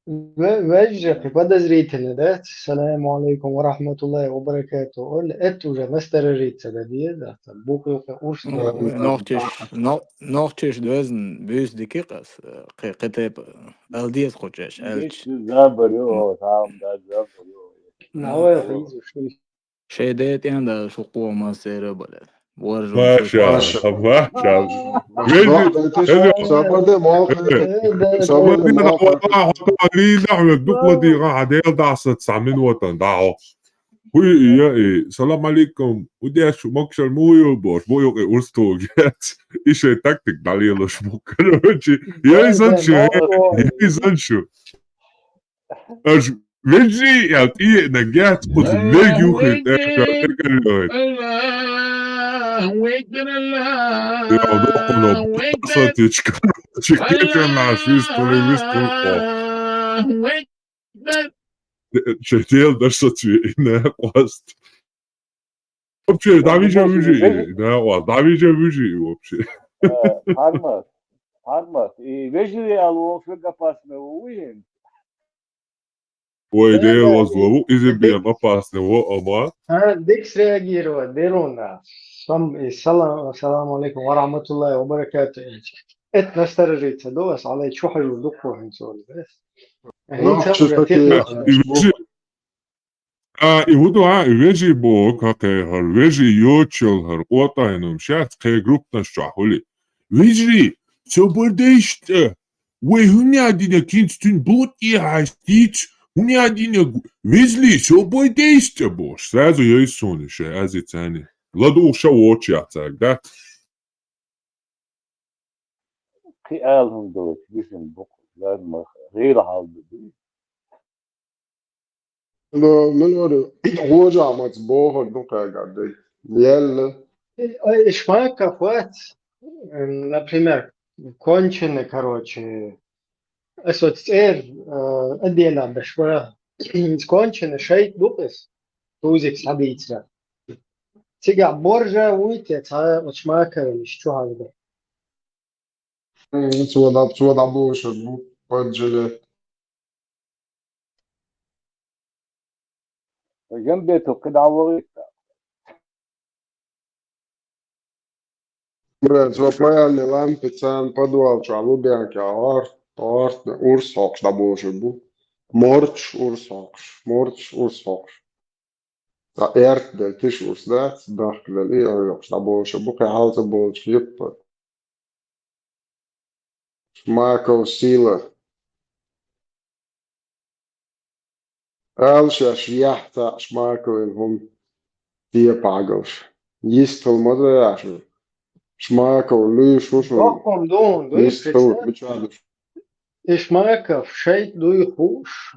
Ве-, вежа кхин подозрительный, да? Саламу алейкум ва рахматуллахи ва баракату. Он, это уже насторожиться, да, да, да, буквы, уж Ну, нохчеш, но-, нохчеш доьзна буьйса дики къас, кхи-, кхи тайпа, ала деза кхучеш, аьлча. Забар ю, там, да, забар ю. Давай, хизу, шуй. Шайн ден тӀен да шу къоман сера бале. Воржу Маша, шу. Маша. Вези, Маша, вези. Сабаде мохе. Сабаде мохе. Лина хьоьга дукла дийгӀан хьан дел дӀасаца цхьа минотан дӀахьо. ХӀуй и я и, салам алейкум, удеш мокшар муй ю бош, бо юкъе урс тугец. И шайн тактик дӀалелаш бу, короче. Я и зан шу, я и зан шу. Аж Вежарий, аьлла, тӀееана гӀерташ, оцу мега юххе тӀе-, тӀе-, тӀе-, тӀе-, Аллаху акбар, Аллаху акбар, Аллаху акбар. Чекетен наш вистули, вистули. Аллаху акбар. Чекел даш соцу веана къост. Вообще, дӀавижа вижи, да, ва, дӀавижа вижи вообще. Э, Хармас, Хармас, и вежарий аьлла вохуш верг опасный ву, вуй хӀинца? Ой, Дела, вазло ву, иза бен опасный ву, амма. А, дикс реагировать, Деруна. Сам-, и салам, салам алейкум ва рахматуллахи ва баракатух. Это насторожиться, да, вас, алай чу хьажу, дукхо хӀинца ву, да? Ну, хӀинца всё-таки уже техника. И вижи, А, и ву ду, а, и вежарий боху, кхе хӀара вежарий йоцуш йолу хӀара къотӀа йина хӀума шаьц кхе группанаш чохь хуьлий. Вежарий, собар дайша тӀе, вай хӀунда дина кхинца цуьнан бутт тӀе хьаьстийца, хӀунда дина везлий, собар дайша тӀе бохуш. Сразу йойсу суна шайн азица царна. ЛадугӀуш а воцуш яц цаьрга, да? Кхин ала хӀума доцуш, висина бу-кх, ларма, гӀийла хьал ду. Ну, мила вара, гӀожа маца бохург ду кхегар дай. Елла. Ай, ишмака хват, м, например, конченый, короче, ас оцу цӀера, э, аденабеш вара. Конченый шайтӀа ду-кх иза, тузик схьадийцира. Цигахь боржа вуй те цхьа оцу шмакараллаш чу хьажда? М, цо дӀа-, цо дӀабоьшур бу, поджилет. Жамбетов кхидӀа вахийта. Бра, цо паялни лампи царна подвал чохь Лубянке гӀорт, гӀортна урс хьокхуш дӀабоьшур бу. Морчаш урс хьокхуш, морчаш урс хьокхуш. Ткъа эрта делла тиша урс дац, дахка делла и ойоккхуш дӀабоьшур бу, кхин хьалца болчу хетта. Шмаков Сила. Ала шаьш яхь цхьаъ Шмаковна хӀума тепахьагалш. Йистхила ма ду аьлла шу. Шмаков луьйш ву шуна. Доккхун ду, ду, Йистхила, мичахь ду шу? И Шмаков шайтӀа дуй хууш.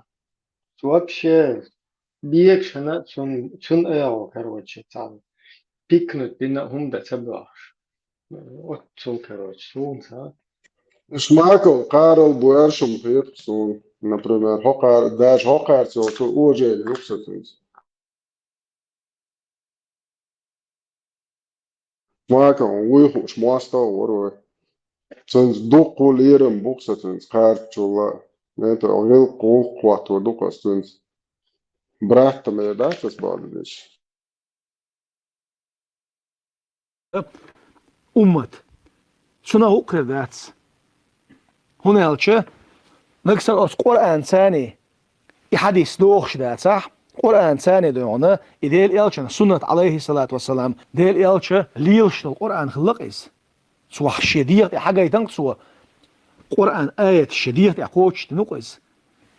Вообще, бегашна цун, цун эгӀо, короче, цхьаъ пикнуть дина а хӀума дан ца боьхуш. Оццул, короче, суна ца. Шмаков кхарал боьршум хеташ суна, например, хӀокхар-, даже хӀокхаьрца йолчу ожели юкъа сацуьнца. Шмаков вуй хууш мостагӀа вара вай. Цуьнца дуккха лерам бу-кх сан цуьнца кхаччулла. Мета гӀиллакх, гӀуллакх хӀоттор ду-кх ас цуьнца. Братта мер дац ас бохург деш. Уммат. Цунах хӀуъа хир дац. ХӀунда аьлча, нагахь санна оцу Къуръан царний и хьадис дохуш дацахь, Къуръан царний догӀана, и Делан Элчан суннат, алейхиссалату вассалам, Делан Элча лелаш долу Къуръан хилла-кх иза. Цо шен дегӀа тӀе хьагайтина-кх цо, Къуръан аят шен дегӀа тӀе кхочушдина-кх иза.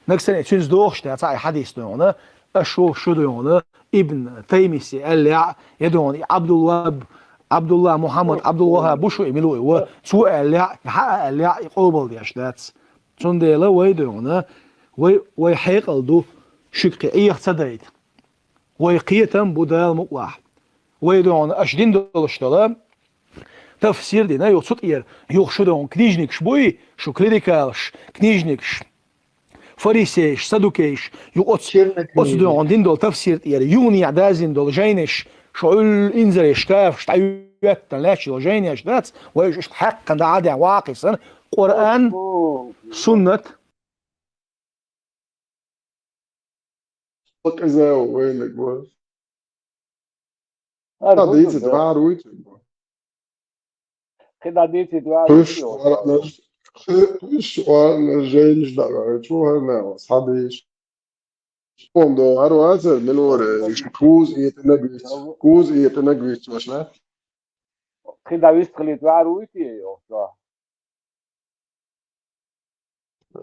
Нагахь санна и цуьнца дохуш дацахь и хьадис догӀана, аша шу догӀана, Ибн Таймис аьллехь, я догӀана и Абдулла, Абдулла Мухаммад, Абдул-Ваххаб бу шу и мила ву и ва, цо аьллехь, хьа а аьллехь, и къобал деш дац. Цундела вай догӀана, вай, вай хьекъал ду, шуьга кхин Ӏеха ца дайта. Вай кхетам бу Дала мукъалахь. Вай догӀана аша дина долуш дола тафсир дина, юха цу тӀера, юха шу догӀана книжникаш буй, шу клерикалаш, книжникаш, фарисейш, садукейш, юха оцу, оцу догӀана дина долу тафсир тӀера, юханехьа даздина долу жайнаш, шу Ӏуьллу инзаре шкафаш дӀайоьттина лаьтташ йолу жайнаш дац, вай уьш иштта хьаькхна дӀа а даьхна, ваккхий санна, Къуръан, суннат, Къиза вайнаг вара. Ара, дийцит вара вуьйцург. КхидӀа дийцит вара. Кхуьш вара, кхуьш вара жайнаш дӀа вара, чу хӀара мегӀо, схьадийш. Хьуна догӀу, хӀара вацара, мила вара, кхуза этӀинаг виц, кхуза этӀинаг виц ваша. КхидӀа вистхилийта вара вуьйций, йохчо?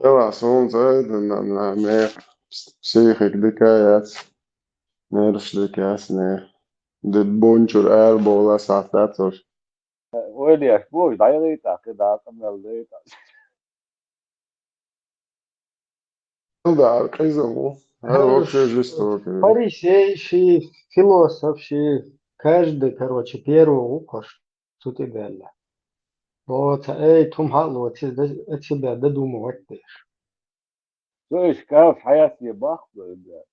Эла, суна ца айдина, на, на, не, психика дика яц, нерваш дика яц, не. Ди бончур ара бовла сахьат дац уж. Ойла еш, бу, дӀайгӀайта, кхидӀа къамел дайта. Да, къиза ву. А, вообще жестоко. Фарисей ши, философ ши, каждый, короче, первый укош цу тӀе даьлла. Оца, эй, тум хьалоци, да, от себя додумывать деш. Цо иш каф хьаяц е бахт, да.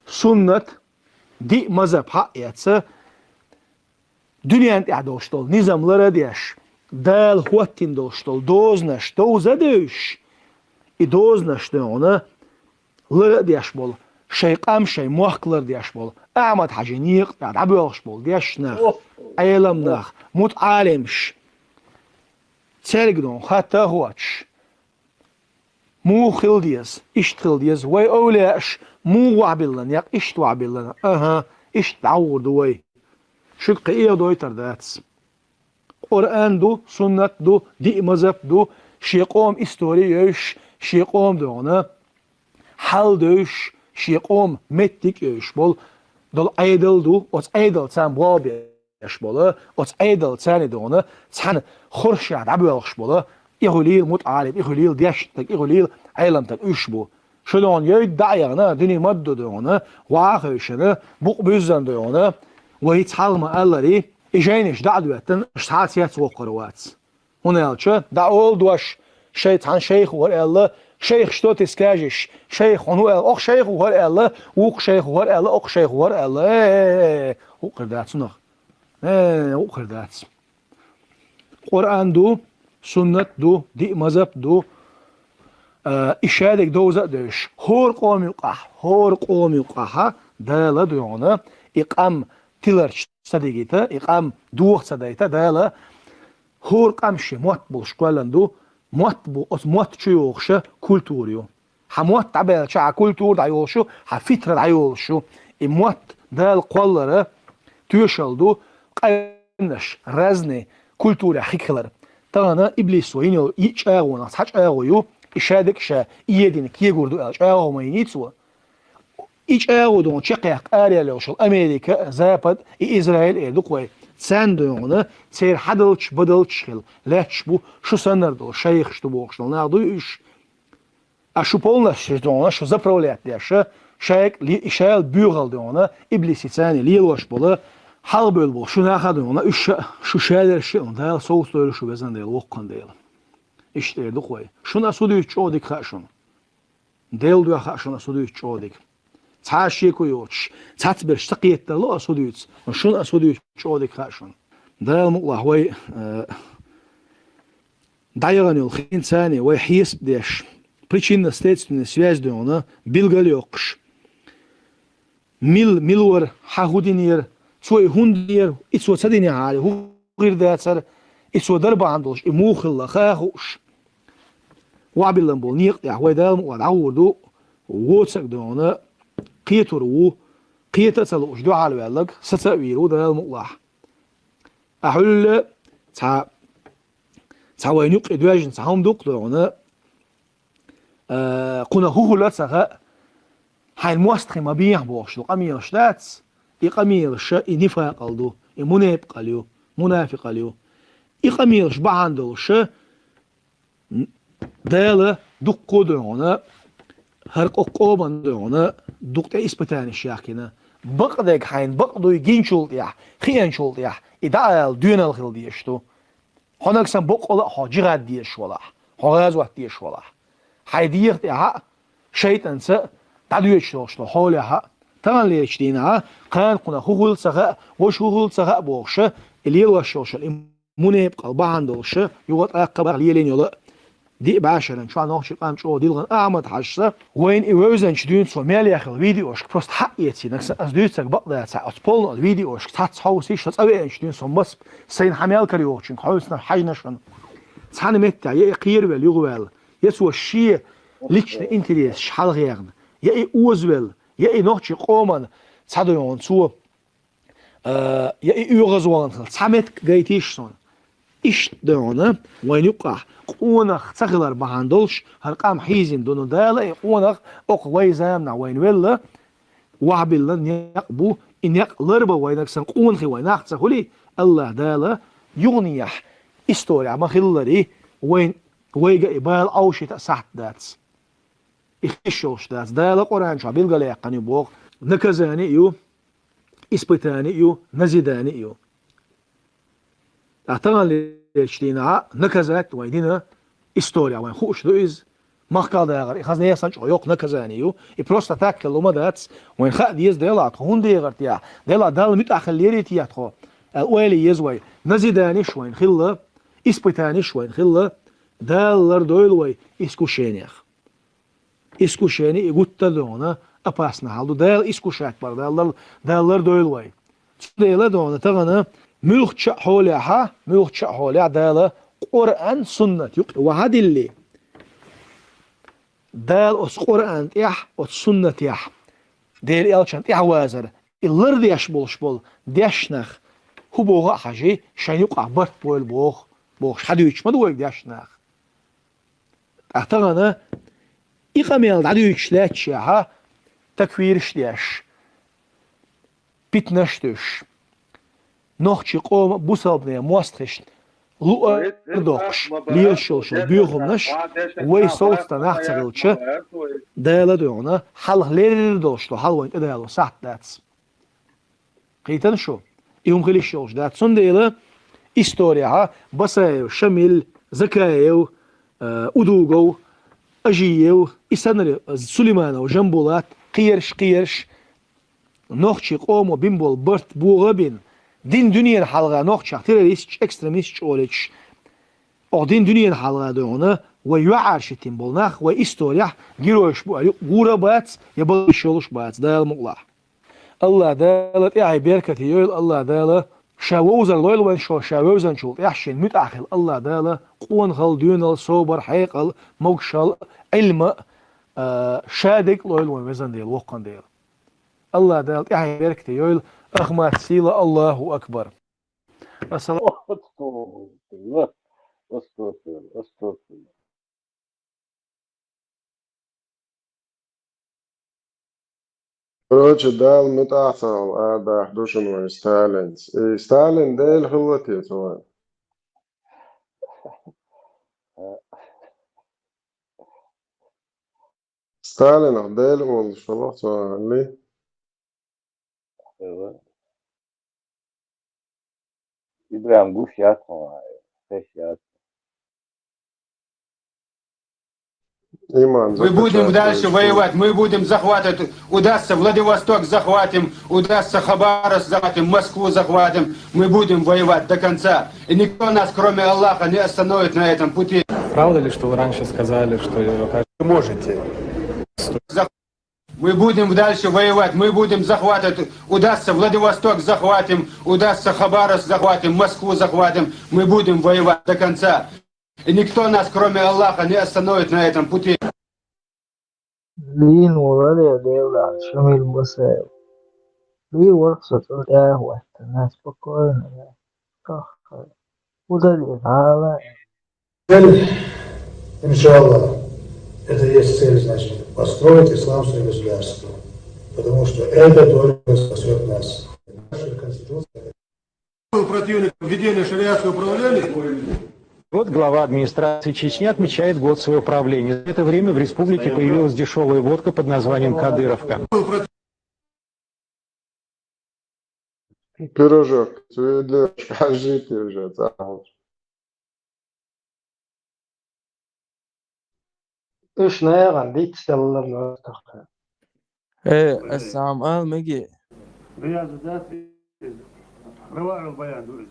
Суннат, диъ мазхаб хьаэца, дуьнен тӀехь долуш долу низам лара а деш, Дала хӀоттийна долуш долу дозанаш довза а девзаш, и дозанаш дуьйхьуна лара а деш болу, шайн къам, шайн мохк лара деш болу, Ахьмад-Хьаьжин некъа тӀехь дӀабоьлхуш болу дешна нах, Ӏеламнах, мутаӀалимаш, цаьрга дуьйхьуна хатта а хоттуш, муха хила деза, иштта хила деза, вай овлияаш муха вахьбиллина, якъ иштта вахьбиллина, аха, иштта дӀагӀур ду вай. Шуьга кхин а дойтар дац. Къуръан ду, суннат ду, диъ мазхаб ду, шен къоман истори а йовзуш, шен къоман дуьйхьуна хьал а девзаш, шен къоман меттиг а йовзуш болу, долу Ӏедал ду, оцу Ӏедалца болх беш болу, оцу Ӏедалца дуьйхьуна цхьана хоршехь дӀабоьлхуш болу, и хуьлийла мутаӀалим, и хуьлийла дешна стаг, и хуьлийла Ӏеламстаг уьш бу. Шу дуьйхьуна йовза дӀа а яхана, дуьне ма-дду дуьйхьуна, ваха а хевшина, букъ буьззина дуьйхьуна, вай хӀинца хьалха ма-аллара, и жайнаш дӀа а доьттина, аша цхьаъ а цецвоккхур вац. ХӀунда аьлча, дӀа олу дош, шайн цхьана шайх вара аьлла, шайх, что ты скажешь, шайх хьуна ву аьлла, окху шайх вара аьлла, вукху шайх вара аьлла, окху шайх вара аьлла, э, э, э, э, хӀуъа хир дац хӀунах. Э, хӀуъа хир дац. Къуръан ду, суннат ду, диъ мазхаб ду, а, и шадерг довза а девзаш, хӀора къоман юкъахь, хӀора къоман юкъахьа Дала дуьйхьуна, и къам тиларчу ца дигийта, и къам доха ца дайта Дала, хӀора къам шен мотт болуш кхоьллина ду, мотт бу, оцу мотт чу йогӀуша культура ю. Хьан мотт дӀабаьлча, хьан культура дӀайолуш ю, хьан фитра дӀайолуш ю. И мотт Дала кхоллара тоьшалла ду, къаьмнаш разный культурехь хӀиттахилар. Тахана иблисо йина йолу йиъ чӀагӀонах цхьа чӀагӀо ю, и шадерг ша эдина кегор ду аьлла чӀагӀо ма йиний цо. И чӀагӀо дуьйхьуна чекхъяккха араяьлла йолуш йолу Америка а, Запад а, и Израиль а эр ду-кх вай. Царна дуьйхьуна церан хьадалчаш, бадалчаш хила лаьтташ бу, шу саннара долу шайхаш ду бохуш долу нах дуй уьш. А шу полностью дуьйхьуна, шу заправлять деш, шайга ле-, и шайла боьхалла дуьйхьуна, иблисица лелош болу, хьалхабевлла болу шу нах а дуьйхьуна, уьш ша, шу шадерш а Дала совцадойла шу, везан Дела, воккхан Дела. Иштта эр ду-кх вай. Шуна аса хӀун дуьйцу чӀогӀа дика хаьа шуна. Делан дуьхьа хаьа шуна аса хӀун дуьйцу чӀогӀа дика. Цхьа а шеко йоцуш, цхьацберш ца кхетадало аса хӀун дуьйцу, но шуна аса хӀун дуьйцу чӀогӀа дика хаьа шуна. Дала мукъалахь вай, э, дӀаяхана йолу хин царна вай хьесап деш, причинно-следственный связь дуьйхьуна билгал а йоккхуш. Мила, мила вара, хьан хӀун динера, цо и хӀунда динера, и цо ца динехьара, хӀун хир дацара, и цо дар бахьана долуш, и муха хилла хаа хууш. Вахьбиллина болу некъа тӀехь вай Дала мукъалахь дӀагӀур ду, воцург дуьйхьуна кхетар ву, кхета а ца лууш дуьхьал ваьлларг, саца а вийр ву Дала мукъалахь. Ахьа хьуьлла цхьа, цхьа вайна юккъе доьжна цхьа хӀума ду-кх дуьйхьуна, а, кхунах хӀун хуьлу а ца хаьа, хьайна мостагӀий ма бехьа бохуш ду къамелаш дац, и къамелаш и нифакъал ду, и мунепакъал ю, мунафикъал ю. И къамелаш бахьана долуш Дала дуккха а дуьйхьуна, хӀара къо-, къоман дуьйхьуна, дукха тӀе испытанеш яхкина. Бакъдерг хьайна бакъ дуй гинчул тӀехь, хиъначул тӀехь, и дӀаала доьналла хила дезаш ду. Хьо нагахь санна боккъала а хьо джихӀад дезаш валахь, хьо гӀазот дезаш валахь. Хьайн дегӀа тӀехьа а, шайтӀанца а дӀадоьдуш долуш долу хьолехьа а, таханлерчу дийнахьа, кхана кхунах хӀун хуьлу ца хаьа, ваша хӀун хуьлу ца хаьа бохуша, и лелош йолуш йолу и мунепакъал бахьана долуша, юха тӀаккха бара лелийна йолу а, диъ бӀешаран чохь нохчийн къам чӀогӀа дилхина Ахьмад-Хьаьжас, вайна и вевзанчу дуьйна цо мел яхъелла видеошка просто хьаэций, нагахь санна ас дуьйцург бакъ дацахь, оцу полно видеошка цхьацца хьовсийша, со цӀа веанчу дуьйна со маца сайна хьан мел карайогӀучуьнга хьовсина хьаьжнашна. Цхьана меттехь я и кхеравелла юхаваьлла, я цо шен личный интересаш хьалхаяьхна, я и озавелла, я и нохчийн къоман цхьа дуьйхьуна цо, а, я и оьгӀазвахана хилла, цхьа меттиг гайтийша суна. Иштта дуьйхьуна вайна юккъахь къонах ца хилар бахьана долуш, хӀара къам хьийзина ду, но Дала и къонах окху вай заманахь вайна велла, вахьбиллина некъ бу, и некъ ларбан вайнаг сан къонахий вай нах ца хуьлий, АллахӀ Дала юханехь исторехь ма-хиллара, вайн, вайга и бала Ӏовшийта а сахьт дац. Иштта йолуш дац. Дала Къуръан чохь билгалъяьккхина ю боху, наказание а ю, испытание а ю, назидание а ю. Ткъа тахана лерчу дийнахь наказать вайн дина история, вайн хууш ду иза. Махкал дагӀар, и хазна ясан чӀогӀа йоккха наказание ю. И просто так хилла ма дац. Вайн хаа деза Дела, тхо хӀунда дехар тӀехь? Дела, Далла муьтӀахь хилла лерий тӀехь тхо? Аьлла, ойла еза вай. Назиданиш вайн хилла, испытаниш вайн хилла, Дала лардойла вай искушениях. Искушение и гуттар а догӀна, опасно хьал ду. Дала искушать бар, Дала, Дала лардойла вай. Цундела догӀна тахана муьлххача а хьолехьа, муьлххача а хьолехь Дала Къуръан, суннат юкъа вахьа дилли. Дала оцу Къуръан тӀехь, оцу суннатехь, Дела элчан тӀехь вазар, и лардеш болуш болу дешнах, хӀун боху а хьажий, шайн юкъахь барт бойла боху, бохуш хьадуьйцуш ма ду вайга дешнах. Ткъа тахана и къамел дӀадуьйцуш лаьтташехьа, такфираш а деш, питнаш а туьйсуш, нохчийн къоман а, бусалбанийн а мостагӀашна луъар а доккхуш, лелаш йолуш йолу боьхамнаш вай совцдан нах ца хилча, Дала догӀна, хьалха леррина долуш долу хьал вайна тӀедало сахьт дац. Кхийтина шу? И хӀума хила йиш йолуш дац. Цундела историяхьа Басаев Шамил, Закаев, э, Удугов, Ажиев, и санна, э, Сулейманов Жамбулат, кхераш, кхераш, нохчийн къомо бина болу барт богӀа а бина, дин дуьненан хьалха нохчех террористаш, экстремисташ чӀогӀа леташ, оха дин дуьненан хьалха дуьйхьна, вай юьхьӀаьржа хӀиттина болу нах, вай историяхь геройш бу аьлла юкъа гур а бац, я балуш йолуш бац, Дала мукъалахь. АллахӀ Дала тӀаьхье беркате йойла, АллахӀ Дала Ша вовзар лойла вайн шо, Ша вевзанчул тӀаьхьа шена муьтӀахь хила АллахӀ Дала къонахалла, доьналла, собар, хьекъал, могушалла, Ӏилма а, Ша дерг а лойла вайн везан Дела, воккхан Дела. АллахӀ Дала тӀаьхье беркате йойла, ахмат сийла, Аллаху акбар. Ассалам. Короче, Дала муьтӀахь ца хила, арабаьхна ду шуна вайн Сталинца. И Сталин Дела хилла те цу вайн? Сталинах Дела олуш хилла цу вайн? Ибрахим гуш яц хьуна, хеш яц. Иман, мы будем дальше воевать, мы будем захватывать. Удастся Владивосток захватим, удастся Хабаровск захватим, Москву захватим. Мы будем воевать до конца. И никто нас, кроме Аллаха, не остановит на этом пути. Правда ли, что вы раньше сказали, что... Вы можете. Мы будем дальше воевать, мы будем захватывать, удастся Владивосток захватим, удастся Хабаровск захватим, Москву захватим, мы будем воевать до конца. И никто нас, кроме Аллаха, не остановит на этом пути. Лийна волу Дела, Шамил Басаев. Лийна ворхӀ со цӀа тӀехь а хӀоттана, спокойно, да. Ах, ударил, ала. Цель, иншаллах, это есть цель, значит, построить исламское государство. Потому что это только спасет нас. Наша Конституция. Противник введения шариатского управления. Вот глава администрации Чечни отмечает год своего правления. За это время в республике появилась дешевая водка под названием «Кадыровка». Пирожок, цвет для, скажите уже, там. Уьш нагӀана диц делла ма тахана. Э, ас сам ал меги. Раваъул баян ду иза.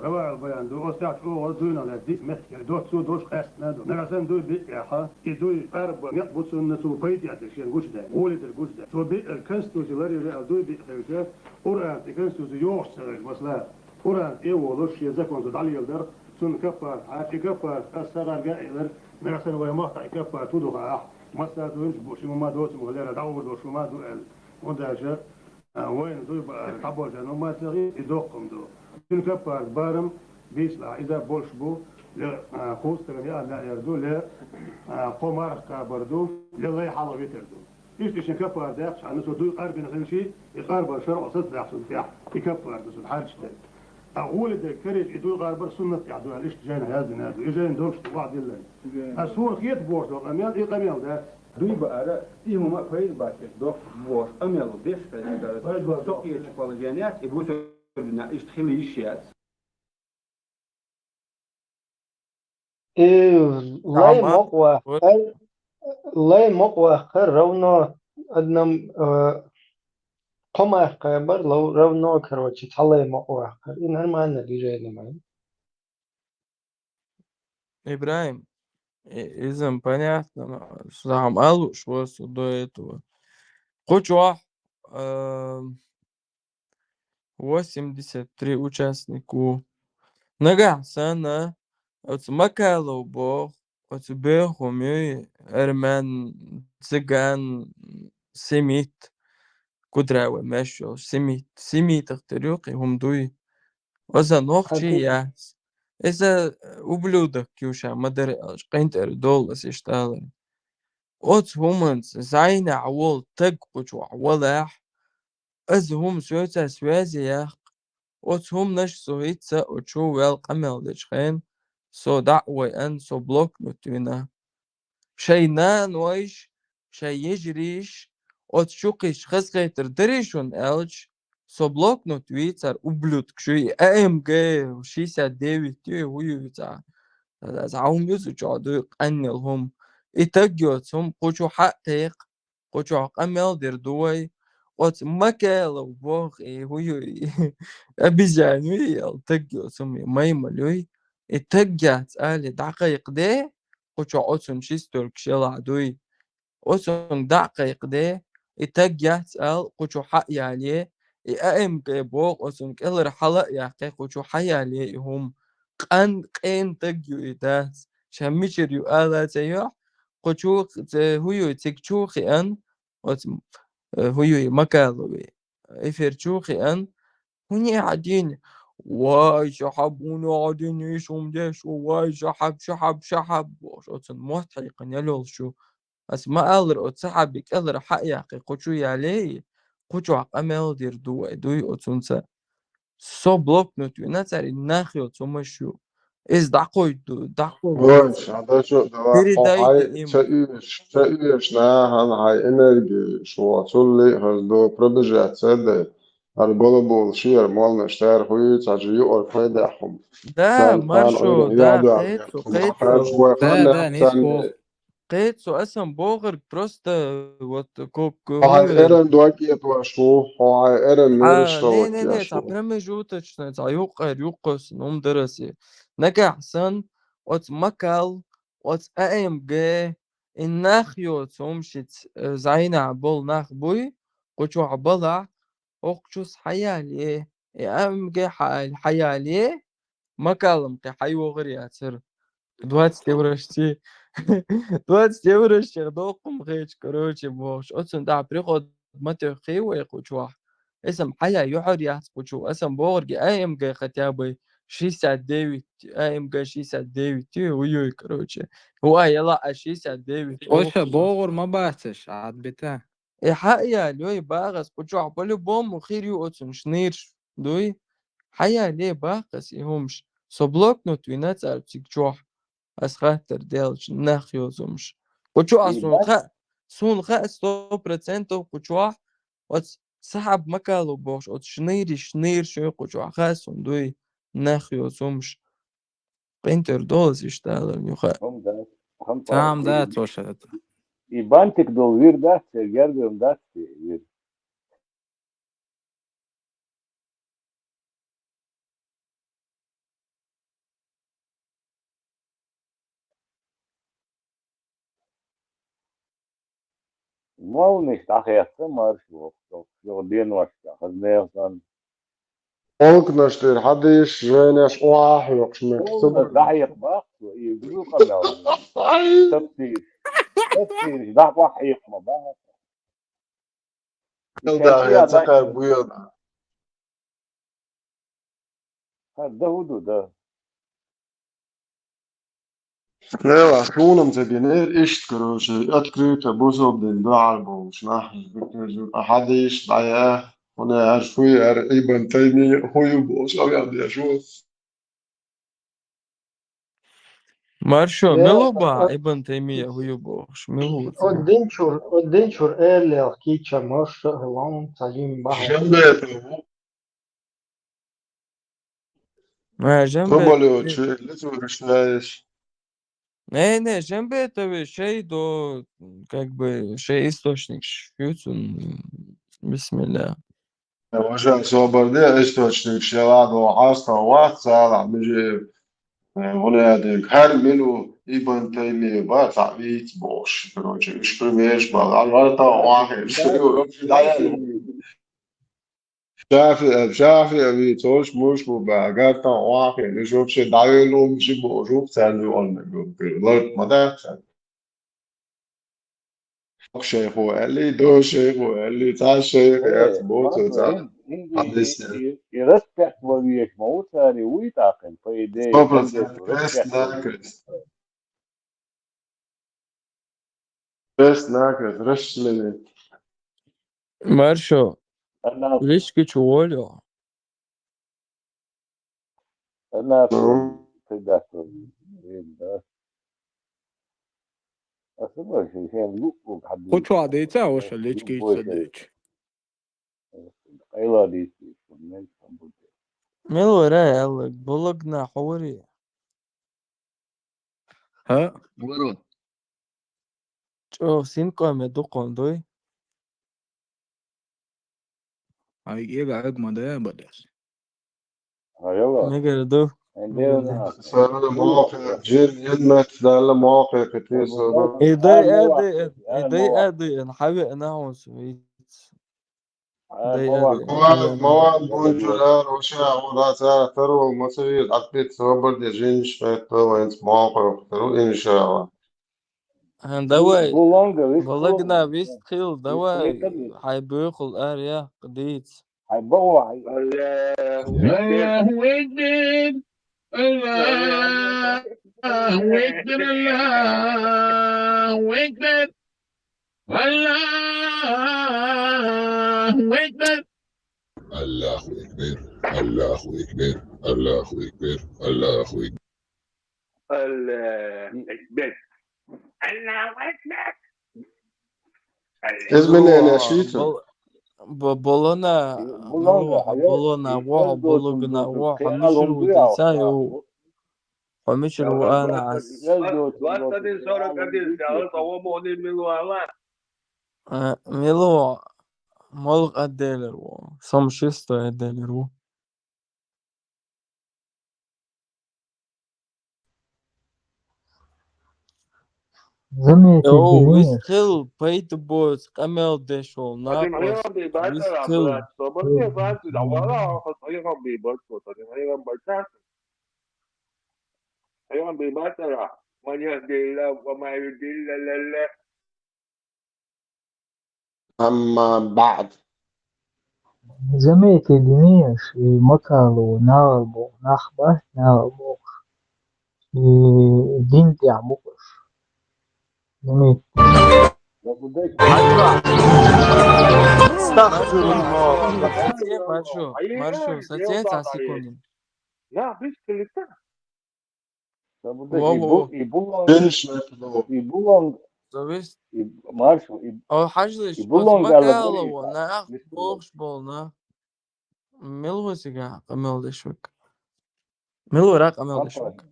Раваъул баян ду. Оцу тӀехь чӀогӀа дуйна лаьцна диъ меттигера доццо долуш къаьстина ду. Нагахь санна дуй биъ яхьа, и дуй къарба некъ бу цунна, цо пайда эцна шен гучудаьлла, гӀоле дерг гучудаьлла. Цо биъ конституци ларъелира аьлла дуй биъ хилча, Къуръан тӀе конституци йогӀуш ца хилча, масала, Къуръан тӀе а волуш, шен закон цо дӀалеладар, цунна каппарат хьаьрча, и каппарат ас сагӀарга а элира, нагахь санна вайн махкахь и каппарат хӀун ду хаахь, массара а дуьйцуш бу, ши хӀума доцу ма лера, дӀагӀур долуш хӀума ду аьлла. ХӀунда аьлча, А, вайна дуй баар дӀаболчарна хӀумма ца хи, и доккха хӀума ду. Цуьнан каппарат барам бийцалахь, иза болуш бу, ле, а, кхузткъа стагана яа маьӀар ду, ле, а, кхо марха кхабар ду, ле лай хьалха витар ду. Иштта и шен каппарат даьккхачхьана, цо дуй къарбина хилчий, и къарбар шарӀо сацабаьхна цунна тӀехь, и каппарат ду цунна хьарчаш дерг. А гӀоле дерг карийча и дуй къарбар суннат тӀехь ду аьлла, иштта жайнахь яздина ду. И жайна долуш ду, вахь диллина. Ас суна хета бохуш долу къамел, и къамел дац. Дуй баара, и хӀума пайда бац, доккха бохуш, къамел деш хезна, со кхечу положеният, и бусурдина иштта хила йиш яц. И лай Тамар. Мукъа вахар, лай мукъа вахар равно одним, э, кхо мах кхайбар, лав-, равно, короче, цхьа лай мукъа вахар. И нормально движение ма ю. Ибрахим, и-, иза понятно, но сам алуш васу до этого. Кху чохь, э, восемьдесят три участник ву. Нагахь санна оцу Макалов боху, оцу боьха хӀума юй, армян, цыган, семит, Кудрявый меш йолу семит, семитах тера ю кхин хӀума дуй. Аса нохчий яц. Иза ублюдок ю ша ма дара аьлча, къинтӀера долу аса иштта алар. Оцу хӀуманца зайнахь волу таг кху чохь валахь, аса хӀума соьца связи яккха. Оцу хӀуманаш со хӀинца а чу вел къамел дечу хенахь, со дӀа а вайъан, со блокнот вина. Шайн нанойш, шайн йижарийш, оцу чу кхуьссуш хазахетар дарий шуна аьлча, со блокнот вийцар ублюдок шу и А М Г шестьдесят девять ю, и хӀу ю цхьа. Цхьа хӀума ю цу чохь дуй къаннел хӀума. И таг йоцу хӀума кху чу хьаъ тайкха, кху чохь къамел дер ду вай. Оцу Макалов боху и хӀу ю и, обезьян ю и, ял таг йоцу хӀума и маймал ю и. И таг яц али дӀакхайкхаде, кху чохь оцунна шестёркаш ялахь дуй. Оцунга дӀа а кхайкхаде, и таг яц ала, кху чу хьа а ялае, и А М Г боху оцунна кӀелара хьала а яккхий, кху чу хьа ялае и хӀума. Къан-, къен таг ю и дац, ша мичара ю ала ца йохь, кху чу ц-, хӀу ю, цига чу хиъан, оцу, э, хӀу ю, Макалове. Эфир чу хиъан, хӀуне хьан дийна? Вай, ша хьаб, хӀуне хьан дийна, иш хӀума деш ву, вай, ша хьаб, ша хьаб, ша хьаб, бохуш, оцунна мотт хьийкхина ял йолуш ю. Аса ма аллара, оцу ца хьабе кӀелара хьа а яккхий, кху чу ялае, кху чохь къамел дер ду вай, дуй оцунца. Со блокнот вина цара, и нах йоцу хӀумаш ю. Иза дӀакхойду, дӀакхойду. Вон, ша дачу, давай, передайте хьо хьай, им. Ца уьйш, ца уьйш, нахана хьай энерги, шу цулли, хаза до пробежаться дай. Ар балабол шиар молнаш тар хуй, цхьа жи юар пайдахь хӀума. Да, цан, маршо, цан да, яда, кхецу, кхецу. Хьарш вай. Да, ханна да, не цан спор. Кхецу, асан бохург просто вот кок-, хьо хьай эран дог этваш ву, хьо хьай эран, а, мераш не, не, не, ца ву. Промежуточно, ца юккъер, юккъос, нум дараси. Нагахь сан, оц Макал, оц А М Г, и нах йоцу хӀума шиц, э, зайна болу нах буй, кху чохь балахь, хӀокху чус хьаяле, и А М Г хьа-, хьаяле, Макалам кхе хьайогӀар яцара. Двадцать еврошти. Двадцать еврошти доккхум хечу, короче, бохуш. Оцун тӀехь приход ма тоьххий вай кху чохь. Эсам хьая юьхьар яц кху чу. Эсам бохурги А М Г хотя бы шестьдесят девять, А М Г шестьдесят девять, ой-ой, короче. Вай, яла а шестьдесят девять. Оша бохур ма бацаш, Ӏад бита. И хьаял йой бахас, кху чохь по-любому хир ю оцун шнирш дуй. Хьаял е бахас и хӀумаш. Со блокнот вина цара циг чохь. Ас хаттар делча, нах йозумаш. Кху чохь и суна бац- ха-, суна хаьа сто процентов кху чохь. Оц сахьаб Макалу бохуш, оц шнириш, шнирш ю кху чохь хаьа суна дуй, нах йозумаш. КъинтӀера долаза иштта аларна юха. Хам дац, хам Цам дац, Оша. И бантик долу вир дац, я гергам дац, вир. Молниш дӀахеца марш воху, йо, йо, деношка, хазмехан. Олкнаш тӀера хьадийш, жайнаш охьа хьоькхуш меттиг ца бу. ДӀахьекха бахчо, и гуьлкъамел. Тапсир. Тапсир, дӀа охьа хьекха ма бахьа. Илдахье ца кхаьб буьйла. Хьан да хӀу ду, да? Лела, хьунам ца динера, иштта, короче, открыто бусалба дин дуьхьал болуш нах, а хьадийш дӀаяха, хӀуна аьлча, хӀу яра Ибн Таймия, хӀу ю бохуш, авъял деш ву. Маршо, мила ва Ибн Таймия хӀу ю бохуш, мила ва цӀе? Один чур, один чур эллех кича маршо лам цаим бахьа. Жамбетов ву. А, Жамбетов. Тоболевич, лицо решаешь. Не, не, Жамбетов шей до, как бы, шей источник шуцун. Бисмилла. Важа собарде источник шела до хаста вахт сала мижи, э, вуляды хар мину Ибн Таймия ба, таъвит бош. Короче, иш примеш ба, алварта вахе, иш примеш. Шафи, Шафи, ави, цош муш бу ба, гарта вахе, иш вообще давелум чи бо, жук царни он, ларт мада. Шейху Али, до шейху Али, ца шейх, э, яц бо, ца, ца. Хадис, э. И, и, и респект ва виеш ма у цари, уй такъин, по идее. Сто процентов. Респект накрест. Респект накрест, расчлени. Маршо. Вишки чу волю. Ана предатель, да. Асуба шен лук лук хадди. Хучу адица, оша лички ича дич. Къайла дис, мен самбуде. Мел вара, алла, балагна хавари. Ха, вару. Чо, син каме дукон дой? Ай, эга аг ма дая бадас. Ай, яла. Мегер ду. Ай, де на. Сара мохе, жир, ен мет, дала мохе, катис. Идай, идай, идай, идай, хаве, на, он, виц. Ай, дай, мова. Ай, мова, мова, бунчура, роша, ода, цара, таро, мацави, атпет, собар, де, жиниш, мет, то, венц, мохе, таро, иншалла. Ха, давай. Буланга, вист Балагна, хил. Вист хил, давай. Вист хил. Хай бухул, ар, я, къдиц. Хай бо, хай. Аллаху акбар. Аллаху акбар. Аллаху акбар. Аллаху акбар. Аллаху акбар. Аллаху акбар. Аллаху акбар. Аллаху акбар. Аллаху акбар. Изменение шуьйцу? Бол-, бо-, болона, Болона, ну, айо, болона, и во, эл досун бологна, досун, во, ке хамишир алон у дуя, диса, ва. Ё. Хамишир у ана ас. Эл досун досун, двадцать один сорок один, ке алон дуя. Сял, того мони милу ала. Э, милу, молк отделер во. Сом шестой отделер во. Заметьте, Йоу, Денис. Вист хил, пайда боц, къамел дешол, Адин нахуй, хьайгъан бий вист бацара, хил. Брат, собар де, баци, да, вала, хьайгъан бий бацо, адин хьайгъан бацар. Хьайгъан бий бацара, ма яхдилла, ва ма юдилла, лалла. Амма баъд. Заметьте, Денис, и Макалу, Налбу, Нахба, Налбу. И дин тя букуш. Заметьте. Маршо, маршо, сацен ца секунду. Я, без клита. Во, и во. Бу-, и булан, Бен шмет, во. И булан, Завис. И марш, и, О, хьажлиш, и булан гала Макалова, бу-, нах, бохш болна. Мел васига, къамел дешвак. Мел вара къамел дешвак.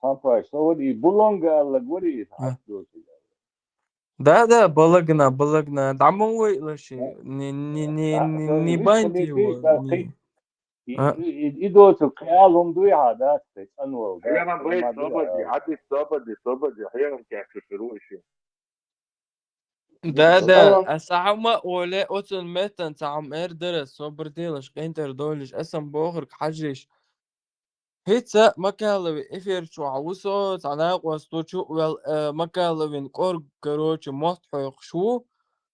Хампай, хампай, со вот и булан гала гори, А. хьаж доши. Да, да, балагна, балагна. Дамон вой лаши. Да. Не, не, не, Да, не, со не и виш банти хали его, да, не. И, А? и, и, и доцу кьял гьум дуй гьа, да, цӀанвал, да, Хьайгъан бай, ма дуй собади, гьа. Гьади собади, собади, хьайгъан кяхчу шуру иши. Да, да, Алла. Аса хӀама оле, оцун меттан ца хӀама эр дара, собар делаш, къинтӀер долиш, асан бохург хьажиш. ХӀица Макалави эфир чу гьавусо, ца накъвас ту чу вел, э, Макалавин кӀорг, короче, мотт хьоькъуш ву.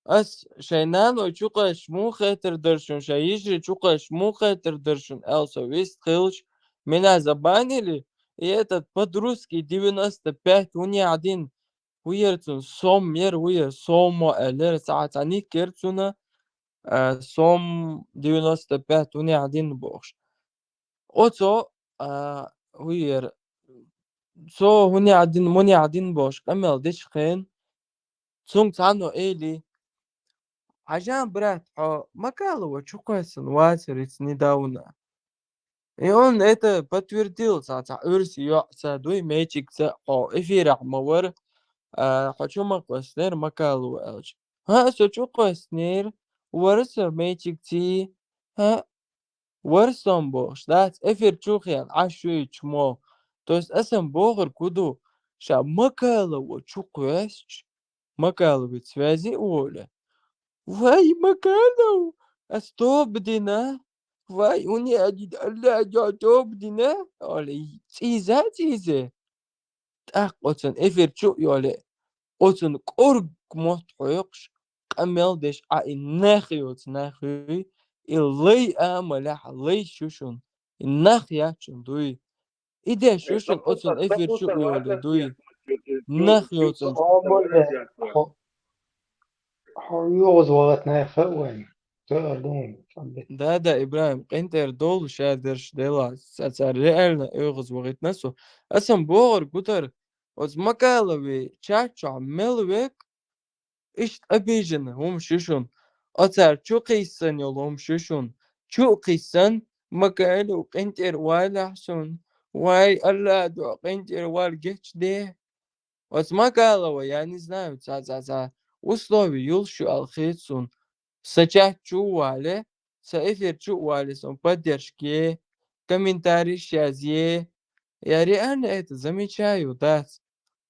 Ас шай наной чукъаш мун хетар даршун, шай йижри чукъаш мун хетар даршун, аьлса вист хилч, меня забанили, и этот подростки девяносто пять вуни гӀадин, вуер цун сом мер, вуер сомо элер, ца, ца никер цуна, а, сом девяносто пять вуни гӀадин бохш. Оцо, а, вуер цо хӀуни гӀадин, муни гӀадин бохуш къамел дечу хен, цуьнга цхьанна элира: «Хьажал, брат, хьо Макалова чу кхоьссина вацара хӀинца недавно». И он это подтвердил, цхьа, цхьа оьрсийн йоӀ ца дуй, мечигца хьо эфирехь ма вара, а, хьо чу ма кхоьссинера Макалова аьлча. ХӀаъ, со чу кхоьссинера, вара со мечигций, хӀаъ, вара со бохуш, дац, эфир чу хиъна Ӏаш ю и чу мо. То есть аса бохург хӀун ду, ша Макалова чу кхоьссича, Макаловица связи а волу. «Вай, Макалов, ас тоба дина! Вай, уни адид Аллах тоба дина!» — олий, цӀийза а цӀийзе. ТӀаккха оцун эфир чу а йолий, оцун кӀорг мотт хьоькхуш, къамел деш Ӏа и нах йоцу нах юй, и лай амалехь лай шу шуна, и нах яц шуна дуй. И деш шу шуна оцун эфир чу а йолий дуй. Нах йоцун. Хьо, хьо югӀуз вахат нах хаьа вайн. Ца а дуун, цӀа бе. Да, да, Ибрахим, къинтӀера долу ша дерш делахь, ца-, цара реально оьгӀаз вахийтина со. Аса бохург хӀун дара, оцу Макаловин чат чохь мел век, иштта обиженный хӀума шу шуна. Оцара чу кхийссан йолу хӀума шу шуна. Чу а кхийссан, Макалов къинтӀера валахь суна. Вай, Аллах дуьхьа къинтӀера вала гечде. Оцу Макалова, я не знаю, цхьа, цхьа, цхьа условия йолуш ю аьлла хета суна. Сан чат чу а вале, сан эфир чу а вале, сан поддержка е, комментарийш язъе. Я реально это замечаю, дац.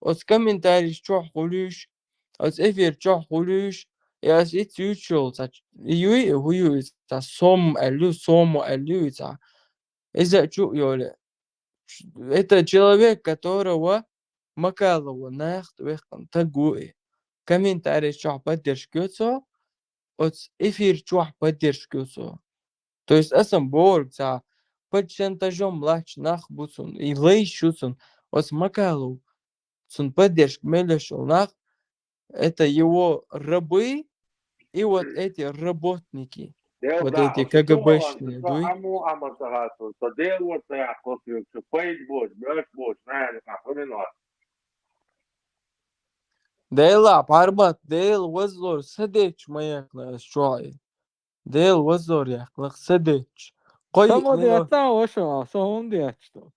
Оцу комментарийш чохь хуьлуьйш, оцу эфир чохь хуьлуьйш, я ас иццуьйчул цхьа ч-, юй, хӀу юй, цхьа сом аьлла ю, сомо аьлла ю, цхьа. Иза а чу а йоле. Это человек, которого Макалова нах тӀе вехкана таг ву и. Комментарий чохь поддержка йо цо, оцу эфир чохь поддержка йо цо. То есть аса бохург цхьа под шантажом лаьтташ нах бу цунна, и лайш ю цунна, оцу Макалов, цунна поддержка мел еш йолу нах, это его рабы, и вот эти работники, вот эти КГБшные, дуй. Аму, амма сагату, со Дела вот я хлопаю, что поедь будь, мёртв будь, знаешь, нахуй не надо. Дела, пармат, Дела, возлор, садеч, моя класс, чой. Дела, возлор, я класс, садеч. Кой, Само не дета, ваша, а со он дет, что?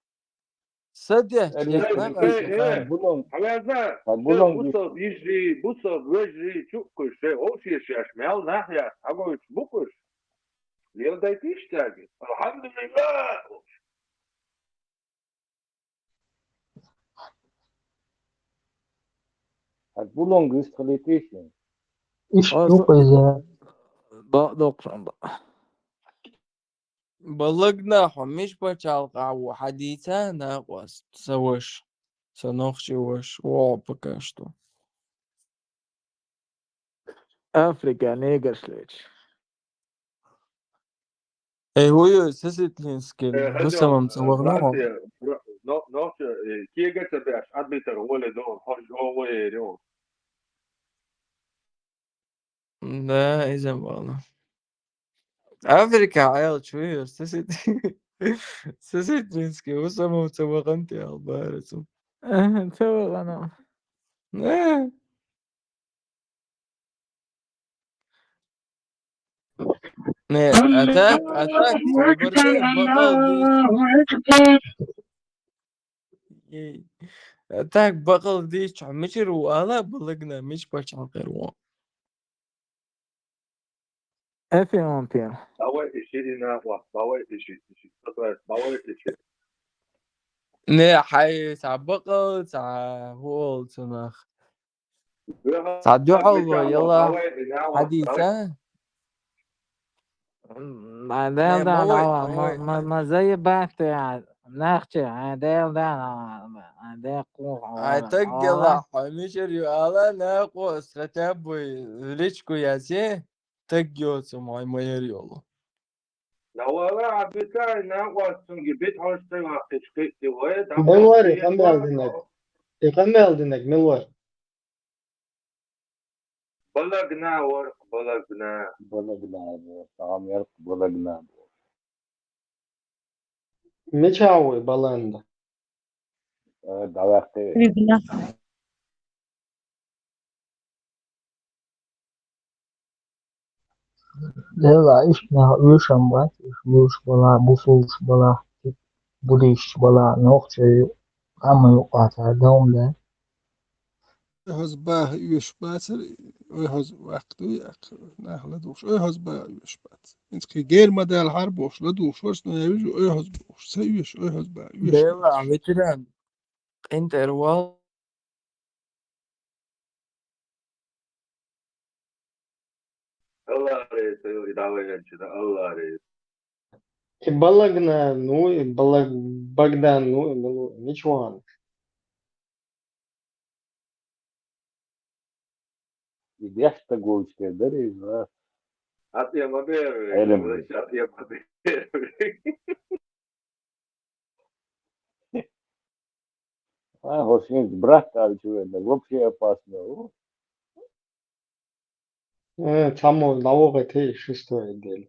Садех, э, дехна, э, э, хьан везна? Хьан бу лонг бу со вижри, бу со вежри, чуккуш, э, овшеш яш, мел нах яш, хьан вовч букуш? Лел дайтиш тяги. Алхамдулилла. Хьан бу лонг вистхалитиш? Иш Аза- букуйза. Ба, доксан ба. Балагна, хьо миш пачхьалкхахь ву, хьан дийца, накъост, сан ваша, сан нохчи ваша, вогӀу пока что. Африка, негрш лечу. Эй, хӀу ю, сесетлинский, э, хӀу самам ца вахна хьо? Нохчи, э, кега ца беш, арбитр воле дон, хож о воерио. Да, иза бала. Африка, айл чуйер, сесет-, сесетлинский, у самого ца ваханти ал барацу. Ага, ца вахана. Да. Не, а так, а так, бакъал дийш. Эй. А так, бакъал дийш, мичир ву ала, балагна, мич пачхьалкхер ву. Эфиопия. Бавай иши ина ва, бавай иши, иши. Бавай иши. Не, хьай, ца бакъал, ца хул цунах. Ца дуьхьал яла хьадийца? М, ма дел дан ма, ма, ма заебать ты, а, нахчи, а, дел дан, а, дел кух, а, таг гела, хьо мичир ю ала, накъо, хотя бы в личку язе, таг йоцу, мой, мой йолу. Давала, а битари накъо, цунги бит хьош тайва кхиш кхи тивай, да. Мелвари, къамел динаг. И къамел динаг, мелвар. Балагна, ворхъ, балагна. Балагна, ворхъ, ам ярхъ, балагна, ворхъ. Мича вуй баланда? Э, давай ты. Лела, иштта нах оьшам бац, уьш муьлш бала, бусулш бала, буддисташ бала, нохчий, къаман юкъа цара дам бе. Ойхьаза баха оьшуш бацара, ойхьаза ваккха дуй, нах ладугӀуш, ойхьаза баха оьшуш бац. ХӀинца кхин гер ма даьлла хьара бохуш, ладугӀуш варца, но я вижу, ойхьаза бохуш, ца оьшу, ойхьаза баха оьшуш. Лела, ветеран, къинтӀера вал. Аллахь реза, давай, Аллахь реза. И Балагна, ну, и Балаг-, Богдан, ну, и Милу-, ничего. И дехта гулчке дари, да. Хьан тӀе ма бер, Элем. Хьан тӀе ма бер. А, хӀо шен брат аьлча венна, вообще опасно. Э, цхьаммо дӀавахийта шестое отдел.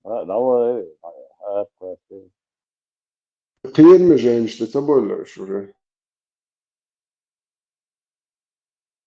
А, давай, а, а, а. Кхераме жайнаш тӀе ца бовлуш уже.